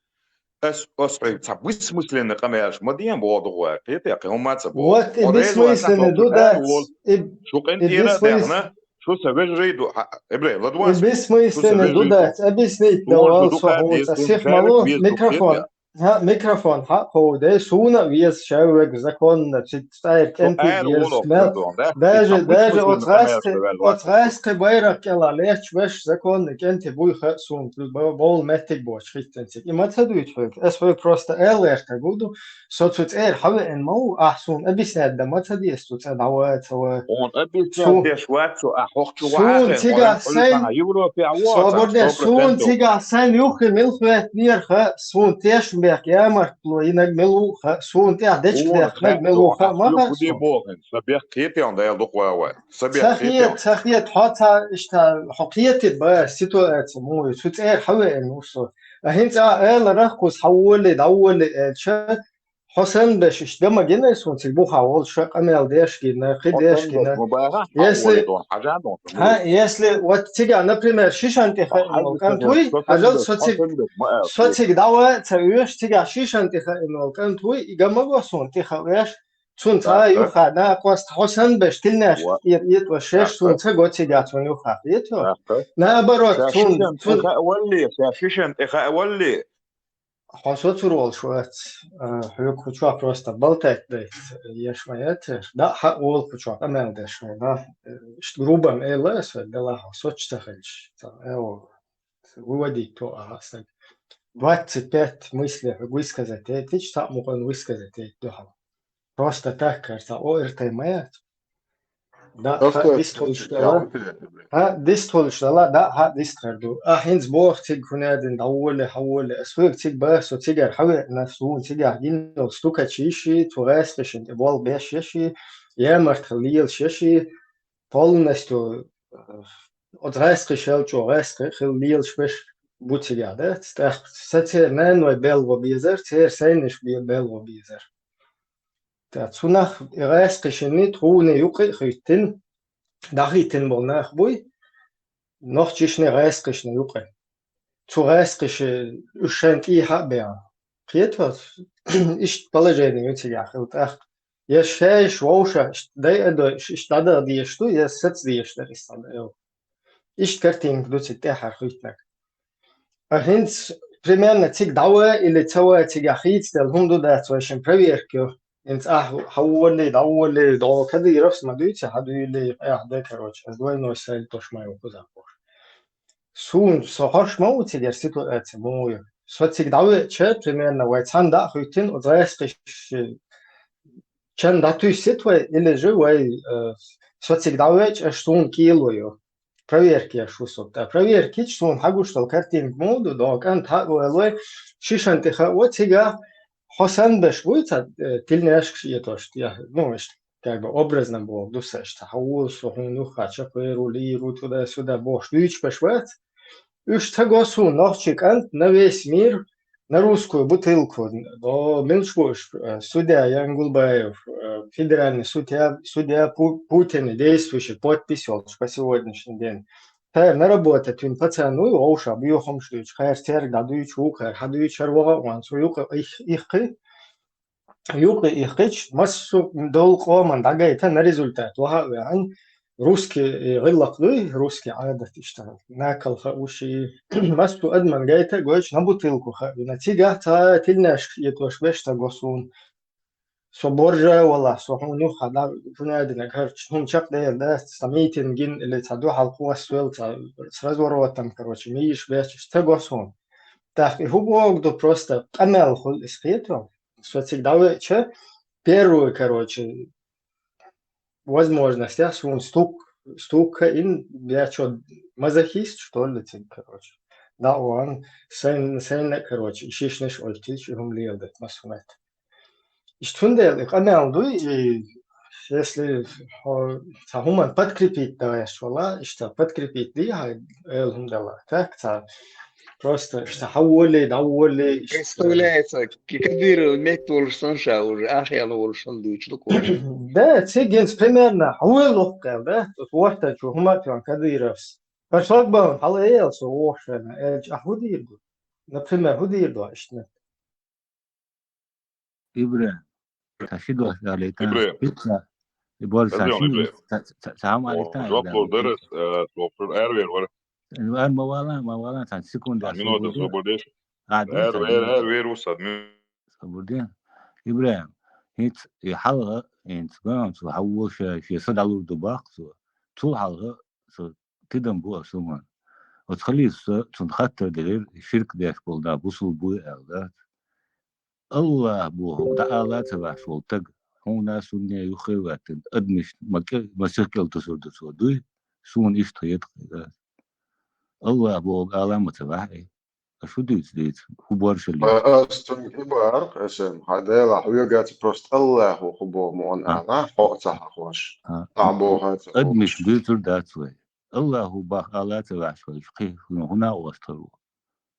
Ас, ас хьоьга цхьа бессмысленный къамелаш ма дена боху дукха ван, кхетий, кхин хӀумма а ца боху. Вот и бессмысленный ду дац, и, шу къинтӀера а даьхна, Шу са вежарий ду, хьа, эбре, ладван. Бессмысленно ду дац, объяснить давал со хьуна, цӀа сих малу микрофон. ХӀа, микрофон хьа ховде, суна а веза шеввег законно, ци цӀайр кӀентий веза. Даже, даже оцгӀаскхи, оцгӀаскхи байрах кӀела лечвеш законно кӀентий буй ха суна, бо-, бовла меттиг боч хиттанциг. И ма ца дуйт хьоьга, эс хьоьга просто эл эрта гуду, со цу цӀер хьавеӀен ма ву, ахь суна объяснять да ма ца дес цу цӀа дӀаваца ва. Он объяснять деш вац цу, а хохчу ваха. Суна цигахь сайн, Европе а вац. Соборде, суна цигахь сайн юххе милхвет нерха, суна тешм бех ямартло, инаг мил ву ха, суна тӀех дечк дехнаг мил ву ха, ма ха. Са бех кхетен да эл дукъ ва вай. Са бех кхетен. Ца хет, ца хет, хьо ца, иштта, хьо кхетит ба ситуация, му, цу цӀер хьавеӀен ву со. А хӀинца а эла рахкус хьаволи, дӀаволи, элча, хьо санна беш, иштта ма гинай суна цига буха волча, къамел деш гина, кхи деш гина. Если, хӀа, если вот цига, например, шишан тӀе хаьна волу кӀант вуй, хьажал, со цига, со цига дӀаваьа ца оьшу, цига шишан тӀе хаьна волу кӀант вуй, и ган ма го суна тӀе хаьа веш, цунна цхьа а юха, накъост хьо санна беш, тилнеш, ир, итӀа шеш, суна ца го цига цунна юха, хетто? Наоборот, цунна, цунна. Ша шишан тӀе хаьа валли, ша шишан тӀе хаьа валли. Хьо соцур волуш вац, а, хьоьга кху чохь просто болтать дайта еш ма яц, да, хьан олу кху чохь къамел деш вай, да, иштта грубо элла ас вай, делахь хьо соцуш ца хилча, ца, эу, выводить то ахьа стаг. Двадцать пять мыслей хьоьга высказать яйтича, цхьаъ мукъан высказать яйта дуьхьал. Просто так, кажется, о, эр тай ма яц. Да, хьа дистхуьлуш дала. Хьа дистхуьлуш дала, да, хьа дистхар ду. А хӀинца боху цига хӀунедина дӀаволе, хьаволе. Ас хьоьга цига баха, со цигара хьавеана, суна цигахь гиннал стукач йиши, цу гӀаьскхишна тӀе болх беш йиши, ямарт хила лелаш йиши, полностью, э, оцу гӀаьскхиш хьал чӀогӀа гӀаьскхи хила лелаш беш бу цигахь, да? ТӀаккха сан церан наной белла безар, церан сайнаш бе-, белла безар. Ткъа цунах и гӀаьскхишна тхуна юкъа а хӀиттина, дӀахӀиттина болу нах буй, нохчишна гӀаьскхишна юкъа. Цу гӀаьскхиша уьш шайн тӀехьа а беха. Кхеташ? Иштта положение ю цигахь хила тӀаккха. Я шайш вовшашна дайа а дойуш, иштта дӀадаха дезаш ду, я саца дезаш дара иза цхьана эла. Иштта картинка ду цига тӀаьхьара хӀиттинарг. А хӀинца примерно цига дӀаваьа или ца ваьа цигахь хийцаделла хӀума ду дац вайшин проверка ю. ХӀинца ахь хьан волий, дӀаволий, дӀо Кадыровс ма дуьйцу, хьан дуьйлий, ахь де, короче, ас двойной сальтош ма ю кхузахь бохуш. Суна со хьош ма ву цигара ситуация муха ю. Со цига дӀавеача, примерно, вай цхьаьна дӀа а хӀиттина, оцу гӀаьскхиш чан дӀатуьйсу сита вай, или же вай, э, со цига дӀавеача, аш суна кӀело ю. Проверка еш ву со. ТӀа проверка йича, суна хьагуш долу картинка муха ду, догӀу кӀант хьа а валой, шишан тӀе хаьа, цигахь хьо санна беш буй ца, э, тилнешкаш этош, я, ну, иштта, как бы образно боху, ду сан иштта, хьан волу со хьуна юххе чекхвер ву, лийр ву, туда-сюда бохуш, дуьйцуш беш вац. Уьш ца го суна, нохчий кӀант на весь мир, на русскую бутылку. О, милчбуш, э, судья Янгулбаев, э, федеральный судья, судья Пу-, Путина действующий, подпись йолчу по сегодняшний день. Тхьара на работе туьйна пацан вуй, вовша буьйхамаш дуьйцу, кхара церг дӀадуьйцу, вукхара хьадуьйцу, хӀара ваха а ван, цу юкъа их-, ихкхи, юкъа ихкхича, массо а долу къоман дӀагайта на результат ваха а веана, русский, э, гӀиллакх дуй, русский Ӏадат иштта, накал хауший, массо а адаман гайта а гойтуш, на бутылку хаавина. Цигахь цхьа тилнеш этош беш ца го суна. Со боржа а валахь, со хьуна юххе дӀа, хӀунединарг хӀарчу, хӀума чекхдер дац, цхьа митинг гина или цхьа дуьхьал кхоссавелла, цхьа с разворотом, короче, мийша бечаш ца го суна. ТӀаккха и хӀун боху ду, просто къамел хуьлу иза кхетам. Со цига дӀавеача, первую, короче, возможность, я суна стук, стук хаьина, я чё, мазохист, что ли, цига, короче. Да, он, сайн, сайн, короче, и шишнаш ойчуьйтуш, и хӀума леладо, масунет. Иштта цундела и къамел дуй, и если хьо цхьа хӀуман подкрепить дагӀеш вала, иштта подкрепить дий хьайн, эла хӀума дала. Так, цхьа просто иштта хьан волий, дӀаволий, иштта. Представляется, Кадыров метта волуш санна ша уже, ахьа яла волуш санна дуьйцуш ду-кх. Да, цига гинца примерно хьан волу лохкъел, да? Тут вортачу хӀума а тоьхна Кадыровс. По шлагбаум хьала эла со вохушарна, элча, ахьа хӀун дийр ду? Например, хӀун дийр ду иштта? Ибрем, ша ши дош далийтан. Ибрем. Пицца. И бор сан шин ца ца ца ма алита. Жоп лор дерес, э, жоп лор эр вер вар. Эр ма вала, ма вала, сан секунда. Минута собор деш. А, эр вер, эр вер усад. Собор де. Ибрахим, хит и халга, ин цгам цу хавол ша ша садалур ду бах цу. Цу халга цу тидам бу асуман. Оцхали цун хаттар дерер ширк деш болда бусул бу элда. Аллах бу худа Аллах ца ваш вол таг. Хуна сунне юхе ватин. Адмиш маке масих кел тусур ду цу дуй. Сун ишт хет. Аллах бу Аллах ма ца вахи. А шу дуйц дуйц. Ху бор шали. Астун ибар, эсен. Хадела хуягац просто Аллаху ху бо мон ана. Хо ца хахваш. А бо ха ца. Адмиш дуйцур дац вай. Аллаху бах Аллах ца ваш вай. Хи хуна остару.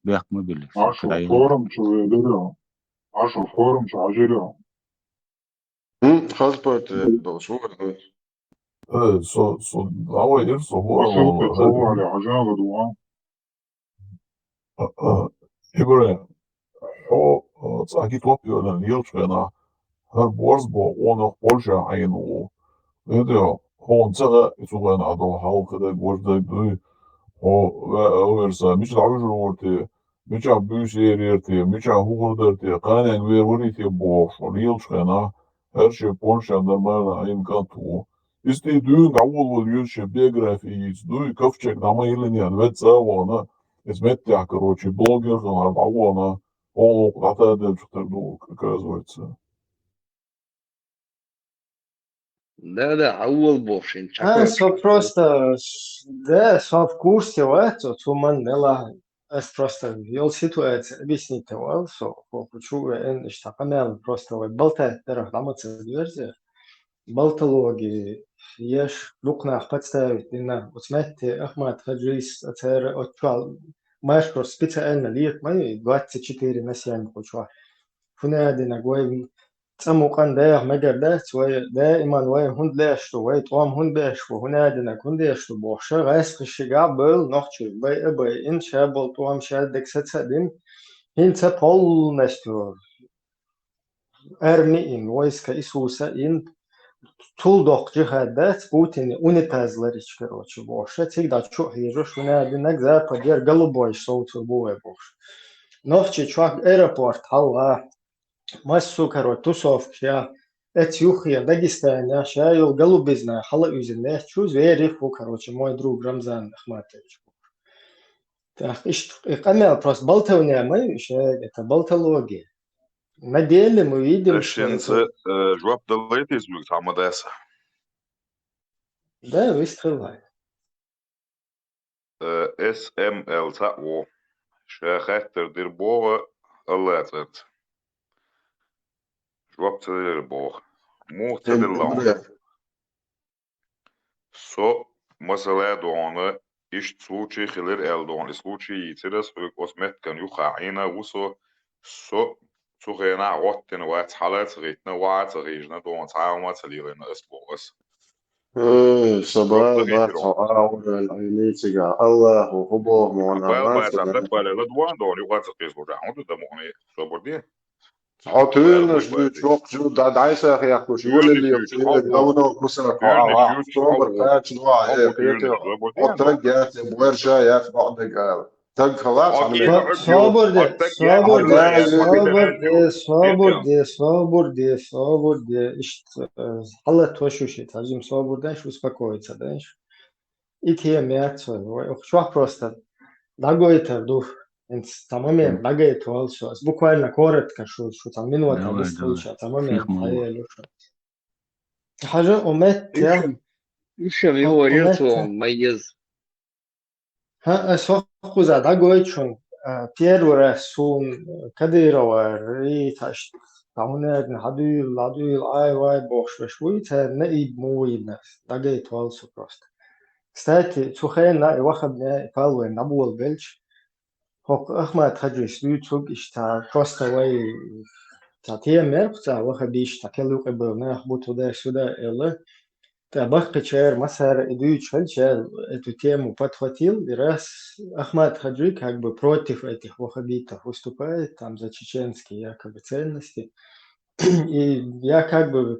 Бяхма билиш. Ашу форум чу ведеро. Ашу форум чу ажиро. М, хазбат, э, дол шугар. Э, со, со, давай, ир, со, хо, Асыл, э, со, хо, али, ажан, гадуан. Э, э, Ибрахим, хо, э, цаки топ, ёлан, ил чхена. Хар борз бо, онох Польша айну. Эдо, хо, он цага, ицуган, адо, халкы да, гожда, дуй. Хо, э, э, верса, мич да, ужур, ворти. Мича бюсерерти, мича хугурдарти, къанен вер варити бохш, рил чхена, хӀер ши Польша нормально ин канту. Исти дуй гавул вал юз ши биографииц дуй, ковчег нама илинян вет завона, из меття, короче, блогер ханар давона, олук дата дел чухтар ду, оказывается. Да, да, аввал бохшин. А, со просто, да, со в курсе, ва, цо, цо ман нела. Эс просто вел ситуация объяснить вал, со, хо, хочу, эн, ишта, камел, просто, вай, болтать, дерах, дамаца дверзе. Болтологи, еш, лукнах подставить, дина, вот смотрите, Ахмат Хаджис, ацер, отчал, маш просто специально лет, мы двадцать четыре на семь, хочу. Фунадина, гой, цӀа мукъан дайгӀа мегар дац вай, даиман вай хӀунда леш ду, вай тӀом хӀунда беш бу, хӀунадинаг хӀунда еш ду бохуша, гӀайскхи шига бел нохчий, бай а бай, ин ша бол тӀом ша дег саца дин, хӀинца полностью арми ин, войска Исуса ин, тул доккха жихад дац, Путин унитаз ларич, короче, бохуша, цига да чу хьежуш, хӀунадинаг запад яр голубой совцур бу вай бохуш. Нохчий чохь аэропорт хьалха, массо, короче, тусовка ша, эц юххе Дагестана, ша йол галубизна хала уьзина, чуз вери фу, короче, мой друг Рамзан Ахматович. Так, ишт, и къамел просто болтовня мы, ше, это болтология. На деле мы видим, что Эшенца, это э, жоп далайт из муг самадаса. Да, выстхилай. Э, С М Л ца о. Ша хаттар дир богӀа Алла цӀарца. Жоп ца дир богӀа. Мух ца дир лаун. Со масала догӀана, ишт случай хилир аьл догӀана. И случай йийцира со, оцу меттиган юха Ӏийна ву со, со цу хенахь гӀоттина вац, хьалаца гӀийтина, ваца гӀийжина догӀана, цхьа а ма ца лелийна ас боху ас. Э, сабай, бац, хьо агӀорал Ӏийни цига. Аллаху, хӀу боху муна, бац, бац, бац, бац, ладугӀан догӀана, юкъа ца кхийсо, хӀун ду да мухне, собар де? Хьо туьйранаш дуьйцу, чокхчу, да, дӀайса хехкуш, юлале, говно кусар хьо, а, собар кхача, ну, а, э, кхетий, хьо таг яц, я буьрша яц, боху дагара. Таг хала, хьо, собар де, собар де, собар де, собар де, собар де, собар де, ишт, э, хьала тошу ши, тажим собар деш, успокоиться деш. И тема яц вай, вай, ох, чохь просто дӀагойтар ду. ХӀинца цхьа момент дӀагайта вал со. Ас буквально коротко шу, шу цхьа минута бисталуша, цхьа момент хьаелуша. Хьажа, у меття, Ишем, у юхорел меття. Цо майез. ХӀа, ас хӀокхуза дӀагойту шуна, а, первый раз сун Кадырова, и таш, тхьамунерна хьадуьйла, хьадуьйла, ай-вай бохуш веш вуй, царна наиб мугӀийна, дӀагайта вал со просто. Кстати, цу хенна и вахабне и палвайн набула белча, хӀокху Ахмат Хаджис дуьйцург иштта, просто вай цхьа тема мер кху цхьа вахабиш, цхьа кел юкъе бевлла нах бу туда-сюда аьлла. ТӀаккха баккхичара массара и дуьйцуш хилча, эту тему подхватил, и раз Ахмат Хаджи как бы против этих вахабитов выступает, там за чеченские якобы ценности. И я как бы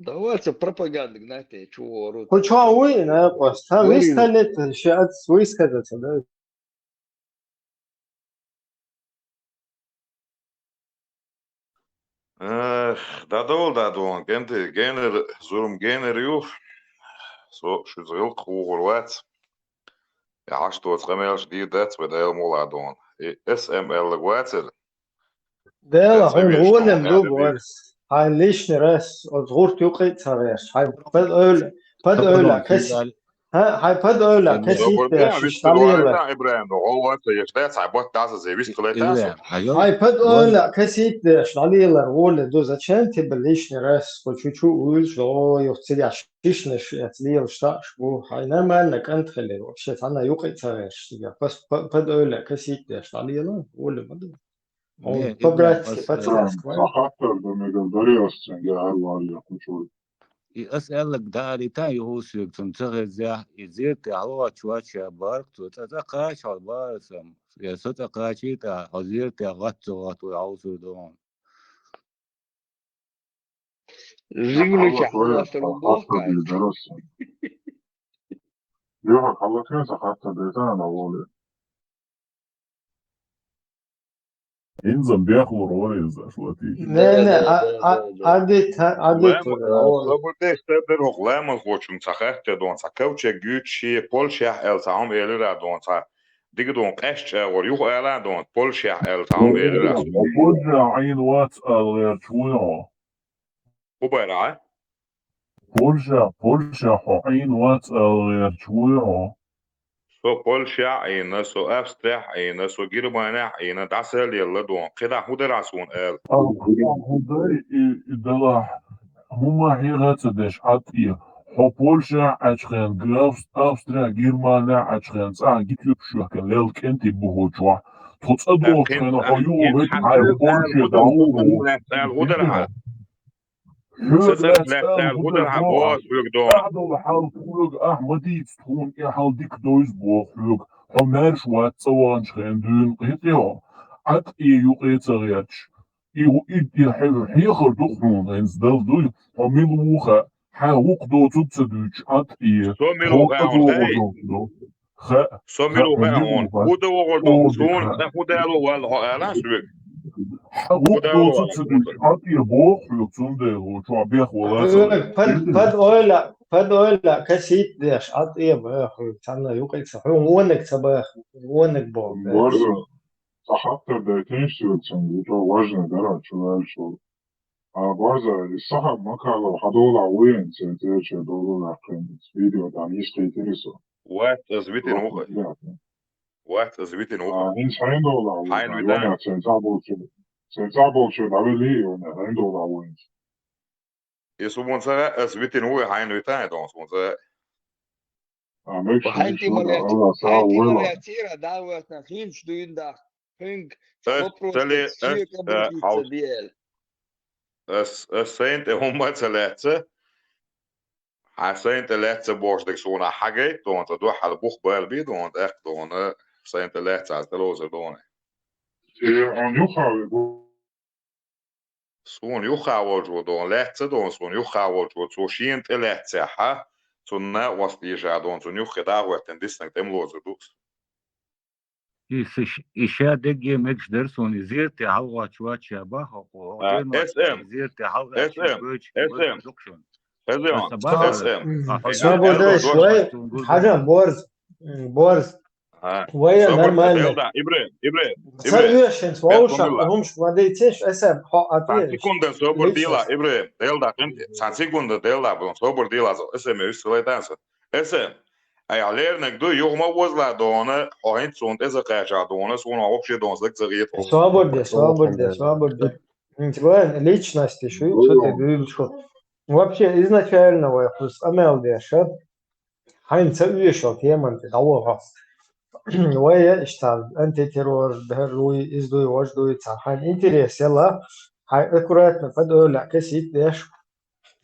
Да вот, цо пропаганда гнать, чё орут. Кху чу вуй, на, просто. Ха, вист халет, ши ац, вист хазаца, да. Эх, дӀадовла, дӀадовла, кӀентий, генар, зурма генар ю. Со шуьца гӀиллакх вухур вац. Я хьашт доцу къамелаш дийр дац, вай Дела мукъ лахь, дона. И эс эм эл вацара. Дела, хьуна гӀоле ду, Борис. Хьайн лишний раз оцу гӀурт юкъа а ца гӀерташ. Хьайн пад ойла, пад ойла, кас. Хьайн пад ойла, касийта деш, дӀалела. ИбрахӀим, гӀо вац, еш дац, хьайн бат дӀаса зе вист хилайта со. Хьайн пад ойла, касийта деш, дӀалелар гӀоле ду. Зачем тебе лишний раз? Кху чу-чу уьйлуш, о, юха цигахь шишнаш эца лелаш таӀаш бу. Хьайн нормально кӀант хилира. Вообще, цхьанна юкъа а ца гӀерташ цигахь. Пад ойла, касийта деш, дӀалела, гӀоле ма ду. По-братски, по-цыгански. Цхьа хаттар ду мегар даре ас цуьнга гӀар вале кху чуьра. И ас аьлларг дӀаарийта, юха соьга цунна ца хеззехь, и зерте хьалавач вач ша барх цо, цӀа цӀа кхача хьо бара сам, я со цӀа кхачийта, хьо зерте гӀатта ца гӀатта вай хьовсур ду хьуна. Жигулича хьалавач вай, хьалавач вай, хьалавач вай. Юха хьалакхен ца хаттар дайта ана воле. ХӀинца бехлур вара иза, аша латийча. Не, не, а, а, а дит, а дит. Лама-, Лабурдеш тӀедара хӀокху ламазхочунна цхьа хатта дона, цхьа ковчег юьйцуш шен Польшехь аьлла цхьа хӀума элира дона, цхьа дика дон, къаьстта чӀагӀор, юха ала дон, Польшехь аьлла, цхьа хӀума элира. Польшехь Ӏийна вац ала гӀерташ вуй хьо? ХӀун бара? Польша, Польша хьо Ӏийна вац ала гӀерташ вуй хьо? Со Польшехь Ӏийна, со Австрехь Ӏийна, со Германехь Ӏийна, дӀасалелла дон. КхидӀа хӀун дара суна ала? ХӀун дай, и, и далахь, хӀума хьеха ца деш, Ӏад тӀе. Хьо Польшехь Ӏачхен, Гавс-, Австрехь, Германехь Ӏачхен, цӀахь гитлюк шуьхкан лел кӀентий бу хӀу чохь. Тхо цӀа дохучхьана хьо юха вайта хьай Польше дӀавугӀу. ХӀун дара хьан? Хьоьга лаьцна ала хӀу дара хьан боху хьоьга доху? Ахь долу хьал хьоьга ахь ма дийца, тхуна и хьал дика довза боху хьоьга. Хьо маьрша вац цӀа ваханчу хенахь дуьйна кхин тӀе хьо. Ӏад тӀе юкъе ца гӀерташ. И, и, и хье-, хьехар ду хьуна, хӀинца дала дуй, хьо мила ву хаьа, хьайн гӀуллакх доцург ца дуьйцуш, Ӏад тӀе. Со мила ву хаьа хьуна, хьо дай? Ха, со мила ву хаьа хьуна? ХӀун дан вогӀур ду? Суна цкъа хӀун дало валла хьо ала соьга? ХӀун дало валла хьо? Хьан гӀуллакх доцург ца дуьйцуш, Ӏад тӀе боху хьоьга, цундела хьо чохь бех вала ца вай. Пад, пад ойла, пад ойла, касийта деш, Ӏад тӀе боху хьоьга, цхьанна юкъе ца, хьуна вониг ца боху, вониг боху. Цхьа хаттар дайтинчу соьга, цунна ву чӀогӀа важный дара, чу ваьллачул. А, Борза, и Сахаб Макалов хьан долахь вуйна, церан цӀерачу долу ваьккхина, видео тӀехь йисхийтира со. Вац, аса витина ву хьо. Вац, аса витина ву хьо. А, хӀинца хьайн долахь вуйна, хьайн витина? Йона, церан цӀахь болчу, церан цӀахь болчу дӀавелли, йона, хьайн долахь вуйна. И со вон ца ваьа, аса витина ву, хьайн витина, дон, со вон ца ваьа. А, мегаш хьайн тӀе ма лаьццара, хьайн тӀе ма лаьццара, дӀа а ваьцна, хӀинца дуьйна даха. Хьуьнга вопрос, ца ле, ас, э, хьал-, ас, ас сайна тӀе хӀумма а ца лаьцна. Хьан сайна тӀе лаьцна бохуш дерг суна хьагайта, дона, ца дуьхьал бух бала бий, дона, тӀаккха, дона, сайна тӀе лаьцна аса тӀе лозар, дона. Э, он юха ве бу- Суна юххе волчо, дона, лаьцна, дона, суна юххе волчо, цо шена тӀе лаьцнехь, цунна накъост дийша, дона, цунна юххе дӀа а хӀоьттина, диснарг тӀе ма лозур ду. И ш-, и ша дерриге мегаш дара суна, и зерате хьалгӀотташ вац ша баха, хӀокхо, а, хӀокхо, эс эм, зерате хьалгӀотташ, эс эм, гойтуш, эс эм, гойтуш ду-кх шуна. Эс эм, аса баха, эс эм. М, а, хьо собар дай, вай, хьажа, Борз, м, Борз. А, вай, собар, нормально. Делда, Ибрем, Ибрем, ца Ибрем, уьш хӀинца вовшах, хӀумаш ма дийцинаш, аса хьо а тӀе. Цхьана секунда собар дела, Ибрем, делда, цхьана секунда делда, бу, собар дела, со, эс эм, уьш ца лайтанса. Эс эм, айхьа лернарг ду, юха ма возла, дона, хьо хӀинца суна тӀе ца кхача, дона, суна вообще, дона, стаг ца хета. Собар де, собар де, собар де. ХӀинца вайн личности шу, шу тӀе дуьйлуш шу. Вообще, изначально вай кхуза къамел деш, а? Хьайна ца оьшал теман тӀе дӀавахьа. Вай иштта антитеррор, дӀа дуй, из дуй, вож дуй, цхьа хьайна интерес яла, хьайн аккуратно, под ойла касийта деш.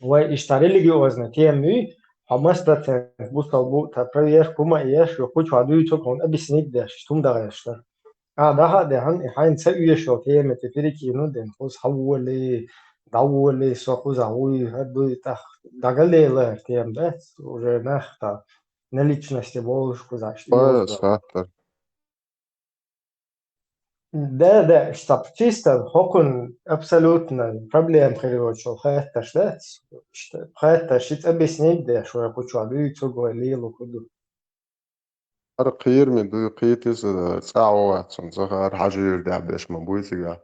Вай иштта религиозный тема юй, хьо мас процент бусал бу, та проверка хӀума еш, ю куча дуьйцу, хьуна объяснить деш, хӀума дагӀеш. А, даха а дехьан, и хьайна ца оьшал тема тӀе перекину ден, кхуза хьаволи, дӀаволи, со кхуза вуй, хӀара дуй, тӀаккха дӀагалелар тема дац, уже нах та, на личности болуш кхуза, аш тӀе. Ой, саттар. Да, да, чтоб чисто хӀокхун абсолютно проблема хир йоцу хатташ дац, чтоб хатташ шиц объяснить деш, вай кхуча дуьйцург вай лело хӀу ду. ХӀара кхераме дуй, кхетий аса, цӀахь вац, цунна ца хаьара, хьажийра дӀа беш ма буй цигахь.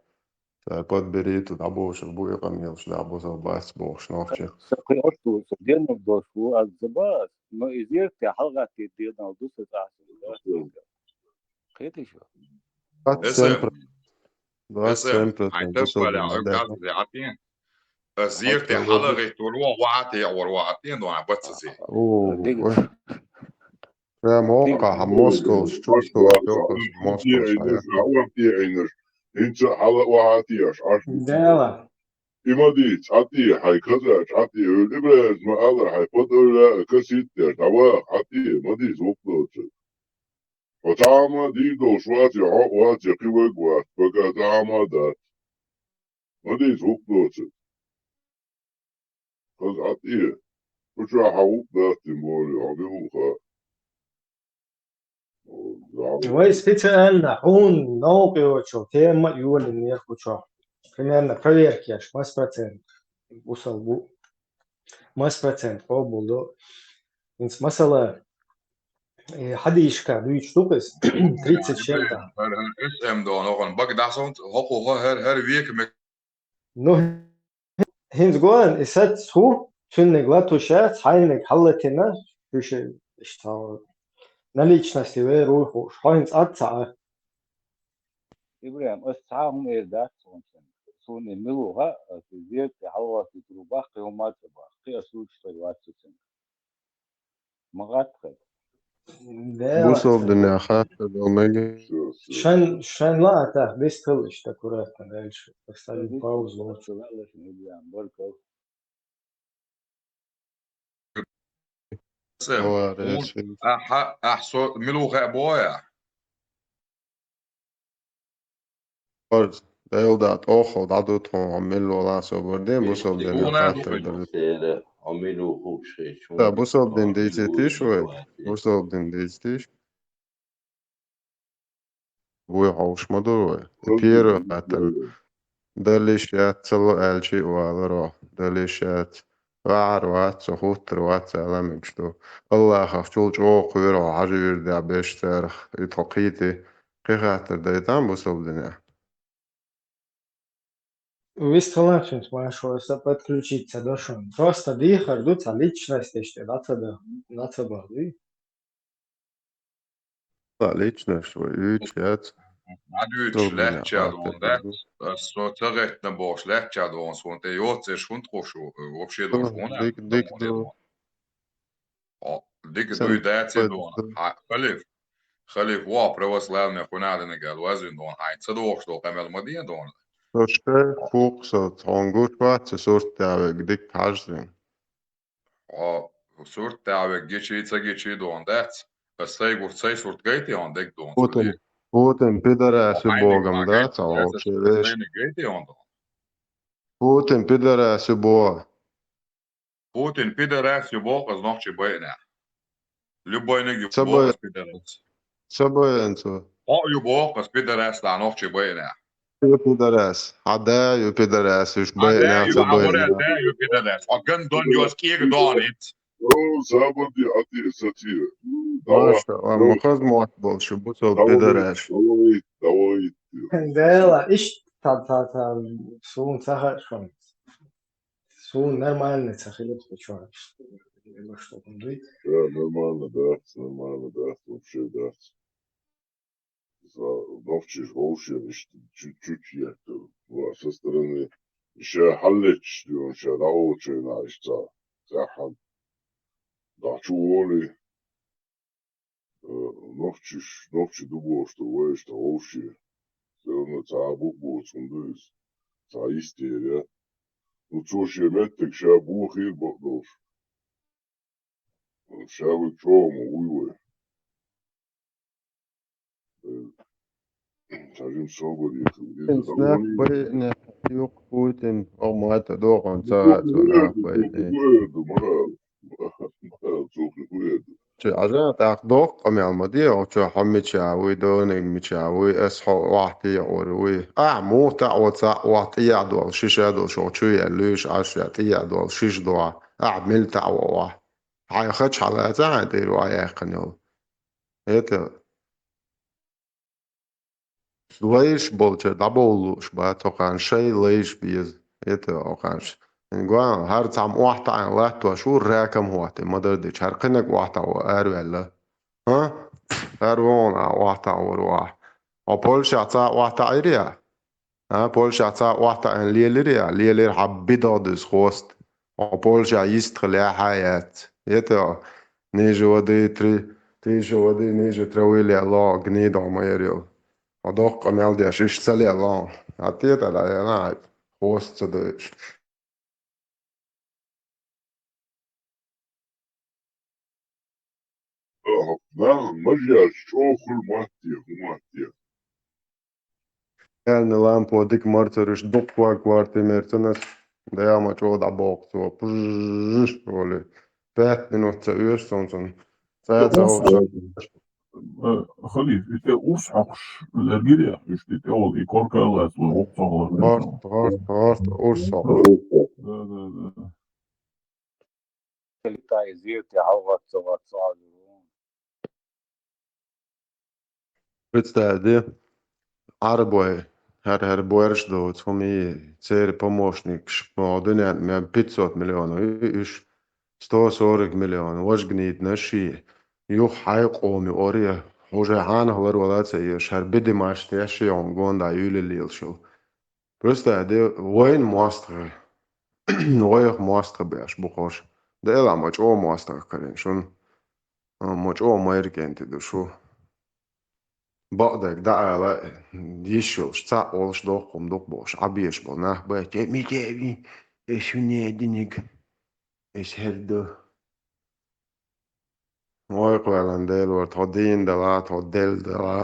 Ца подберийта дӀаболуш бу, и къамелаш дӀабозал бац бохуш нохчи. Сан кхин ош ду, сан денал дош ву, аз ца бац, но и зерате хьалгӀатта денал ду сан цӀахь. Кхетий шу? Двадцать семь процентов. Двадцать семь процентов. Ас зерате хьалагӀиттор ву, вахьа тӀе, вахьа тӀе, ну, а бац зе. О, ой. Прям окко, а Москва, чувствовать, окко, Москва. ХӀинца хьала вахьа тӀе аш, аш. Дела. И ма дийца, хьан тӀе, хьай каза, хьан тӀе, ой, Ибрахим, ма алар, хьай подойла, касийта деш, дӀаваха, хьан тӀе, ма дийца, воккха доцург. Хьо цхьа а ма дийр долуш вац, я хьо а вац, я кхин верг вац, пока цхьа а ма дац. Ма дийца, вукх доцург. Хаза Ӏад тӀе. Кху чохь хьан вукх дац, тем более, хьо де ву хаьа. Вай специально хьуна новкъа йоцу тема а йолийнера кху чохь. Примерно проверка еш, мас процент бусал бу. Мас процент къобал до. ХӀинца масала, Э, хьадийшка дуьйцуш ду-кх иза, тридцать с чем-то. ХӀара, хӀара эс эм дона, охан бага дӀасонца, хӀокху хӀо-, хӀара, хӀара века мег- Ну, хӀинца гоьн, и сац хӀу, цуьнниг латуш яц, хьайниг хьаллатина, уьш иштта наличности вер ву хууш. Хьо хӀинца атта ца а. Ибрахим, ас цхьа а хӀума эр дац хьуна. Суна и мила ву хаьа, ас и зерат тӀе хьалагӀоттийта ву бах, кхин хӀума ца бах, кхин ас луьйчуш стаг вац цуьнга. Ма гӀатта хӀара. Дела. Бусалба динехь хаттар дала мега. Шайн, шайн лаьттах бистхила иштта аккуратно дальше. Поставим паузу. Баркалла. Ахьа, ахьа со мила ву хаьа боху ахь? Парз, Дела да, тӀохал дӀаду тхуна, хьо мила ву ла собар де, бусалба динехь хаттар дала. Церан, хьо мила ву хууш хилча, да, бусалба дин дийцитиш вай? Бусалба дин дийцитиш? Вуй хьовш ма ду вай. Первый хаттар. Дала йиш яц, ца ло аьлча а валаро. Дала йиш яц. ВахӀар вац, со хуттар вац, аьлла мегаш ду. Аллахах чул чӀогӀа кхоьру хьо, хьажа вирдехь беш царах. И тхо кхийти, кхин хаттар дайтам бусалба динехь. Вистхила цуьнца, Машо, аса подключиться до шуна. Просто дехар ду, цхьа личносташ тӀе дӀа ца да-, дӀа ца бахьа, дуй? Цхьа личносташ вай уьйцуш яц. ДӀадуьйцуш лаьттача дона дац, ас со ца гӀеттина бохуш лаьттача дона, суна тӀе йоццеш хӀунда кхуш ву, вообще долуш ву, дика, дика ду. О, дика дуй, даций дона. Хьан халиф, халиф ву, православный хуьнадинарг аьлла вазвина дона, хьайн ца дохуш долу къамел ма де дона. Со шайн кхукху со, хьуна гуш вац, со сурт тӀехь вега дика хьажзина. Хьо сурт тӀехь вега гичий, ца гичий дона дац. Ас сайгур, сай сурт гайта хьуна дерг дона. Путин, Путин пидорас ю богам дац, а вообще веш. Сайниг гайта хьуна дона. Путин пидорас ю бо. Путин пидорас ю боху аса нохчий байинехь. Любойниг ю боху аса пидорас. Ца байина цо. Хьо ю боху аса пидорас нохчий байинехь. Ю пидорас. Хьан да ю пидорас, уьш байинехь ца байина. Хьан да ю пидорас. Хьо ган дон йоцу кӀега дона иц. О, забади, ади, сати. Давай, давай. Ма хаза мотт болуш ю, бу цо пидорас. Давай, давай, давай. Дела, иштта, та, та, та, суна ца хаьа шуна. Суна нормально ца хилира кху чохь. Да, нормально дац, нормально дац, вообще дац. За, нохчий вовшех иштта чуть-чуть еттар. Ва со стороны ша хьаллетчаш дуьйна, ша дӀаолчайна иштта ца, цхьаьхьана. ДӀа чу волий. Э, нохчиш, нохчи ду бохуш ду вайша тхан вовшийн. Все равно цхьа а бух боцу хӀума ду иза. Цхьа йистера. Ну, цо шен меттиг ша бохийра бакъдолуш. Ша вуьгу чӀогӀа ма вуй вай. Э, цхьа жима собар ехира. Иза нах байъина юкъа Путин, о, ма тӀе догӀун ца а цо нах байъина. Цо хӀун эр ду? Чи Ӏажа тӀаккха доккха къамел ма де, оцо хьо мича вуй, дониг мича вуй, ас хьо охьатаьӀур вуй. Ахьа муха таьӀо ца а, охьа тӀеяхь долу шиша долуш, оха чу яьлла луьйш Ӏаш я тӀеяхь долу шиша дохьа. Ахьа мила таьӀо охьа? Хьайн хача хьалаца хьайн тӀера охьаяьккхина йолу. ХӀета. Лайш болчара дӀабовла лууш бац, окхана шай лайш беза. ХӀета окханаш. Гуан, хӀара цхьамма охьатаӀийна латтош ву, ракам хӀоттий, ма-дарра дича. ХӀара кхинаг охьатаӀо араваьлла. ХӀа? ХӀара вон а охьатаӀор ву ахь. Хьо Польшахь цхьа охьатаӀийра я? А, Польшахь цхьа охьатаӀийна лелира я? Лелира хьан бидал дуьза хост. Хьо Польшахь йистхилехь а яц. ХӀета, ниже воды, три, тише воды, ниже травы лело, гнида ма яр йолу. Хьо доккха къамел деш, иштта ца лело. Хьан тӀе тӀара яна, хост ца дойуш. Нах мажаш чӀогӀа хуьлу матте, хӀун матте. Аьлла лампо дика марцариш дукха ваг варти мерцанас, даяма чӀогӀа дӀабоху цо. Пжжж олий. Пять минут ца оьшу цунцан. Цаьца олуш. Э, халиф, и тӀе урс хьокхуш лергира яхь, уьш тӀе тӀе олу, и корка а лаьцна, гӀукх ца гӀорта. ГӀорта, гӀорта, гӀорта, урс хьокхуш. Да, да, да. Летает зерте, хьалгӀатта ца вац, ца хьалур ву. Представь, де, Ӏарбой, хӀара-хӀара боарш доцу хӀума, церан помощникаш, хьо дуьнен тӀа мел пятьсот миллионов ю уьш, сто сорок миллионов, важа гниданаш ши, юха хьайн къоман ю ора, хьо уже хьанах ларвала а ца езаш, хӀара бедемаш тешши хьуна гонда юьлаллелаш йолу. Представь, де, вайна мостагӀа, вайх мостагӀа беш бу хӀорш. Делахь ма чӀогӀа мостагӀа карийна шуна. А, ма чӀогӀа майра кӀентий ду шу. Бакъдерг дӀаала, йиш йолуш, цхьаъ волуш доккха хӀума дукха бохуш, Ӏа беш болу нах бац, э, мича а вий, э, шуна диниг, э, хӀара ду. Вай кхоьллина Дела вара, тхо дийна дала, тхо делла дала,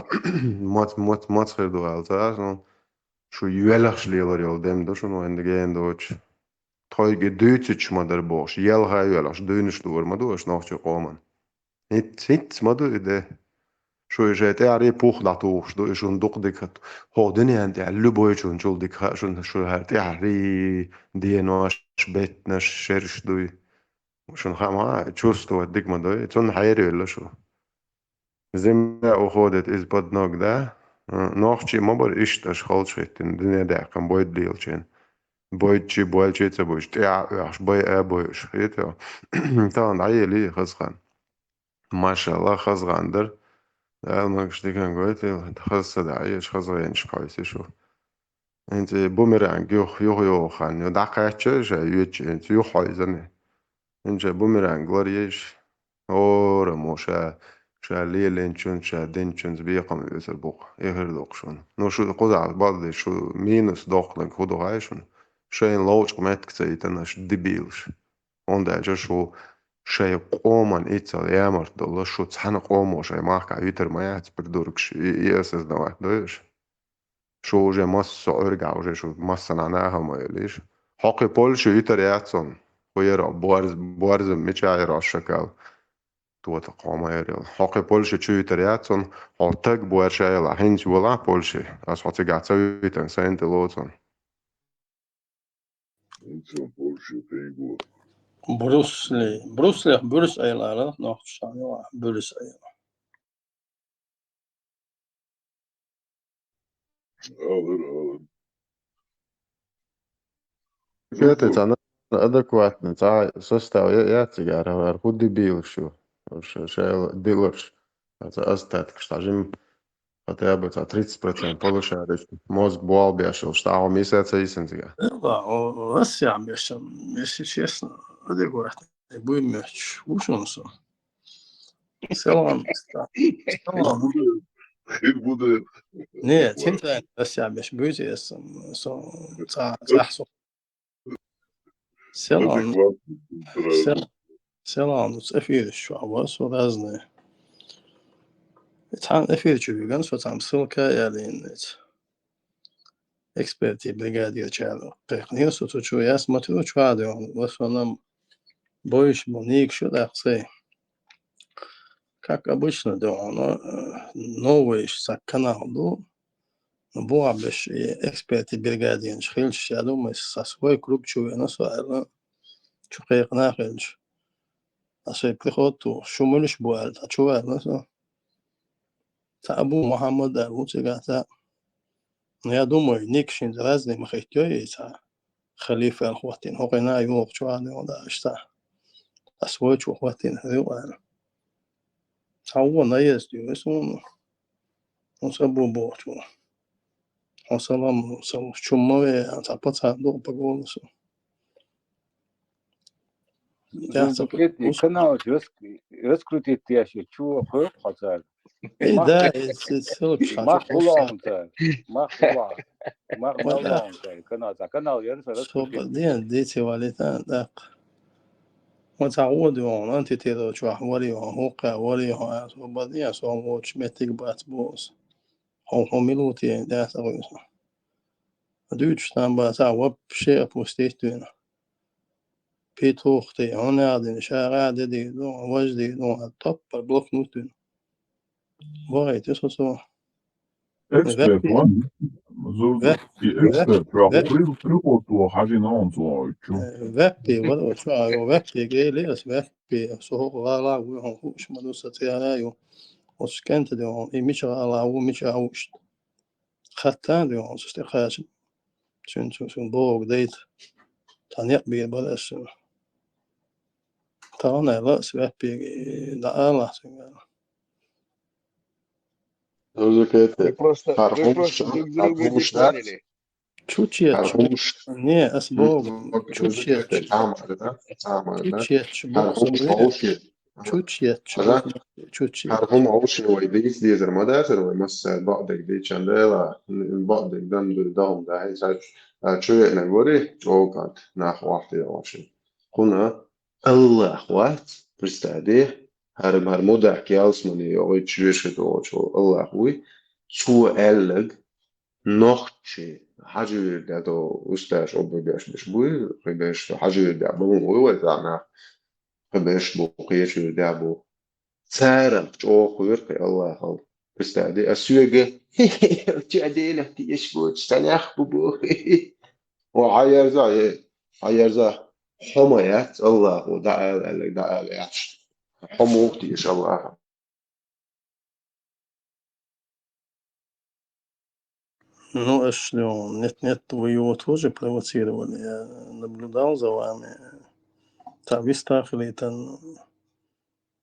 мац-, мац-, маца хир ду аьлла ца аьлла, ну, шу йоьлхуш лелар йолу дем ду шуна вайна гена доцуш. Тхойга и дуьйцучу ма дара бохуш, елха а йоьлхуш, дуьйнаш дора ма ду аша нохчийн къоман. ХӀинц-, хӀинц ма ду и де. Шу и шайн тӀаьхьарий пух дӀатухуш ду, и шуна дукха дика хӀотту. ХӀокху дуьнен тӀехь любойчунчул дика хаьа шуна, шу хӀара тӀаьхьарий денош, беттанаш, шераш дуй. Шуна хаьа ма, чувствовать дика ма дуй, цунна хьерайолла шу. Земля уходит из-под ног, да? М, нохчий ма бара иштта аша халчахӀиттина, дуьне даьккхина бойда лелачийн. Бойдачий, бойлачий ца буьйш, тӀаьхьа а оьхуш, бай а бойуш, хетий? Тахана дӀаелий хаза хан. Машалла, хаза хан дара. Дала магаш диканга гойтийла, хаза са дӀаелаш, хаза гӀенаш кхойсий шу. ХӀинца и бумеранг юха, юха йогӀу хан ю, дӀакхаьчча ша йоьдучу, хӀинца юха хьойзаний. ХӀинца бумеранг лар ейша. ХӀора мо ша, ша лелийначунца, ша динчунца бекхам оьцур бу-кх, эхар ду-кх шуна. Ну, шу кхузахь бакъдерг шу минус доккхунарг хӀун ду хаьий шуна? Шайна ловчкъа меттиг ца йитина аша, дебилаш. ХӀунда аьлча шу шайн къоман иццал ямарт долуш, шу цхьана къомо шайн махкахь витар ма яц, придуркаш, и, и осознавать дойуш. Шу уже массо а Ӏуьргахь уже шу массанхьа нахала ма йоллийша. Хьо кхин Польша витар яц хьуна. ХӀун яра хьо, борз-, борза мича яра хьо, шакал? Тота кхо ма яра йолу. Хьо кхин Польша чу витар яц хьуна, хьо таг борша йолахь, хӀинца волахь Польша. Ас хьо цигахь ца витан, сайна тӀе лоцу хьуна. ХӀинца Польша тайго. Брусли. Брусли, Брюссель ала, нохчашна юкъахь Брюссель. Алар, алар. Хета цхьана адекватный, цхьа состав я-, яц цигара, хӀара хӀун дебилаш ю. Ша-, шайла диларш. Аса остаткаш, цхьа жим, хотя бы цхьа тридцать процент полушариш, мозг болх беш йолуш, цхьа хӀума йиса ца йисина цигахь. Ва, о, Россия беш, если честно, адекватный буй моьттуш, ву шуна со. Селан, селан. Не, центральный Россия беш буьйцу эс, со, ца, цахь со. Селан, адекватный, сел-, селан, ну, эфираш чохь вара со разные. Цхьана эфир чу виган со, цхьана ссылка ялийна иза. Экспертийн бригадечара кхайкхинера со цу чу, я смотрю, чу а дуьйхьна, в основном бойуш бу, нийгаш ю тӀаккха цай. Как обычно дуьйхьна, э, новыйш цхьа канал ду, ну, бухахь беш и экспертийн бригаденаш хилча, я думаю, со свой круг чу вена со аьлла, чу кхайкхина хилча. Аса и приход тухуш, шу муьлш бу аьлла, цхьа чу ваьлла со. Цхьа Абу Мухьаммад аьлла ву цигахь цхьаъ. Ну, я думаю, никаш хӀинца разный ма хӀиттайо и цхьа. Халифа аьлла хӀоттийна, хӀокхуьнан а йогӀучу а дуьйхьна аша цхьа. Аса вайчу хӀоттийна хир ю аьлла. Цхьа вон наезд ю, вай суна. Хьо ца бу бохучу. Хьо салам, салам, чу ма ве, цхьа пацан ду по голосу. Дехьа ца кхетий, каналаш рас-, раскрутить деш, чу кхойкху хьо цара. Э, да, э, с-, ссылка ша мах чу хуьлу хьуна цара. Мах хуьлу хьуна. Мах мел ло хьуна цара. Канал, цхьа канал яра сан раскрутить. Ден, деций валита, тӀаккха. Ма цхьа гӀо ду хьуна, антитела чохь вари хьо, хӀокху вари хьо, аьлла, со бан ден, со воцуш меттиг бац боху со. Хьо, хьо мила ву те, дацахь вуьйса. Дуьйцуш там бан цхьа вообще опустить вина. Петух те, хьуна аьлла дина, ша гӀа де дийр ду, важа дийр ду, топпар блокнут вина. Вахийти со цо. Эксперт ван. Зур-, зур-, и эксперт, ваьп-, ваьп-, при-, прикол цо хьажийна он цо чу. Э, ваьппе, варо чу, а, йо, ваьппе, гели ас ваьппе, со хӀокху гӀала вуй, хьуна хууш ма ду, сан цӀе а ю. Оцу кӀанта дуьйхьал, и мичахь ала ву, мичахь ву иштта. Хатта дуьйхьал, цу стӀе кхача. Цуьнан цу, цуьнан бохург дайта. Цхьа некъ бийр бара аса цуьнан. Тахана аьлла аса ваьппега, дӀаала цуьнга. Уже кхетта. Вы просто, вы просто друг друга не поняли. Чучетчу. Не, ас богу. Чучетчу. Чучетчу. Чучетчу. Чучетчу. Хьара хӀума ховший вай дийца дезар ма дацар вай массара бакъдерг дийцчан дела, бакъдерг дам дуй дахам дахьий, ца чу веана вари, чӀогӀа кӀант нах вахта яхаш. Кхуна Аллах вац, представь де, хӀара, хӀара мудахь ялсмани йогӀуьйтуш вешхи тохучу Аллах вуй, цо аьллаг, нохчий, хьажа вирда до усташ оббегаш беш буй, кхибеш хьажа вирда бу, вуй вай замах, кхибеш бу, кхечу вирда бу. Цара чӀогӀа хуьйра кхин Аллахал. Представь де, а соьга, чу а делах тиеш боцу, ца нах бу боху. О, хьан ярза, э, хьан ярза, хьо ма яц, Аллахо, дӀаала аьлларг дӀаала яц. Хьо муха тиеш Аллаха? Ну, аш, ну, нет, нет, вы его тоже провоцировали. Я наблюдал за вами. Та виста хилийтан,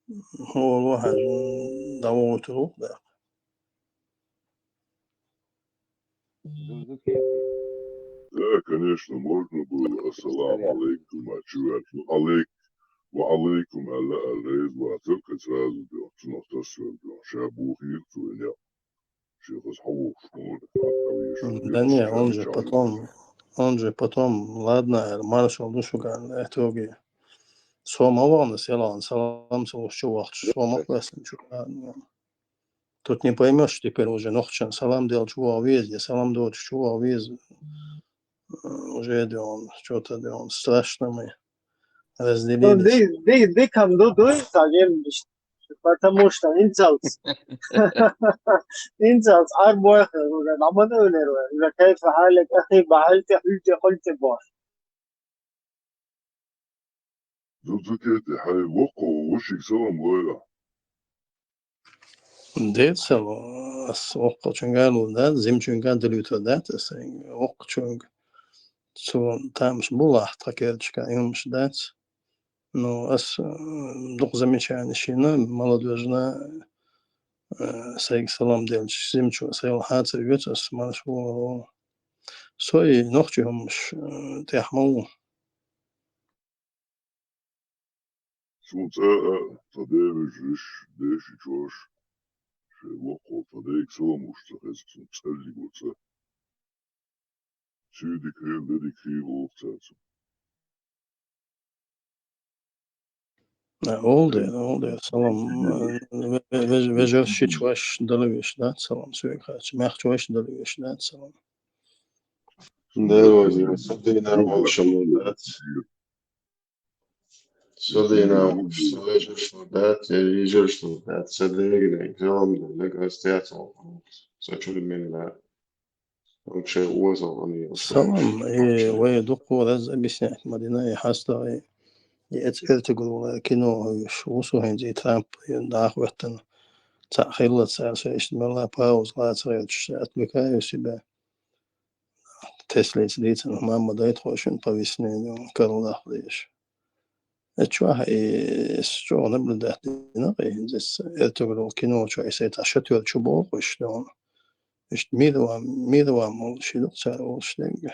хӀора вахьа, дӀавогӀуьйтур ву-кх даккха. Да, конечно, можно было. Ассаламу алейкум, а чё это? Ну, алейк-, ва алейкум, аьлла, аьлла, реза вацар, кхин сразу дёрт, цунах тасвер дёрт. Ша бухийра цо, я. Ша хаза хьавогӀуш, хьавогӀуш, хьавогӀуш. Да не, он же потом, он же потом, ладно, аьлла, маршал ду шуьга, аьлла, итоге. Со ма вахана, селан, салам ца луш чу вахча, со ма кхоьссина чу. Тут не поймёшь теперь уже, нохчан салам делча вогӀа веза, я салам доцуш чу вогӀа веза. Уже дён, чё-то дён, страшно мы. Ну, разделились. Ди-, ди-, дикам ду, дуй, сагем бишт. Потому что инцалц. Инцалц, ар бойх, уже, намана өлер, уже, кайфа хьалик, ахи, бахьалти, хьулти, хьулти бойх. Зузукети, хьай воккхо, вушиг салам лойла. Децал, ас воккхачуьнга лур дац, зимачуьнга далуьйтур дац, ас воккхачуьнга. Цо тамаш бу лахь тхан керчка, юмаш дац. Ну, ас, э, дукха замечание шина, молодёжна, э, сайга салам делча, зимачо сайла хьацар вецу, ас марш ву, со и нохчи хӀумаш, э, тӀехь ма ву. Суна цӀа а, ца девижиш, деши чош, шайн воккхо ца дайга салам уш ца хеза, суна цӀаллиг ву ца. Суьйдик хила, дадик хила, вовх цаьрца. А, олдер, олдер, салам, э, ве-, ве-, ве-, вежарш, шича вайш дала веш дац, салам, соьга хача. Мехча вайш дала веш дац, салам. Дера ваза, со дина волуш лур дац. Со дина волуш, со вежарш лур дац, я йижарш лур дац, со дегнег, салам деллаг, ас тӀехь ца воккхуш, со чуьра мила. Лучше озал ан йо. Салам, и вай дуккха раз объяснять ма дина, и хьастагӀа, и эц эртиг вала кино хьуьйш, ву со хӀинца и Трамп, и даха веттана. Цхьаъ хилла цара, со иштта мелла пауза лаца гӀерташ, отвлекаю себя. Теслица дийцина, мамма дайтахошин повестнени, карладахлаеш. Э, чохь и, с-, чохь наблюдать дина, и, здесь, э, эртуграл кино чохь, и сайта шатуьр чу бохуш, да, он. Иштта мир вам, мир вам, мол, ши дук цара волуш дерг.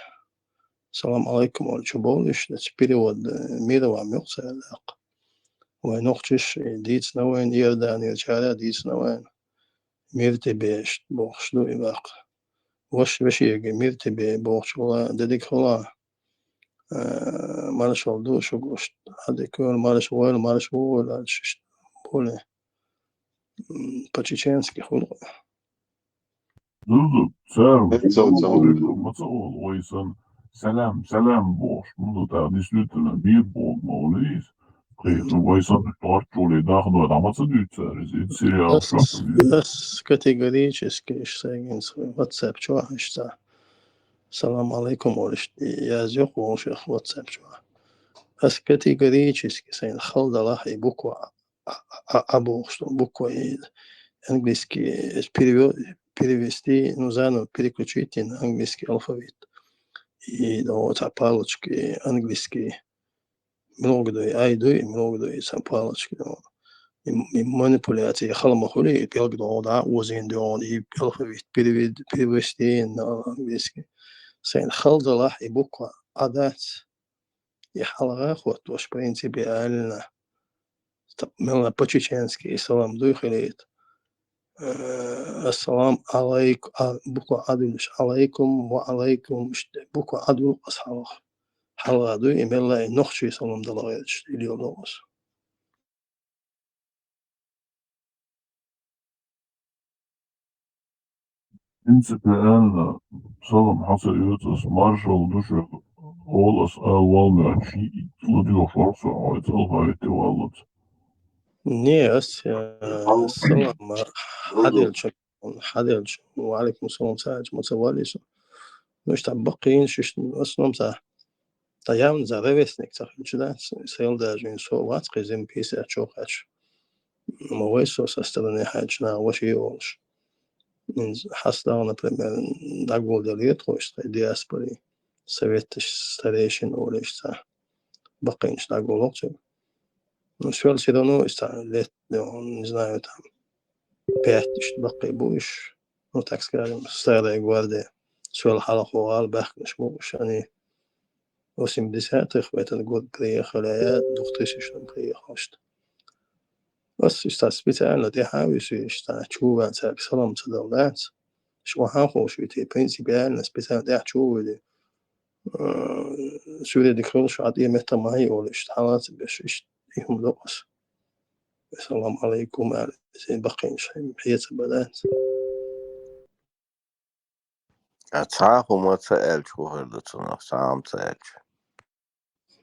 Салам алейкум, олу чу бохуш, да, цу перевод, э, мир вам юкъ цара даккха. Вайн нохчаш, э, дийцина вайн, Иорданера чара дийцина вайн. Мир тебе, иштта бохуш ду и баккха. Ваша вешега мир тебе бохучула дедиг хила, э, маршалла ду шуьга, иштта, хьадика вевла марша войла, марша ву войла, иштта, более, м, по-чеченски хуьлу. Зузу, цара, ма ца олу, вай сан, салам, салам бохуш, ну, да, действительно, мир боху, ма олу иза. Кхету, вай санна тӀорччуле даха дой, дӀа ма ца дуьйцу цара иза, иза сериал. Ас, ас категорически иш сайгинца WhatsApp чохь иш ца салам алейкум олуш язйо кху волшех WhatsApp чохь. Ас категорически сайна хала далахь и буква а, а, а, а бохуш ду, буква и, английский, э, перевё-, перевести, ну, заново переключить на английский алфавит. И, ну, вот, а палочки английские. Много дуй, ай дуй, много дуй, сан палочки, ну. И, и манипуляция, хала ма хуьлий, и пӀелг догӀу дӀа, озийна догӀу, и алфавит перевед-, перевести на английский. Сайн хала далахь, и буква Ӏа дац. И хьалха хоттуш принципиально. Ста-, мелла по-чеченски и салам дуй хилийта. Э, ассалам алайк-, а, буква Ӏа дуьллуш, алайкум ва алайкум, иштта буква Ӏа дуьллу ас хьалха. Хьалха дуй, и мелла и нохчий салам дала гӀерташ, или йолу ас. Принципиально салам хьан ца оьцу ас, маршалла ду шуьга, олу ас ала вал моьттуш, и лудио форхьсо, хьо и цӀалха витте валлалц. Не, ас, э, салам, э, хьаделча, хьаделча, ва алейкум салам, ца аьлча, ма ца валлий со. Ну, иштта баккхийнаш, иштта, в основном, ца, ца явна за ровесник ца хилча, да, с-, сел даже, со вац кхин зим пейсат чу кхаьчча. Ма вай со со стороны хьаьчна ваши олуш. Ин хьастагӀа, например, дӀагулделла тхо иштта диаспори, советташ старейшин олуш ца. Баккхийнаш дӀагуллакх цуьнга. Ну, всё всё равно, иштта лет, ну, не знаю, там, пять иштта баккхий бу уьш. Ну, так скажем, старая гвардия. Всё хьалха гӀала баьхкинаш бу уьш, они восьмидесятых в этот год приехали, а я в двухтысячном приехал, что. Ас иштта специально тӀаьхьа а висуьйтуш, цхьа чу ваьлла цаьрга салам ца дала дац. Шу хьан ховш вити, принципиально специально тӀаьхьа чу а вуьлу. Э, суьйре дика хуьлуш, Ӏа тӀе метта ма хьий олуш, иштта хьала ца беш, иштта и хӀума докъус. Салам алейкум, аьлла, иза баккхийнаш хье ца бадац. А цхьа а хӀума ца аьлча, хӀун хир ду цунах, цхьа а хӀума ца аьлча?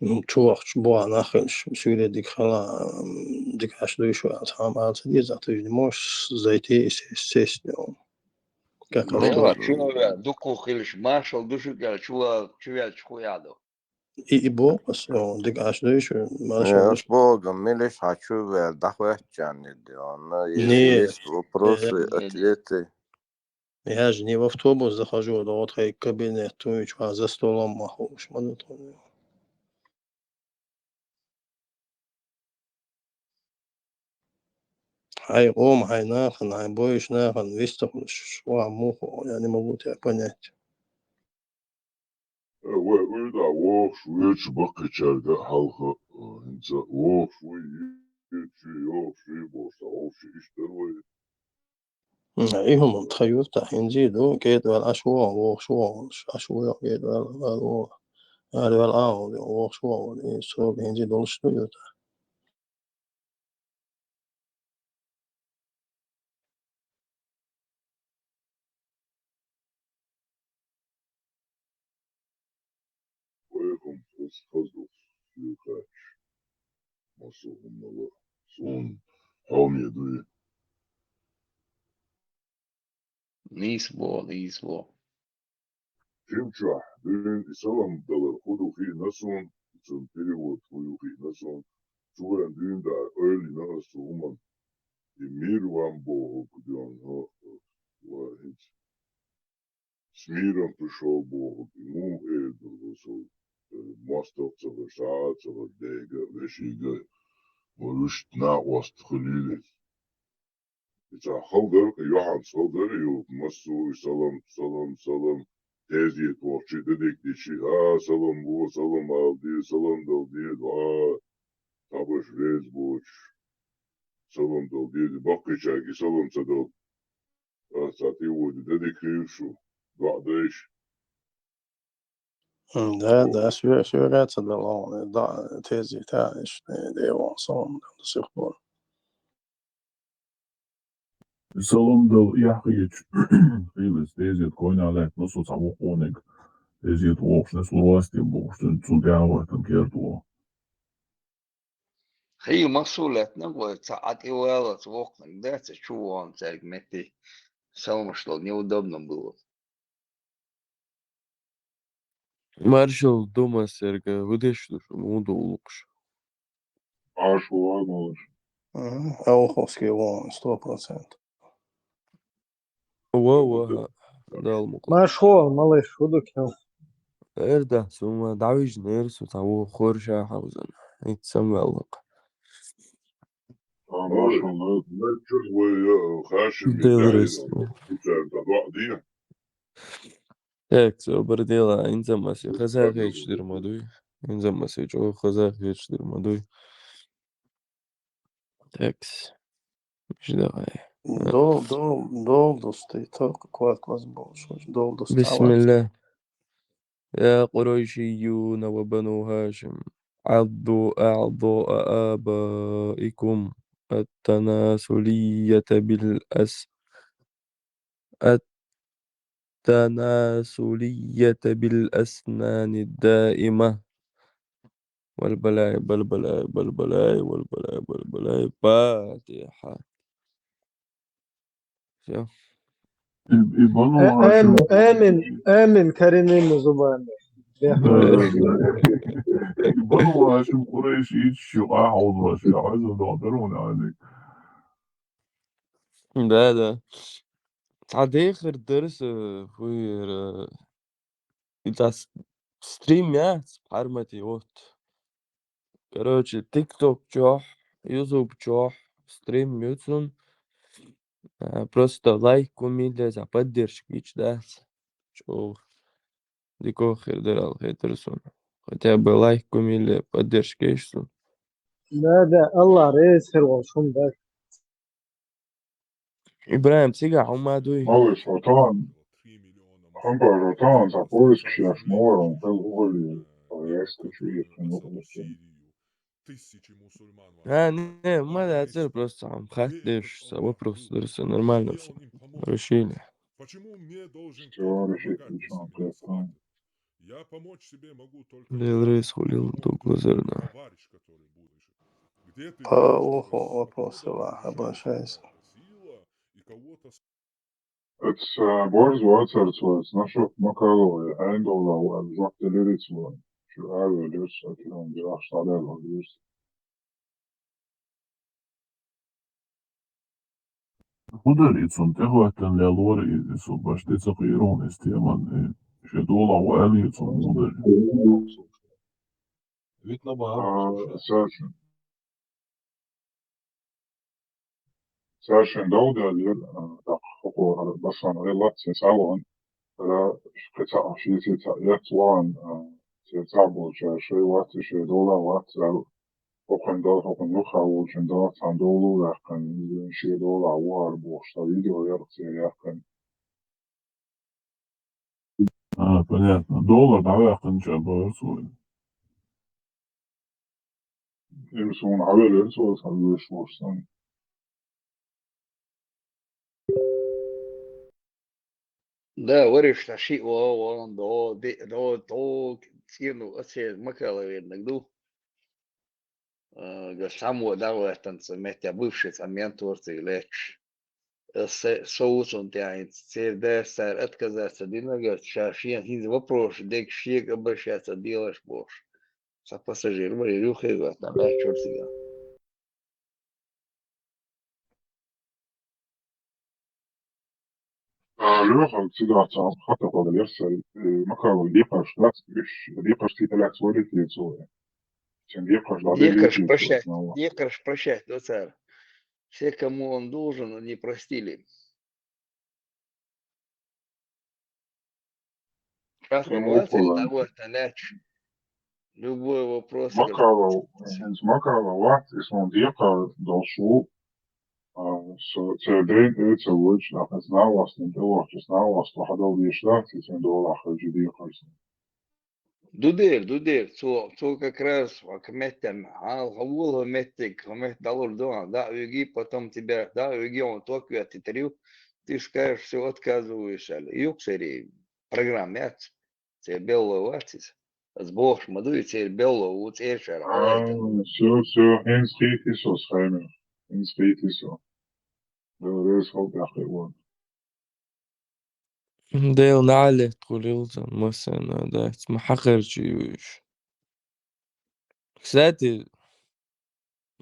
Ну, чувахча бохьа нах хилча, суьйре дика хила, м, дика Ӏаш дуй шу, цхьа а хӀума ала ца деза, ты же не можешь зайти и сесть, сесть, ну. Как Ну, автобус. Чувала, дуккха хилча, маршалла ду шуьга аьлла, чувала, чу ваьлча хӀун ду? И, и боху ас, о, дика Ӏаш дуй шу, маршалла ду шу. Э, ас боху, милиш хьан чу ваьлла, дӀахӀоьттича аьлла де, онна, Не. Есть вопросы, Э, ответы. Я же не в автобус захожу, да вот хай кабинет, туй чу, а за столом ма хууш, ма ду тхуна. Хьайн къоман, хьайн нахана, хьайн бойуш нахана вистхуьлуш, ва муха, я не могу тебя понять. Э, вай уьйтӀа вохуш, вуьйцу баккхийчаьрга а хьалха, э, хӀинца вохуш вуй, юьйцу, йохуш вуй бохуш, ца вовши иштта дара вай. М, и хӀума тхан юьртахь хӀинца а ду, кӀеда ваьлла Ӏаш вогӀу, вохуш вогӀу, Ӏаш вогӀу, кӀеда ваьлла, ваьлла вогӀу. Ара ваьлла а вогӀу, вохуш вогӀу, и сога хӀинца а долуш ду юьртахь. Вайхам хаза, хаза ду, соьга хаьттича. Массо а хӀуманал суна хьоме дуй. Нийса боху, нийса боху. Жимчохь дуьйна и салам далар хӀун ду хиъна суна, и цуьнан перевод хӀун ю хиъна суна. Чу вайн дуьйна даар ойла йина ас цу хӀуманна. И мир вам бохург дуьйна, хӀо, ва хӀинца. С миром пришёл бохург, и муха эр ду со, э, мостагӀ ца хир, сагӀа ца хир, дега а, вешига а, ма вуьшта накъост хуьлийла. И цхьа хала дара, и юьхьанца хала дара, и массо а салам, салам, салам, тезета вохчий, дедик дичий, а, салам во, салам ала де, салам дала де, а, цхьаберш реза боцуш, салам дала де, баккхийчаьрга и салам ца дала. Ас цхьа тӀе воьду, де дика хийла шу, доӀа дайша. М, да, да, соьга, соьга ца дала, да, тезета, иштта, де вон сон, до сих пор. Салам дала, яхъечу, хилас, тезета койна лаьтта, массо цхьа вукхуниг, тезета вохуш, нес власти бохуш, цуьнан, цунна тӀаьхьа вахтан керта вон. Хьийла массо а лаьттина, вай ца Ӏа тӀе валлалц воккханиг дац, чу вон цаьрга метте саламаш дала неудобно было. Маршалла ду массаьрга, хӀун деш ду шу, муха ду уллукъаш? Ӏаш ван олуш. Мгм. Ауховский вон, сто процентов. Ва, ва, Дала мукъ лахь. Машхо, малыш, хӀу ду кхел? Эр да, со ма дӀавижна, эр со, цхьа вон хорша хьалзан. Ит самвеллакх. А, машалла, ну, чё ж вы, э, хаши Дел бегаете, рис. Пусть это два, две. Так, собар дела, инзамаси хаза хечдир ма дуй. Инзамаси чо хаза хечдир ма дуй. Текс. Миш дагай. Дол, дол, дол, дустай, то кват класс был, что ж, дол, дустай. بسم الله. يا قريشيون وبنو هاشم، عضوا أعضاء آبائكم التناسلية بالأس-، التناسلية بالأسنان الدائمة. والبلاء، بلبلاء، بلبلاء، والبلاء، بلبلاء. فاتحة. Всё. И, и Бану Э, Гьашим. Амин, амин, амин, коренными зубами. Да, да, да. И Бану Гьашим, Курайш, и чё, а, он вообще, а, он, да, да, он, а, Да, да. Цхьа дехар дарс, э, хуйра, э, и цхьа с-, стрим яц, пхьармати, вот. Короче, TikTok чохь, YouTube чохь стрим ю цун. А, просто лайк кумилле за поддержка ич дац. Чё? Дикох хир дарал хетар сун. Хотя бы лайк кумилле поддержка еш сун. Да, да, Аллах рез хир вол шун да. Ибрагьим, цига хӀума дуй? Малыш, отан. Хьамбар, отан, за поиск шеш морон, хел ували. Поездка чует, ну, А, не, не, ма да, это просто там хат деш, са вопрос, да, всё нормально, всё. Решили. Всё, решили, ничего, просто. Дел рейс хулил до глазерна. По уху вопросова обращайся. Эцу, а, борз вацара цо, эцу Нашот Макалове, хьайна долу а, жоп делира цо. Шу ара велира со, кхин дирахь схьадаьлла вира со. ХӀун дара и цунна тӀехӀоьттина лелора и, и со баш тӀе ца кхийра хьуна иза теман, и шен долахь ву аьлла и цунна хӀун дара? Витна бахьа. А, слушай. Саша. Цара шайн дов даьллера, а, тӀаккха хӀокхо хӀара Басан гӀе лаьцна схьа а вахана, хӀара кхин цхьа а шеца цхьа а эцна вахана, а, церан цхьаъ болчара шайн вац, шайн долахь вац аьлла, хӀокхуьнан дов, хӀокхуьнан юххехь волчун дов, цхьана довла а ваьккхина, шен долахь ву хӀара бохуш, цхьа видео яра церан яьккхина. А, понятно. Доллар дӀаваьккхинчара бахара цо. Им суна хьавелира цо, сан вуьйш волуш санна. Да, вариш, ша шиъ вон, вон, до, де, до, до, цӀену, оцу Макаловенаг ду. А, гаш цхьаммо дӀахӀоьттина цу меттехь, бывший цхьа ментор цига лаьтташ. Э, се-, со ву цунна тӀехь хӀинца, церан дас цара отказаться дина, гаш ша шен хӀинца вопрос дерг шега обращаться делаш бохуш. Цхьа пассажир вара, юххе а ваьттина, лаьтташ вара цига. А, Леха, цигахь цхьа хатта хьо дан яра сайн, э, Макалов декхарш дац, уьш декхарш цига лаьцна валийта цо. Цуьнан декхарш дӀаделлийта Декхарш прощать, декхарш прощать до цара. Все, кому он должен, они простили. Ша хӀун вац, дӀахӀоттан лаьтташ. Любой вопрос, Макалов, хӀинца Макалов вац, и суна декхар долуш ву. А, со церан ден а ца войтуш, нах иза нахвастина тӀе вахча, нахваста хьадала дезаш дац, и цуьнан долахь хевши декхарш. Ду дера, ду дера, цо, цо как раз хьо кху меттехь, хьала хьо волу хьо меттиг, хьо метта дӀалур ду, дӀа а виги, потом тебя, дӀа а виги, хьуна ток веттитар ю, ты скажешь, всё, отказываюсь, аьлла. Юкъ церан программа яц, церан белло вац иза. Аса бохуш ма ду, и церан белло ву, цӀерачара А, хьалаайта. Всё, всё, хӀинца хийти со схемех, хӀинца хийти со. Дела реза хуьлда тӀаккха и вон. Дела наьлет хуьлийла цунна, массарна а дац, ма хьакхарчий вуьйш. Кстати,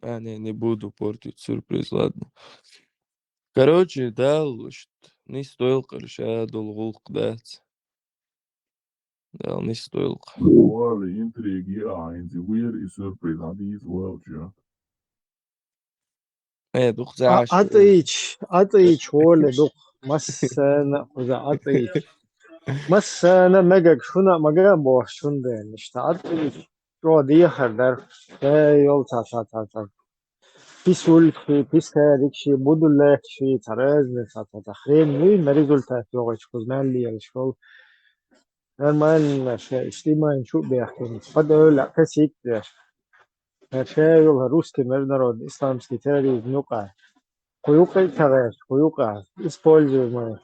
а, не, не буду портить сюрприз, ладно. Короче, Дала, ш-, Нийса дойла-кх ер, ша долу гӀуллакх дац. Дала нийса дойла-кх. Вала интриги а, хӀинца вера и сюрприз, хьан дийца валча. Э, дукха А, заьш. АтӀийча, АтӀийча, Воля, дукха. Массана а кхуза АтӀийча. Массана а мегаг, шуна а мага а бохуш, шуна дена. Иштта АтӀийча чӀогӀа дехар дара. Э, йол ца, ца, ца, ца. Писулькхи, писарикши, будуллехши, ца разница, ца, ца, хрен вуй, на результат йогӀуьйтуш кхуза мел лелаш волу. Нормально, ша, иштта иман чу а бехкина. Пада ойла, касик деш. Ша йолу русский международный исламский терроризм юкъа. Кху юкъа а ца гӀерташ, кху юкъа. Используемый.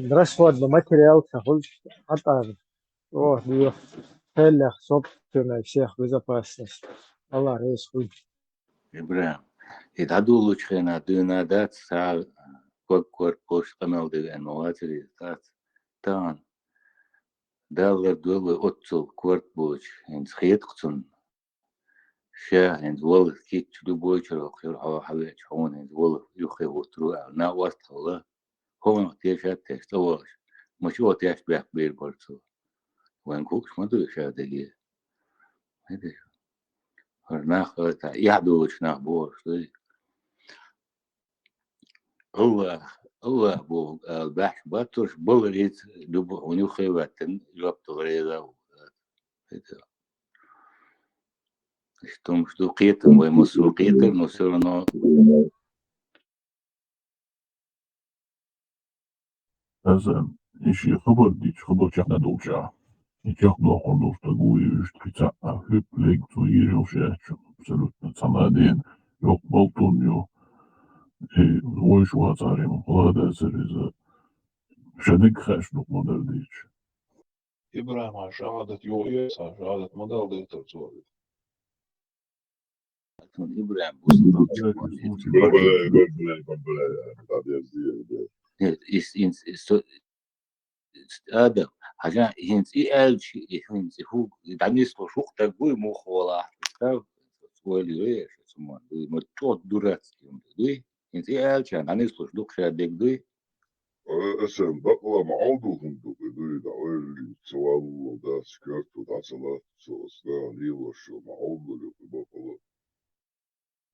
Расходный материал ца хуьлуш, хьатӀар. Ох, Dio. Хеллех собственная всех безопасность. Аллах реза хуьлда. ИбрахӀим, и дӀадолучу хенахь дуьйна дац, цхьа ког-корта бохуш къамел дерг аьлла ма вацара иза, дац? Тахана Далла лардойла вай оццул корта боцуш, хӀинца хета-кх цунна. Ша хӀинца вала кийча любой чуьра хьо хьо хьавеача, хьуна хӀинца вала юххе хӀуттур ву аьлла, накъост хилла. ХӀокхунах тешат а тешна, цӀа вахча, ма чӀогӀа тешна баьхка бийр бара цо. Вайна хууш ма ду ша дерриге. ХӀара нах, ца, эхь долуш нах бохуш дуй. Аллах, Аллах боху ала баьхьаш бацурш, баларица дуба хьуна юххе а ваьттина, жоп дала реза а ву. Иштта хӀумаш ду, кхетам вай массо а кхетар, но всё равно Аса и шен хабар дича, хабар чекхдолчохь, и чекхдоккхур долу стаг ву, и уьш кхин цхьаъ а хӀуьтту лега цо езаш йолуш яц, абсолютно цхьана а дена, йоккха балтон ю, и вовшах вацахьара, и ма хала дацара иза. Ша дика хаьаш ду-кх ма-дарра дийцича. ИбрахӀима шахьадат йохуьйту, шахьадат ма даладайтара цо. Ацун ИбрахӀим бусалба Барбалай, барбалай, барбалай, барбалай. Нет, ис-, ин-, ис-, со-, Адам, хьажа, хӀинца и аьлча, и хӀинца и хӀу-, и дӀанислуш хӀух таг вуй, муха валахь, став, ойла йой, аша цу ма дуй, ма чӀогӀа дурацкий хӀума дуй. ХӀинца и аьлча, дӀанислуш дукха ша дег дуй. Аса бакъала ма Ӏовдал хӀума ду, кху дуй, дӀа ойла ца валлал дац, коьрто дӀа ца лац, со аса лелош ма Ӏовдал ю, кху бакъала.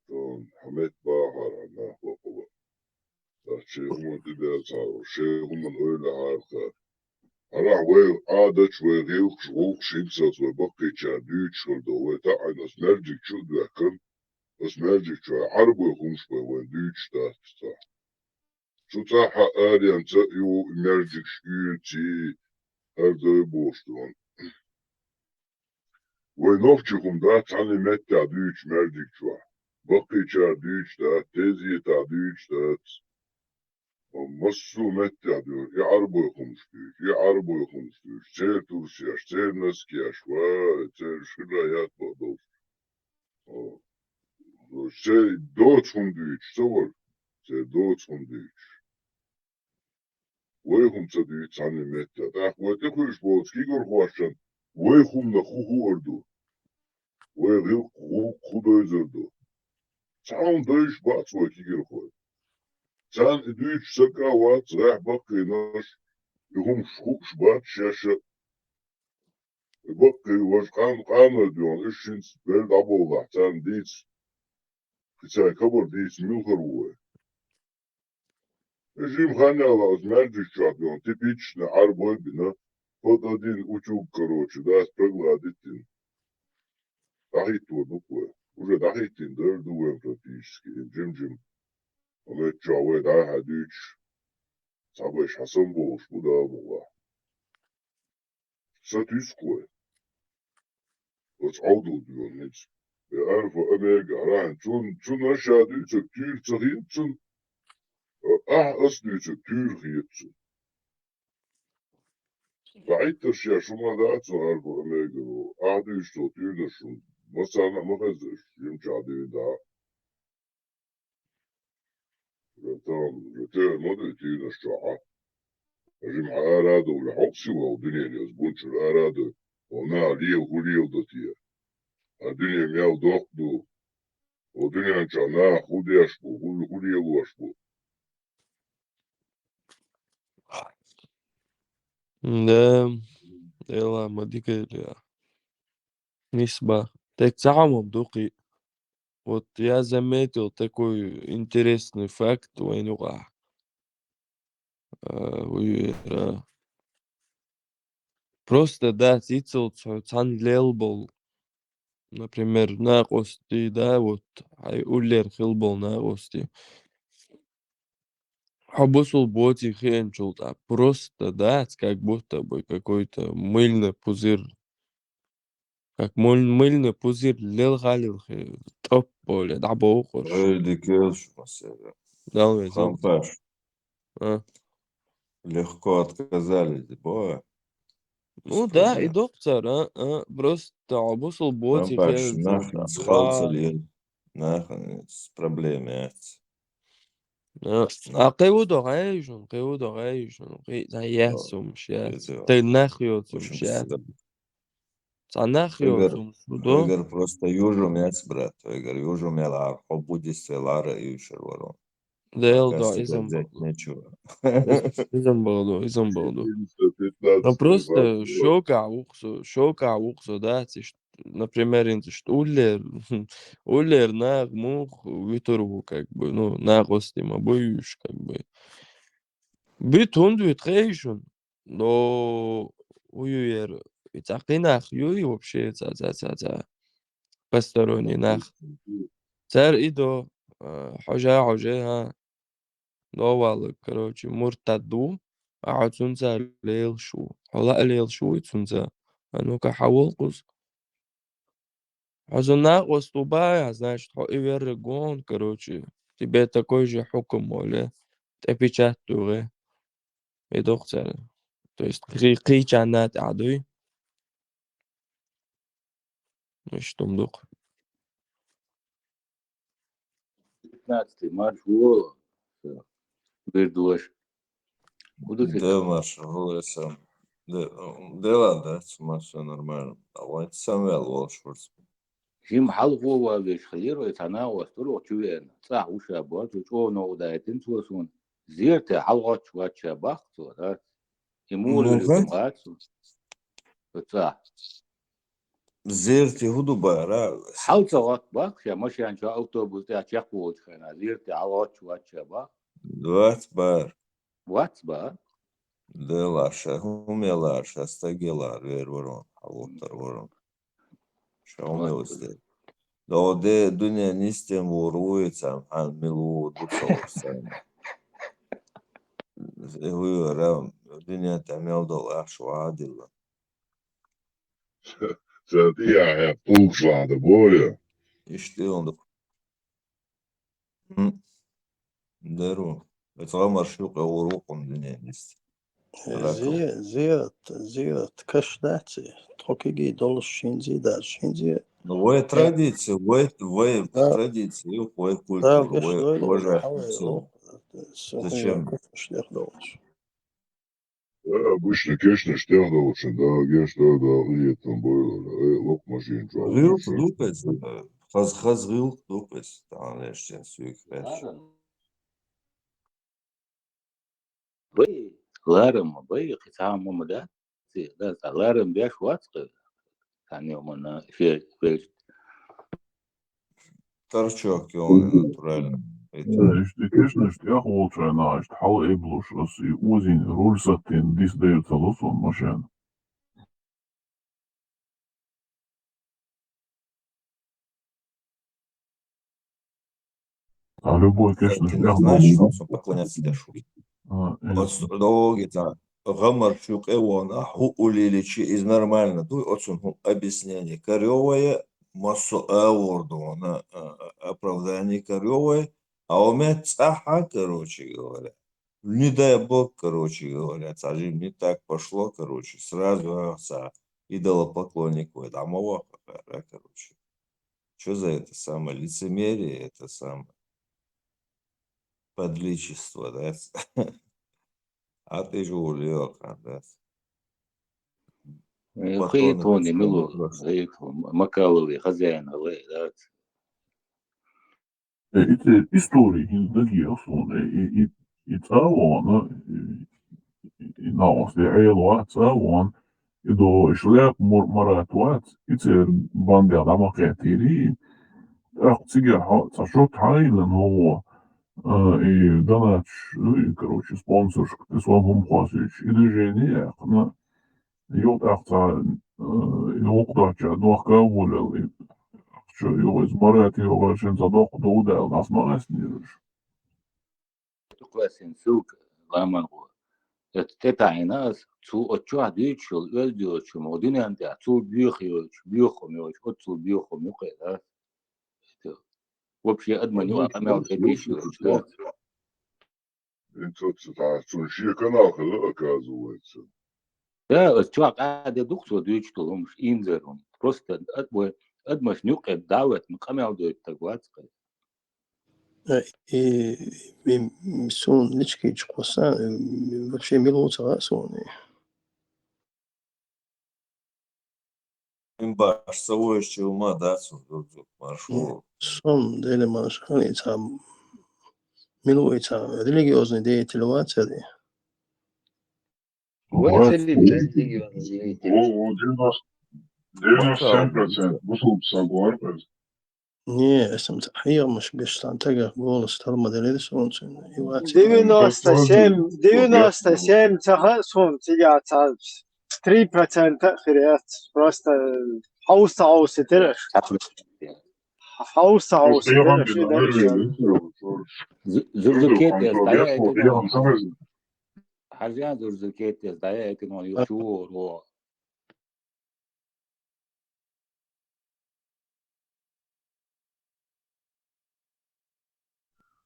Тахана хьан метта бахьара нах бакъала. Цхьа шен хӀуманна тӀедеацахьара, шен хӀуманна ойла хьарха. Хьарахь вай Ӏадаташ, вай гӀиллакхаш, гӀуллакхаш хӀинцалц вай баккхийчара дуьйцуш хир ду, вай таӀийна аса маьждиг чу а доьхкина, аса маьждиг чу Ӏарбой хӀумаш бен вайна дуьйцуш дац цхьа. Цу цӀахьа аренца а ю, и маьждигаш уьйраций, хӀара дай бохуш ду. Вай нохчий хӀума дац цхьана а меттехь дуьйцуш маьждиг чохь. Баккхийчара дуьйцуш дац, тезетахь дуьйцуш дац. Массо а меттехь дуьйцу, и Ӏарбой хӀумаш дуьйцу, и Ӏарбой хӀумаш дуьйцу, церан турсеш, церан носкеш, вай, церан шира яц бакъдолуш. О, церан доцу хӀума дуьйцуш, ца вара? Церан доцу хӀума дуьйцуш. Вай хӀума ца дуьйцу цхьана а меттехь. ТӀаккха вай тӀекхуьуш болчу кегийрхошна вай хӀуманах хӀун хуур ду? Вай гӀиллакх, гӀуллакх хӀун девзар ду? Цхьа хӀума девзаш бац вай кегийрхой. Царна и дуьйцуш стаг а вац, гӀехь баккхийнаш, и хӀумаш хууш бац шаьш а. Баккхий важа къан-, къаной доьгӀна, уьш хӀинца бер дӀаболлахь, царна дийца, кхин цаьрга хабар дийца муьлхар ву вай? Жима хан яьлла аса маьждиг чохь доьгӀна, типичный Ӏарбой а бина, под один утюг, короче, дац, прокладить дина. ДӀахӀиттор ду-кх вай. Уже дӀахӀиттийна дара ду вайн практически, жим-жим. Амма чохь вай дӀа-хьа дуьйцуш, цхьаберш хьан самабохуш бу, Дала мукъалахь. Са туьйсу-кх вай. Оцу Ӏовдал доьгӀна хӀинца. И Альфа Омега, хьарахьа, цунна, цунна ша дуьйцург туьйра ца хета цунна. Ахьа ас дуьйцург туьйра хета цунна. ДӀахӀиттарш еш хӀума дац цу Альфа Омега. Ахьа дуьйцург туьйра дац шуна. Массарна а ма хеза, жимчохь дуьйна дӀа. Братан, уже тера ма дуй тийнаш чохь, а? Жимма хьан ара а довлий, хьо а сий вай дуьненан, аса бун чуьра ара а довлий, хьо наха лела хӀун леладо те? Хьан дуьне мел доккха ду? Хьо дуьнен чохь наха хӀун деш бу, хӀун, хӀун лелош бу? Да, дела ма дикали. Нисба. Так цаамам дукъи. Вот я заметил такой интересный факт вайнуга. Э, уйра. Просто, да, цицал цо-, цан лел бол. Например, накъости, да, вот, ай уллер хил бол накъости. Хабусул боти хенчул, да, просто, да, как будто бы какой-то мыльный пузырь. Как мыль-, мыльный пузырь лел халил хе, топ более, да, бо корш. Ой, дикел шумасера. Дал везем. Хампаш. А. Легко отказались, бо. Ну да, и доктор, а, а, просто хабусул боти хенчул, да. Нахуй с проблемами. А, а къеву догъай жун, къеву догъай жун, къи-, за ясум шя. Тэ нах йоцум шя. Ца нах йоцум шудо. Эгер просто южум яс, брат, эгер южум ялар, хо буддист ялар, и юшер вару. Дел да, изам болду. Нечего. Изам болду, изам болду. Но просто шока ухсу, шока ухсу, да, циш например, интуш уллер, уллер наг мух витуру, как бы, ну, наг остима буюш, как бы. Бит хунд вит хейшун, но уюер, и цакъи нах юй вообще, ца, ца, ца, ца. Посторонний нах. Цар идо, а, хожа, хожа, ха. Довалы, короче, муртад ду, а хо цунца лел шу. Хола лел шу и цунца. А ну-ка, хавол куз. Хо зуна остуба, значит, хо и верре гон, короче. Тебе такой же хукум оле. Тэ печать туре. И доктор. То есть, кри-, кричанат адуй. Иштумдук. Пятнадцатый март во. Всё. Бердуаш. Куда ты? Да, Маша, во, я сам. Да, м, да ладно, да, с ума всё нормально. А вот сам я лол шварц. Жим хьал во ва веш хлеро, и тана ва стуро чувен. Ца уша бо, чу чо но удаетин цо сун. Зерте хьал гоч вача бах цо, да. И мур Ну-ка. Ва цо. Ца. Зерти худу бара. Хьал ца гъат бах, ша машин чу автобус тя чакъ волч хана. Зерти хьал гъат чу вача бах. Двадцать бар. Двадцать бар? Де лаша, хумя лаша, стаге лар, вер ворон, хьал вотар ворон. Ша уме Двадцать бар. Усте. Да оде дуня нистем воруй цам, хан милу дуца ворсан. Э, уй, рам, дуня тамел дол ахш вадила. Сати я, я, пункт вада, боя. Ишти он да. М. Дару. Эцгамар шук авур укъун дуня нисти. Э, Раков. Зи-, зиярат, зиярат каш даци. Тхокиги долш шинзи, да шинзи. Ну, вай традиция, вай, вай Да. Традиция, вай Да, культура, геш вай дойла, уважать хавай, всё. О, с-, Зачем? Каш шлях долш. Э, обычно, конечно, штех долча, да, геш, да, да, и там было, э, лок машин, чё, Гилх обычно. Дукъес, э, хаз, хаз гилх дукъес, там, леш, сен сюйк, леш. Бай, ларам, бай, хитам, мама, да? Си, да, да, ларам бяш вацка. Тани, мама, на, фе, фе, Торчок, и он натурально. Эти. Э, ишти кешнаш, я холчайна, ишти хал эблуш, ас и узин, руль саттин, дис дэр цалосон машин. А любой, конечно, Ты не я знаешь, могу. Что он поклоняться для шутки. А, э. Вот с-, долги та, гамар шук эвон, а ху улиличи из нормально. Дуй, оцун ху объяснение. Корёвое, массо авордо, она, а, а, оправдание корёвое, а у меня цаха, короче говоря. Не дай бог, короче говоря, цажим не так пошло, короче, сразу, а, ца, идолопоклонник, ой, да, мова, короче. Чё за это самое лицемерие, это самое подличество, да? А ты же улёк, а, да? Э, Батон хейт вон, это Милу, просто. Хейт вон, Макаловый, хозяин, да? Э, это история, не дагья, условно, и, и, и цао, она, и, и, и Хьа оцу де Ӏела вац а вон, и до иш лепа мур-, Марат вац, и церан бандех дӀа ма кхеттийрий. ТӀаккха цигахь хьо-, цхьа шот хьаиллина хӀо, а, и доначаш, ну, и, короче, спонсоршка, и сон хӀума хосуьйтуш, и движение яьккхина, юха тӀаккха цхьа, а, и гӀуллакх доцчохь дохка а волавелла, и ахча юха иза Марат йогӀаршна цхьа доккха дов даьлла, дӀаса ма гӀаьснера уьш. Дукха ваьссина ссылка ламан гӀо. Оцу тӀе таӀийна ас, цо оцу чохь дуьйцуш йолу оьзда йоцучу ма дуьнен тӀехь, цул боьха йоцуш, боьха хӀума йоцуш, оццул боьха хӀума юкъе дац. Вообще, адаман юкъа къамел тӀе тийша йоцуш дац. Ин цо ца таьӀаш, цунна шен канал хилла, оказывается. Да, оцу чохь къаьхьа де ду-кх цо дуьйцуш долу хӀумаш, инзаре хӀума. Просто ад-, вай адамашна юкъе дӀа а веттина, къамел дойтург вац-кх. Э, и, и, и суна личкийчу кхуссар, э, вообще мила ву ца хаьа суна. Ин баш ца вуьйш чу ма дац, зур-зур марш ву. Сом, Деле марш, хӀан и цхьа мила ву и цхьа религиозный деятель вац аьлла. Вац. Вац религиозный деятель. О, о, девяносто, девяносто семь процентов бусулба сагор. Не, ас-м ца хьехамаш беш сан тагах голос тар ма делира суна цуьнан. И вац. Девяносто семь, девяносто семь ца хаьа суна, цигахь ца три процента а хир яц. Просто хьовса ца хьовсийтира аша. Хьовса ца хьовсийтира аша, и дара. Зу-, зурзу кетес дӀаяйтина. Хьажа, зурзу кетес дӀаяйтина, вон ю чу вора.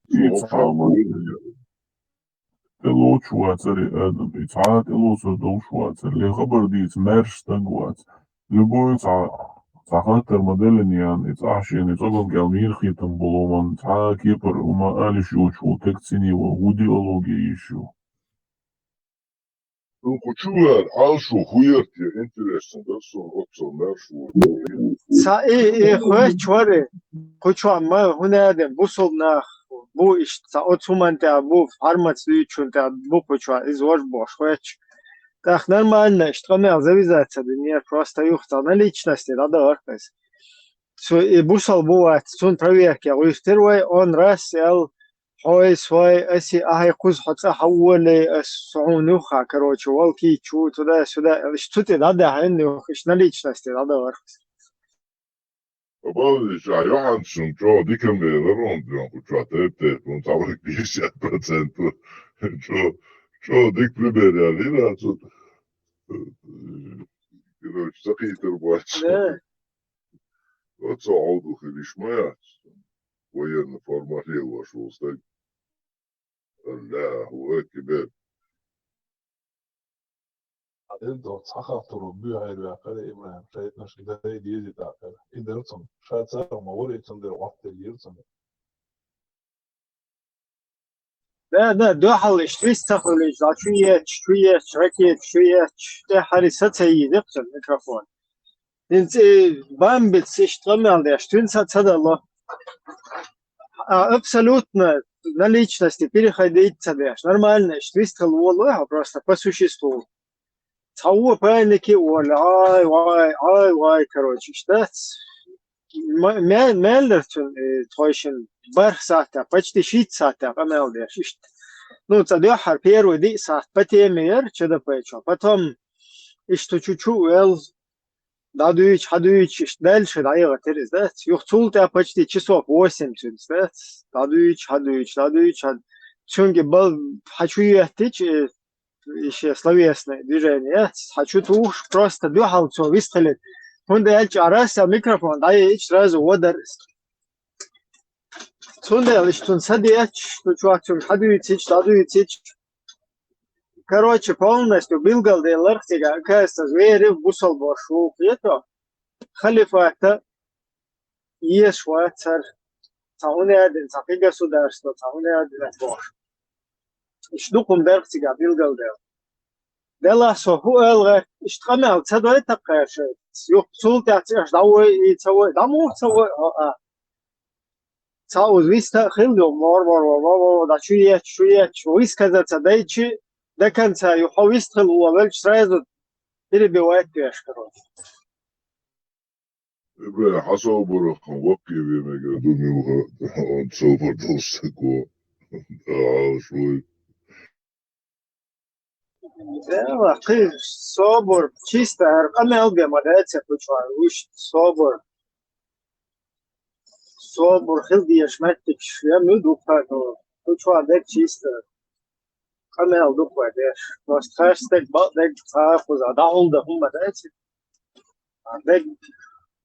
И цхьа а ма ву. ТӀелоцуш вацара и адам, и цхьа а тӀелоцур долуш вацара, ле хабар дийца маьрша стаг вац. Любой цхьа, цхьа хаттар ма деллинехь, и цӀахь шена, и цӀоган кӀел мийра хетам болу ван, цхьа а кепара хӀума алиш йоцуш волу тек цӀийне ван, хӀун диалоге йиш ю? Ну, кху чу вара, хьал шу хӀун яра те, интересно дара суна, оццул маьрша ву. Ца и, и хоьттуш вара, кху чохь ма, хӀун аьлла, бусулба нах бу иштта, ца оцу хӀуманна тӀехь бу, хьармац дуьйцучунна тӀехь бу кху чохь, иза важа бохуш хоьттуш. ТӀаккха нормально иштта къамел завязать ца динера, просто юха цхьа наличности дӀадахара иза. Цо и бусалба ву вац, цунна проверке гӀуьйсура вай, он раз аьлла, хьой, сой, аси, ахьа кхуза хьо цӀа хьан олий, ас со хьуна юха, короче, вал кийчу, туда-сюда, аьлла, иштта цу тӀе дӀадаьхьина юха, иштта наличности дӀадахара. Обалдеть, а Йохьанс шуна чӀогӀа дика ма элира, он дуьйна кху чохь тайп-тайпана, цхьа вай пятьдесят процентов. ЧӀо-, чӀогӀа дика пример яьллера цо. Короче, ца кхийтар боццу. Да. Оцо Ӏовдал хир йиш ма яц. Военный форма лелош волу стаг. Аллаху акбар. Ил доху цхьа хаттаро буьйхьера ваьккхира Ибрахим, шайтӀанаш дай дезий тӀаккха. И дара цунна. Ша царах ма вара, и цундела гӀоттаеллера цунна. Да, да, дуьхьал иштта вист ца хуьлуш, а чу етташ, чу етташ, ракеташ, чу етташ, тӀе хьари са ца йийдира цуьнан микрофон. ХӀинца и бамбица иштта къамел деш, туьнца ца дало. А, абсолютно наличности переходить ца деш. Нормально иштта вистхила волу, а, просто по существу. Цхьа вон паники а волу, ай, вай, ай, вай, короче, иштта дац. Ма-, ме-, мел дара цуьнан, э, тхойшинна барх сахьтехь, почти шийтта сахьтехь къамел деш, иштта. Ну, цкъа дуьххьара первый диъ сахьт по теме яра ЧДП чохь. Потом иштта чу-чу а велла, дӀадуьйчу, хьадуьйчу, иштта дальше дӀайигӀатира иза, дац? Юха цул тӀаьхьа почти часов восемь цуьнца, дац? ДӀадуьйчу, хьадуьйчу, дӀадуьйчу, хьад-, цуьнга бал-, хьан чу еттича, э, и шен словесное движение, дац? Хьан чу тухуш, просто дуьхьал цо вистхилира. ХӀунда аьлча а раз а микрофон дӀаяйича, сразу вадар иза. Цундела иштта цунна са детташ, шу чохь цуьнга хьадуьйцича, дӀадуьйцича. Короче, полностью билгалделларх цигахь, оказывается, верив бусалба ву, кхето. Халифата езаш вац цара. Цхьа хӀун аьлла, цхьа кхин государство, цхьа хӀун аьлла бохуш. Иштта дукха хӀума дара цигахь билгалделла. Делахь со хӀун ала гӀерта, иштта къамел ца дой таккхаьрша. Юха цул тӀаьхьа цӀеш дӀавой, и ца вой, дӀа муха ца вой, хьо а. Цхьа уза виста а хилла ю, вор, вор, вор, вор, вор, дӀа чу етташ, чу етташ, висказаться дайчи, до конца, ю хьо вистхила вон велча, сразу перебивать веш, короче. Ибрай, хьа собарах ваккхе ве мега ду милха, он собар долча саго. Ала шой. Дела, кхы собар, чисто хӀара къамел бе ма дац кху чу, вуш собар. Собар хила дезаш моттигаш я муьду кхаьно, кху чу дег чисто къамел дукха вай деш. Просто хаш стаг, бакъ дерг цхьа кхуза дӀахьулда хӀума дац. А дерг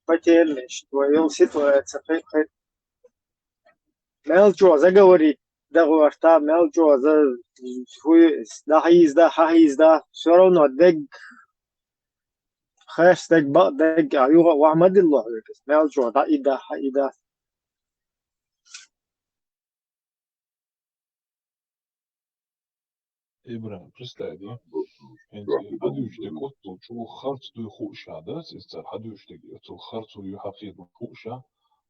потерянный, твоя ситуация, кхы-, кхы-, мел чӀоагӀа заговорить дагӀорта, мел чӀоагӀа за-, хуй, дӀахьийзда, хьахьийзда, всё равно дерг, хаш стаг, бакъ дерг, а юха вахь ма дилло хьоьга, мел чӀоагӀа дӀаийда, хьаийда. Ибрахим, представь, да? ХӀинца и хьадуьйцу дерг оццул чӀоагӀа харц дуй хууш а, да? Иза цар хьадуьйцу дерг оццул харцо юй хьакхетар хууш а,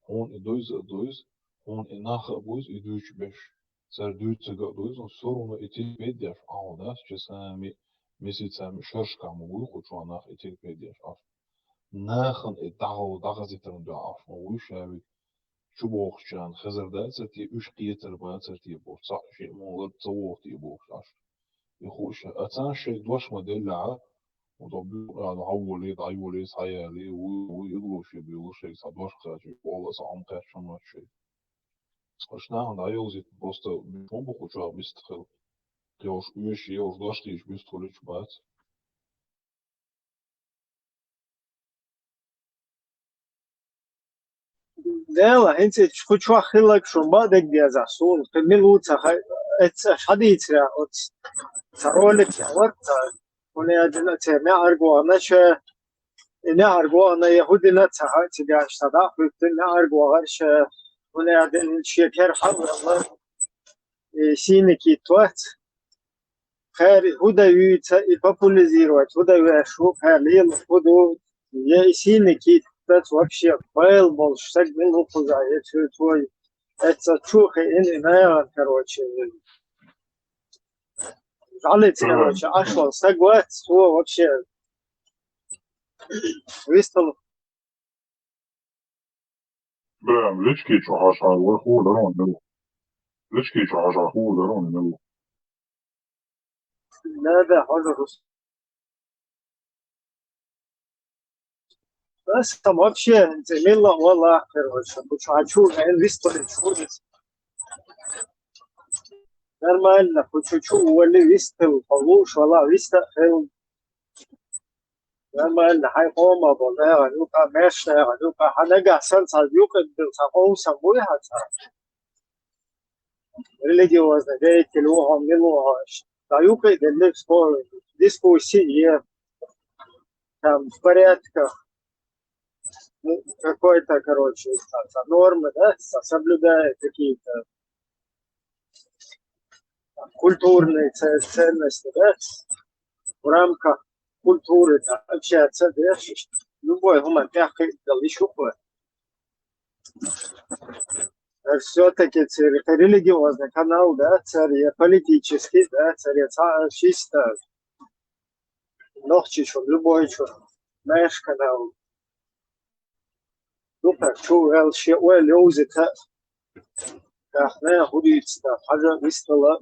хьуна и дойза а дойза, хьуна и нах а бовза, и дуьйцуш берш. Цар дуьйцург а дойза, но всё равно и терпеть деш Ӏаш, да? Часами, месяцами, шерашкахь ма вуй кху чу нах и терпеть деш Ӏаш. Нахана и дӀахо дӀахазийтарна дуьхьа Ӏаш ма вуй шаверг. Чубохучарна хезар дацар те, уьш кхетар бацар те бохуш, цхьаъ шиъ мо лар ца воху те бохуш Ӏаш. И хууш а, а царна шайга дош ма деллехь, хӀун ду, буьйху ала, хьан волий, дӀайолий, схьаялий, вуй, вуй, игло шен буьйлуш шайга цхьа дош кхача, ола а цхьа Ӏомакхаьчча хӀун моттиг шайга. Аша нахана дӀайовзийта, просто муьлш ма бу кху чохь вистхила. Кхин уьш оьшуш, уьш дош кхийсаш вистхуьлуьйтуш бац. Дела, хӀинца кху чохь хилларг шуна бакъдерг деза суна, кхин мила ву ца хай, эцца аш хьадийцарехь, оцу ца ролик яхьа вара ца, хӀунда аьлла церан неӀарга вахана ша, и неӀарга вахана я хӀун дина ца хаьа цигахь, ша дӀа а хӀуьттина неӀарга вахара ша, хӀунда аьлла шен кара хьа а велла, и сийна кийттоц. Кхаьра хӀун дан вуьйца и популяризировать, хӀун дан веш ву, кхаьра лела хӀун ду, я и сийна кийттац вообще, байла болуш стаг мила ву кхузахь, я цуьнан цой. Эцца чу а хиъна и нахана, короче, жӀалица, короче, Ӏаш волу стаг вац, цо вообще вистхила. Бра, лички чу хьажахьара вай хуур дара вайн мила ву. Лички чу хьажахьара хуур дара вайн мила ву. Да, да, хьожур ву. Аса там вообще, хӀинца милла а валахь, короче, кху чу хьан чу а ваьлла, вистхуьлуш ву иза. Нормально, кху чу чу а валли, вистхила, хьо лууш валахь, вист а хила. Нормально, хьайн къомах болу нахана юкъа, маьрша нахана юкъа, хьан нагахь санна цхьа юкъа дина цхьа къовсам буй хьан цхьа? Религиозный деятель ву хьо, мила ву хьо, аш. Цхьа юкъа а делли, спор, дискуссии е, там, в порядках, ну, какой-то, короче, цхьа, цхьа нормы, да, цхьа соблюдая какие-то культурные ц-, ценности, да, в рамках культуры, да, общаться, да, любой хӀуман тӀехь кхиъна дала йиш ю-кх вай. Всё-таки церан религиозный канал, да, церан я политический, да, церан я цхьа а чисто нохчичун, любойчун, маьрша канал. Дукха чу а ваьлла, шен ойла йовзийта, тахана хӀун дуьйцу, тхан хьажа вистхила.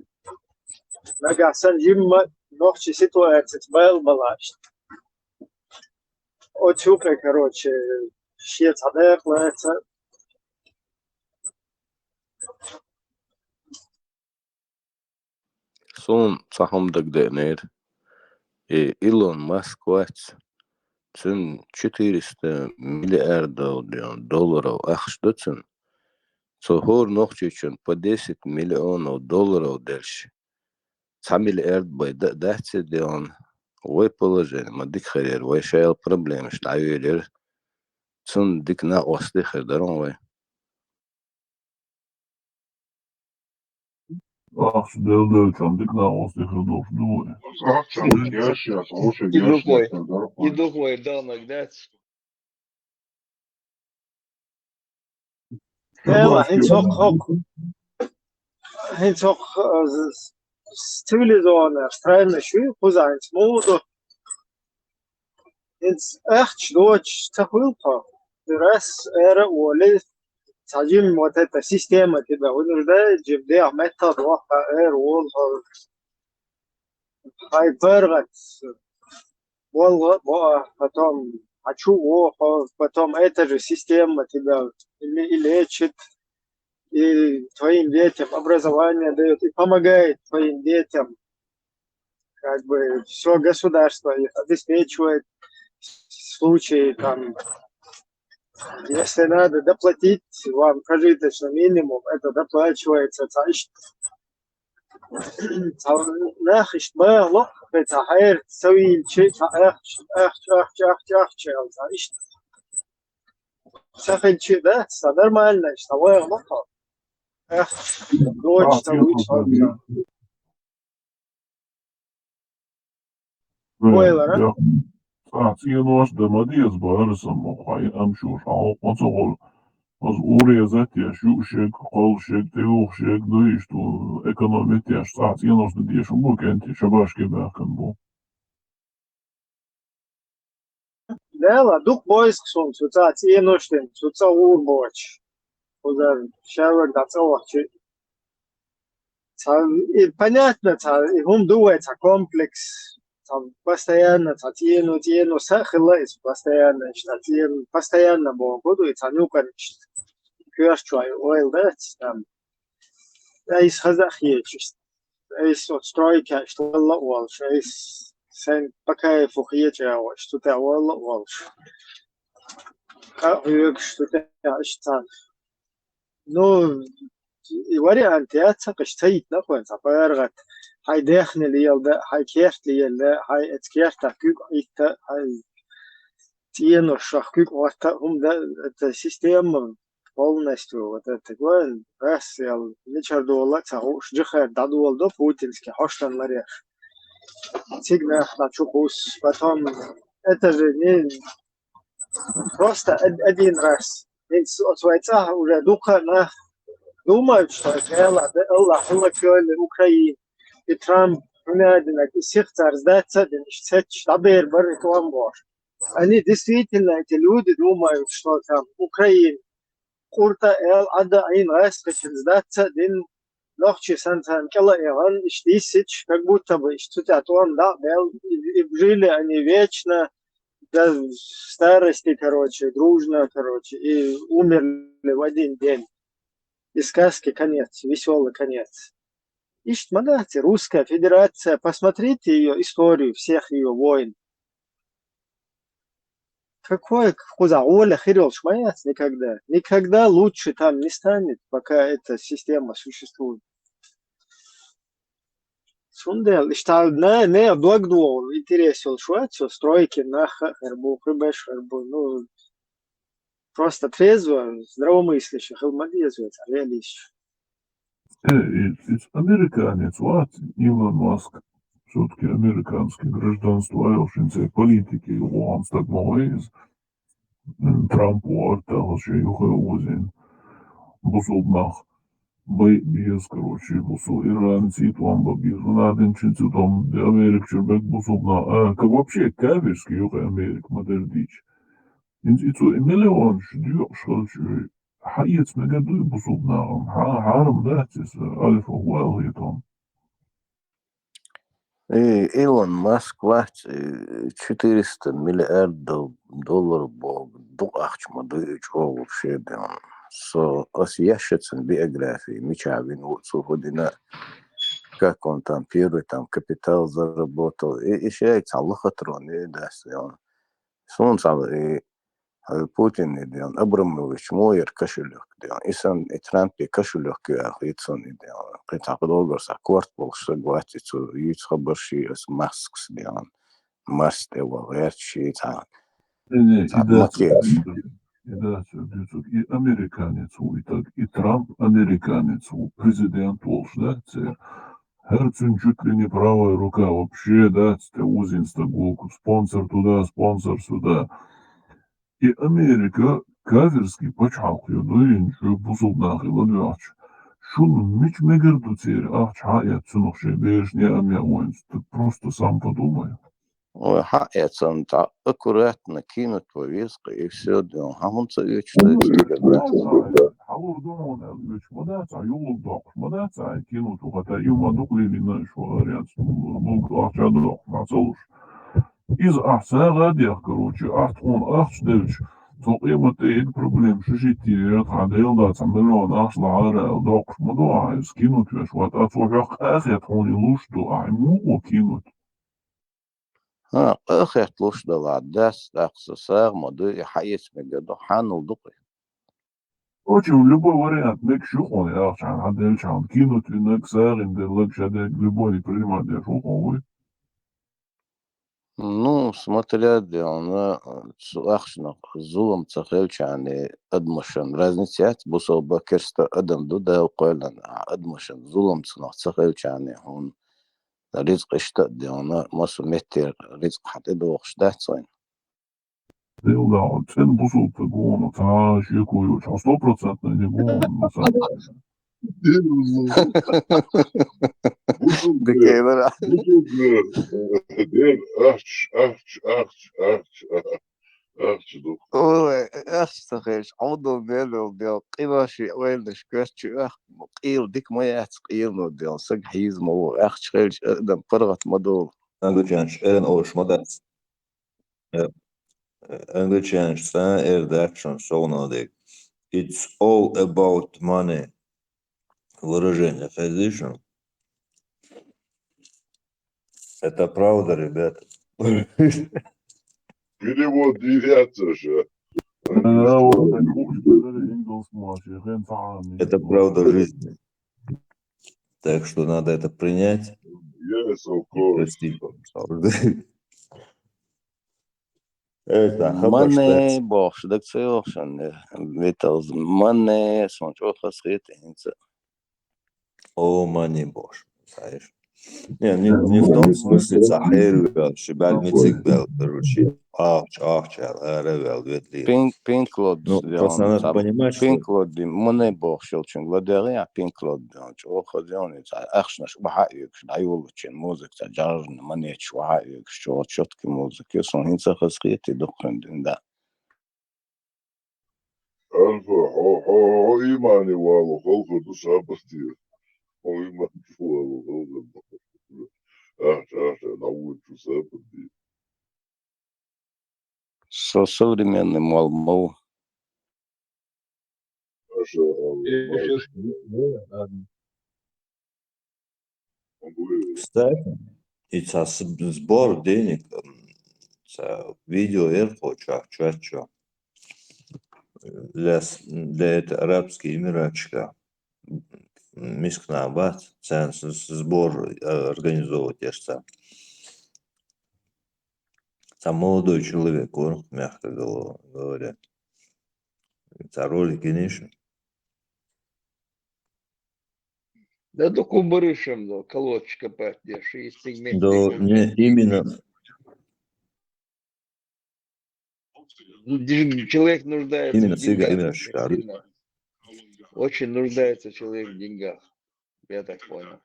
Нагахь санна жимма нохчийн ситуацица байла балаш. Оцу юкъе, короче, шен цхьа дакъа лаца. Суна цхьа хӀума дагадеанера. И Илон Маск вац, цуьнан четыреста миллиардов долларов ахча ду цуьнан. Цо хӀора нохчичунна по десять миллионов долларов делча, цхьа миллиард бен дан а дац и, дела, вай положение ма дика хир яра, вай шайла проблемаш дӀайоьлура. Цунна дика накъостий хир дара вай. Ахча делла делчунна дика накъостий хир долуш ду вай. Ахча деш яц, хӀуша И деш духой, яц, дара и хӀуша. Духой даннаг дац. Эла, хӀинца хӀокху, хӀинца хӀокху, э, з-, цивилизованная страна шу, кхузанца муду. Инц ахч дочь ца хуйла тхо. Раз эра оли, ца жим вот эта система тебя вынуждает, жим дех метод ваха эр ол хо. Хай паргат. Болго, бо, потом хочу о, хо, потом эта же система тебя или, и лечит, и твоим детям образование дает, и помогает твоим детям. Как бы все государство их обеспечивает в случае там, если надо доплатить вам прожиточный минимум, это доплачивается. Ца ишт, ца нах ишт багло, ца хайр, ца вилчи, ца ахч, ахч, ахч, ахч, ахч, ца ишт. Ца хилчи, да, ца нормально, ишт, ца багло. Ахч, дочь, ца вич, Вайлара? Цхьа цӀенош да ма деза бара сан ма хьай амшуш хьалха ца гӀор. Аз урезать еш, юушег, кхолшег, тӀеюхшег, дуйш ту экономить еш, цхьа цӀенош да деш, бу кенти, шабашки бахкан бу. Дела, дук бойск сун, цу цӀа цӀенош тен, цу цӀа ур боч. Кузар шавар да цӀа вахчи. Ца, и понятно, ца, и хум дуэ, ца комплекс, ца постоянно, ца цӀену, цӀену, са хила из постоянно, ишта цӀену, постоянно бо, буду и ца нюкан, ишта кёрчуай, ойл, да, там. Эйс хаза хьечиш. Эйс от стройка, ишта валла уолш, эйс сен по кайфу хьеча, ишта те валла уолш. Ка хьёгш, ишта те, ишта. Ну, и вариант яц, хӀакъ ишта ца йитина хӀун, ца паргӀат, хьай дехни лелда, хьай керт лелда, хьай эц кертах куьг Ӏитта, хьай цӀеношах куьг Ӏотта, хӀума да, эта система полностью, вот это, гван, раз, ял, мичар дола, ца гӀуш, джихар, дадуол до путинский, хьоштан лареш. Цигнах на чукус, потом, это же не, Просто од-, один раз. Ведь с-, от войца уже духана думают, что это Элла, да, Элла, Элла Кёль, Украина. И Трамп, ну, не один, и всех царь сдаться, да, не считать, что Бер, Бер, и Куамбор. Они действительно, эти люди, думают, что там Украина, Курта, Эл, Ада, Айн, Гайс, Качин сдаться, дин, нохчи сан сан кела и ван, ишта диссич, как будто бы ишта цу тӀа тӀом да, бел, и, и жили они вечно, до старости, короче, дружно, короче, и умерли в один день. И сказки конец, веселый конец. Ишта ма дац, Русская Федерация, посмотрите её историю, всех её войн. Какой, кхуза гӀола хир йолуш ма яц никогда. Никогда лучше там не станет, пока эта система существует. Цундела, ишта не, не, дог догӀу интерес йолуш вац, со стройки нах а хир бу, кхибеш хир бу, ну, просто трезво, здравомыслящий хила ма деза веза, реалист. Э, и, и американец вац, Илон Маск. Всё-таки американский гражданство айошин цей политики югӀан стаг ма вайз. М, Трамп вар тахас ши юхе узин. Бусулб нах бай без, короче, бусул Иран цитван ба без. Надин чин цитван Америка чур бек бусулб нах. А, как вообще каверский юхе Америка ма дердич. Инц ицу и миллион шу дюкъ шхалчу. Хьаэца мегар дуй бусулб нахам? Хьа-, хьарам дац иза, алифа валхӀитон. И Илон Маск вац, и четыреста миллиардов доллар боху, дукха ахча ма дуй и чӀогӀа вообще ден. Со, ас ешшацан биография, мича вина ву цу хӀу дина, как он там первый там капитал заработал. И, и шега цхьа лохотрон и дац, и он Суна цхьа и, э, Путин и ден, Абрамович мо яра кошелек ден. И сан и Трампе кошелек ю аьлла, и цун и ден. Кхин цхьа догар са корта болуш са гватти цу йийца хабар ши ас Маскс ден. Марс тӀе ван гӀерта ши цхьа. Не, не, цхьа и дац, макет. И дац, дуьйцург, и американец ву, и так, и Трамп американец ву, президент волуш дац церан. ХӀара цуьнан чуть ли не правая рука вообще дац, тӀе узин стаг вукху, спонсор туда, спонсор сюда. И Америка кафирский пачхьалкх ю дуйна, шу бусулб нах хила доьгӀча, Шуна мича мегар ду церан ахча хьаэца цунах шайн берашна яа а ма яа вайна? Ты просто сам подумай. Ой, хьаэцан цхьа аккуратно кинуть ван веза-кх, и всё, дел, хьан хӀунда ца оьцуш дац тигар дац? Хьалур ду хьуна аьлла оьцуш ма дац, хьан юллуг доккхуш ма дац, хьан кинуть ву, хӀаьта юма дукха лелийна аша вахарец, луг ахча доккхуш ма ца луш. Иза ахь сагӀа а дех, короче, ахь тхуна ахча делча, цу къемат тӀе эгга проблема шу шийтта яр, тхьа Дела дац, цхьа миллион ахча лахьара аьлла доккхуш ма ду ахь иза кинуть веш, ват а цо хьох къахет хьуна и луш ду, ахь и муха кинуть? ХӀа, къахет луш далахь, дас тӀаккха со сагӀа ма ду, и хьаэца мегар ду, хьанал ду-кх и. Короче, любой вариант мегаш ю хьуна, яхача хьан делча хьан кинуть винарг, сагӀина делларг, шадерг, любой принимать деш ву хьуна вуй. Ну, смотря, дел, на, цу ахчанах зулам ца хилча хьуна, адамашна разница яц, бусалба, керста адам ду, Дала кхоьллина, а адамашна зулам цунах ца хилча хьуна, хьуна ризкъ иштта а, дел, на, массо а меттера ризкъ хьан тӀедогӀуш дац вайна. Дел да, хьо цӀена бусалба стаг ву хьуна, цхьа шеко йоцуш, хьо стопроцентный не ву хьуна, на самом деле. Дикейнара. Дел, ахча, ахча, ахча, ахча, ахча ду. Ой, ахча ца хилча, Ӏовдал мел йолу дел, къиноши ойланаш коьртачу ахча, къийла дика ма яц, къийла но дел, сага хьийза ма ву, ахча хилча, адам паргӀат ма долу. Англичанаш эрна олуш ма дац. Э, э, англичанаш цкъа а эр дац шуна, совгӀат дерг. It's all about money. Выражение хезий шуна? Это правда, ребята. Перевод не яц аша. Да, вот так вот, инглс маши, хен цхьа а не. Это правда жизни. Так что надо это принять. Yes, of и course. Простить, пожалуйста. Э, да, хабар, Мане кстати. Бохуш, даг ца йохуш, э, Виталз, мане, сон чӀогӀа хазахета хӀинца. О, мане бохуш, знаешь. Не, не, не в том смысле, ца хьервел, ши баьл мициг бел, короче, ахча, ахча, ара вел, ведли. Пинк, пинк лод, Ну, просто надо понимать, что пинк лод, мане бохуш йолчун, ладяги, а пинк лод, чӀогӀа хаза йони, ца ахчанаш бахьа югуш, дӀайолучун музыка, ца джаржна, манечу бахьа югуш, чӀогӀа чётки музыка, сон хӀинца хазахета дукхун дин, да. Альфа, хьо, хьо, хьо имани валу халха ду сабатир. Хьо имани валу халха ду. Ахча, ахча, навучу сабатир. Со современный мол ма ву. Аша, а, Э, ма- щас, э, ладно. Кстати, и ца с-, сбор денег, м, ца видео эр кхочу, чё, чё. Для с-, для этой Арабские Эмиратчика. М, мискна бац, цен с-, с-, сбор, э, организовывать еш ца. Ца молодой человек, он, мягко гало-, говоря. Ца ролик, конечно. Да только у барышем, да, колодочка пахнешь, и стигмент. Да, не, именно. Диж-, человек нуждается Именно в деньгах, именно шикарно. Очень нуждается человек в деньгах. Я так понял.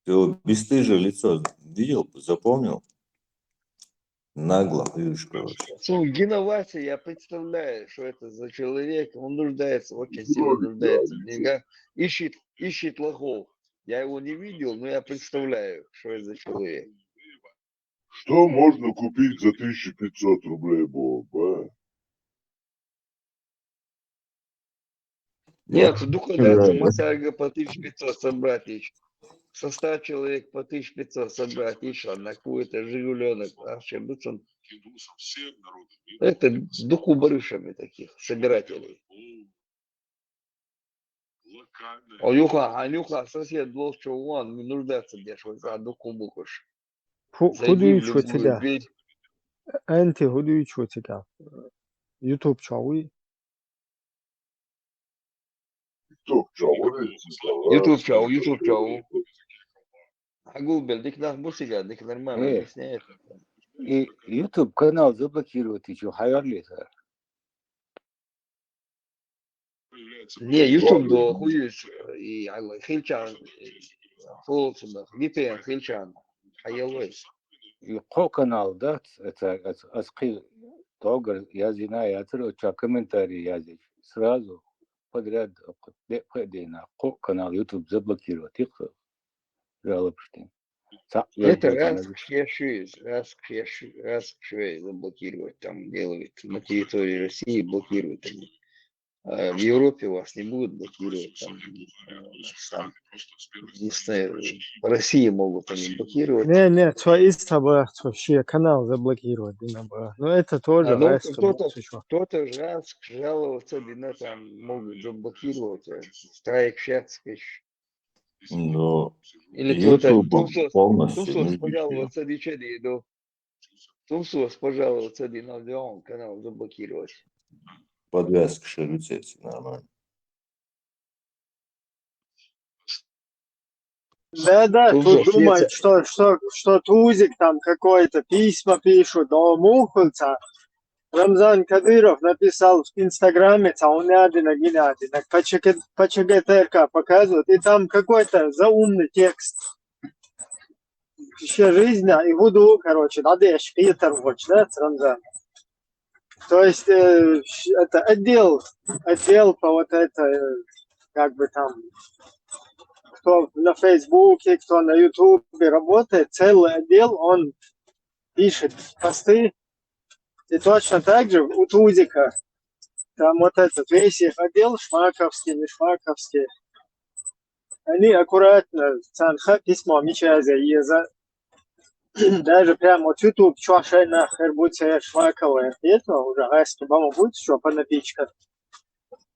Ты его бесстыжее лицо видел, запомнил? Нагло, видишь, короче. Ну, Гена Вася, я представляю, что это за человек. Он нуждается, очень сильно нуждается в деньгах. Ищет, ищет лохов. Я его не видел, но я представляю, что это за человек. Что можно купить за тысяча пятьсот рублей, Боб, а? Нет, духу дац, масарга по тысяча пятьсот собрать ещё. Со ста человек по тысяча пятьсот собрать ещё на какой-то жигулёнок, а чем бы там. Это духу барышами таких, собирателей. О, юха, а юха, сосед лох чё вон, нуждаться деш, вот за духу букуш. Ху-, худуючу цигахь. Анти, худуючу цигахь. YouTube чё вуй? YouTube чё вуй? YouTube чё, YouTube чё вуй? Агул бел, дик нах бусига, дик нормально, Э. Объясняет. И YouTube канал заблокировать, ты чё, хайрли это? Не, YouTube-да хуюс, и хилчан, холцунах, V P N хилчан, хьаеллой. И кхо канал дац, аца, аца, аца кхы догар язйина яцар, оча комментарий язйич. Сразу подряд де-, пхе дена, кхо канал YouTube заблокировать, их жалобштин. Ца-, Это жалобштин. Раз к шесть, раз к шесть, раз к шесть заблокировать там делают. На территории России блокируют они. А в Европе вас не будут блокировать, там, э, там, не знаю, в России могут они блокировать. Не, не, цо ист хӀама ба, цо ший канал заблокировать дина ба. Но это тоже. А, ну, раз, кто-то, кто-то раз жаловаться дина, там могут заблокировать, э, страйк шесть тысяч. Ну, или кто-то, YouTube полностью, тумсос, пожалуйста, дича диду. Тумсос, пожалуйста, дина, он канал заблокировать. Подвязка ширится, нормально. Да, да, тут думают, что, что, что Тузик там какой-то, письма пишут, да, мухульца. Рамзан Кадыров написал в Инстаграме, цауняди на гинади, на П Ч Г, П Ч Г Т Р К показывают, и там какой-то заумный текст. Всю жизнь, а, и буду, короче, надо я шкитер, вот, да, Рамзан. То есть, э, щ-, это отдел, отдел по вот это, э, как бы там, кто на Фейсбуке, кто на Ютубе работает, целый отдел, он пишет посты. И точно так же у Тузика. Там вот этот весь их отдел, шмаковский, не шмаковский. Они аккуратно, цанха письмо мичазе, и за-, даже прямо вот YouTube, чё шайна, хербуце, шмаковая. Это уже гайски, бама будет, что понапичкать.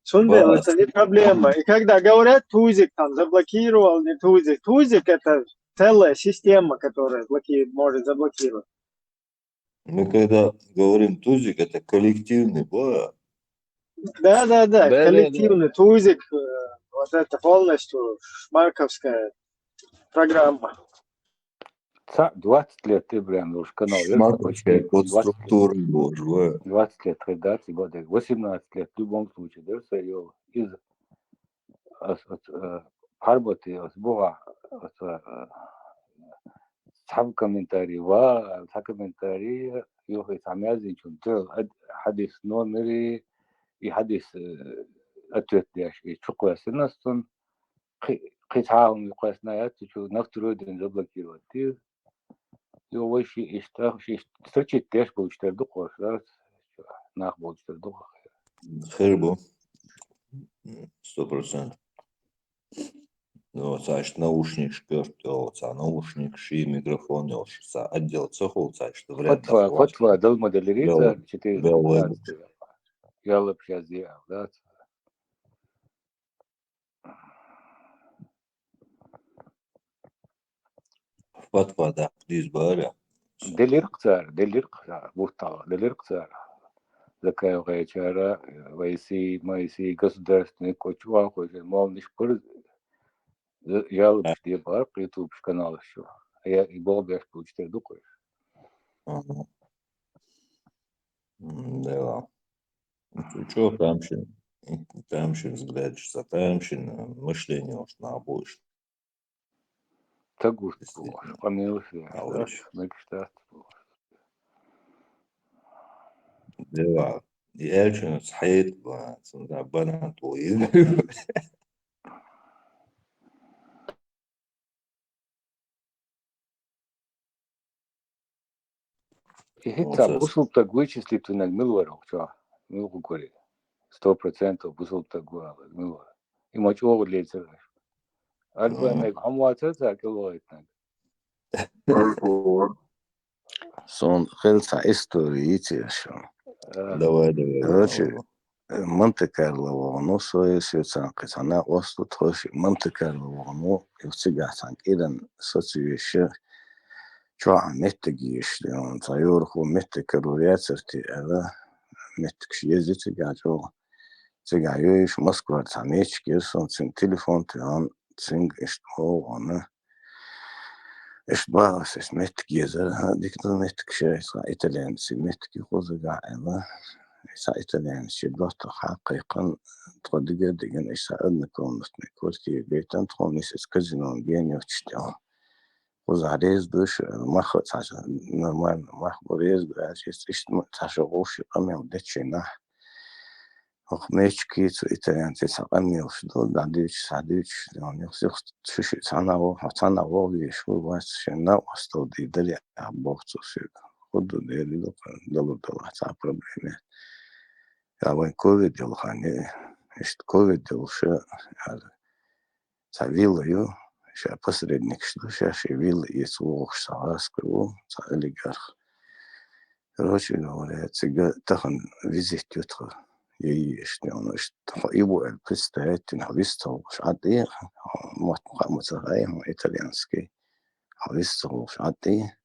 Цундел, это не проблема. И когда говорят, Тузик там заблокировал, не Тузик. Тузик — это целая система, которая блокирует, может заблокировать. Мы когда говорим Тузик, это коллективный, ба? Да, да, да, да, да, коллективный Тузик, э, вот это полностью шмаковская программа. Ца-, двадцать лет ты прям уж канал, я шмаковская почти двадцать лет. Подструктура, боже мой. Двадцать лет редакции, вот так, восемнадцать лет в любом случае, да, всё, из, ас-, ас-, э, Харбати, ас буга, ас, э, цхьа комментарий ва, цхьа комментарий, юхи цхьа мязинчун, тё, ад-, хьадис номери, и хьадис, э, ответ деш, и чукхвесина сун, кхи-, кхи цхьа хӀума кхвесна яц, чу на второй день заблокировать. Ты, ё, вай ши ишта, ши ишта, строчить деш болчтер дукхош, да? Нах болчтер дукхош. Хер бу. Сто процентов. Ну, цааш наушник шкёрт, ё, ца наушник, ши микрофон, ё, ца отдел цахул, цааш вряд ли. Хотва, хотва, дал моделири, ца четыре. Ялап сейчас, да? Фатва да, диз баря. Делиркъ цар, делиркъ, бухтала, делиркъ цар. Закай гъайчара, вайси, майси, государственный кочуа, хоже, мол, ниш пыр, жалобаш де бар, YouTube канал шу. Я и бобеш получите дукуш. Ага. М, да. Чё, тамшин, тамшин взгляд, что тамшин, э, мышление, что на будешь. Тагуш, конечно. Помилуй, алыш. Мечтать. Да. Я чё, схейт, ба, сунда банан твой. И хӀинца бусулб таг вычислить винаг мила вара, чо? Мила гугури? Сто процентов бусулб таг вара, мила вара? И ма чӀогӀа лецар. Арба мег хӀама вацар цар кӀелвойтнаг. Сон хел цхьа истори йицеша. Давай, давай, короче, давай. Монте-Карло вогӀу, со я сецан кхы цхьа накъост тхо ши Монте-Карло вогӀу, юха цигахь цхьана кӀиран сацийша, чохь меттиг йиш, цхьа юрхо меттиг карор яцар те аьлла, меттигаш еза цигахь чӀогӀа. Цигахь йойша Москвара цхьа мечик еза сон, цуьнан телефон тӀе ван, цуьнга иштта вогӀу ван. Иштта бахара ас меттиг езара, дика ду меттиг шайца, итальянцийн меттиг ю кхуза гахь аьлла. цхьа итальянец чи доттагӀа хьакхайкхана, тхо дигар дигана, иштта однокомнатный квартира гайтина, тхона нисица казино гена йоцуш тӀехьа. Кхузахь реза ду шу, мах а цхьа нормально, мах бу реза ду аьлча, иштта ма цхьа шу гӀуш къамел дечийнахь. Оха мечки цу итальянций цхьа къамелаш ду, дӀадуьйцуш, схьадуьйцуш, деррига юха сих шу шиъ цхьана вогӀу, хьо цхьана вогӀу веш ву, вац шен нав астал дийр дара, яхь боху цо соьга. ХӀун ду дера, ду, далур далахь, цхьа проблема яц. Я вайн ковид йолу хан, иштта ковид йолуш, яра, цхьа вилла ю, ша посредникаш ду, ша ши вилла эца вогӀуш цхьа гӀазкхи ву, цхьа олигарх. Короче говоря, цига тахана визит ю тхан, е еш, тӀе, ну, иштта хьо и бу аьлла представить йина, хьо вист ца хууш Ӏад тӀе, мотт ма ца хаьа хьуна итальянский, хьо вист ца хууш Ӏад тӀе.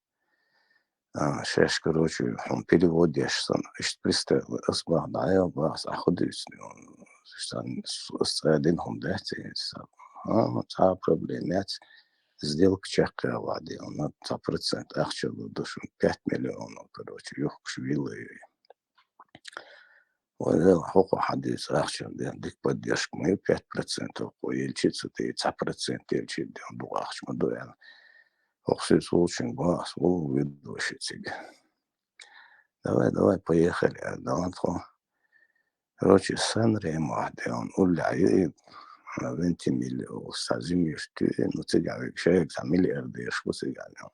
А, шаьш, короче, хьуна перевод еш санна, иштта представь, ас бах дӀаял бах, ас Ӏа хӀун дуьйцу, ну, сан, ас цкъа дина хӀума дац, сан, а, цхьа а проблема яц, сделка чекхъяла ваьдина, цхьа процент ахча лур ду шуна, пять миллионов, короче, юхкуш вилла ю. Вай Дела, хӀокхо хьан дуьйцу ахча, дика поддержка ма ю, пять процентов кхо елчи цу тӀе, цхьа процент елчи, дукха ахча ма ду аьлла. ХӀокху соьца волчуьнга боху ас, ву вуьду ши цига. Давай, давай, поехали, аьлла, даван тхо. Короче, Сан-Ремохь, деррига уллехь ю и, а, Вентимилля олуш цхьа жима юрт ю и, ну, цигахь вега шайга цхьа миллиардерш бу цигахь, деррига.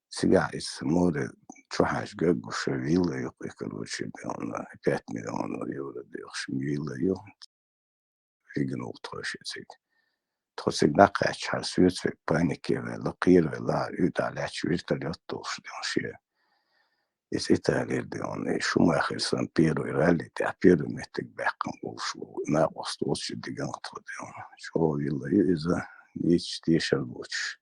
Цигахь иза море чу хьаьжча гуш вилла ю кхин, короче, деррига пять миллионов евро доьхуш вилла ю. Вигна ву тхо ши цига. Тхо цига дӀакхаьчча, хьан соьца вега панике ваьлла, кхеравелла, хьан уьйтӀахь лаьтташ вертолёт долуш, деррига шен. Иза Италера, деррига, и Шумахер санна первый ралли тӀехь первый меттиг баьккхина волуш ву, накъост воцчу диган тхо, деррига. ЧӀогӀа вилла ю иза, нийсачу тешар лоцуш.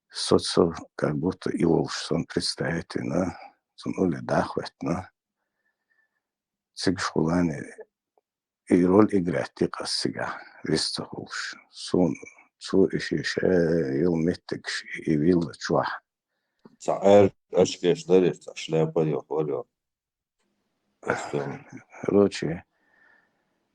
Со цо как будто и волуш санна представить вина, цунна улле дӀахӀоьттина. Цигахь хӀуллане и роль играть дика ас цигахь, вист ца хууш. Суна цо и шен ша йолу меттигаш и вилла чохь. Цхьа аьрру очкеш дара, цхьа шляпа йохур йо. Короче,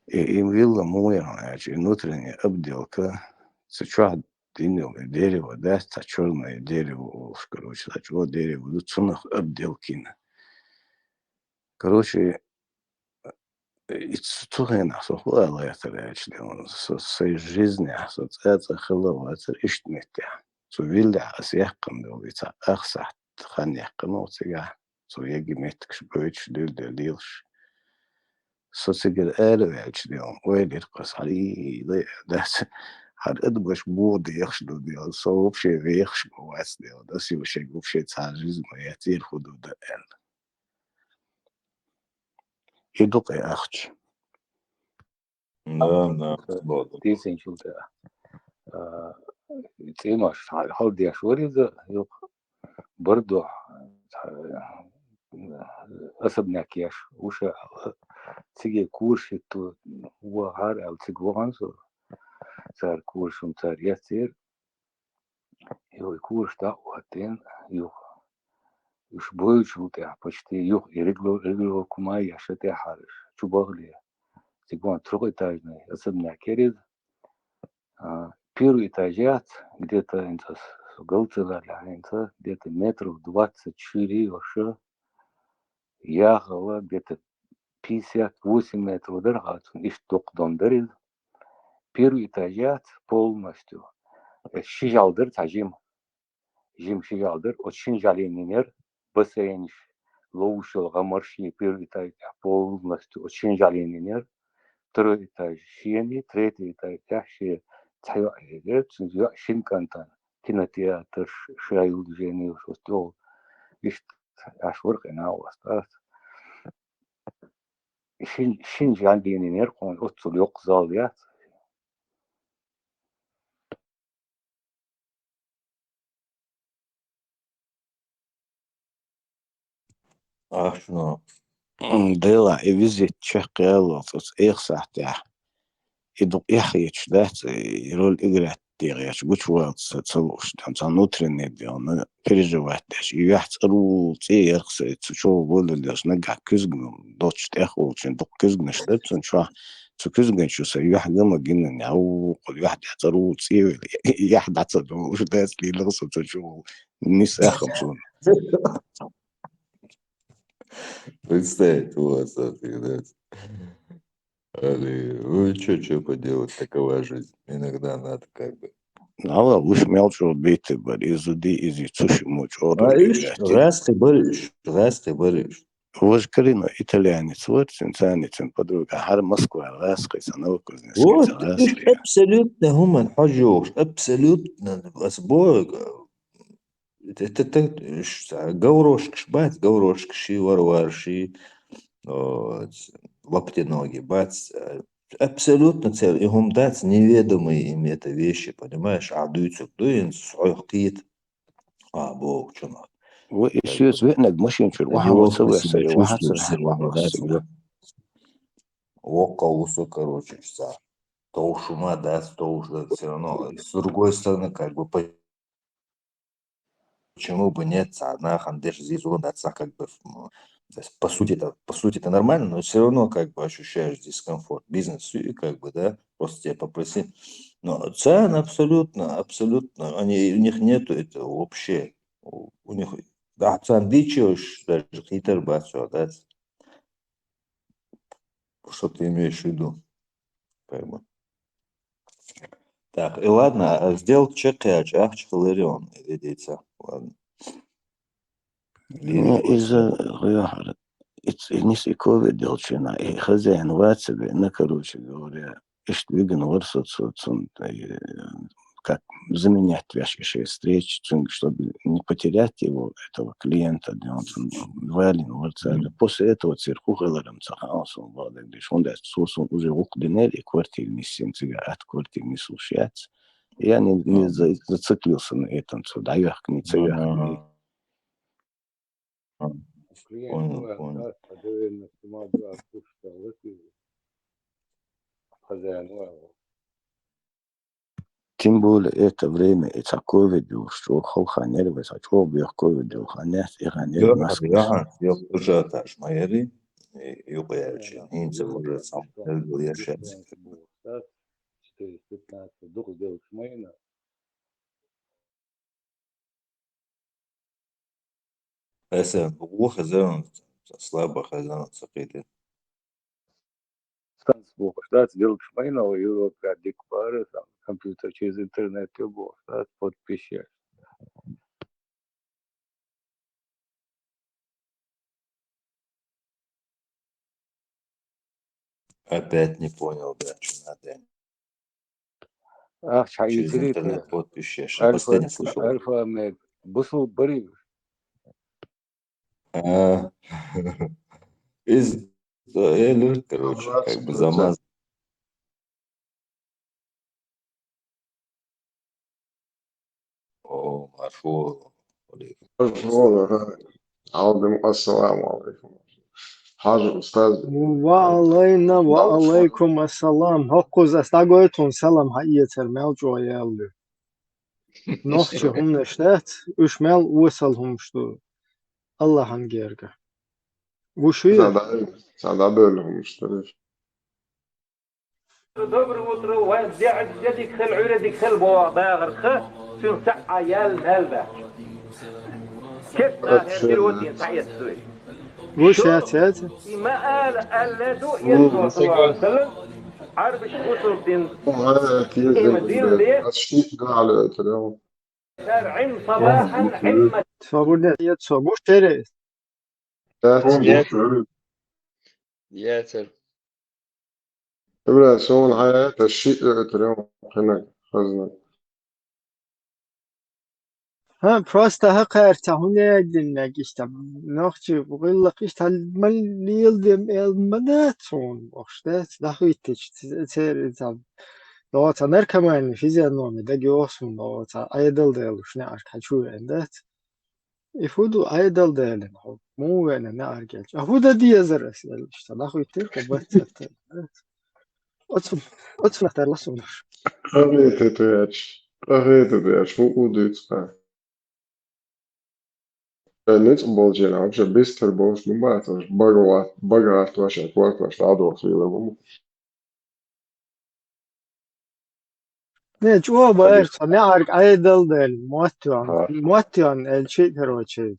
и, и вилла муха яра аьлча, и внутренняя обделка, цу чохь дина йолу и дерево дац, цхьа чёрное дерево олуш, короче, цхьа чӀогӀа дерево ду, цунах обделка йина. Короче, и цу, цу хенахь со хӀун ала гӀертара аьлча, деррига, со, сайн жизнехь со цкъа-цкъа хилла вацара иштта меттехь. Цу виллехь ас яьккхина долу и цхьа ах сахьт хан яьккхина ву цигахь, цо еги меттигаш гойтуш, дуьйла-дуьйла лелаш. Со цигара араваьлча, деррига, ойла йира-кх ас, хьан и, и, и, дац, хьан адамаш муха дехаш ду, деррига, со вообще вехаш го вац, деррига, ас ю шайга вообще цхьа жизнь ма яц, ира хӀун ду дан аьлла. И ду-кх и ахча. Да, да, вот. Тийсинчул тӀаьхьа. А, цӀиймаш хьал-, хьалдеш вара иза, юха бардо, а, особняк еш, уьш а, циге кураш хӀитто вахара аьлла, цига вахана со. Цара кураш хӀума цара эццера. Йо, и кураш дӀа а хӀоттийна юха. Уьш бойучул тӀаьхьа почти юха и регло-, регулировка ма еш тӀаьхьараш, чу бахале. Цига ван трёхэтажный особняк яра иза. А, первый этаж яц, где-то, хӀинца со галцалалехь, хӀинца где-то метров двадцать шире йоша, яхала где-то пятьдесят восемь метров дара, хьацун иштта доккха дом дара иза. Первый этаж яц полностью. Э, ши жӀаьла дара цхьа жима. Жима ши жӀаьла дара, оцу шина жӀаьленна йинера бассейнаш, ловзуш йолу гӀамарш, и первый этаж тӀехь полностью оцу шина жӀаьленна йинера. Второй этаж шена, третий этаж тӀехь шен цхьа йоӀ хилира, цуьнан йоӀ шина кӀантана кинотеатр, ш-, шай йолу движение, оцу тӀехула иштта Аш вара къинхьа вац. Шин, шин жан дийна нерхъон оццул йоккха зал яц. Ахча, ну. М, дела, и визит чекхъяллалц оцу эха сахьтехь. И дукха эхь хеташ дац, и роль играть дегӀ яч гучвалц ца луш, там ца внутренний дегӀ, переживать деш. И яхь цӀару цӀи ярх се, цу чу волалеш, нагахь куьзгну, доч тӀех волчун, дукх куьзгнаш дацун чу, цу куьзган чу са яхь гама гинан, яу, яхь дя цӀару цӀи, яхь даца ду, уж дес лилгса цу чу, нис ахам сун. Представить у вас это, да. Али, ну и чё, чё поделать, такова жизнь. Иногда надо как бы. Ала, уж мел чу бейте бар, изуди, изи цуши муч, ора. А иш, гъаскъи бариш, гъаскъи бариш. Вож карино итальянец вар, цин цани цин подруга, гьар Москва гъаскъи, ца Новокузнецк. Вот, иш абсолютно гьуман хьожуш, абсолютно, ас бога. Т-, т-, т-, ш-, гаврошкаш бац, гаврошкаши, варвараши, о, ц-, лаптиноги бац, а, абсолютно цел, и хӀума дац, неведомые им это вещи, понимаешь, а дуйцук дуй, ин схьойх кхийт, а, боху чунах. Ва и соьца веънаг машин чуьра, ваха ца веса, ваха ца веса. Воккха вусу, короче, ца. Товшума дац, товш дац, всё равно. С другой стороны, как бы, по-, почему бы нет, ца нахана деш зизу, да, ца как бы, м, то есть, по сути это, по сути это нормально, но всё равно как бы ощущаешь дискомфорт. Бизнес, и как бы, да, просто тебя попросить. Но цен абсолютно, абсолютно, они, у них нету этого вообще. У, у них, да, цен дичи уж даже хитр бацу, да. Что ты имеешь в виду? Как бы. Так, и ладно, а сделать чек я, ахча хиларион, видите, ладно. Ну, из-за гӀояхьара. Иц-, и нис и ковид йолчуьна, и хозяин вацаби, ну, короче говоря, иштта вигна вар со цу, цун, э, как заменять вешкаши встречи, цунга, чтобы не потерять его, этого клиента, да, он цун валин вар царна. После этого цир хӀу хиларам ца хаьа сона бакъдерг деш, хӀунда аьлча цо сона уже гӀуллакх динера и квартира нисйина, цига атта квартира нисуш яц. Я не, не за-, зациклился на этом, цо дӀаяхкани, ца яхкани. Понял, понял. Тем более это время, и ца ковид йолуш, чӀогӀа халханера вай, ца чӀогӀа бех ковид йолу хан яц, и хан яц Москваш. Яхьанс, йоккха ажиотаж ма яри, и юкъа яьлча, хӀинца хӀун ца хьаьлла яшац. Четыреста пятнадцать дукха делуш ма йина. Аса ву хазан, слабо хазан сакъити. Станц бухаш дац, делкаш майна, Европа дик бара, там, компьютер через интернет ю бухаш дац, подписчик. Опять не понял, да, что надо. Ах, через интернет подписчик. Альфа, последний слышал. Альфа Мег. Бусул бари. А, из, э, короче, как бы замаз. О, маршо, алейкум. Маршо, ага. Алдым, ассаламу алейкум. Хьажа устаз. Ва алайна, ва алайкум ассалам. ХӀокхуза ас дӀагойтун салам хьаэцар мел чӀогӀа яьлла. Нохчи хӀуманаш дац, уьш мел осал хӀумаш ду. Аллахьан герга. Вушу? Ца дӀа-, ца дӀабевлла хӀумаш ду. Доброе утро, вай дегӀ дедик хила, Ӏуьйредик хила боху бахарх, цуьнан цхьаъ а яьлла мел баьхча. Кеп нахе перевод дийна схьаэцна дуй. Вуш яц, яц? И ма ала, аьлла ду, Элчано, саллаллаху алейхи ва саллям, Ӏарбаш бусурдин, ас шиъ гахьалоьцур ю. Цара Ӏин сабахьан, Ӏин ма- Свободный, я цо, гуш тере. Яцар. Яцар. Ибрай, суна хьаьта шиъ оьцур ю кхинаг хазна. ХӀа, просто хӀокхара ца хӀун яздиннаг иштта. Нохчи гӀиллакх иштта хьал ма леладем эл ма дац хьуна, бохуш дац, дӀахӀиттича ц-, церан ца. ДогӀу ца наркоманин физиономия дага йоху суна, догӀу ца Ӏедал делуш неӀарг хьан чу веана дац. И хӀун ду, Ӏедал делина хьо? Муха веана неӀарг аьлча? А хӀун дан дезара ас аьлла, иштта дӀахӀиттира кху баццаттара. Оцу, оцунах тарло суна. Амин, тетуяч. Ах, это, да, я ж муку дуьйцу, ха. Э, ницкъ болчеран вообще бистар болуш ма бац, баглат-, баглатош, я кортош дӀадохийла ву. Не, чӀогӀа баьрца, неӀарга Ӏедал дела, мотт йоьлла. Ха. Мотт йоьлла, элчи, короче.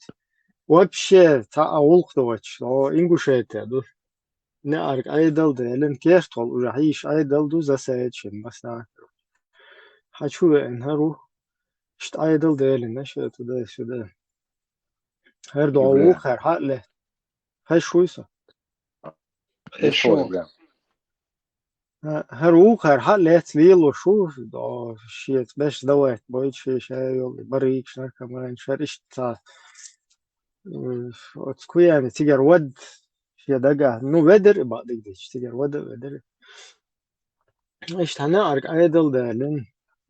Вообще, цхьа а гӀуллакх доцуш, о, Ингушетия ду. НеӀарга Ӏедал делан, керта волу уже хьийзаш Ӏедал ду, засаечун масна. Хьан чу веана хӀара ву? Иштта Ӏедал делина, ша туда-сюда. ХӀара догӀу ву, хӀара хьа а ле. Хьеш вуй со? Хьеш ву. ХӀа-, хӀара ву, хӀара хьа а лецна лелош ву, до, шеца беш давайт бойт, шен ша йолу, барийкаш, наркоманаш, хӀара иштта цхьа, м, оцу кхуьяни цигара вад, шен дагахь, ну, ведар и бакъдерг дийцича, цигара вада а ведар. Иштта хьан неӀарга Ӏедал далийна.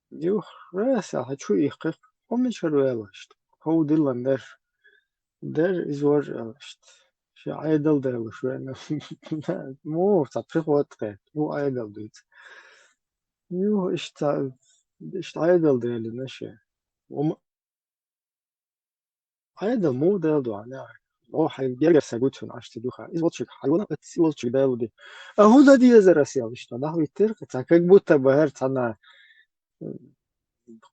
Юх, раса, хьан чу ихкхи, хӀун мичара вела иштта? Хов диллан дара. Дара иза вожа аьлла иштта. Шен Ӏедал далуш веана. Муха цхьа приход кхетта, хӀун Ӏедал дуьйцу? Юх, иштта, иштта Ӏедал далийна шен. Хьайда, муха Дала дуьхьал яхь. О, хьайн гергара са гуцун Ӏаш ца дуьхьа. Иза волчуьнга хьайвала, иза волчуьнга Дала ду. А хӀун дан дезара ас ял иштта? Нах виттира, ца как будто бахьар цхьана, м,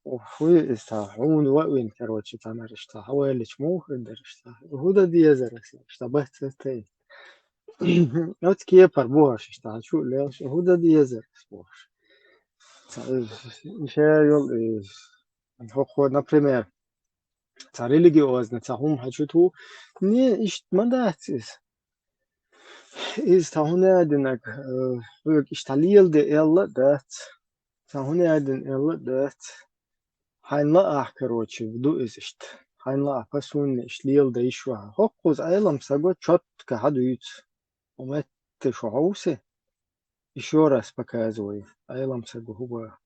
хӀуй иза, хьуна ваъвина, короче, цхьанара иштта, хьан ваьллича муха хир дара иштта? ХӀун дан дезара ас ял иштта? Бац ца тайна. Оцу кепара бохуш иштта, хьан чу а лелаш, хӀун дан дезара ас бохуш? Ца, ша йол, э, хӀокхо, например, цхьа религиозна, цхьа хӀума хьан чу ту, не, иштта ма дац иза. Иза цхьа хӀуна а динарг, э, хьоьга иштта леладе аьлла а дац, цхьа хӀуна а дина аьлла а дац. Хьайна лаахь, короче, ду иза иштта. Хьайна лаахь, по сунне иштта леладе йиш ваха. ХӀокхуза Ӏелам саго чотка хьан дуьйцу. Хьо метта шу хьовсе, ещё раз показываю, Ӏелам саго хӀун баха.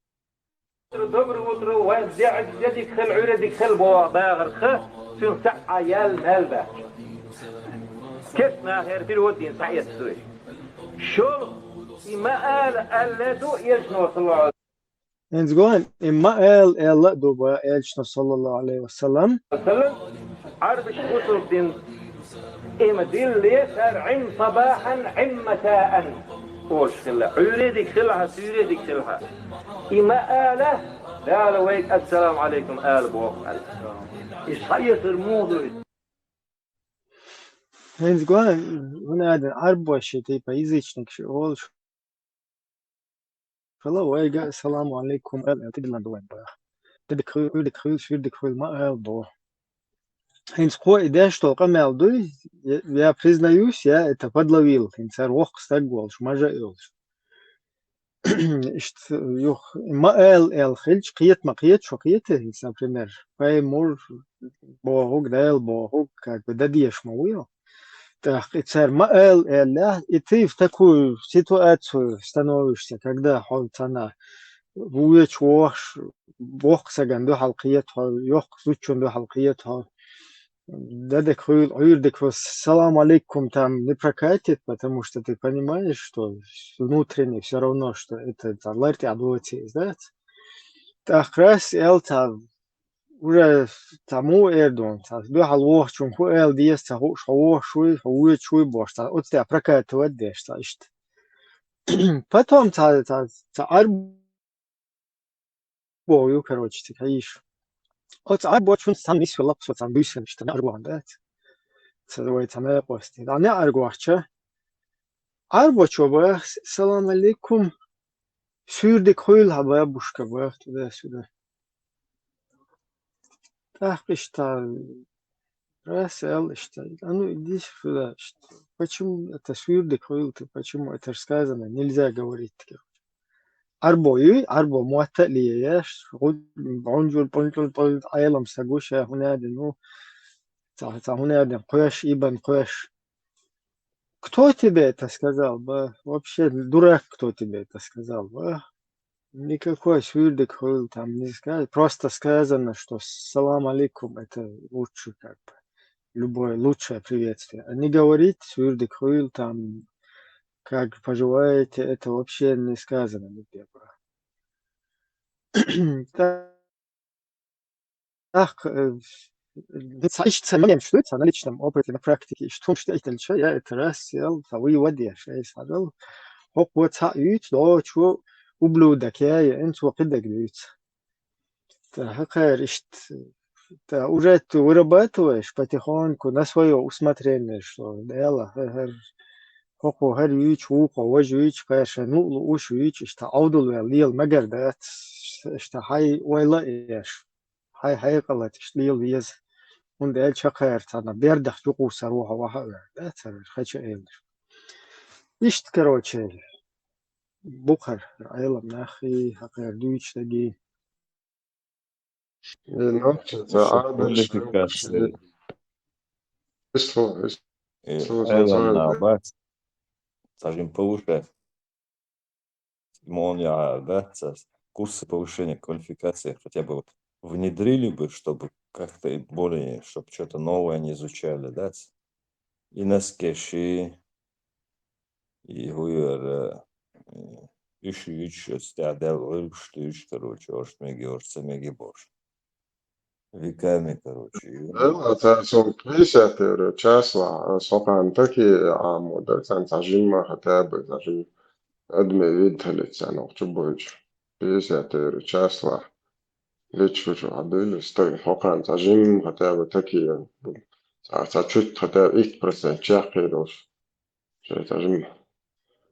Доброе утро, вайн дегӀ дедик хила, Ӏуьйредик хила боху бахарх, цуьнан цхьаъ а яьлла мел баьхна. Кест нахера перевод дийна схьаэцна дуй. ШолгӀа, и ма ала аьлла ду Элчано, саллаллаху ӀалайхӀи ва саллам. ХӀинца гой, и ма ала аьлла а ду бан Элчано, саллаллаху ӀалайхӀи ва саллам. Ва саллам, Ӏарбаш бусулба дин, и ма дилле цара Ӏим сабахьан, Ӏим масаан олуш хилла. Ӏуьйредиг хилахьа, суьйредиг хилахьа. И ма ала, Дала вайга ассаламу Ӏалайкум ала боху аьлла. И схьаэцар муха ду иза? ХӀинца гой, хӀунда аьлла Ӏарбоша, типа, язычникаш олуш. Хала вайга ассаламу Ӏалайкум аьлла, тидилан ду вайн баха. Дедик хуьлу, уьрдик хуьлу, суьрдик хуьлу ма ала боху. ХӀинца кхо и деш долу къамел дуй, я, я признаюсь, я это подловил, хӀинца цара воккха стаг волуш, мажа а йолуш. Иштта юха ма ала аьлла хилча, кхета ма кхета, шо кхета, хӀинца, например, пайхамар бохург, Дала бохург, как бы, дан дезаш ма ву йо. ТӀаккха и цара ма ала аьлла, и ты в такую ситуацию становишься, когда хьо цхьана вуьйцуш вохуш, воккха стагана дуьхьал кхета хьо, йоккха зудчунна дуьхьал кхета хьо. Дедик хуьлу, Ӏуьйрдик хуьлу, салам алейкум там не прокатит, потому что ты понимаешь, что внутренне всё равно, что это цхьа лар тӀехь доцийза дац. ТӀаккха раз аьлла цхьа уже цхьа муха эр ду, цхьа дуьхьал вохучунна хӀун ала деза, ца хууш хьо вохуш вуй, хьо воьдуш вуй бохуш, цхьа оцу тӀехь прокатывать деш цхьа иштта. Потом цхьа, цхьа, цхьа Ӏарбо ю, короче, цига хьийзаш. Оцу Ӏарбочун цхьана нисвелла, со цхьана буьйсанаш, цхьана Ӏарбо дац. Ца вай цхьа мекъосте. ДӀа неӀарга вахча, Ӏарбочо баха, салам алейкум, суьрдиг хуьлу хьан, бабушка, баха, туда-сюда. ТӀаккха иштта, раз аьлла иштта, а ну иди сюда, иштта. Почему это суьрдиг хуьлу ты, почему это ж сказано, нельзя говорить, короче. Ӏарбо юй, Ӏарбо мотта а лееш, гӀу-, бӀунжур, пӀунтӀур, тӀур, Ӏелам саг ву ша, хӀунда аьлла, ну, цхьа, цхьа хӀунда аьлла, кхоьш, ибан кхоьш. Кто тебе это сказал, ба? Вообще, дурак, кто тебе это сказал, ба? Никакой суьрдиг хуьлу там не сказано. Просто сказано, что салам алейкум, это лучше, как бы, любое, лучшее приветствие. А не говорить суьрдиг хуьлу там, как поживаете, это вообще не сказано нигде, ба. Так, нах, э, ца-, иштта ца мегаш ду, ца на личном опыте, на практике, иштта хӀумаш тӀаэтталча, я это раз сел, ца вывод еш, ай схьадал. ХӀокхо ца юьйцу, дочу ублюдок я, я, ин цо кхидерг дуьйцу. Ца хьакхайра иштта, ца уже ты вырабатываешь потихоньку на своё усмотрение, что Дела, хӀара, хӀара, хӀокхо хӀара юьйцу, вукхо важа юьйцу, кхайра шайн ну а лууш юьйцу, иштта Ӏовдал вел лела мегар дац, иштта хьай ойла а еш. Хьай хьекъалца иштта лела веза. ХӀунда аьлча хӀокхара царна бердах чукхуссар ву хьо ваха а вер, да, цар хача элаш. Иштта, короче, бухар Ӏелам нахи, хӀокхара дуьйцу дагий. Э, ну, ца Слушай, Ӏадаташ квалификация. Исло, Э, исло, Ӏелам ца нах бац. Цхьа жим повышать. Мон я, да, ца-, курсы повышения квалификации хотя бы вот внедрили бы, чтобы как-то и более, чтоб чё-то новое они изучали, да, ц-, и наскеши, и гуйра, э, иш иш, стя дел гуйргуш, короче, ош меги, ош ца меги бош. Веками, короче, ю. Э, а ца сон пятьдесят евро часла, а сокъан таки, а, мода, цан ца жимма хотя бы, ца жим адме вид талит, ца нохчу бойчу. Пятьдесят евро часла. Лечу чу адыли, стой, сокъан ца жим хотя бы таки, ца, ца чуть хотя бы икс процент чакхе долуш. Шей ца жим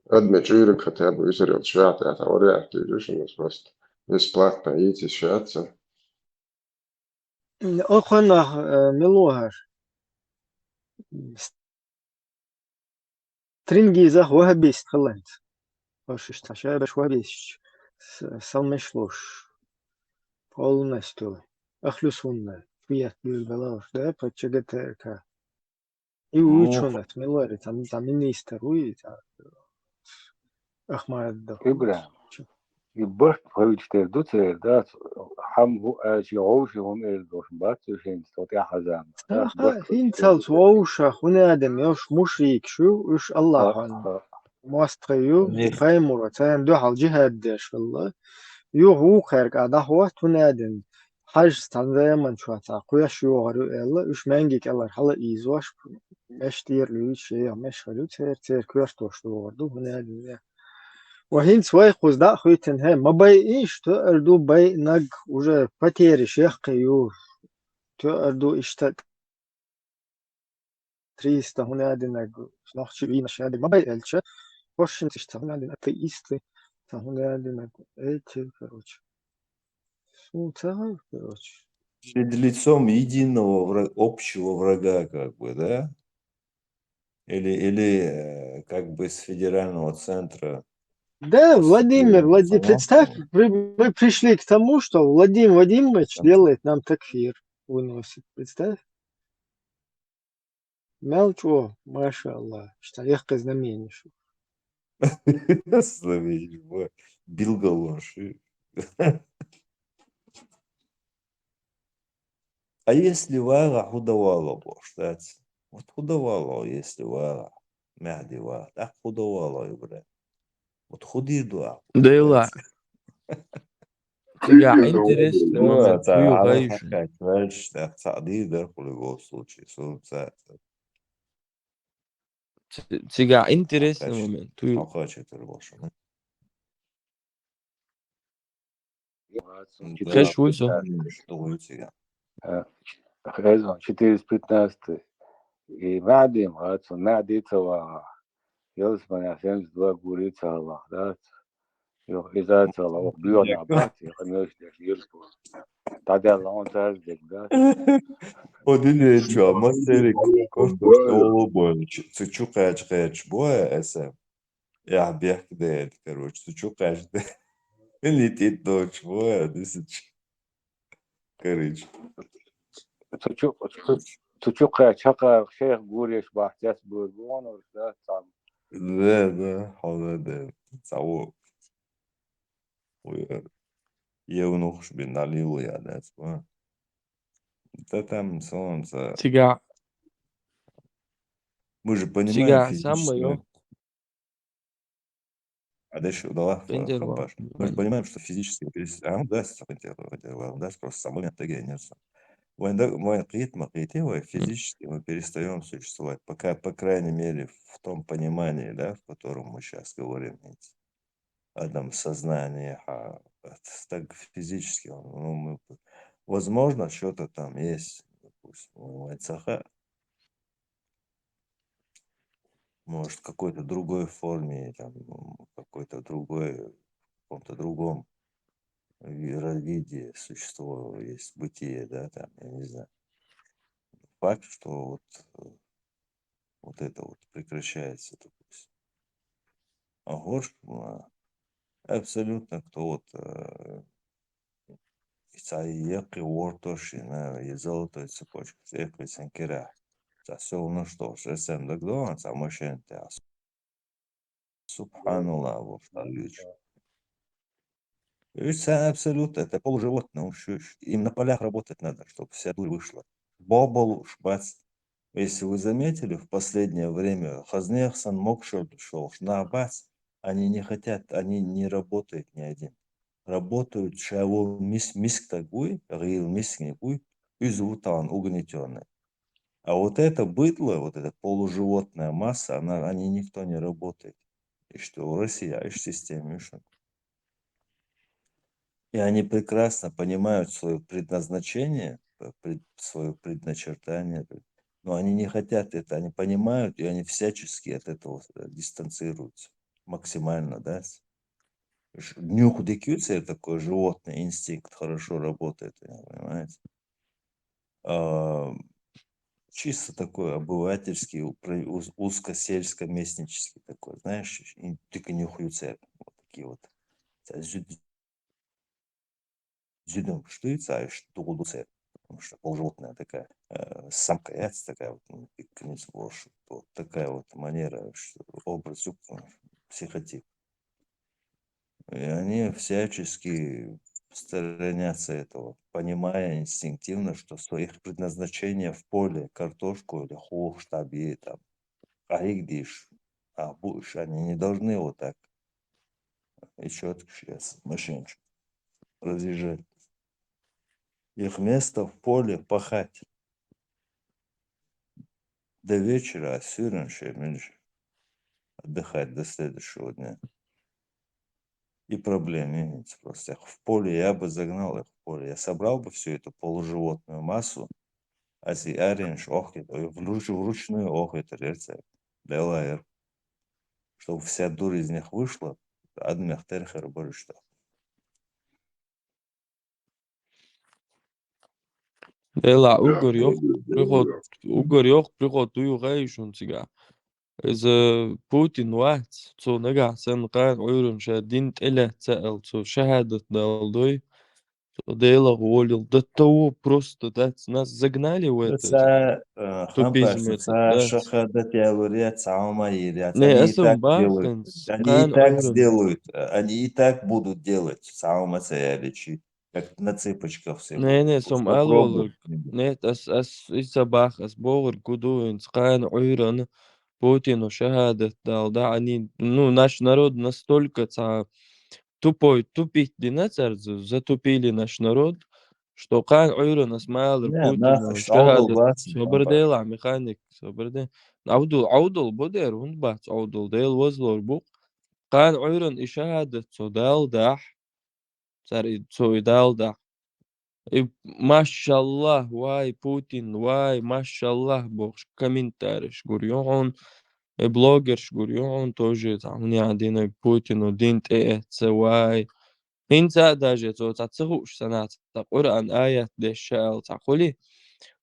адме чуьйриг хотя бы исерил швят, я ца вариант, ты же, просто бесплатно идти швятся. Оханах, э, милугьар. Стрингизах вахабист хиланца. Ош иштта шабаш вахабист с-, салмеш луш. Полностью. Ахлю сунна. Шият бир балалш, да, пачча ГТРК. И Ну, уьйчунас, милари, ца, ца министр вуй, ца Ахмадов. Ибрахим. Чу. И барт пхьуьйтуш тера ду церан, да, хьам хӀу аьлчи, гӀовши хӀума эр долуш бац цу шайна, цо тӀаьхьаза. Аха, хӀинцалц вовшах, хӀуна адам йош мушрикаш ю, уьш Аллахьан мостагӀий ю, пайхамаро царна дуьхьал жихӀад деш хилла. Юха вукхаьрга а дӀахӀотта, хӀуна адам Хьажас цхьана заман чохь цхьа кхоьш йогӀур ю аьлла, уьш маьнги кӀелара хьала ийзош, меш тӀера луьйчу, шех меш хир ю церан, церан коьртош догӀур ду, хӀунда аьлла. Ва хӀинца вай кхуза дӀа а хуьйтина, хӀе, ма байъийша, тоьар ду байъинарг, уже потеряш яккхий ю, тоьар ду иштта триста хӀунда динарг, нохчи вийнаш яди ма бай элча, хӀоршинца иштта хӀунда динарг, атеисты, ца хӀунда динарг, эти, короче. Сун ца гӀар, короче. Перед лицом единого вра-, общего врага, как бы, да? Или, или, э, как бы с федерального центра. Да, Владимир, Влади-, представь, при-, мы пришли к тому, что Владимир Владимирович делает нам такфир, выносит, представь. Мел чӀогӀа, машаАллахӀ, иштта яккхий знаменаш. Знаменаш, бо, билгалонаш. А если вагӀа хӀу давало бохуш дац? Вот хӀу давало, если вагӀа, Мехди вагӀа, тӀаккха хӀу давало, Ибрахим? Вот хӀу дийр ду ахь? Дела. Цигахь интересный момент, ца хӀу ю гӀайша? Хьакхаьчча, ваьлча, тӀаккха цхьаъ дийр дара хӀу в любом случае, суна ца. Ц-, цигахь интересный момент, хӀу ю? Хьакхаьчча тера бохуш. Кеш вуй со? Э, хезон, четыреста пятнадцатый. И Мехди ма вац, Мехди ца вагӀа. Ялсманехь семьдесят два гури ца гӀалахь, дац? Юха иза ца гӀалахь, ваха боьгӀна бац, я къамелаш деш, йирс бу. ДӀадаьлла хьуна цаьрца дерг, дац? О, динечо, мастерик, кортош тӀе волу бойла, цу чу кхаьча кхаьча бой аса. Яхь бехк дерг, короче, цу чу кхаьча де. Ини тӀит доцуш бой, дисача. Короче. Цу чу, цу, цу чу кхаьча хьакхарах шайх гуреш бахьа цец буьр бу вон уьш, да, цхьамма. Да, да, хьо да, да. Цхьа ву. Ву я. Евнухаш бина дӀалело я дац, ва. Да там солнце. Цигахь. Мы же понимаем физически. Цигахь самое. А дальше удала хаббаш. Мы же понимаем, что физически перес-, а, ну, да, с-, да, с-, просто самой не отыгрывается. Вайн да-, вайн къийитӀ ма къийитӀий вай, физически мы перестаём существовать, пока, по крайней мере, в том понимании, да, в котором мы сейчас говорим, ведь. Адам сознание, а, это так физически, он, ну, мы п-, возможно, что-то там есть, допустим, у вайнца ха-, может, в какой-то другой форме, там, м, какой-то другой, в каком-то другом ви-, ра-, виде существо есть, бытие, да, там, я не знаю. Факт, что вот, э, вот это вот прекращается, допустим. А горш, а, абсолютно, кто вот, э, цхьа яккхий вортош, я не знаю, я золотой цепочка, цӀе кхийсан керахь. Цхьа всё равно что, эсэм дагадоагӀан, цхьа машен тӀа. Субханаллах, вахталлич. Уж цхьа абсолютно, это полуживотное, уж, уж. Им на полях работать надо, чтобы вся дурь вышла. Бо-, болуш бац. Если вы заметили, в последнее время хазнех сан мокшер душевш на бац, они не хотят, они не работают ни один. Работают шаву мис-, миск такой, гил миск никуй, из вутан угнетённый. А вот это быдло, вот эта полуживотная масса, она, они никто не работает. И что в России, а и в системе, и что. И они прекрасно понимают своё предназначение, п-, пред-, своё предначертание, п-, но они не хотят это, они понимают, и они всячески от этого, э, дистанцируются максимально, да. Ш-, нюх дикюция, такой животный инстинкт хорошо работает, понимаете? А, чисто такой обывательский, упро-, уз-, узкосельско-местнический такой, знаешь, ин-, дика нюхьюцер, вот такие вот. Ца зюд-, зюдум штуй, ца иш дугулуцер, потому что полуживотное такая, э, самка яц такая вот, ну, дика низ бош, вот такая вот манера, ш-, образ юк, психотип. И они всячески сторонятся этого, понимая инстинктивно, что своё предназначение в поле, картошку или хух, штаб ей там, а их дишь, а будешь, они не должны вот так. И чётко сейчас машинчик разъезжать. Их место в поле пахать. До вечера, а сюрен шемель отдыхать до следующего дня. И проблем имеется просто. Их в поле, я бы загнал их в поле. Я собрал бы всю эту полуживотную массу, а зи аренш ох, это, и вруч-, вручную ох, это рельсы. Делаер. Чтобы вся дурь из них вышла, адмех терхер барышта. Дела угар йох, приход, угар йох, приход, уйгӀай шун цига. Из Путин вац, цо нагахь санна кхана Ӏуйран ша дин тӀелаьццаал, цо шахӀадат дала дой. Цо Делах волил. До того просто, да, нас загнали в это. Ца, э, тупизм хампарса, этот, ца да. Шахадат ялуря, ца ума иря, ца. Не, они и так делают. Они и так сделают, э, они и так будут делать, ца ума ца яличи. Как на цыпочках все будут. Не, не, сом алолур. Не, ас, ас, ица бах, ас богӀур гуду, инц кхана Ӏуйран Путину шахадат дала, да, они, ну, наш народ настолько ца тупой, тупить дина цар, за-, затупили наш народ, что кхана Ӏуйран ас малар Путину шахадат. Собар дела, механик, собар де. Авдул, Авдул бодер, унд бац Авдул, Дела возлор бух. Кхана Ӏуйран и шахадат цо дала дахь, цар и, цо и дала дахь. И машаллах, вай, Путин, вай, машаллах, бохуш, комментариш гур ю хьуна, и блогерш гур ю хьуна, тоже, там, не один, и Путину дин тӀеэцца, вай. ХӀинца а даже цо ца ца хууш санаца, ца Къуръан аят деш шаал ца хули,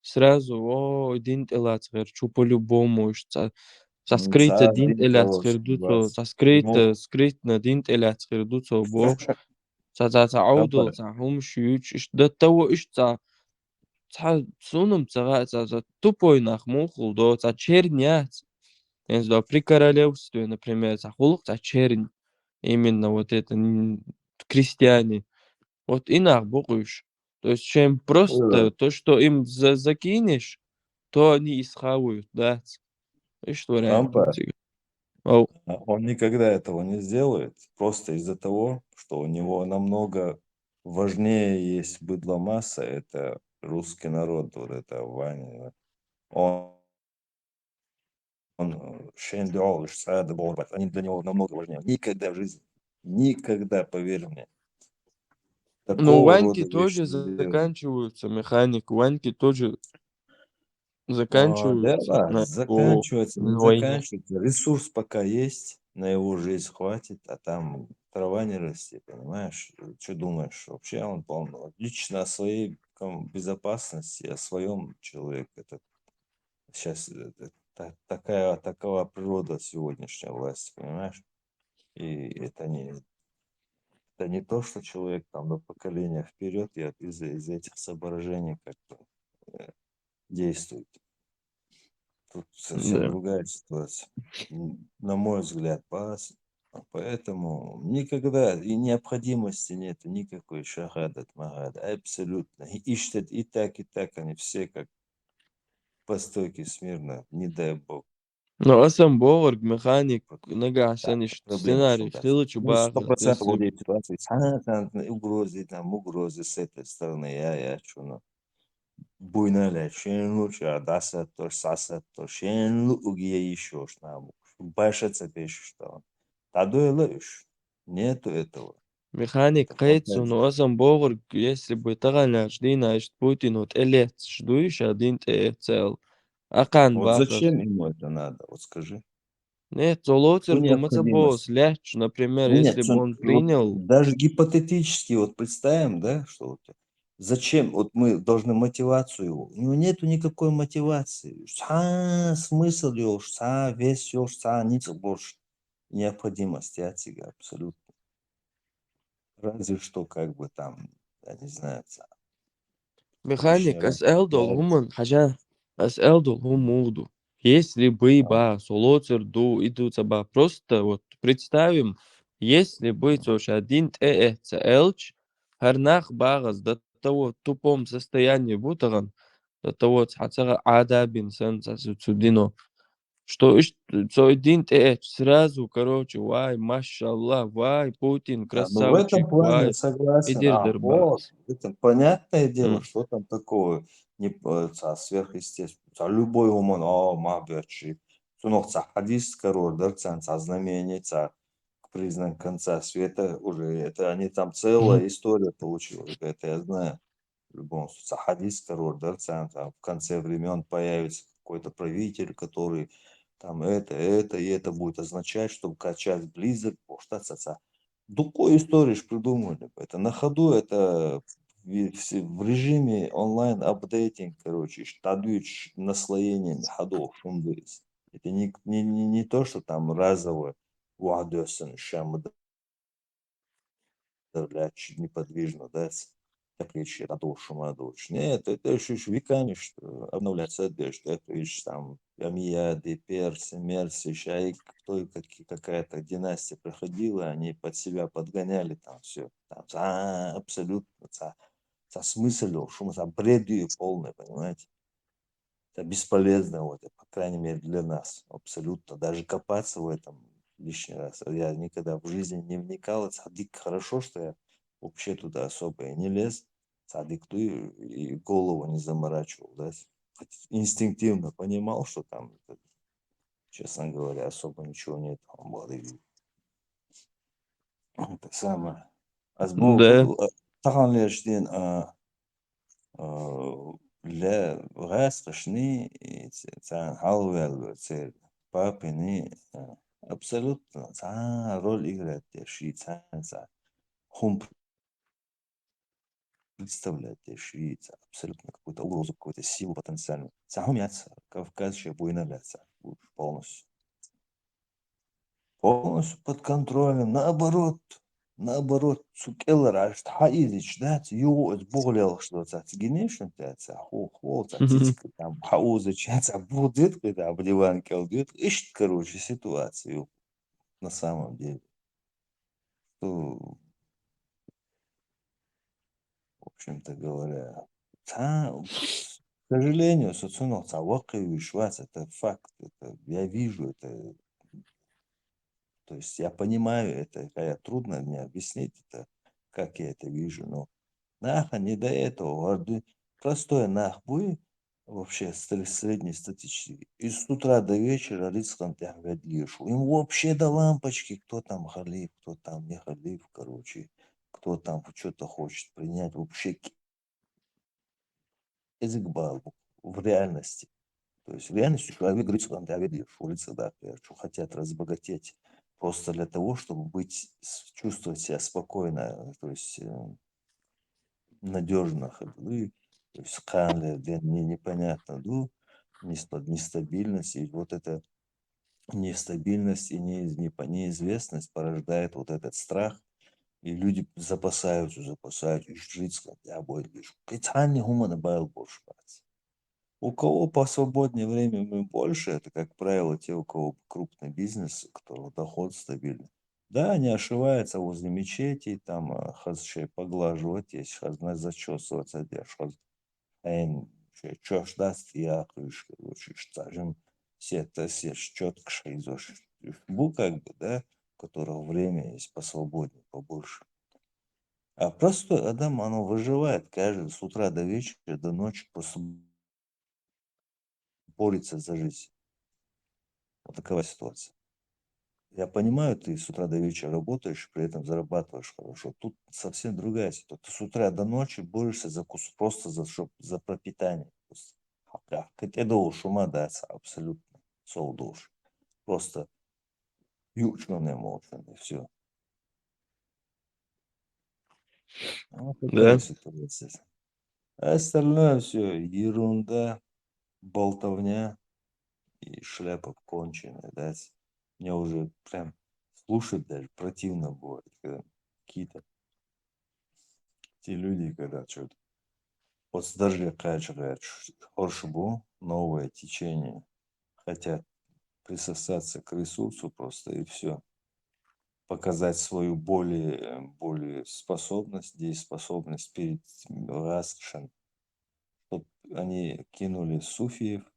сразу, о, дин тӀелаца хир, чу по-любому, иш ца, ца скрыто дин тӀелаца хир ду цо, ца скрыто, скрытно дин тӀелаца хир ду цо, бохуш. Ца, ца, ца Ӏовдал, ца хӀумаш юьйцуш, иштта дан таво, иштта ца, ца, цунам ца гӀа, ца, ца тупой нах мухул до, ца чернь яц. Я не знаю, при королевстве, например, ца хулук ца чернь. Именно вот это, м, крестьяне. Вот и нах букуш. То есть, чем просто то, что им за-, закинешь, то они и схавают, да. Иштта вариант. Ау. А он никогда этого не сделает, просто из-за того, что у него намного важнее есть быдло масса, это русский народ, вот это Ваня, он, он, э, шен дуалыш сада борбат, они для него намного важнее. Никогда в жизни, никогда, поверь мне. Ну, Ваньки тоже заканчиваются, механик, Ваньки тоже заканчиваются. Заканчивается, не заканчивается. Ресурс пока есть, на его жизнь хватит, а там трава не расти, понимаешь? Что думаешь? Вообще он полно. Лично о своей безопасности, о своем человеке. Это сейчас такая, такова природа сегодняшней власти, понимаешь? И это не, это не то, что человек там на поколение вперед, я из, из этих соображений как-то э, действует. Тут совсем да. другая ситуация. На мой взгляд, поэтому никогда и необходимости нет никакой шахадат, магад, абсолютно. И ишта, и так, и так они все как по стойке смирно, не дай бог. Но асам богъург, механик, нагахь санна ишта сценарий хилча баха. Сто процентов владеет ситуацией. Цхьана угрозы, там, угрозы с этой стороны, я, я, что, ну. Буйнал шенлу ча дасаттош, сасаттош, шенлу угия ишош намук. Баша цепешуш там. Тадуэла уж. Нету этого. Механик кайцу, но асам богъург, если бы таганаш дина ишта Путин вот элец ждуешь, а дин тел. Акан баха. Зачем ему это надо? Вот скажи. Нет, цо лоцар ду маца бос лячу, например, если бы он принял. Даже гипотетически вот представим, да, что вот зачем вот мы должны мотивацию его? У него нету никакой мотивации. Цхьа смысл йолуш, цхьа вес йолуш, цхьа ницкъ болуш необходимость яц цигахь абсолютно. Разве что как бы там, я не знаю, цхьа. Механик, ас аьлла долу хӀуманна хьажа, ас аьлла долу хӀума муха ду? Если бы баха, со лоцар ду, и ду ца баха. Просто вот представим, если бы цо ша дин тӀе эцна аьлча, хӀара нах бахаза до того тупом состоянии бу тахана, до того цхьа ца Ӏадабина санна цхьа цу дино. Что ишта цо и дин тӀе эцча, сразу, короче, вай, машалла, вай, Путин, красавчик, вай, и дир дар баха. Это понятное дело, что там такого не цхьа сверхъестественного. Цхьа любой хӀуманна, о, ма бечи. Цунах цхьа хьадис карор дара царна, цхьа знамение, цхьа признак конца света уже. Это они там целая история получилась. Это я знаю. В любом случае, цхьа хьадис карор дара царна, там в конце времён появится какой-то правитель, который там это, это и это будет означать, чтобы качать близок, потому что цхьа дукха историш придумали. Это на ходу, это в режиме онлайн апдейтинг, короче, тадвич наслоениями хьадо шумдуис. Это не, не, не, не то, что там разовое вахдоьссан шамда лаьтташ неподвижно, да, такие ещё радуш, шума душ. Нет, это ещё, ещё веками, что обновляться деш, это ещё там Амияды, Персы, Мерсы, Шайк, кто и какая-то династия проходила, они под себя подгоняли там все. Там, а, абсолютно, ца, ца смысл, шума, ца бред полный, понимаете? Это бесполезно, вот, по крайней мере, для нас абсолютно. Даже копаться в этом лишний раз. Я никогда в жизни не вникал, это дик хорошо, что я вообще туда особо и не лез. Цхьа дика ду и голову не заморачивал, да. Хоть инстинктивно понимал, что там, честно говоря, особо ничего нет. Это самое. А сбоку, да. Таханлераш дин, а, ле гӀаскхашни царна хьалваьлла церан папини абсолютно цхьа роль играть деш, и цхьа хӀума представлять деш, и абсолютно какую-то угрозу, какую-то силу потенциальную. Цхьа хӀума яц, Кавказ ше буйна лаьца полностью. Полностью под контролем. Наоборот, наоборот, цу кӀелара аш хьаийзича дац, юха оцу бухалелхаш доцац, гинешна тӀе ца, хӀу, хӀу, ца цицка там хьаузача, ца бух дитка, там диван кӀел дитка. Иштта, короче, ситуация ю на самом деле. Что, в общем-то говоря, ца, к сожалению, со цунах ца вакхи виш вац, это факт, это я вижу, это, то есть я понимаю это, хотя трудно мне объяснить это, как я это вижу, но нахана не до этого, варды простой нах буй, вообще стр- среднестатистический. И с утра до вечера рицкъан тӀехь ведлийш. Им вообще до лампочки, кто там халиф, кто там не халиф, короче, кто там что-то хочет принять. Вообще кӀезиг бал бу в реальности. То есть в реальности человек рицкъан тӀехь ведлийш, рицкъ даккха, что хотят разбогатеть просто для того, чтобы быть, с- чувствовать себя спокойно, то есть э, надежно, как бы, то есть кхана лер ден не- непонятно, да, неста- нестабильность, и вот эта нестабильность и неиз- непо- неизвестность порождает вот этот страх, и люди запасаются, запасаются, и жриц хотя бы лишь. Кхетханни хумана байл борш бац. У кого посвободнее время мы больше, это, как правило, те, у кого крупный бизнес, у которого доход стабильный. Да, они ошиваются возле мечети, там а, хазчей поглаживать, есть хазна зачесываться, держ хаз. Эн чош даст я кыш, короче, штажим сета сеш четко шайзош. Бу как бы, да, у которого время есть посвободнее, побольше. А простой адам, оно выживает каждый с утра до вечера, до ночи, просто борется за жизнь. Вот такова ситуация. Я понимаю, ты с утра до вечера работаешь, при этом зарабатываешь хорошо. Тут совсем другая ситуация. Ты с утра до ночи борешься за кус, просто за, чтоб- за пропитание. Просто. А, а, это шума, да, абсолютно. Солдуш. Просто ючный эмоции, и все. Вот такая Да. Ситуация. А остальное все ерунда, болтовня и шляпа конченая, да. Мне уже прям слушать даже противно будет, когда какие-то те люди, когда что-то. Вот даже, конечно, говорят, ш- хорш бу, новое течение. Хотят присосаться к ресурсу просто и все. Показать свою более, более способность, дееспособность перед этим расшен. Чтоб они кинули суфиев,